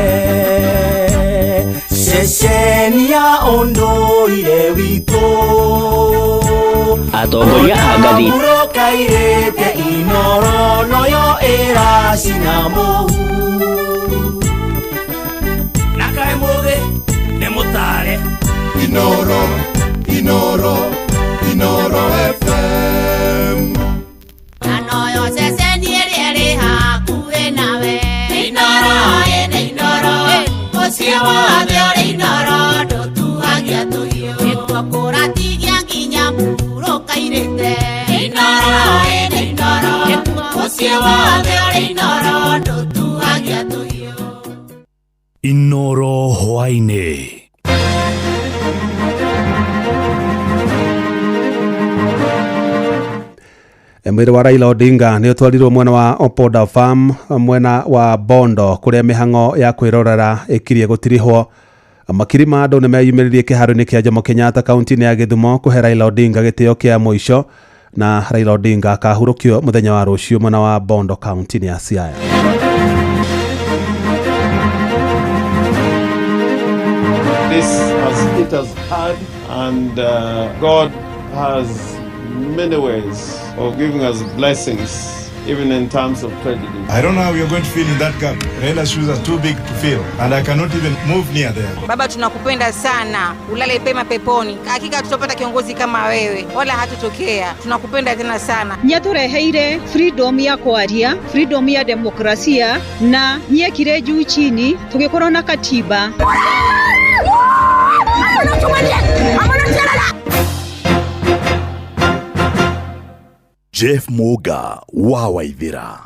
ceceni ya ũndũire witũ. Atongoria a ngathi Mũrokairĩte Inoro noyo ĩracina mũhu. Na kaĩ mũthĩ nĩ mũtare. Inoro, Inoro, Inoro FM. Anoyo ceceni ĩrĩa ĩrĩ hakuhĩ nawe. Inoro, ĩnĩ Inoro, mũciĩ wothe ũrĩ Inoro, ndũtuagia tũhiũ. Nĩkuo kũratigia nginya mũrũkairĩte. Inoro, ĩnĩ Inoro, mũciĩ wothe ũrĩ Inoro, ndũtuagia tũhiũ. Inoro hwaĩ-inĩ. Mwĩrĩ wa Raila Odinga nĩ ũtwarirwo mwena wa Opoda Farm mwena wa Bondo kũrĩa mĩhang'o ya kwĩrorera ĩkirie gũtirihwo. Makiri ma andũ nĩ meyumĩririe kĩharo-inĩ kĩa Jomo Kenyatta kaunti-inĩ ya Gĩthumo kũhe Raila Odinga gĩtĩo kĩa mũico, na Raila Odinga akahurũkio mũthenya wa rũciũ mwena wa Bondo kaunti-inĩ ya Siaya. This has hit us hard, and God has many ways of giving us blessings. even in times of tragedy. I don't know how you're going to fill in that gap. Raila's shoes are too big to fill, and I cannot even move near there. Baba, tunakupenda sana, ulale pema peponi. Hakika tutapata kiongozi kama wewe, wala hatutokea. Tunakupenda tena sana. Nyatureheire freedom ya kwaria, freedom ya demokrasia na nyekire juu chini tugikorwo na katiba. Jeff Muga wa Waithira.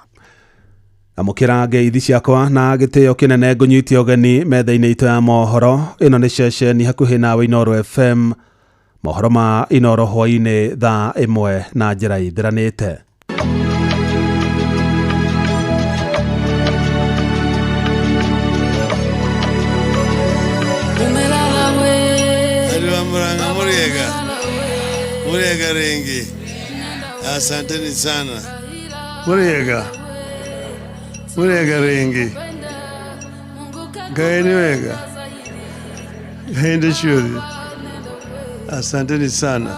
Amũkĩra ngeithi ciakwa na gĩtĩo kĩnene ngũnyite ũgeni metha-inĩ itũ ya mohoro. Ĩno nĩ ceceni hakuhĩ nawe Inooro FM. Mohoro ma Inooro hwaĩ-inĩ thaa 1 na njĩra ithiranĩte. Muriega ringi. Asanteni sana. Muriega. Muriega ringi. Gaeni wega. Gaende shuri. Asanteni sana.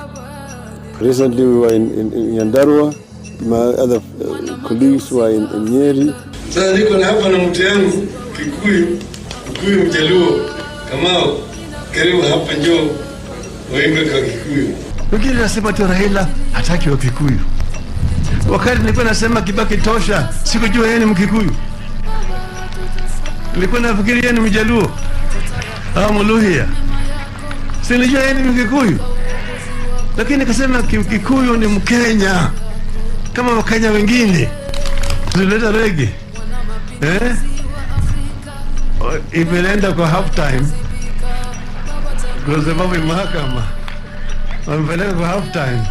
Recently we were in Nyandarua. My other colleagues were in Nyeri. Sasa niko na hapa na mtu yangu Kikuyu, Mkuyu Mjaluo, Kamau. Karibu hapa njoo waimbe kwa Kikuyu. Wengine nasema tu Raila hataki wa Kikuyu. Wakati nilikuwa nasema Kibaki tosha, sikujua yeye ni Mkikuyu. Nilikuwa nafikiri yeye ni Mjaluo au Mluhya. Silijua yeye ni Mkikuyu. Lakini nikasema Kikuyu ni Mkenya kama Wakenya wengine. Tulileta reggae. Imeenda kwa half time. Kwa sababu mahakama wamepeleka kwa half time,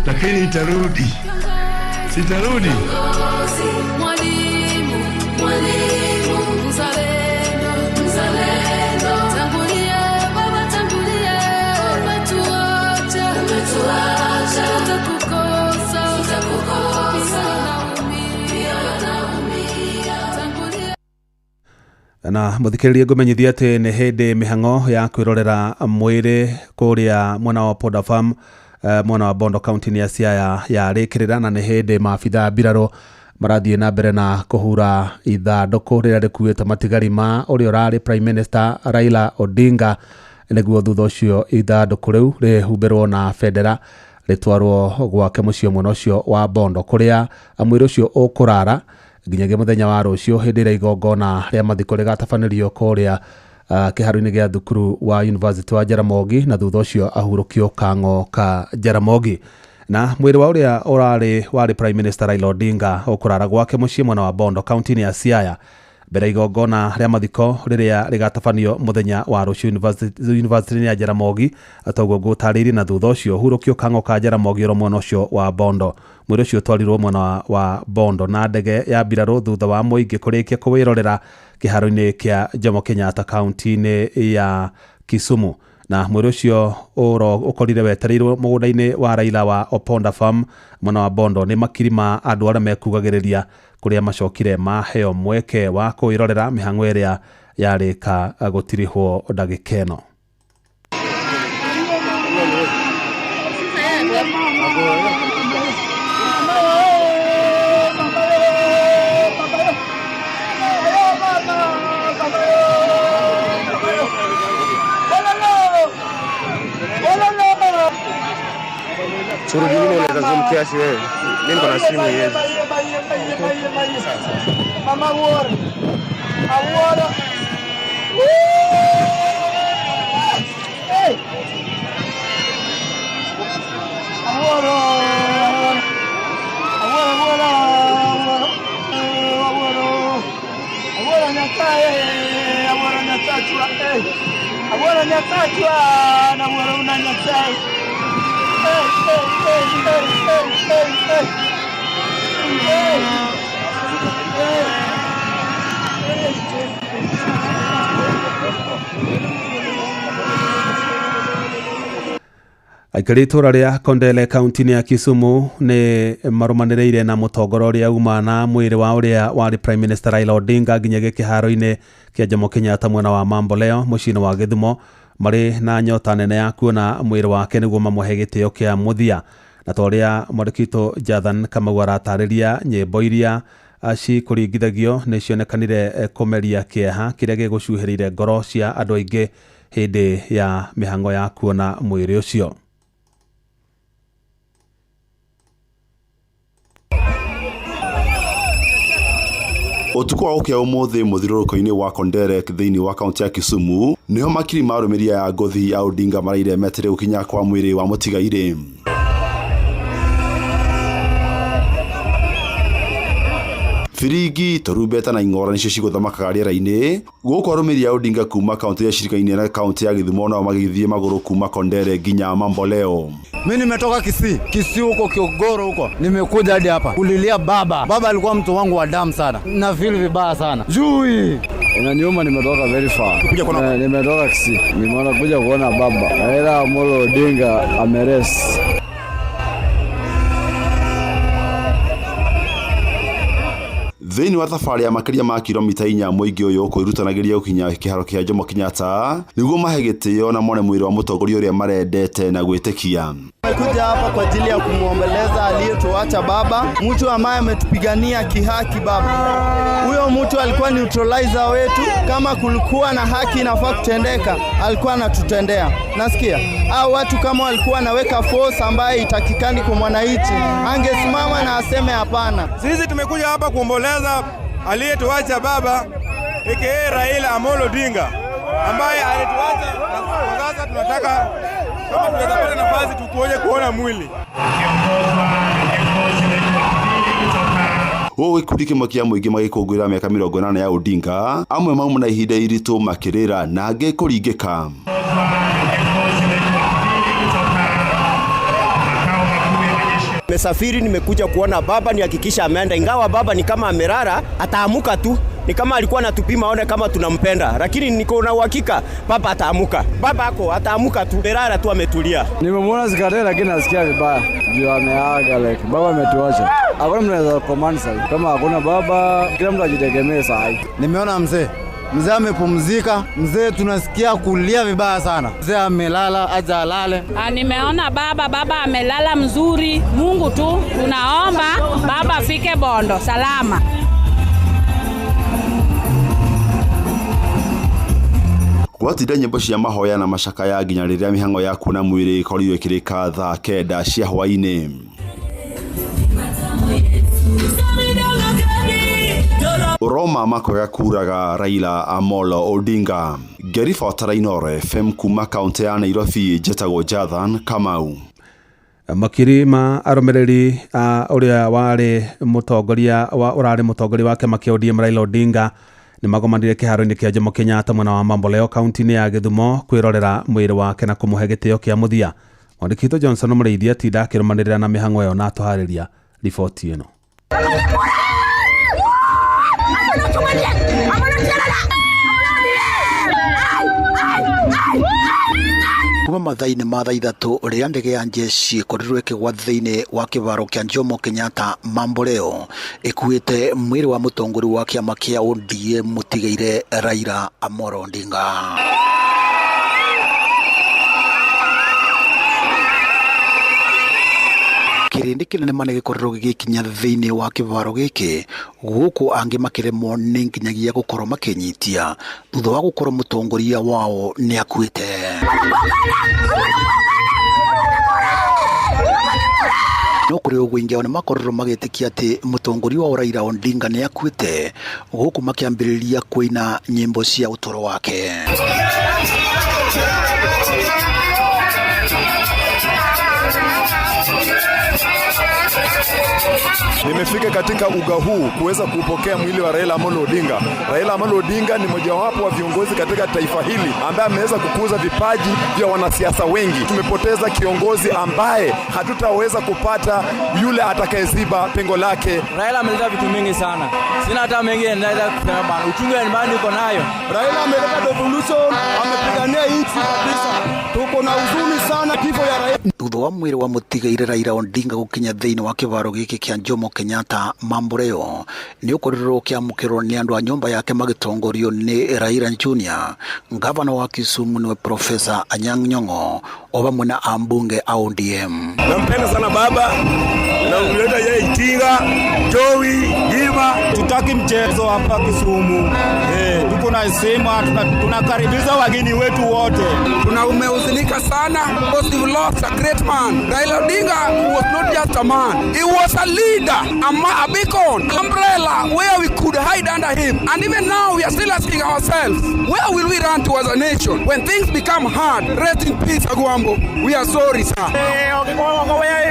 lakini itarudi. Sitarudi. Na muthikiririe ngumenyithia ati ni hindi mihango ya kwirorera mwiri kuria mwena wa Poda Farm, mwena wa Bondo County ya Siaya yarikirira, na ni hindi maabitha mbirarũ marathie na mbere na kuhura ithandũkũ rĩrĩa rĩkuĩte matigari ma ũrĩa ũrarĩ Prime Minister Raila Odinga, nĩguo thutha ũcio ithandũkũ rĩu rĩhumbĩrwo na bendera rĩtwarwo gwake mũciĩ mwena ũcio wa Bondo kũrĩa mwĩrĩ ũcio ũkũrara nginyagia mũthenya wa rũciũ hĩndĩ ĩrĩa igongona rĩa mathiko rĩgatabanĩrio kũrĩa kĩharo-inĩ gĩa thukuru wa University wa Jaramogi, na thutha ũcio ahurũkio kang'o ka Jaramogi. Na mwĩrĩ wa ũrĩa ũrarĩ warĩ Prime Minister Raila Odinga ũkũrara gwake mũciĩ mwena wa Bondo kaunti-inĩ ya Siaya mbere igongona rĩa mathiko rĩrĩa rĩgatabanio mũthenya wa rũciũ University ya Jaramogi, toguo ngũtarĩirie, na thutha ũcio hurũkio kang'o ka Jaramogi oro mwena ũcio wa Bondo. Mwĩrĩ ũcio ũtwarirwo mwena wa Bondo na ndege ya mbirarũ thutha wa mũingĩ kũrĩkia kũwĩrorera kĩharo-inĩ kĩa Jomo Kenyatta kaunti-inĩ ya Kisumu. Na mwĩrĩ ũcio ũkorire wetereirwo mũgũnda-inĩ wa Raila wa Oponda Farm mwena wa Bondo nĩ makiri ma andũ arĩa mekugagĩrĩria kũrĩa macokire maheo mweke wa kwĩrorera mĩhang'o ĩrĩa yarĩka gũtirihwo ndagĩka ĩno. Turudi nyuma unaweza zoom kiasi wewe. Mimi niko na simu hizi. Mama war. Awara. Hey. Awara. Awara awara. Awara. Awara nyatae. Awara nyatachwa. Hey. Awara nyatachwa na awara unanyatae. Hey, hey, hey, hey, hey, hey, hey. Hey, hey. Aikari itũra rĩa Kondele kaunti-inĩ ya Kisumu nĩ marũmanĩrĩire na mũtongoria ũrĩa uma na mwĩrĩ wa ũrĩa warĩ Prime Minister Raila Odinga nginyagia kĩharo-inĩ kĩa Jomo Kenyatta mwena wa Mamboleo mũciĩ-inĩ wa Gĩthumo, marĩ na nyota nene ya kuona mwĩrĩ wake nĩguo mamũhe gĩtĩo kĩa mũthia. Na ta ũrĩa mwandĩki witũ Jathan Kamau aratarĩria, nyĩmbo iria cikũringithagio nĩ cionekanire kũmeria kĩeha kĩrĩa gĩgũcuhĩrĩire ngoro cia andũ aingĩ hĩndĩ ya mĩhang'o ya kuona mwĩrĩ ũcio. Ũtukũ wa gũkĩa ũmũthĩ mũthiũrũrũko-inĩ wa Kondere thĩinĩ wa kaunti ya Kisumu nĩho makiri ma arũmĩrĩri ya ngũthi ya Odinga maraire metereire gũkinya kwa mwĩrĩ wa mũtigairĩ. Biringi, tũrumbeta na ing'ora nĩcio cigũthamakaga rĩera-inĩ gũkũ arũmĩrĩri a Odinga kuma kaunti iria cirikaine na kaunti ya Gĩthumo nao magĩthiĩ magũrũ kuma Kondere nginya Mamboleo. Mimi nimetoka Kisii, Kisii huko Kiogoro huko, nimekuja hadi hapa kulilia baba. Baba alikuwa mtu wangu wa damu sana, na feel vibaya sana jui inaniuma. Nimetoka very far, nimetoka Kisii, nimeona kuja kuona baba Raila Amolo Odinga ameres. Thĩinĩ wa thabarĩ ya makĩria ma kilomita 4 mũingĩ ũyũ ũkwĩrutanagĩria gũkinya kĩharo kĩa Jomo Kenyatta nĩguo mahe gĩtĩo na mone mwĩrĩ wa mũtongoria ũrĩa marendete na gwĩtĩkia. Tumekuja hapa kwa ajili ya kumwombeleza aliyetuacha baba, mtu ambaye ametupigania kihaki baba. Huyo mtu alikuwa neutralizer wetu, kama kulikuwa na haki inafaa kutendeka, alikuwa anatutendea. Nasikia au watu kama walikuwa naweka force ambaye itakikani kwa mwananchi, angesimama na aseme hapana. Sisi tumekuja hapa kuomboleza aliyetuacha baba aka Raila Amolo Odinga ambaye alituacha, na kwa sasa tunataka kama tunaweza pata nafasi tukuoje kuona mwili. Gũkũ gĩkundi kĩmwe kĩa mũingĩ magĩkũngũĩra mĩaka 80 ya Odinga, amwe mauma na ihinda iritũ makĩrĩra na angĩ kũringĩka. Nimesafiri, nimekuja kuona baba, nihakikisha ameenda. Ingawa baba ni kama amelala, ataamuka tu. Ni kama alikuwa anatupima aone kama tunampenda, lakini niko na uhakika baba ataamuka. Baba ako ataamuka tu, amelala tu, ametulia. Nimemwona Zikatela lakini nasikia vibaya juu ameaga, like baba ametuacha. Hakuna mtu anaweza command sasa. Kama hakuna baba, kila mtu ajitegemee sasa. Nimeona mzee amepumzika. Mzee tunasikia kulia vibaya sana. Mzee amelala, acha alale. Nimeona baba amelala mzuri. Mungu tu tunaomba baba afike Bondo salama. Gwatinda nyĩmbo cia mahoya na macakaya nginya rĩrĩa mĩhang'o ya kuona mwĩrĩ ĩkorirwo ĩkĩrĩka thaa 9 cia hwaĩ-inĩ. Roma makwega kuraga Raila Amolo Odinga. Ngĩribotera Inooro FM kuma kaunti ya Nairobi, njĩtagwo Jathan Kamau. Makiri ma arũmĩrĩri a ũrĩa warĩ mũtongoria wa ũrarĩ mũtongoria wa kĩama kĩa ODM Raila Odinga nĩ magomanire kĩharo-inĩ kĩa Jomo Kenyatta mwena wa Mamboleo kaunti-inĩ ya Gĩthumo kwĩrorera mwĩrĩ wake na kũmũhe gĩtĩo kĩa mũthia. Mwandĩki witũ Johnson Mũrĩithi atinda akĩrũmanĩrĩra na mĩhang'o ĩyo na atũharĩria riboti ĩno. Kuma mathaa-inĩ ma thaa 3 rĩrĩa ndege ya njeshi ĩkorirwo ĩkĩgwa thĩinĩ wa kĩvaro kĩa Jomo Kenyatta Mamboleo ĩkuĩte mwĩrĩ wa mũtongoria wa kĩama kĩa ODM mũtigaire Raila Amolo Odinga. Kĩrĩndĩ kĩnene ma nĩgĩkorirwo gĩgĩkinya thĩinĩ wa kĩvaro gĩkĩ gũkũ angĩ makĩremwo nĩ nginyagia gũkorwo makĩnyitia thutha wa gũkorwo mũtongoria wao nĩ akuĩte. No kũrĩ ũguo aingĩ ao nĩmakorirwo magĩtĩkia atĩ mũtongoria wao Raila Odinga nĩ akuĩte gũkũ makĩambĩrĩria kũina nyĩmbo cia ũtũro wake. Nimefika katika uga huu kuweza kupokea mwili wa Raila Amolo Odinga. Raila Amolo Odinga ni mojawapo wa viongozi katika taifa hili ambaye ameweza kukuza vipaji vya wanasiasa wengi. Tumepoteza kiongozi ambaye hatutaweza kupata yule atakayeziba pengo lake. Raila ameleta vitu mingi sana. Sina hata mengi naweza kusema bana. Uchungu ya nyumbani uko nayo. Raila ameleta devolution, amepigania nchi kabisa. Tuko na huzuni sana kifo ya Raila. Thutha wa mwĩrĩ wa mũtigaire Raila Odinga gũkinya thĩinĩ wa kĩbaro gĩkĩ kĩa Jomo Kenyatta Mamboleo, nĩ ũkorirwo ũkĩamũkĩrwo nĩ andũ a nyũmba yake magĩtongorio nĩ Raila Junior, ngavana wa Kisumu nĩwe Profesa Anyang' Nyong'o o vamwe na ambunge a ODM. Nampenda sana baba na kuleta yeye Itinga, Jowi, Jima. Tutaki mchezo hapa Kisumu. Tuko na heshima, tunakaribisha wageni wetu wote. Tunahuzunika sana because we lost a great man. Raila Odinga was not just a man. He was a leader, a beacon, umbrella where we could hide under him. And even now we are still asking ourselves, where will we run to as a nation when things become hard? Rest in peace, Agwambo. We are sorry, sir.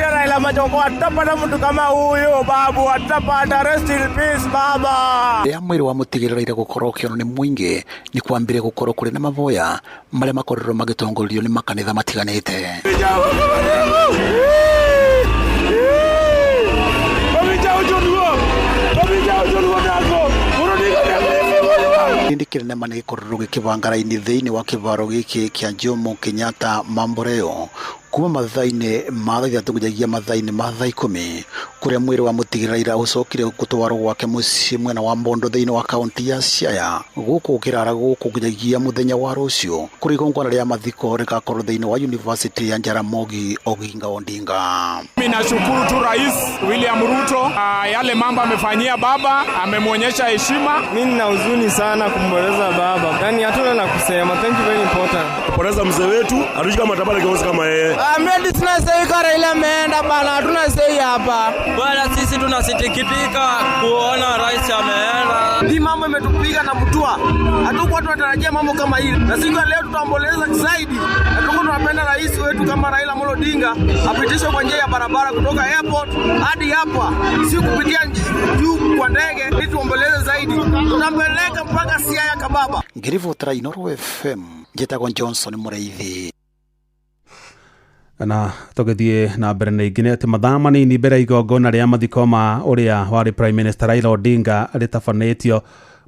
Raila Majoko, hatutapata mtu kama huyo babu, hatutapata. Rest in peace baba. Rĩrĩa mwĩrĩ wa mũtigĩrĩra Raila gũkorwo ũkĩonwo nĩ mũingĩ nĩ kwambire gũkorwo kũrĩ na maboya marĩa makorirwo magĩtongorio nĩ makanitha matiganĩte. Kĩrĩndĩ kĩnene ma nĩgĩkorirwo gĩkĩbanga raini thĩinĩ wa kĩbaro gĩkĩ kĩa Jomo Kenyatta Mamboleo kuma mathaa-inĩ ma 3:00 nginyagia mathaa-inĩ ma 10:00 kũrĩa mwĩrĩ wa mũtigĩrĩra Raila ũcokire gũtwarwo gwake mũciĩ mwena wa Mbondo thĩinĩ wa kaunti ya Siaya, gũkũ ũkĩrara gũkũ nginyagia mũthenya wa rũciũ kũrĩa igongona rĩa mathiko rĩgakorwo thĩinĩ wa University ya Jaramogi Oginga Odinga. Mimi nashukuru tu Rais William Ruto, yale mambo amefanyia baba, amemwonyesha heshima. Mimi nina huzuni sana kumpoteza baba, yani hatuna la kusema. Thank you, very important. Kupoteza mzee wetu, hatujui kama atapata kiongozi kama yeye. Mradi tuna sei kwa Raila ameenda bana, hatuna sei hapa. Bwana, sisi tunasikitika kuona rais ameenda. Hii mambo imetupiga na mtua. Hatukuwa tunatarajia mambo kama hili. Na siku ya leo tutaomboleza zaidi. Na tuko tunapenda rais wetu kama Raila Amolo Odinga apitishwe kwa njia ya barabara kutoka airport hadi hapa, si kupitia juu kwa ndege. Ili tuomboleze zaidi. Tutampeleka mpaka Siaya kababa. Ngiribotera Inooro FM, njĩtagwo Johnson Mũrĩithi. Na tũgĩthiĩ na mbere na ingĩ nĩ atĩ mathaa manini mbere ya igongona rĩa mathiko ma ũrĩa warĩ Prime Minister Raila Odinga rĩtabanĩtio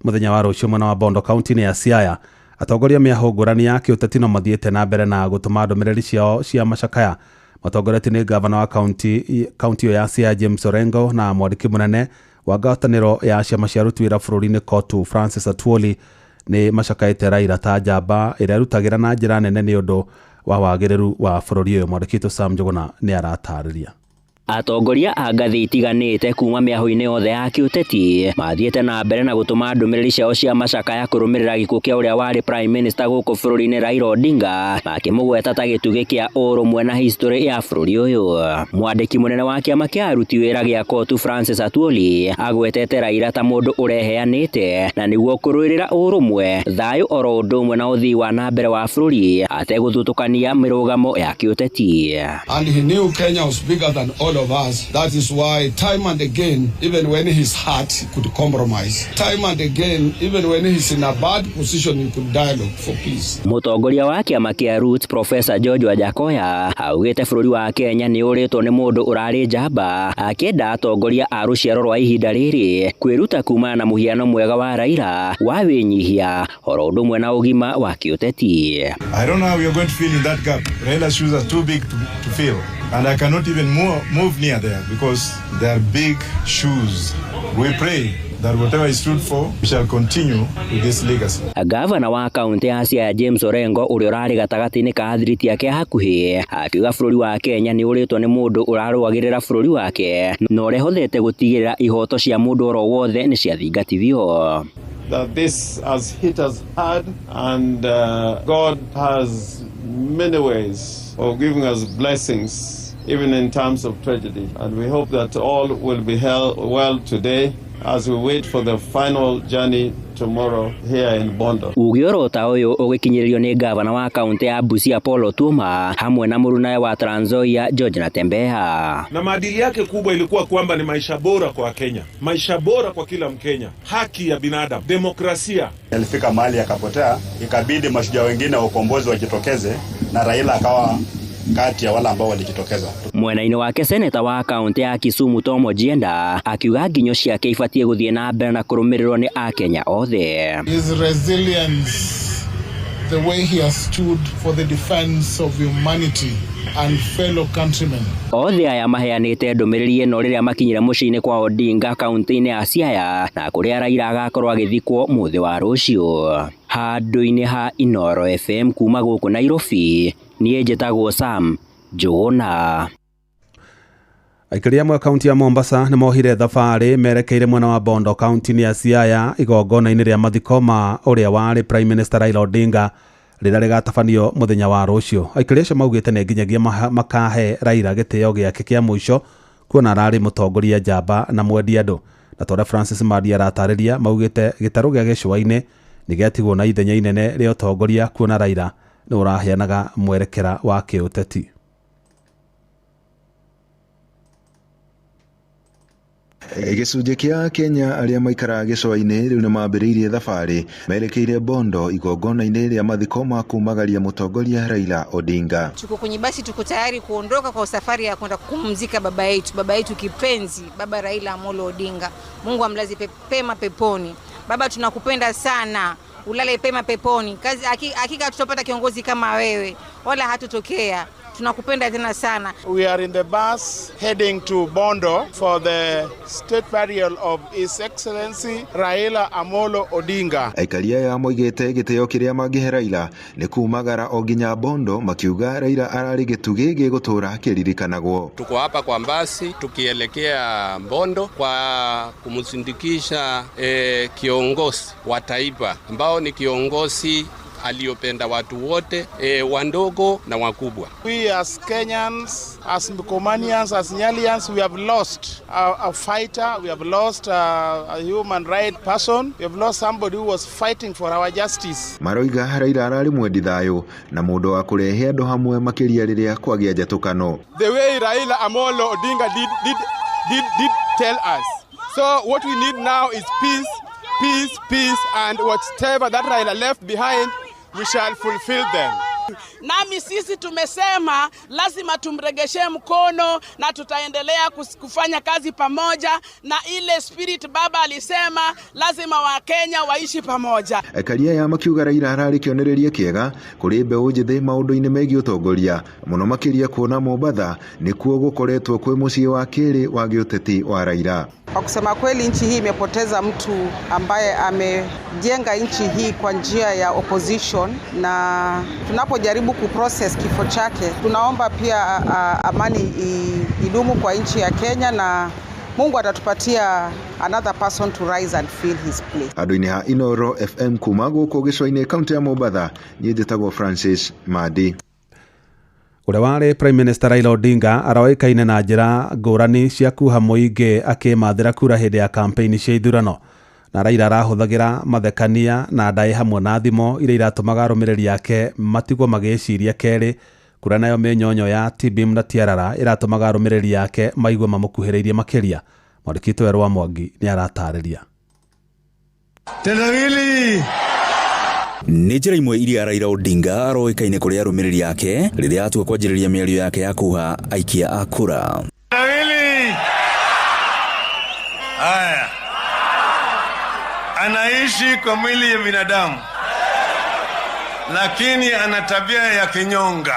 mũthenya wa rũciũ mwena wa Bondo kaunti-inĩ ya Siaya, atongoria mĩahũngũrani ya kĩũteti no mathiĩte na mbere na gũtũma ndũmĩrĩri ciao cia macakaya. Matongoretio nĩ ngavana wa kaunti ĩyo ya Siaya James Orengo na mwandĩki mũnene wa ngwatanĩro ya ciama cia aruti wĩra bũrũri-inĩ COTU Francis Atwoli nĩ macakaĩte Raila ta njamba ĩrĩa ĩrutagĩra na njĩra nene nĩ ũndũ wa wagĩrĩru wa bũrũri ũyũ. Mwandĩki witũ Sam Njuguna nĩ aratarĩria. Atongoria a ngathĩ itiganĩte kuma mĩahũ-inĩ yothe ya kĩũteti mathiĩte na mbere na gũtũma ndũmĩrĩri ciao cia macakaya kũrũmĩrĩra gĩkuũ kĩa ũrĩa warĩ Prime Minister gũkũ bũrũri-inĩ Raila Odinga, makĩmũgweta ta gĩtugĩ kĩa ũrũmwe na history ya bũrũri ũyũ. Mwandĩki mũnene wa kĩama kĩa aruti wĩra gĩa COTU Francis Atwoli agwetete Raila ta mũndũ ũreheanĩte na nĩguo kũrũĩrĩra ũrũmwe, thayũ oro ũndũ ũmwe na ũthii wa na mbere wa bũrũri ategũthutũkania mĩrũgamo ya kĩũteti. And he knew Kenya was bigger than all of us. That is why time and again, even when his heart could compromise, time and again, even when he's in a bad position, he could dialogue for peace. Mũtongoria wa kĩama kĩa Roots Professor George Wajackoyah augĩte bũrũri wa Kenya nĩ ũrĩtwo nĩ mũndũ ũrarĩ njamba, akĩenda atongoria a rũciaro rwa ihinda rĩrĩ kwĩruta kumana na mũhiano mwega wa Raila wa wĩnyihia oro ũndũ ũmwe na ũgima wa kĩũteti. I don't know how we are going to fill in that gap. Raila's shoes are too big to fill. And I cannot even move near there because they are big shoes. We pray that whatever he stood for, we shall continue with this legacy. Gavana wa kaunti ya Siaya James Orengo ũrĩa ũrarĩ gatagatĩ-inĩ ka athiriti ake hakuhĩ akiuga bũrũri wa Kenya nĩ ũrĩtwo nĩ mũndũ ũrarũagĩrĩra bũrũri wake na ũrĩa ũhotete gũtigĩrĩra ihoto cia mũndũ oro wothe nĩ ciathingatithio. That this has hit us hard, and God has many ways of giving us blessings, even in times of tragedy. And we hope that all will be well today as we wait for the final journey tomorrow here in Bondo. Uge orota ũyũ ũgĩkinyĩrĩrio nĩ gavana wa kaunti ya Busia Paul Otuoma hamwe na mũrunawe wa Trans Nzoia George Natembeya. Na maadili yake kubwa ilikuwa kwamba ni maisha bora kwa Kenya, maisha bora kwa kila Mkenya, haki ya binadamu, demokrasia. Alifika mahali akapotea, ikabidi mashujaa wengine wa ukombozi wajitokeze na Raila akawa kati ya wale ambao walijitokeza. Mwena-inĩ wake seneta wa kaunti ya Kisumu Tom Ojienda akiuga nginyo ciake ibatiĩ gũthiĩ na mbere na kũrũmĩrĩrwo nĩ Akenya othe. His resilience The way he has stood for the defense of humanity and fellow countrymen. Othe aya maheanĩte ndũmĩrĩri ĩno rĩrĩa makinyire mũciĩ-inĩ kwa Odinga kaunti-inĩ ya Siaya na kũrĩa Raila agakorwo agĩthikwo mũthĩ wa rũciũ. Handũ-inĩ ha Inooro FM kuma gũkũ Nairobi, niĩ njĩtagwo Sam Njũgũna. Aikari amwe a kaunti ya Mombasa nĩ mohire thabarĩ merekeire mwena wa Bondo kaunti-inĩ ya Siaya igongona-inĩ rĩa mathiko ma ũrĩa warĩ Prime Minister Raila Odinga rĩrĩa rĩgatabanio mũthenya wa rũciũ. Aikari acio maugĩte nĩ nginyagia makahe Raila gĩtĩo gĩake kĩa mũico kuona ararĩ mũtongoria njamba na mwendi andũ. Na ta ũrĩa Francis Madi aratarĩria, maugĩte gĩtarũ gĩa gĩcũa-inĩ nĩ gĩatigwo na ithenya inene rĩa ũtongoria kuona Raila nĩ ũraheanaga mwerekera wa kĩũteti. Gĩcunjĩ kĩa Kenya arĩa maikaraga gĩcũa-inĩ rĩu nĩmambĩrĩirie thabarĩ merekeire Bondo igongona-inĩ rĩa mathiko ma kumagaria mũtongoria Raila Odinga. Tuko kwenye basi, tuko tayari kuondoka kwa safari ya kwenda kumzika baba yetu kipenzi, baba Raila Amolo Odinga. Mungu amlaze pema peponi. Baba, tunakupenda sana, ulale pema peponi. Kazi hakika tutapata kiongozi kama wewe, wala hatutokea. Tunakupenda tena sana. We are in the bus heading to Bondo for the state burial of His Excellency Raila Amolo Odinga. Aikari aya moigĩte gĩtĩo kĩrĩa mangĩhe Raila nĩ kumagara o nginya Bondo, makiuga Raila ararĩ gĩtugĩ gĩgũtũra kĩririkanagwo. Tuko hapa kwa basi tukielekea Bondo kwa kumsindikisha kiongozi wa taifa ambao ni kiongozi aliyopenda watu wote, wandogo na wakubwa. We as Kenyans, as Mkomanians, as Nyalians, we have lost a fighter, we have lost a human right person, we have lost somebody who was fighting for our justice. Maroiga Raila ararĩ mwendi thayũ na mũndũ wa kũrehe andũ hamwe makĩria rĩrĩa kwagĩa njatũkano. The way Raila Amolo Odinga did tell us. So what we need now is peace, peace, peace, and whatever that Raila left behind, we shall fulfill them. Nami sisi tumesema lazima tumregeshe mkono na tutaendelea kufanya kazi pamoja, na ile spirit baba alisema lazima wa Kenya waishi pamoja. Aikari aya makiuga Raila ararĩ kĩonereria kĩega kũrĩ mbeũ njĩthĩ maũndũ-inĩ megiĩ ũtongoria, mũno makĩria kuona Mombatha nĩkuo gũkoretwo kwĩ mũciĩ wa kĩrĩ wa gĩũteti wa Raila. Kwa kusema kweli, nchi hii imepoteza mtu ambaye amejenga nchi hii kwa njia ya opposition, na tunapojaribu kuprocess kifo chake tunaomba pia amani idumu kwa nchi ya Kenya, na Mungu atatupatia another person to rise and fill his place. Andũ-inĩ ha Inooro FM kuma gũkũ gĩcũa-inĩ kaunti ya Mombatha, niĩ njĩtagwo Francis Madi. Ũrĩa warĩ Prime Minister Raila Odinga aroĩkaine na njĩra ngũrani cia kuha mũingĩ akĩmathĩra kura hĩndĩ ya campaign cia ithurano. Na Raila arahũthagĩra mathekania na ndaĩ hamwe na thimo iria iratũmaga arũmĩrĩri ake matigwo magĩciria kerĩ. Kura nayo mĩnyonyo ya Tibim na Tiarara ĩratũmaga arũmĩrĩri ake maigue mamũkuhĩrĩirie makĩria. Mwandĩki witũ Erwa Mwangi nĩ aratarĩria. Tendawili nĩ njĩra imwe iria Raila Odinga aroĩkaine kũrĩ arũmĩrĩri ake rĩrĩa atua kwanjĩrĩria mĩario yake ya kuha aikia a kura. Haya, anaishi kwa mwili ya binadamu lakini ana tabia ya kinyonga.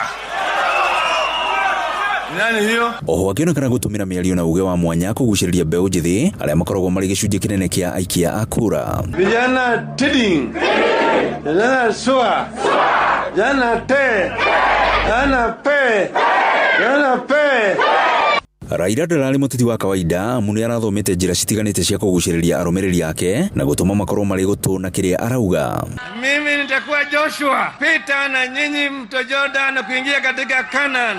Nani hiyo? Oho akĩonekana gũtũmĩra mĩario na uge wa mwanya kũgucĩrĩria mbeũ njĩthĩ arĩa makoragwo marĩ gĩcunjĩ kĩnene kĩa aikia a kura. Vijana tiding, vijana sua, vijana te, vijana pe, vijana pe. Raila ndararĩ mũteti wa kawaida amu nĩ arathomete njĩra citiganĩte cia kũgucĩrĩria arũmĩrĩri ake na gũtũma makorwo marĩ gũtũ na kĩrĩa arauga. Mimi nitakuwa Joshua, Peter na nyinyi mto Jordan na kuingia katika Canaan.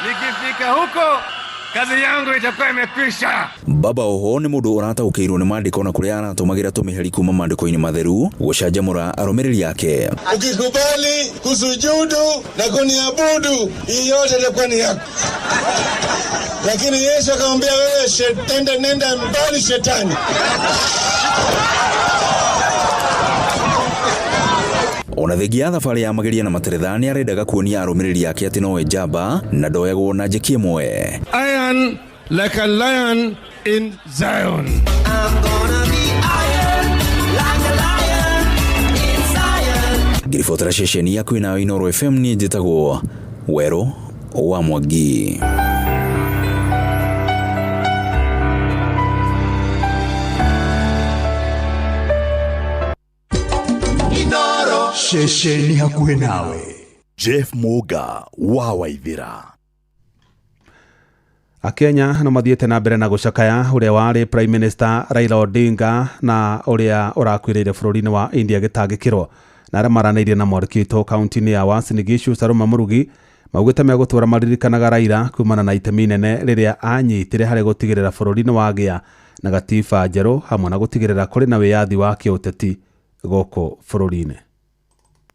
Nikifika huko kazi yangu itakuwa imekwisha. Baba oho nĩ mũndũ ũrataũkĩirwo nĩ maandĩko na kũrĩa aratũmagĩra tũmĩheri kuma maandĩko-inĩ matheru gũcanjamũra arũmĩrĩri ake. Ukikubali kusujudu na kuniabudu, hii yote itakuwa ni yako. Lakini Yesu akamwambia wewe shetani, nenda mbali shetani. Ona thengia thabarĩ ya mageria na materetha nĩ arendaga kuonia arũmĩrĩri ake atĩ nowe njamba na ndoyagwo na njeki ĩmwe. Iron like a lion in Zion. I'm gonna be iron like a lion in Zion. Ngiriboti Ngĩribotera ceceni yaku nayo Inooro FM, niĩ njĩtagwo Werũ wa Mwangi. Ceceni hakuhĩ nawe Jeff Muga wa Waithĩra. Akenya no mathiĩte na mbere na gũcakaya ũrĩa warĩ Prime Minister Raila Odinga na ũrĩa ũrakuĩrĩire bũrũri-inĩ wa India gĩtangĩkĩrwo, na arĩa maranĩirie na mwandĩki witũ kaunti-inĩ ya Uasin Gishu Salome Murugi maugĩte megũtũra maririkanaga Raila kumana na itemi inene rĩrĩa anyitire harĩ gũtigĩrĩra bũrũri nĩ wagĩa na gatiba njerũ hamwe na gũtigĩrĩra kũrĩ na wĩyathi wa kĩũteti gũkũ bũrũri-inĩ.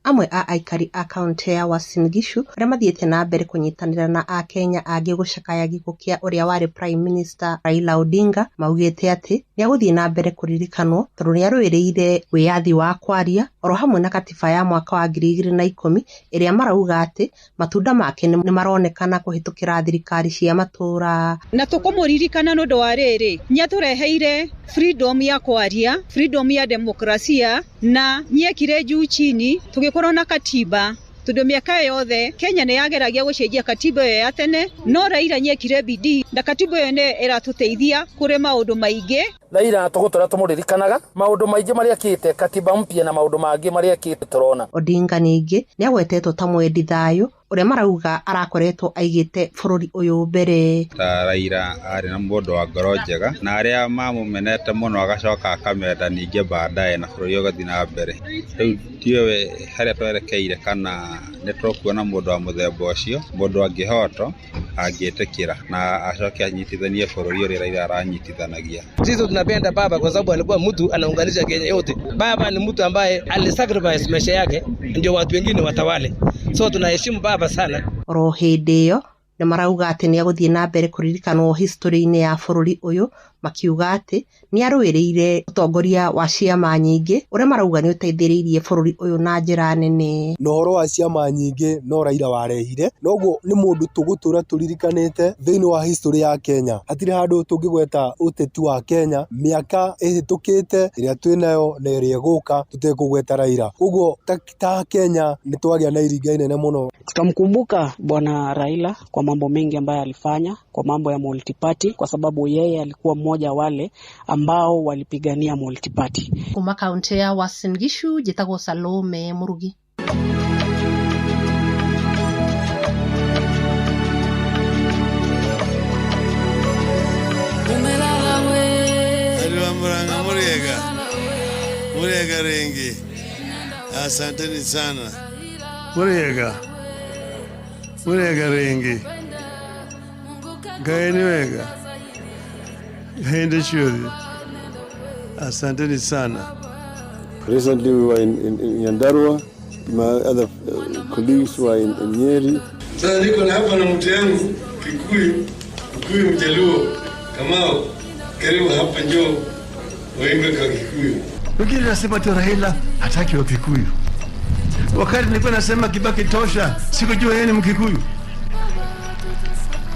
Amwe a aikari a kaunti ya Uasin Gishu arĩa mathiĩte na mbere kũnyitanĩra na akenya angĩ gũcakaya gĩkuũ kĩa ũrĩa warĩ Prime Minister Raila Odinga maugĩte atĩ nĩagũthiĩ na mbere kũririkanwo tondũ nĩarũĩrĩire wĩyathi wa kwaria oro hamwe na katiba ya mwaka wa 2010 ĩrĩa marauga atĩ matunda make nĩ maronekana kũhĩtũkĩra thirikari cia matũra. Na tũkũmũririkana nĩ ũndũ wa rĩrĩ, nĩatũreheire freedom ya kwaria, freedom ya demokrasia, na nĩekire juu chini tũgĩkorwo na katiba, tondũ mĩaka yothe Kenya nĩ yageragia gũcenjia katiba ĩyo ya tene, no Raila nĩekire bidii na katiba ĩyo nĩ ĩratũteithia kũrĩ maũndũ maingĩ. Raila tũgũtũra tũmũririkanaga maũndũ maingĩ marĩa ekĩte, katiba mpya na maũndũ mangĩ marĩa ekĩte tũrona. Odinga ningĩ nĩagwetetwo ta mwendi thayũ ũrĩa marauga arakoretwo aigĩte bũrũri ũyũ mbere. Ta Raila arĩ na mũndũ wa ngoro njega na arĩa mamũmenete mũno agacoka akamenda ningĩ baadaye na bũrũri ũgathiĩ na mbere. Rĩu ndiũĩ harĩa twerekeire kana nĩ tũkuona mũndũ wa mũthemba ũcio, mũndũ angĩhotwo angĩtĩkĩra na acoke anyitithanie bũrũri ũrĩa Raila aranyitithanagia. Sisi tunapenda baba kwa sababu alikuwa mtu anaunganisha Kenya yote. Baba ni mtu ambaye alisacrifice maisha yake ndio watu wengine watawale. So tunaheshimu baba sana. Oro hĩndĩ ĩyo nĩ marauga atĩ nĩegũthiĩ na mbere kũririkanwo history-inĩ ya bũrũri ũyũ, makiuga atĩ nĩarũĩrĩire ũtongoria wa ciama nyingĩ ũrĩa marauga nĩ ũteithĩrĩirie bũrũri ũyũ na njĩra nene. Na ũhoro wa ciama nyingĩ no Raila warehire, noguo nĩ mũndũ tũgũtũra tũririkanĩte thĩinĩ wa history ya Kenya. Hatirĩ handũ tũngĩgweta ũteti wa Kenya mĩaka ĩhĩtũkĩte ĩrĩa twĩnayo na ĩrĩa ĩgũka tũtekũgweta Raila. Koguo ta Kenya nĩ twagĩa na iringa inene mũno. Tutamkumbuka Bwana Raila kwa mambo mengi ambayo alifanya, kwa mambo ya multiparty, kwa sababu yeye alikuwa mmoja wale ambao walipigania multiparty. Kuma kaunti ya Uasin Gishu njĩtagwo Salome Murugi. Muranga muriega muriega rengi, asanteni sana. Muriega muriega rengi, gaeni wega gaende shuri, asanteni sana. Recently we were in Nyandarua, my other colleagues were in Nyeri. Sasa niko na hapa na mtu yangu Kikuyu, Kikuyu Mjaluo Kamau, karibu hapa njoo waimbe kwa Kikuyu. Wengine nasema tu Raila hataki wa Kikuyu. Wakati nilikuwa nasema Kibaki tosha, sikujua yeye ni Mkikuyu.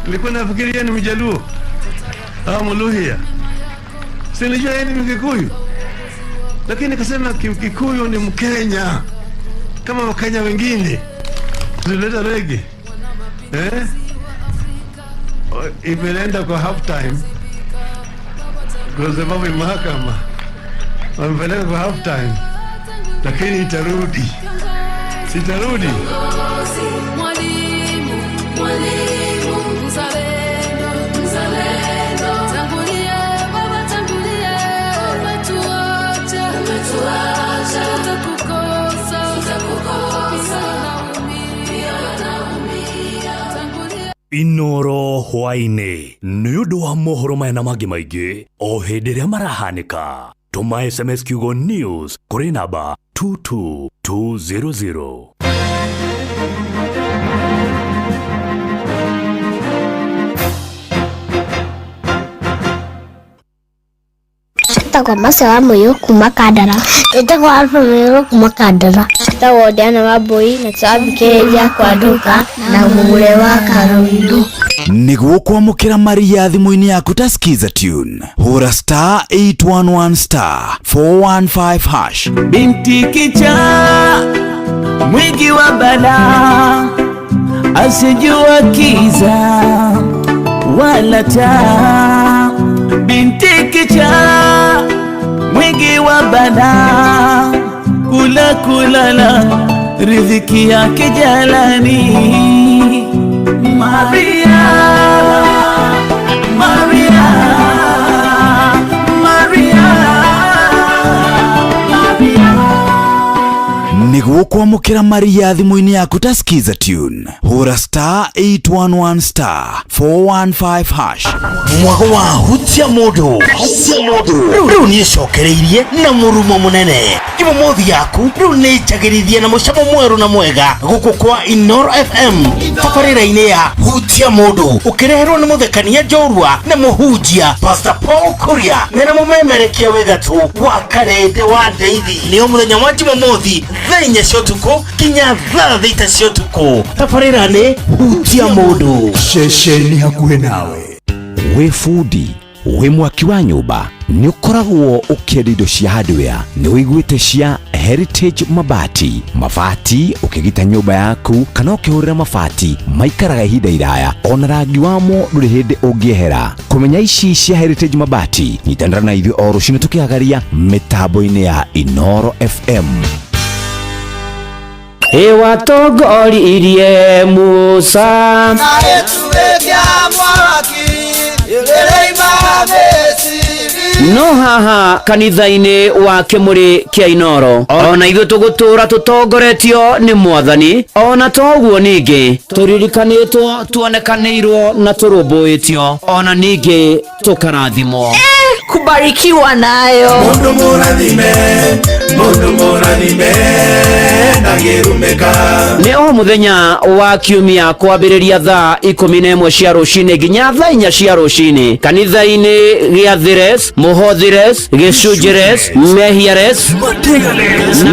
Nilikuwa nafikiri yeye ni Mjaluo au Mluhya. Silijua yeye ni Mkikuyu. Lakini nikasema Kikuyu ni Mkenya kama Wakenya wengine. Tulileta rege. Imeenda kwa half time. Kwa sababu mahakama wamepeleka kwa half time, lakini itarudi, sitarudi. Mwalimu, mwalimu, mzalendo, mzalendo, tangulia baba, tangulia, umetuacha, umetuacha, tutakukosa, tutakukosa, naumia, naumia, tangulia. Inoro hwaini nĩ ũndũ wa mohoro maya na mangĩ maingĩ o hĩndĩ ĩrĩa marahanĩka. Tũma SMS kiugo news kũrĩ namba 22200. Njĩtagwo Mercy wa Mũiyũ kuma Kandara. Njĩtagwo Alpha Mũirũ kuma Kandara. Njĩtagwo Diana Wambui na tũrathikĩrĩria kwa nduka na mũgũre wa Karũirũ. Nĩguo kwamũkĩra maria thimũ-inĩ yaku ta Skiza Tune, hũra star 811 star 415 hash. Binti kicha Mwingi wa balaa, asijua kiza wala taa. Binti kichaa, mwingi wa balaa, kula kulala, riziki yake jalani. Maria, Maria, Maria, Maria. Nĩguo kwamũkĩra Maria thimũ-inĩ yaku ta Skiza tune, hũra star 811 star 415 hash. Mwago wa hutia mũndũ rĩu nĩcokereirie na mũrumo mũnene. Jumamothi yaku rĩu nĩ njagĩrithie na mũcamo mwerũ na mwega gũkũ kwa Inoro FM tabarĩra-inĩ ya hutia mũndũ, ũkĩreherwo nĩ mũthekania njorua na mũhunjia Pastor Paul Kuria mena mũmemerekia wĩ gatũ wa Karende wa Ndeithi. Nĩ o mũthenya wa Jumamothi thaa 4 cia ũtukũ nginya thaa 6 cia ũtukũ. Tabarĩra nĩ hutia mũndũ. Ceceni hakuhĩ nawe. Wĩ bundi, wĩ mwaki wa nyũmba, nĩ ũkoragwo ũkĩenda indo cia hardware, nĩ ũiguĩte cia Heritage Mabati. Mabati ũkĩgita nyũmba yaku kana ũkĩhũrĩra mabati maikaraga ihinda iraya, ona rangi wamo ndũrĩ hĩndĩ ũngĩehera. Kũmenya ici cia Heritage Mabati, nyitanĩra na ithuĩ o rũcinĩ tũkĩhagaria mĩtambo-inĩ ya Inoro FM. Ĩwatongoririe Musa no haha kanitha-inĩ wa Kĩmũrĩ kĩa Inoro, ona ithuĩ tũgũtũra tũtongoretio nĩ Mwathani, ona toguo ningĩ tũririkanĩtwo, tuonekanĩirwo na tũrũmbũĩtio, ona ningĩ tũkarathimwo. Kubarikiwa nayo. Mundu mũrathime, mundu mũrathime, ndangĩrumĩka. Nĩ o mũthenya wa kiumia kwambĩrĩria thaa 11 cia rũcinĩ nginya thaa 4 cia rũcinĩ kanitha-inĩ gĩa Thires, Mũhothires, Gĩcunjĩres, Mehiares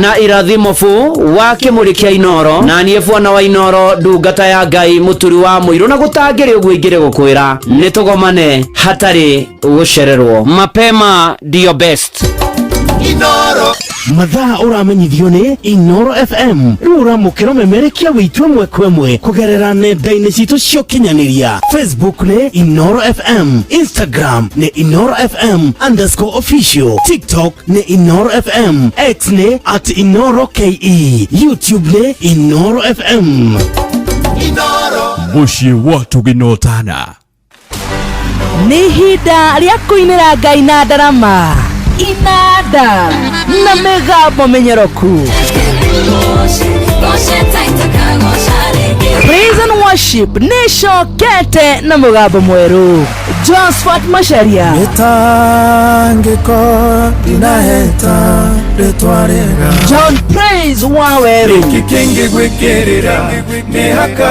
na Irathimobu wa Kĩmũrĩ kĩa Inoro, na niĩ bwana wa Inoro, ndungata ya Ngai, mũturi wa mũirũ, na gũtangĩrĩ ũguo ingĩrĩ gũkwĩra nĩ tũgomane hatarĩ gũcererwo. Mapema ndio best. Inoro. Mathaa ũramenyithio nĩ Inoro FM. Rĩu ũramũkĩra ũmemerekia witũ ĩmwe kwa ĩmwe kũgerera nenda-inĩ citũ cia ũkinyanĩria. Facebook nĩ Inoro FM, Instagram nĩ Inoro FM _official, TikTok nĩ Inoro FM, X nĩ @InoroKE, YouTube nĩ Inoro FM. Inoro. Mũciĩ wa Tũgĩnotana. Nĩ ihinda rĩa kũinĩra Ngai na ndarama, inanda na mĩgambo mĩnyoroku. Praise and worship nĩcokete na mũgambo mwerũ. Josephat Macharia, Mĩtangĩko ndinaheta rĩtwa rĩega. John Praise Waweru Gĩkĩ kĩngĩ gwĩkĩrĩra mĩhaka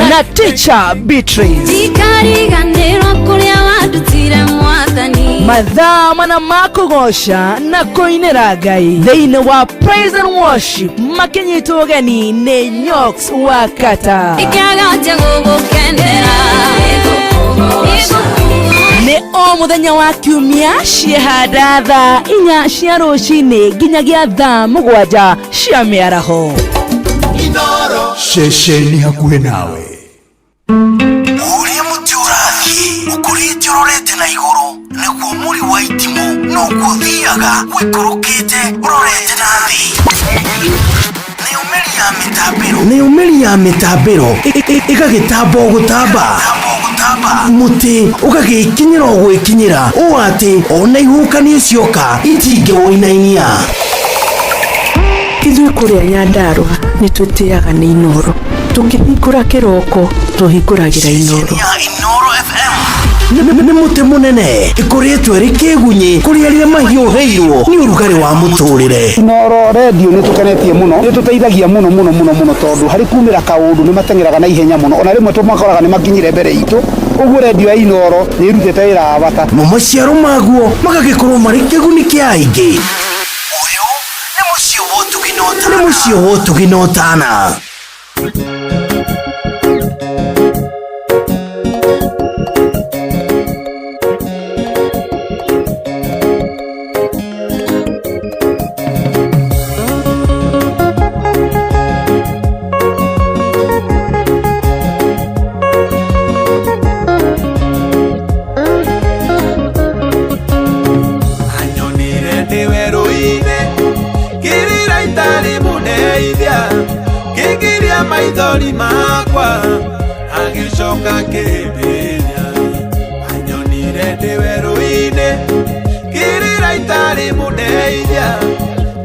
na Teacher Beatrice. Ndikariganĩrwo kũrĩa wandutire Mwathani. Mathaa mana ma kũgoca na kũinĩra Ngai thĩinĩ wa Praise and Worship makinyitwo ũgeni nĩ Nyox wa Kata. Ikĩaga gũgũkenera. Nĩ o mũthenya wa kiumia ciehanda thaa 4 cia rũcinĩ nginyagia thaa 7 cia mĩaraho. Inoro. Ceceni hakuhĩ nawe. Ũrĩa mũtĩ ũrathiĩ ũkũrĩte ũrorete na igũrũ nĩguo mũri wa itimũ noguo ũthiaga ũikũrũkĩte ũrorete na thĩ. Nĩyo mĩri ya mĩtambĩro ĩgagĩtamba o gũtamba, mũtĩ ũgagĩkinyĩra o gwĩkinyĩra ũũ atĩ ona ihuhũkanio cioka itingĩwũinainia. Ithuĩ kũrĩa Nyandarũa nĩ twĩtĩaga nĩ Inoro. Tũkĩhingũra kĩroko tũhingũragĩra Inoro. Nĩ mũtĩ mũnene ĩkũrĩtwo ĩrĩ kĩgunyĩ kũrĩ arĩa mahiũhĩirwo nĩ ũrugarĩ wa mũtũrĩre. Inoro radio nĩ tũkenetie mũno, nĩ tũteithagia mũno mũno mũno mũno tondũ harĩ kumĩra kaũndũ nĩ mateng'eraga na ihenya mũno, ona rĩmwe tũmakoraga nĩ makinyire mbere itũ. Ũguo radio ya Inoro nĩ ĩrutĩte wĩra wa bata. Mo maciaro maguo magagĩkorwo marĩ kĩguni kĩa aingĩ. Ũyũ nĩ mũciĩ wa ũtugi na ũtana. Nĩ mũciĩ wa ũtugi na ũtana. mũndeithia kĩgiria maithori makwa agĩcoka kĩhĩmbĩria anyonire ndĩ werũ-inĩ kĩrĩra itarĩ mũndeithia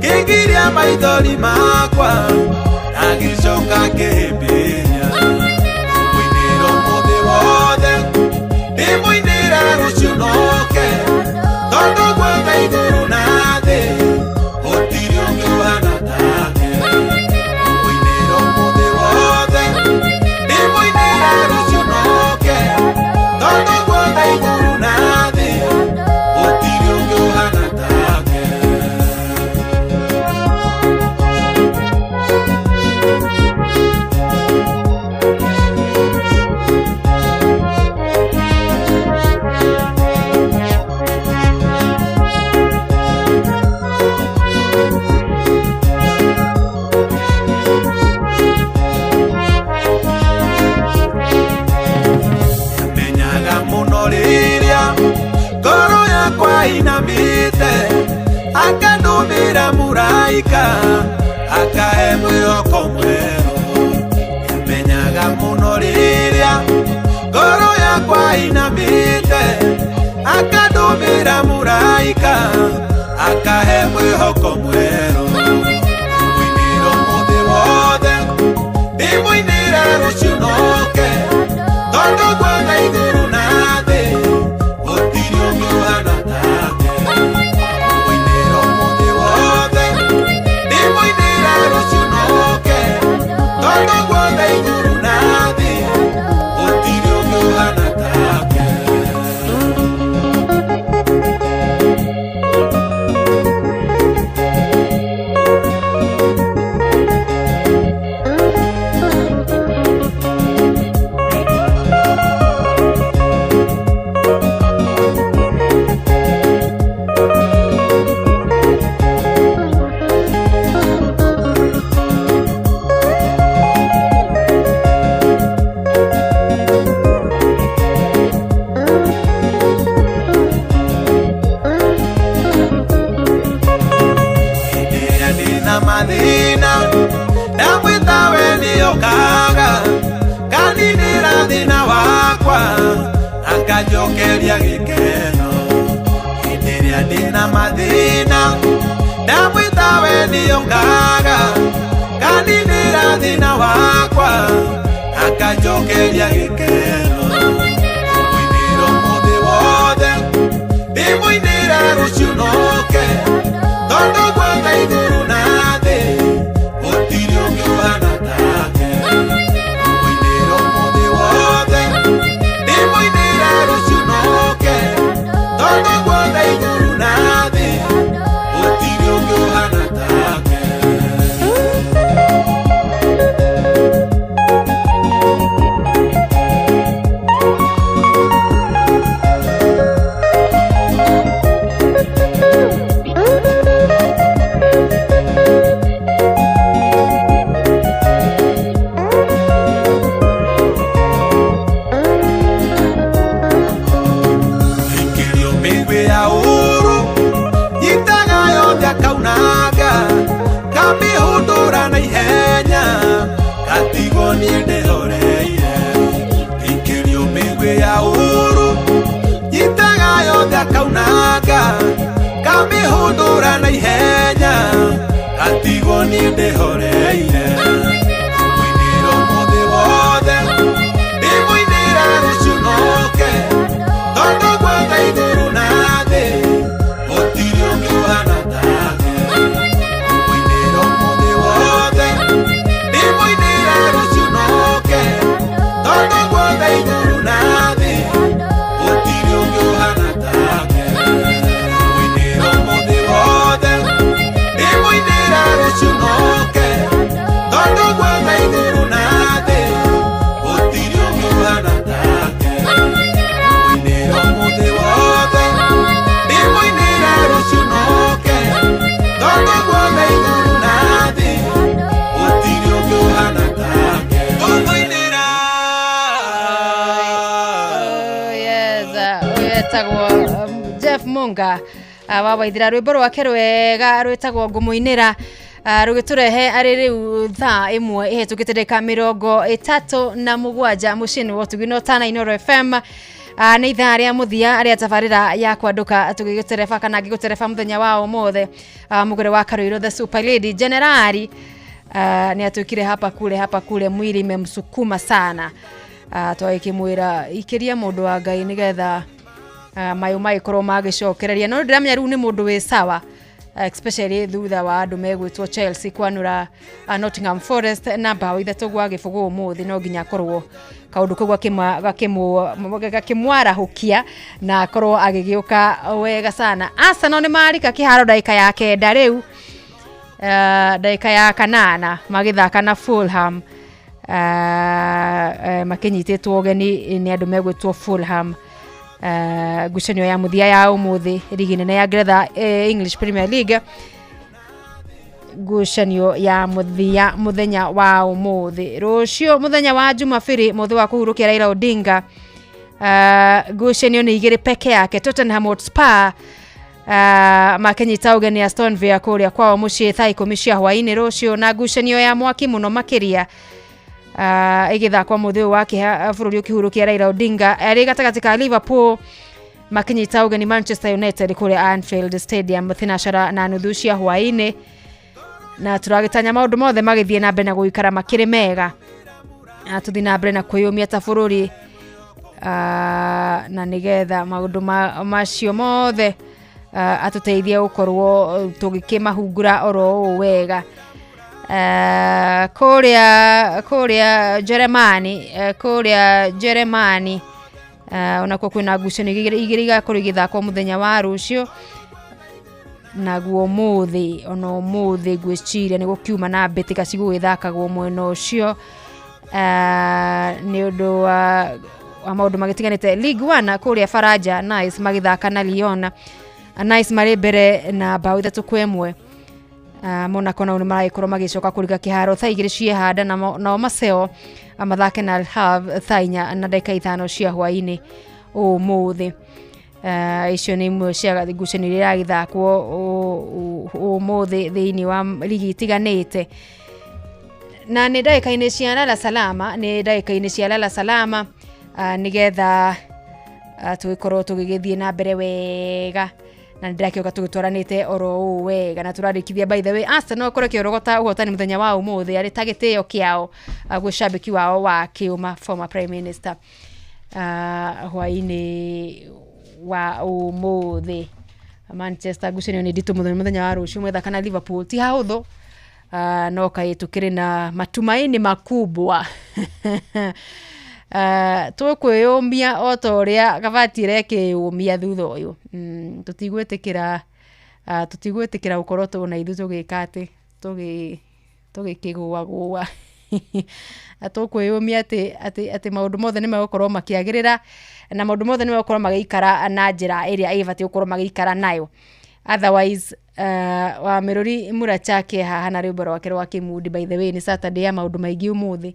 kĩgiria maithori makwa agĩcoka kĩhĩmbĩria mũinĩra ũmũthĩ wothe ndĩmũinĩra rũciũ noke tondũ guothe igũrũ na thĩ gũtirĩ ũngĩ ũhana take mũinĩra ũmũthĩ wothe ndĩmũinĩra rũciũ noke tondũ guothe igũrũ na thĩ gũtirĩ ũngĩ ũhana take. Menyaga mũno rĩrĩa ngoro yakwa inamĩte akandũmĩra mũraika akahe mwĩhoko mwerũ. Menyaga mũno rĩrĩa ngoro yakwa inamĩte akandũmĩra mũraika akahe mwĩhoko mwerũ. Mũinĩra ũmũthĩ wothe ndĩmũinĩra rũciũ noke tondũ guothe igũrũ na thĩ gũtirĩ ũngĩ ũhana take. Mũinĩra ũmũthĩ wothe ndĩmũinĩra rũciũ noke tondũ guothe igũrũ na thĩ gũtirĩ ũngĩ ũhana take. Hĩndĩ ĩrĩa ndĩna mathĩna ndamwĩta we nĩokaga kaninĩra thĩna wakwa akanjokeria gĩkeno. Hĩndĩ ĩrĩa ndĩna mathĩna ndamwĩta we nĩokaga kaninĩra thĩna wakwa akanjokeria gĩkeno. Mũinĩra ũmũthĩ wothe ndĩmũinĩra rũciũ noke tondũ guothe igũrũ na thĩ gũtirĩ ũngĩ ũhana take. Mũinĩra ũmũthĩ wothe ndĩmũinĩra rũciũ noke tondũ guothe igũrũ na thĩ gũtirĩ ũngĩ ũhana take. Ikĩrio mĩguĩ ya ũũru nyitaga yothe akaunanga kamĩhũndũra na ihenya gatigwo niĩ ndĩhoreire. Ikĩrio mĩguĩ ya ũũru nyitaga yothe akaunanga kamĩhũndũra na ihenya gatigwo niĩ ndĩhoreire. Mũinĩra ũmũthĩ wothe ndĩmũinĩra rũciũ noke tondũ guothe igũrũ na thĩ gũtirĩ ũngĩ ũhana take. Mũinĩra ũmũthĩ wothe ndĩmũinĩra rũciũ noke tondũ guothe igũrũ na thĩ gũtirĩ ũngĩ ũhana take. Mũinĩra ũmũthĩ wothe ndĩmũinĩra rũciũ noke tondũ guothe igũrũ na thĩ gũtirĩ ũngĩ ũhana take. Mũinĩra ũmũthĩ wothe ndĩmũinĩra rũciũ noke tondũ guothe igũrũ na thĩ gũtirĩ ũngĩ ũhana take. Ngũmũinĩra. Oh, yes, ũyũ etagwo Jeff Munga wa Waithira rwĩmbo rwake rwega rwĩtagwo ngũmũinĩra. Rũgĩtũrehe arĩ rĩu thaa 1 ĩhetũkĩte ndagĩka 37 mũciĩ-inĩ wa ũtugi no tana Inooro FM. Nĩ ithaa rĩa mũthia rĩa tabarĩra ya kwandũka tũgĩgũtereba kana ngĩgũtereba mũthenya wa ũmũthĩ. Mũgũre wa Karuiru the super lady generali nĩ atuĩkire hapa kule mwili imemsukuma sana. Twagĩkĩmwĩra ikĩria mũndũ wa Ngai nĩgetha mayũ magĩkorwo magĩcokereria, no ndĩramenya rĩu nĩ mũndũ wĩ sawa, especially thutha wa andũ megwĩtwo Chelsea kwanũra Nottingham Forest na bao 3-0 ũmũthĩ. No nginya akorwo kaũndũ kau gakĩmwarahũkia na akorwo agĩgĩũka wega sana. Arsenal nĩ marika kĩharo ndagĩka ya 9 rĩu, ndagĩka ya 8 magĩthaka na Fulham, makĩnyitĩtwo ũgeni nĩ andũ megwĩtwo Fulham. Ngucanio ya mũthia ya ũmũthĩ rigi nene ya Ngeretha, English Premier League, ngucanio ya mũthia mũthenya wa ũmũthĩ. Rũciũ mũthenya wa Jumapili, mũthĩ wa kũhurũkia Raila Odinga, ngucanio nĩ 2 peke yake. Tottenham Hotspur makĩnyita ũgeni Aston Villa kũrĩa kwao mũciĩ thaa 10 cia hwaĩ-inĩ rũciũ, na ngucanio ya mwaki mũno makĩria ĩgĩthakwo mũthĩ ũyũ wa bũrũri ũkĩhurũkia Raila Odinga arĩ gatagatĩ ka Liverpool makĩnyita ũgeni Manchester United kũrĩa Anfield Stadium 12:30 cia hwaĩ-inĩ. Na tũragĩtanya maũndũ mothe magĩthiĩ na mbere na gũikara makĩrĩ mega, na tũthiĩ na mbere na kwĩyũmia ta bũrũri, na nĩgetha maũndũ macio mothe atũteithie gũkorwo tũgĩkĩmahungura oro ũũ wega. Kũrĩa Jeremani, onakuo kwĩna ngucanio igĩrĩ igakorwo igĩthakwo mũthenya wa rũciũ, naguo ũmũthĩ ona ũmũthĩ ngwĩciria nĩ gũkiuma na mbĩtĩka cigũgĩthakagwo mwena ũcio, nĩ ũndũ wa maũndũ magĩtiganĩte. League 1 kũrĩa Faranja, Nice magĩthaka na Lyon, Nice marĩ mbere na bao 3-1. Monaco nao nĩ maragĩkorwo magĩcoka kũrika kĩharo thaa 2 ciehanda, nao Maceo mathake na Le Havre thaa 4:05 cia hwaĩ-inĩ ũmũthĩ. Icio nĩ imwe cia ngucanio iria iragĩthakwo ũmũthĩ thĩinĩ wa ligi itiganĩte. Na nĩ ndagĩka-inĩ cia Lala Salama, nĩgetha tũgĩkorwo tũgĩgĩthiĩ na mbere wega, na ndĩrakĩũka tũgĩtwaranĩte oro ũũ wega. Na tũrarĩkithia by the way Arsenal korwo kĩorogota ũhotani mũthenya wa ũmũthĩ arĩ ta gĩtĩo kĩao gwĩ cambĩki wao wa kĩũma former prime minister hwaĩ-inĩ wa ũmũthĩ. Manchester ngucanio nĩ nditũ mũthenya wa rũciũ mwethaka na Liverpool, ti hahũthũ, no kaĩ tũkĩrĩ na matumaini makubwa. Tũkwĩyũmia o ta ũrĩa Gabati ĩrekĩyũmia thutha ũyũ. Tũtigwĩtĩkĩra gũkorwo tũna ithuĩ tũgĩka atĩ tũgĩkĩgũagũa. Tũkwĩyũmia atĩ maũndũ mothe nĩ megũkorwo makĩagĩrĩra, na maũndũ mothe nĩ megũkorwo magĩikara na njĩra ĩrĩa ĩbatiĩ gũkorwo magĩikara nayo. Otherwise wa Mĩrũri Murachake haha na rwĩmbo rwake rwa Kĩmundi. By the way nĩ Saturday ya maũndũ maingĩ ũmũthĩ,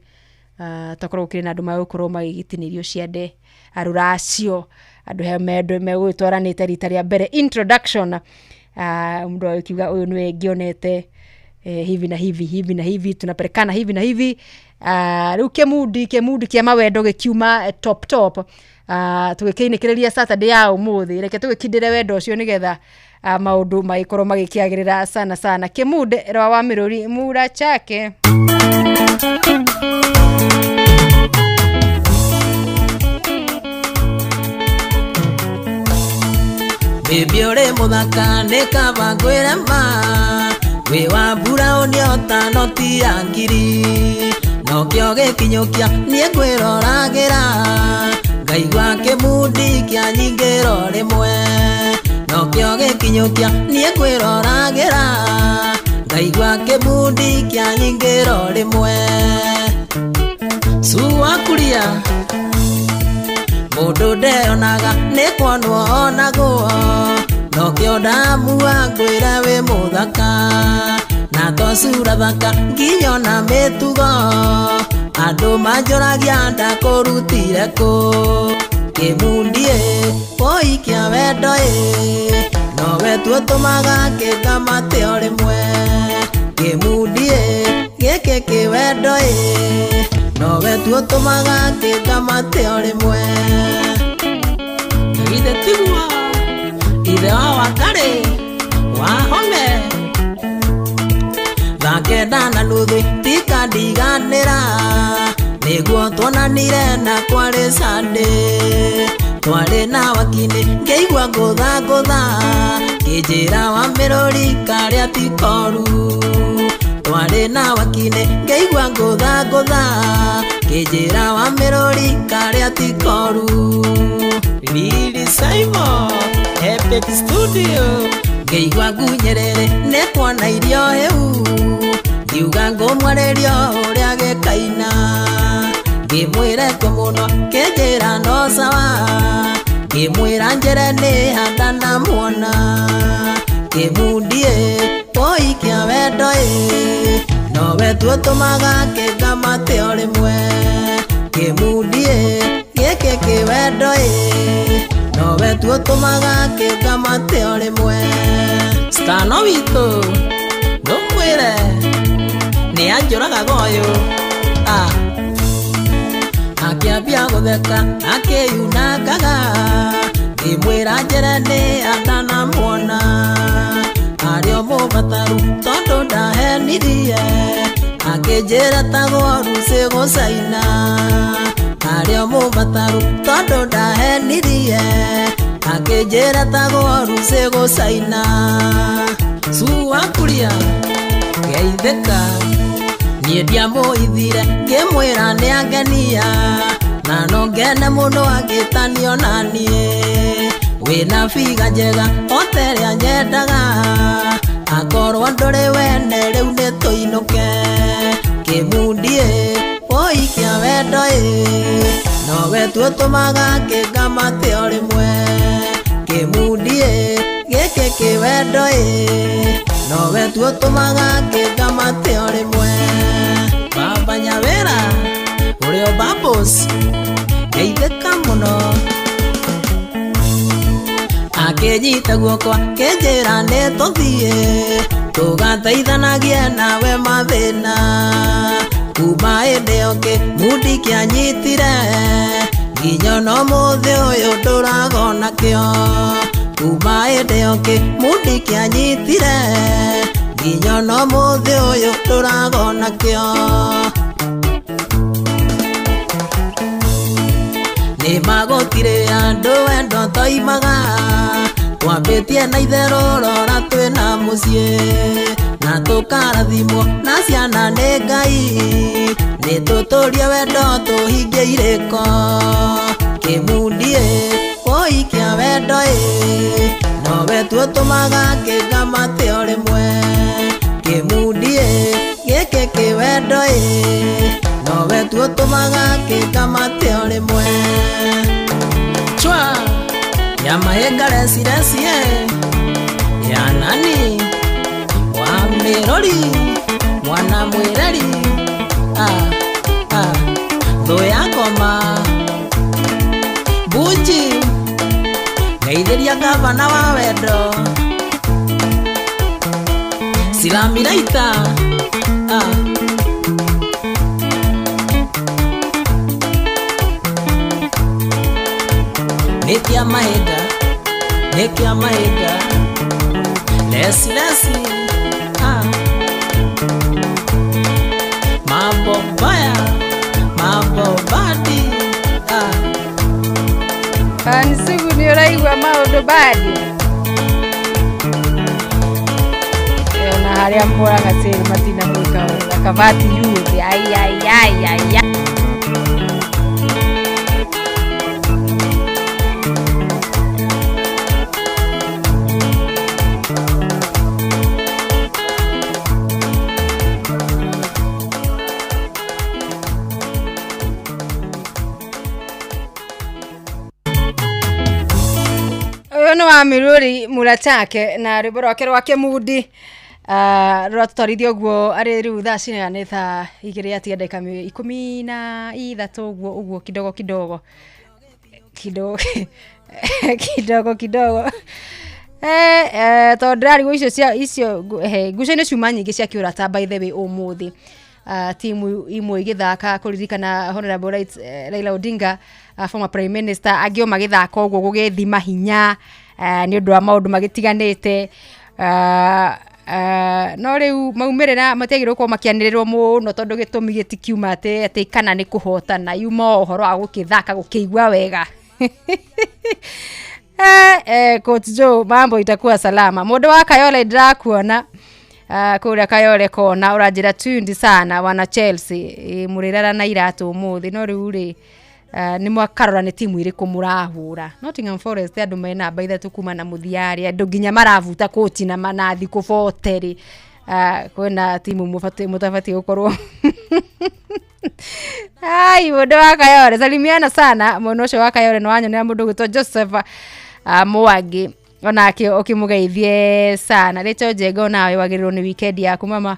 tokorwo gũkĩrĩ na andũ magũkorwo magĩgĩtinĩrio ciande arũracio, andũ megũgĩtwaranĩte rita rĩa mbere introduction, mũndũ agĩkiuga ũyũ nĩwe ngĩonete hivi na hivi, hivi na hivi, tunapelekana hivi na hivi. Rĩu kĩmundi kĩa mawendo gĩkiuma top tũgĩkĩinĩkĩrĩria Saturday ya ũmũthĩ. Reke tũgĩkindĩre wendo ũcio nĩgetha maũndũ magĩkorwo magĩkĩagĩrĩra sana sana. Kĩmunde rwa wa Mĩrũri Murachake. Baby ũrĩ mũthaka nĩ kaba ngwĩre ma, wĩ wa mburaũni ota noti ya ngiri, nokĩo gĩkinyũkia niĩ ngwĩroragĩra, ngaigua kĩmundi kĩa nyingĩro rĩmwe, nokĩo gĩkinyũkia niĩ ngwĩroragĩra, ngaigua kĩmundi kĩa nyingĩro rĩmwe. Suwakuria mũndũ ndeonaga nĩ kuonwo onagwo, nokĩo ndamua ngwĩre wĩ mũthaka, na to cura thaka nginya ona mĩtugo, andũ manjũragia ndakũrutire kũ. Kĩmundi ĩ woi kĩa wendo ĩ, nowe tu ũtũmaga kĩkamate o rĩmwe. Kĩmundie gĩkĩ kĩwendo ĩ nowe tu ũtũmaga kĩngamate o rĩmwe. Ithe tiguo ithe wa Wangarĩ wahome thaa 9:30 tikandiganĩra nĩguo tuonanire na kwarĩ Sunday. Twarĩ na wakinĩ ngĩigua ngũtha ngũtha kĩnjĩra wa mĩrũri karĩa ti koru. Twarĩ na wakinĩ ngĩigua ngũtha ngũtha kĩnjĩra wa mĩrũri karĩa ti koru. Lili Simon Epic Studio ngĩigua ngunyĩrĩrĩ nĩ kuona irio hĩu ngiuga ngũmwarĩrio ũrĩa gĩkaina ngĩmwĩra kwe mũno kĩnjĩra no sawa ngĩmwĩra njĩre nĩ handanamuona kĩmundie kũikia wendo ĩ nowe tu ũtũmaga kĩngamate o rĩmwe. Kĩmundie gĩkĩ kĩwendo ĩ nowe tu ũtũmaga kĩngamate o rĩmwe. Stano witũ ndũmwĩre nĩ anjũragaga ũyũ akĩambia gũtheka akĩyunangaga ngĩmwĩra njĩre nĩ andanamuona arĩ o mũbataru tondũ ndahenirie akĩnjĩra tagwo rucĩ gũcaina arĩ o mũbataru tondũ ndahenirie akĩnjĩra tagwo rucĩ gũcaina. Suwakuria geithĩka niĩ ndiamũithire ngĩmwĩra nĩangenia na no ngene mũno angĩtanio na niĩ wĩna biga njega o ta ĩrĩa nyendaga akorwo ndũrĩ wene rĩu nĩtũinũke. Kĩmundie ũikia wendo ĩ nowe tu ũtũmaga kĩngamate o rĩmwe. Kĩmundie gĩkĩ kĩwendo ĩ nowe tu ũtũmaga kĩngamate o rĩmwe. Baba Nyawĩra ũrĩ o Bubbles geithĩka mũno akĩnyita guoko akĩnjĩra nĩtũthiĩ tũgateithanagie nawe mathĩna. Kuma hĩndĩ ĩyo kĩmundi kĩanyitire nginya ona ũmũthĩ ũyũ ndũragona kĩo. Kuma hĩndĩ ĩyo kĩmundi kĩanyitire nginya ona ũmũthĩ ũyũ ndũragona kĩo. Nĩ magũtirĩ andũ wendo toimaga twambĩtie na itherũ rora twĩna mũciĩ na tũkarathimwo na ciana nĩ Ngai nĩtũtũrie wendo tũhingie irĩko. Kĩmundie ũikia wendo ĩ nowe tu ũtũmaga kĩngamate o rĩmwe. Kĩmundie gĩkĩ kĩwendo ĩ nowe tu ũtũmaga kĩngamate o rĩmwe. Chwa ya mahenga residency ya nani wa mĩrori mwana mwĩreri thũ ya ngoma Bunji ngeithĩria gavana wa wendo Silamiraita nĩkĩa mahinda nĩkĩa mahinda lesi lesi mambo mbaya mambo badi Pansugu nĩ ũraigua maũndũ badi ona harĩa moraga tĩri matina mwĩka wega Kabati youth ai ai ai ai. Wa Miruri Muratake na rwĩmbo rwake rwa Kĩmundi rũratũtwarithia ũguo arĩ rĩu thaa cina nĩ thaa 2 atiga ndagĩka 13 ũguo ũguo kidogo kidogo kidogo kidogo kidogo. Tondũ ndĩrarigwo icio cia icio ngucanio ciuma nyingĩ cia kĩũrata by the way ũmũthĩ. Timu imwe igĩthaka kũririkana Honorable Raila Odinga, former prime minister, angĩ o magĩthaka ũguo gũgĩthima hinya nĩ ũndũ wa maũndũ magĩtiganĩte. No rĩu maumĩrĩra matiagĩrĩirwo gũkorwo makĩanĩrĩrwo mũno tondũ gĩtũmi gĩtikiuma atĩ kana nĩ kũhotana, yuma o ũhoro wa gũkĩthaka gũkĩigua wega. Coach Joe, mambo itakuwa salama. Mũndũ wa Kayole ndĩrakuona kũrĩa Kayole kona ũranjĩra tundi sana wana Chelsea. Mũrĩrara na iratũ ũmũthĩ, no rĩu rĩ nĩ mwakarora nĩ timu irĩkũ mũrahũra. Nottingham Forest andũ me namba 3 kuma na mũthia rĩ, andũ nginya marabuta koti na manathi kũbote rĩ. Kwĩna timu mũtabatiĩ gũkorwo. Ai, mũndũ wa Kayole salimiana sana mwena ũcio wa Kayole, nĩ wanyonera mũndũ ũgwĩtwo Joseph Mwangi onake ũkĩmũgeithie sana. Rĩcho Njenga onawe wagĩrĩirwo nĩ weekend yaku mama,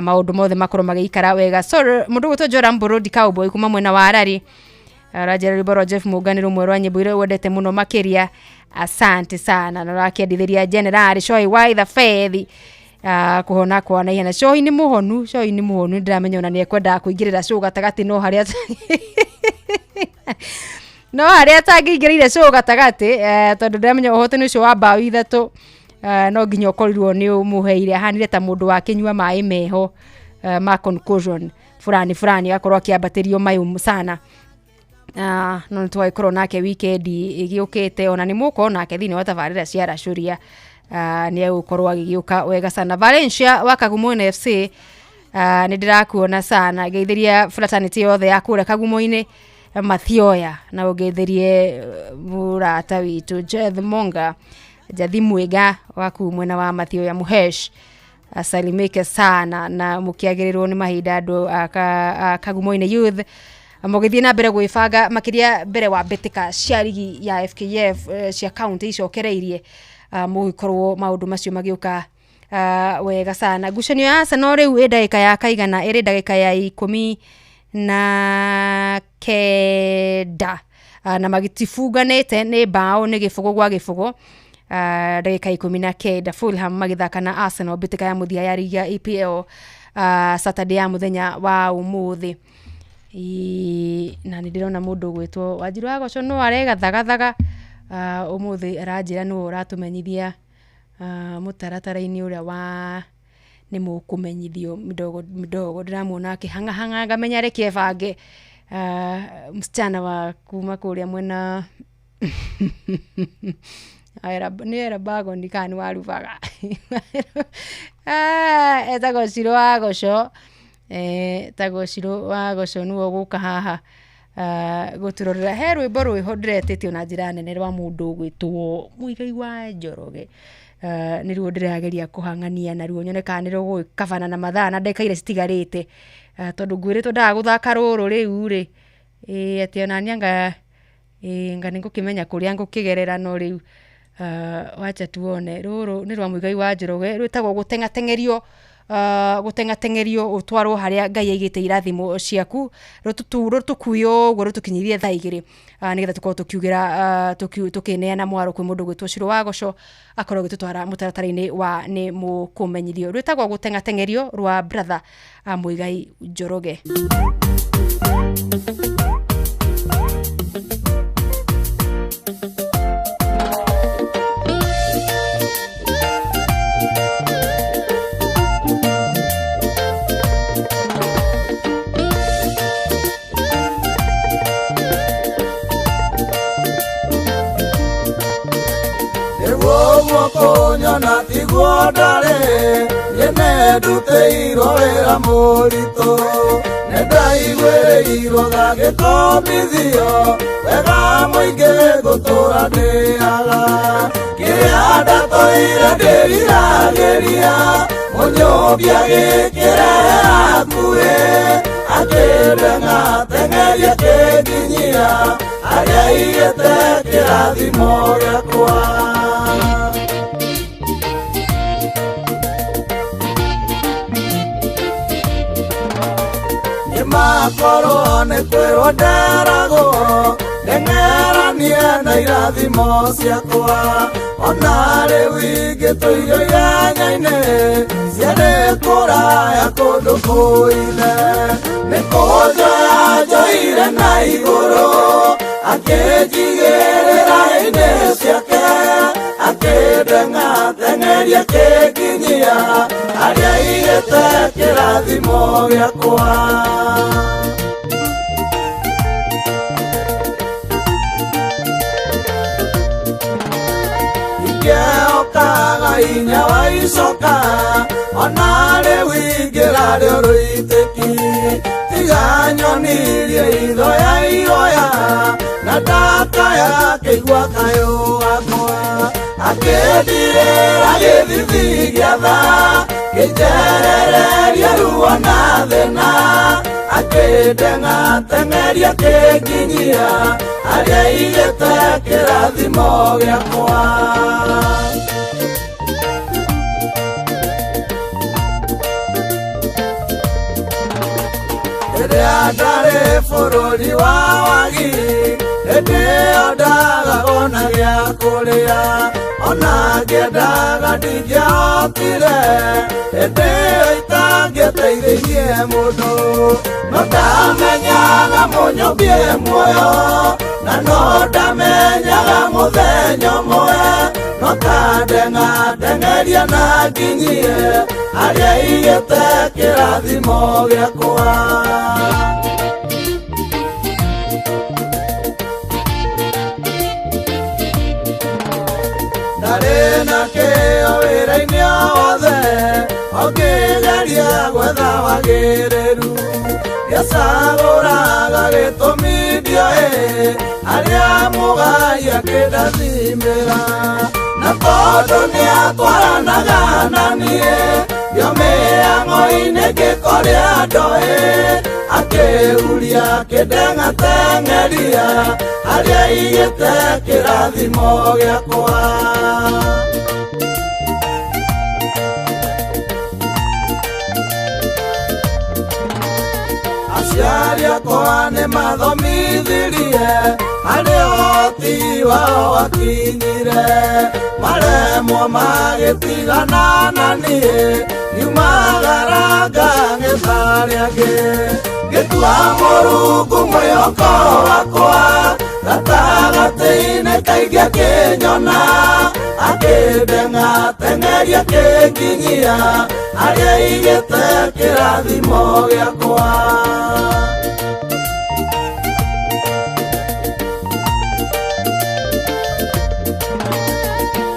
maũndũ mothe makorwo magĩikara wega. So mũndũ ũgwĩtwo Joram Burudi Cowboy kuma mwena wa Arari aranjĩra rwĩmbo rwa Jeff Mũnga nĩ rũmwe rwa nyĩmbo iria wendete mũno makĩria. Asante sana. Na ũrakĩendithĩria General Choi wa the Faith kũhona kwa naihenya. Choi nĩ mũhonu, Choi nĩ mũhonu, nĩndĩramenya ona nĩekwendaga kũingĩrĩra show gatagatĩ, no harĩa no harĩa atangĩingĩrĩire show gatagatĩ, tondũ ndĩramenya ũhotani ũcio wa mbaũ 3 no nginya ũkorirwo nĩ ũmũheire. Ahanire ta mũndũ wakĩnyua maĩ meho ma concussion fulani fulani, agakorwo akĩambatĩrio mayũ sana. No nĩ tũgagĩkorwo nake weekend ĩgĩũkĩte, ona nĩ mũgũkorwo nake thĩinĩ wa tabarĩra cia Racũria. Nĩ egũkorwo agĩgĩũka wega sana. Valencia wa Kagumo-inĩ FC, nĩ ndĩrakuona sana, ngeithĩria fraternity yothe ya kũrĩa Kagumo-inĩ Mathioya, na ũngeithĩrie mũrata witũ Jeth Monga Jathi Mwega waku mwena wa Mathioya Muhesh, asalimike sana. Na mũkĩagĩrĩrwo nĩ mahinda andũ a Kagumo-inĩ Youth mũgĩthiĩ na mbere gwĩbanga makĩria mbere wa mbĩtĩka cia rigi ya FKF cia county icokereirie, mũgĩkorwo maũndũ macio magĩũka wega sana. Ngucanio ya Arsenal rĩu ĩ ndagĩka ya kaigana, ĩrĩ ndagĩka ya 19, na magĩtibunganĩte nĩ mbaũ nĩ 0 gwa 0. Ndagĩka 19 Fulham magĩthaka na Arsenal mbĩtĩka ya mũthia ya rigi ya EPL, Saturday ya mũthenya wa ũmũthĩ. Na nĩ ndĩrona mũndũ ũgwĩtwo Wanjiru wa Goco no aregathagathaga ũmũthĩ, aranjĩra nĩwe ũratũmenyithia mũtaratara-inĩ ũrĩa wa nĩ mũkũmenyithio midogo midogo. Ndĩramuona akĩhang'ahang'a ngamenya reke ebange. Msichana wa kuma kũrĩa mwena nĩ era Bagoni kana nĩ Warubaga, etagwo Cirũ wa Goco, etagwo Cirũ wa Goco nĩwe ũgũka haha gũtũrorera. He rwĩmbo rwĩho ndĩretĩtio na njĩra nene rwa mũndũ ũgwĩtwo Mũigai wa Njoroge, nĩruo ndĩrageria kũhang'ania naruo nyone kana nĩ rũgũgĩkabana na mathaa na ndagĩka iria citigarĩte, tondũ ngwĩrĩtwo ndaga gũthaka rũrũ rĩu rĩ, atĩ onaniĩ anga anga nĩ ngũkĩmenya kũrĩa ngũkĩgerera, no rĩu wacha tuone. Rũrũ nĩ rwa Mũigai wa Njoroge, rwĩtagwo gũteng'ateng'erio, gũteng'ateng'erio ũtwarwo harĩa Ngai aigĩte irathimo ciaku, rũtũkue ũguo rũtũkinyithie thaa 2, nĩgetha tũkorwo tũkiugĩra tũkĩneana mwaro kwĩ mũndũ ũgwĩtwo Cirũ wa Goco akorwo agĩtũtwara mũtaratara-inĩ wa nĩ mũkũmenyithio. Rwĩtagwo gũteng'ateng'erio rwa brother Mũigai Njoroge. Kunyona tiguo ndarĩ, niĩ nĩndutĩirwo wĩra mũritũ, nĩndaiguĩrĩirwo ngagĩkombithio wega mũingĩ ngũtũra ndĩaga, kĩrĩa ndatũire ndĩriragĩria, mũnyũmbi agĩkĩrehe hakuhĩ, akĩndeng'ateng'eria kĩnginyia harĩa aigĩte kĩrathimo gĩakwa. Makorwo nĩ kwĩrwo nderagwo ndeng'era Nĩarũganie na irathimo ciakwa ona rĩu ingĩtũirio ihenya-inĩ ciarĩ kũraya kũndũ kũine nĩ kũnjoya njoire na igũrũ akĩnjigĩrĩra inĩ ciake akĩndengateng'eria akĩnginyia harĩa aigĩte kĩrathimo gĩakwa. Ingĩokaga hinya wa icoka ona rĩu ingĩrarĩ rũitĩki tiga nyonirie itho ya iroya na ndakaya akĩigua kayũ gakwa akĩndirĩra gĩthithi gĩa tha kĩnjerereria ruo na thĩna akĩndengateng'eria akĩnginyia harĩa aigĩte kĩrathimo gĩakwa. Rĩrĩa ndarĩ bũrũri wa wagi hĩndĩ ĩyo ndagaga ona gĩa kũrĩa ona ngĩendaga ndingĩahotire hĩndĩ ĩyo itangĩteithirie mũndũ no ndamenyaga mũnyũmbi e muoyo na no ndamenyaga mũthenya ũmwe no kandengateng'eria na nginyie harĩa aigĩte kĩrathimo gĩakwa. Ndarĩ na kĩo wĩra-inĩ o wothe ũngĩgeria gwetha wagĩrĩru gĩcagũraga gĩtũmi ndioĩ harĩa mũgai akĩndathimĩra na tondũ nĩatwaranaga na niĩ ngĩomĩang'o-inĩ ngĩkorĩa ndoĩ akĩhuria akĩndengateng'eria harĩa aigĩte kĩrathimo gĩakwa. Aciari akwa nĩmathomithirie harĩa ũhoti wao wakinyire maremwo magĩtigana na niĩ nyumagara ngang'etha arĩa angĩ ngĩtua Mũrungu mwĩhoko wakwa gatagatĩ-inĩ kaingĩ akĩnyona akĩndengateng'eria akĩnginyia harĩa aigĩte kĩrathimo gĩakwa.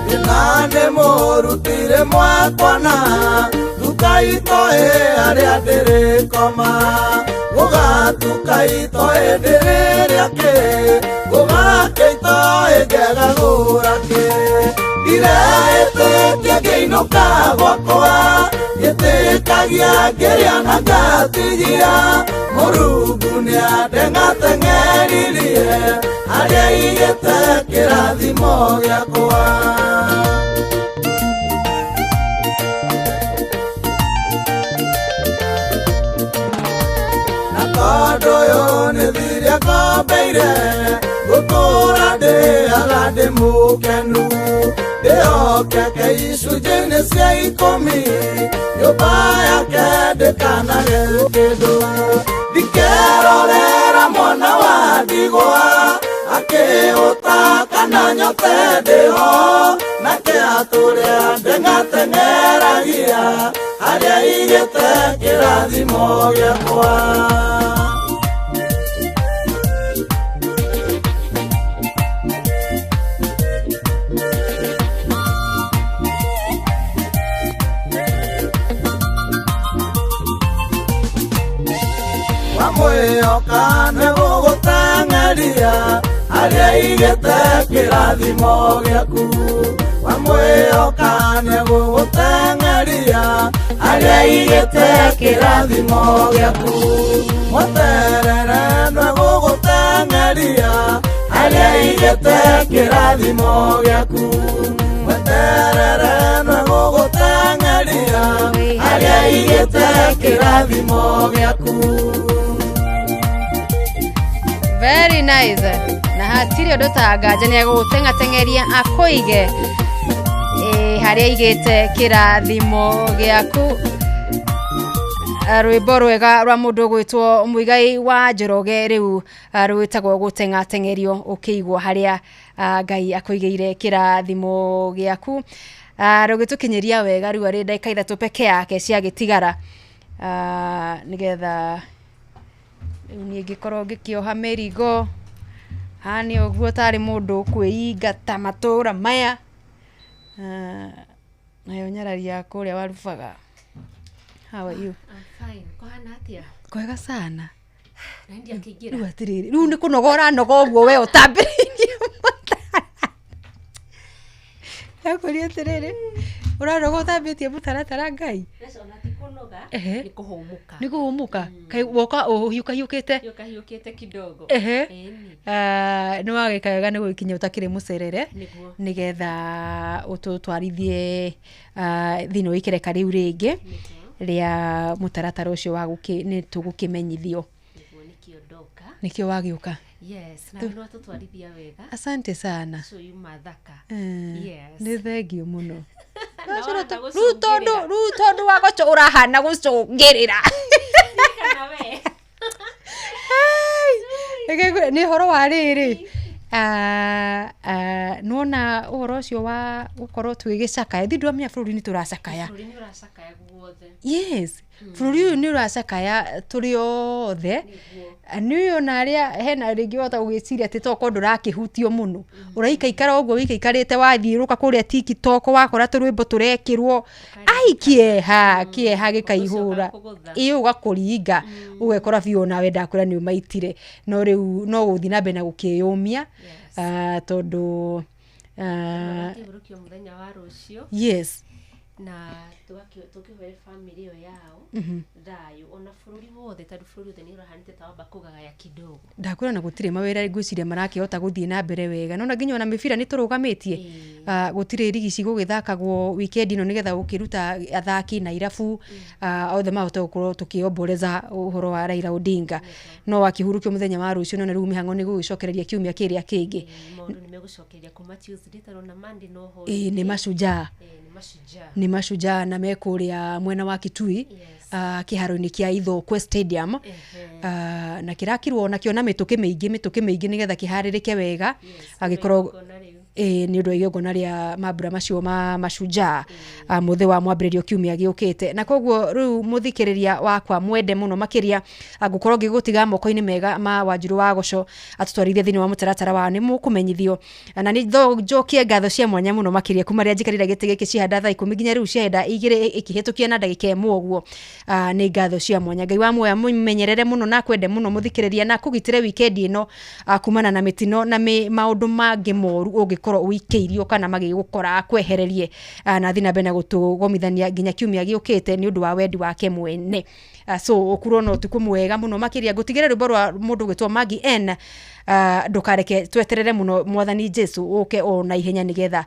Thĩna nĩmũrutire mwakwana nduka itoĩ harĩa ndĩrĩkoma gũgatuka itoĩ ndĩrĩrĩa kĩ gũgakĩa itoĩ ngegagũra kĩ ndireĩtĩtie ngĩinũka gwakwa ngĩtĩkagia ngĩrĩa na ngatigia Mũrungu nĩandengateng'eririe harĩa aigĩte kĩrathimo gĩakwa. Na tondũ ũyũ nĩ thirĩ ngombeire ngũtũũra ndĩaga ndĩ mũkenu ndĩhokeke icunjĩ-inĩ cia ikũmi nyũmba yake ndĩkanage kĩndũ ndikerorera mwana wa ndigwa akĩhũta kana nyote ndĩho nake atũrĩa ndengateng'eragia harĩa aigĩte kĩrathimo gĩakwa. Wamwĩhoka nĩgũgũteng'eria harĩa aigĩte kĩrathimo gĩaku wamwĩhoka nĩgũgũteng'eria harĩa aigĩte kĩrathimo gĩaku mweterere nĩgũgũteng'eria harĩa aigĩte kĩrathimo gĩaku mweterere nĩgũgũteng'eria harĩa aigĩte kĩrathimo gĩaku. Very nice. Na Hatirĩ ũndũ ta nganja nĩ agũgũteng'ateng'eria akũige harĩa aigĩte kĩrathimo gĩaku. Rwĩmbo rwega rwa mũndũ ũgwĩtwo Mũigai wa Njoroge rĩu rwĩtagwo gũteng'ateng'erio ũkĩigwo harĩa Ngai akũigĩire kĩrathimo gĩaku. Rũgĩtũkinyĩria wega rĩu arĩ ndagĩka 3 peke yake ciagĩtigara, nĩgetha rĩu niĩ ngĩkorwo ngĩkĩoha mĩrigo haha nĩ ũguo tarĩ mũndũ ũkwĩingata matũra maya. Nayo nyarari ya kũrĩa Warubaga. How are you? I'm fine. Kũhana atĩa? Kwega sana. Na ndiakĩingĩra. Rĩu atĩrĩrĩ, rĩu nĩ kũnoga ũranoga ũguo we ũtambĩrĩirie mũtaratara. Ndakũria atĩrĩrĩ, ũranoga ũtambĩtie mũtaratara Ngai? Ona ti kũnoga, Ehe. nĩ kũhũmũka. Nĩ kũhũmũka? Kaĩ woka ũhiũkahiũkĩte? Hiũkahiũkĩte kidogo. Ehe. Ĩni. Nĩ wagĩka wega nĩ gũgĩkinya ũtakĩrĩ mũcerere. Nĩguo. Nĩgetha ũtũtwarithie thĩinĩ wa ikereka rĩu rĩngĩ rĩa mũtaratara ũcio wa nĩ tũgũkĩmenyithio. Nĩguo nĩkĩo ndoka. Nĩkĩo wagĩũka. Yes, na nĩ watũtwarithia wega. Asante sana. So yuma thaka. Yes. Nĩ thengio mũno. Na wahana Rĩu tondũ gũcũngĩrĩra. rĩu tondũ wa gũcũ ũrahana gũcũngĩrĩra. Kana we. Reke ngwĩre, nĩ ũhoro wa rĩrĩ, nĩwona ũhoro ũcio wa gũkorwo twĩgĩcakaya, ithuĩ ndwamenya bũrũri nĩ tũracakaya. Bũrũri nĩ ũracakaya guothe. Yes, bũrũri ũyũ nĩ ũracakaya tũrĩ othe. Nĩ ona arĩa hena rĩngĩ wahota gũgĩciria atĩ tokorwo ndũrakĩhutio mũno, ũraikaikara ũguo wĩikaikarĩte wathiũrũka kũrĩa TikTok wakora tũrwĩmbo tũrekĩrwo, ai kĩeha, kĩeha gĩkaihũra, ĩ ũgakũringa ũgekora biũ onawe ndakwĩra nĩ ũmaitire, no rĩu no gũthiĩ na mbere na gũkĩyũmia, tondũ Makĩhurũkio mũthenya wa rũciũ. Yes. Na tũkĩhoere bamĩrĩ ĩyo yao thayũ ona bũrũri wothe, tondũ bũrũri wothe nĩ ũrahanĩte ta wamba kũgagaya kidogo. Ndakwĩra na gũtirĩ mawĩra ngwĩciria marakĩhota gũthiĩ na mbere wega, nona nginya ona mĩbira nĩ tũrũgamĩtie, gũtirĩ rigi cigũgĩthakagwo weekend ĩno nĩgetha gũkĩruta athaki na irabu, othe mahote gũkorwo tũkĩomboreza ũhoro wa Raila Odinga, no akĩhurũkio mũthenya wa rũciũ, nona rĩu mĩhang'o nĩ gũgĩcokereria kiumia kĩrĩa kĩngĩ. Maũndũ nĩ megũcokereria kuma Tuesday, tondũ na Monday no Ĩĩ, nĩ mashujaa. Nĩ mashujaa. Nĩ mashujaa na me kũrĩa mwena wa Kitui, kĩharo-inĩ kĩa Ithokwe Stadium, na kĩrakirwo nakĩo na mĩtũkĩ mĩingĩ, mĩtũkĩ mĩingĩ nĩgetha kĩharĩrĩke wega, agĩkorwo nĩ ũndũ wa igongona rĩa mambura macio ma mashujaa, mũthĩ wa mwambĩrĩrio kiumia gĩũkĩte. Na koguo rĩu mũthikĩrĩria wakwa mwende mũno makĩria, ngũkorwo ngĩgũtiga moko-inĩ mega ma Wanjirũ wa Goco atũtwarithie thĩinĩ wa mũtaratara wa nĩ mũkũmenyithio. Na nĩ njokie ngatho cia mwanya mũno makĩria kuma rĩrĩa njikarĩire gĩtĩ gĩkĩ ciahanda thaa 10 nginya rĩu ciahenda 2 ĩkĩhĩtũkia na ndagĩka 1 ũguo. Nĩ ngatho cia mwanya. Ngai wa muoyo mũmenyerere mũno na akwende mũno mũthikĩrĩria na akũgitĩre weekend ĩno, kumana na mĩtino na maũndũ mangĩ moru ũngĩkorwo ũikĩirio kana magĩgũkora akwehererie, na thiĩ na mbere na gũtũgomithania nginya kiumia gĩũkĩte nĩ ũndũ wa wendi wake mwene. So ũkurwo na ũtukũ mwega mũno makĩria. Ngũtigĩre rwĩmbo rwa mũndũ ũgwĩtwo Maggie N, ndũkareke tweterere mũno mwathani Jesu ũke o na ihenya nĩgetha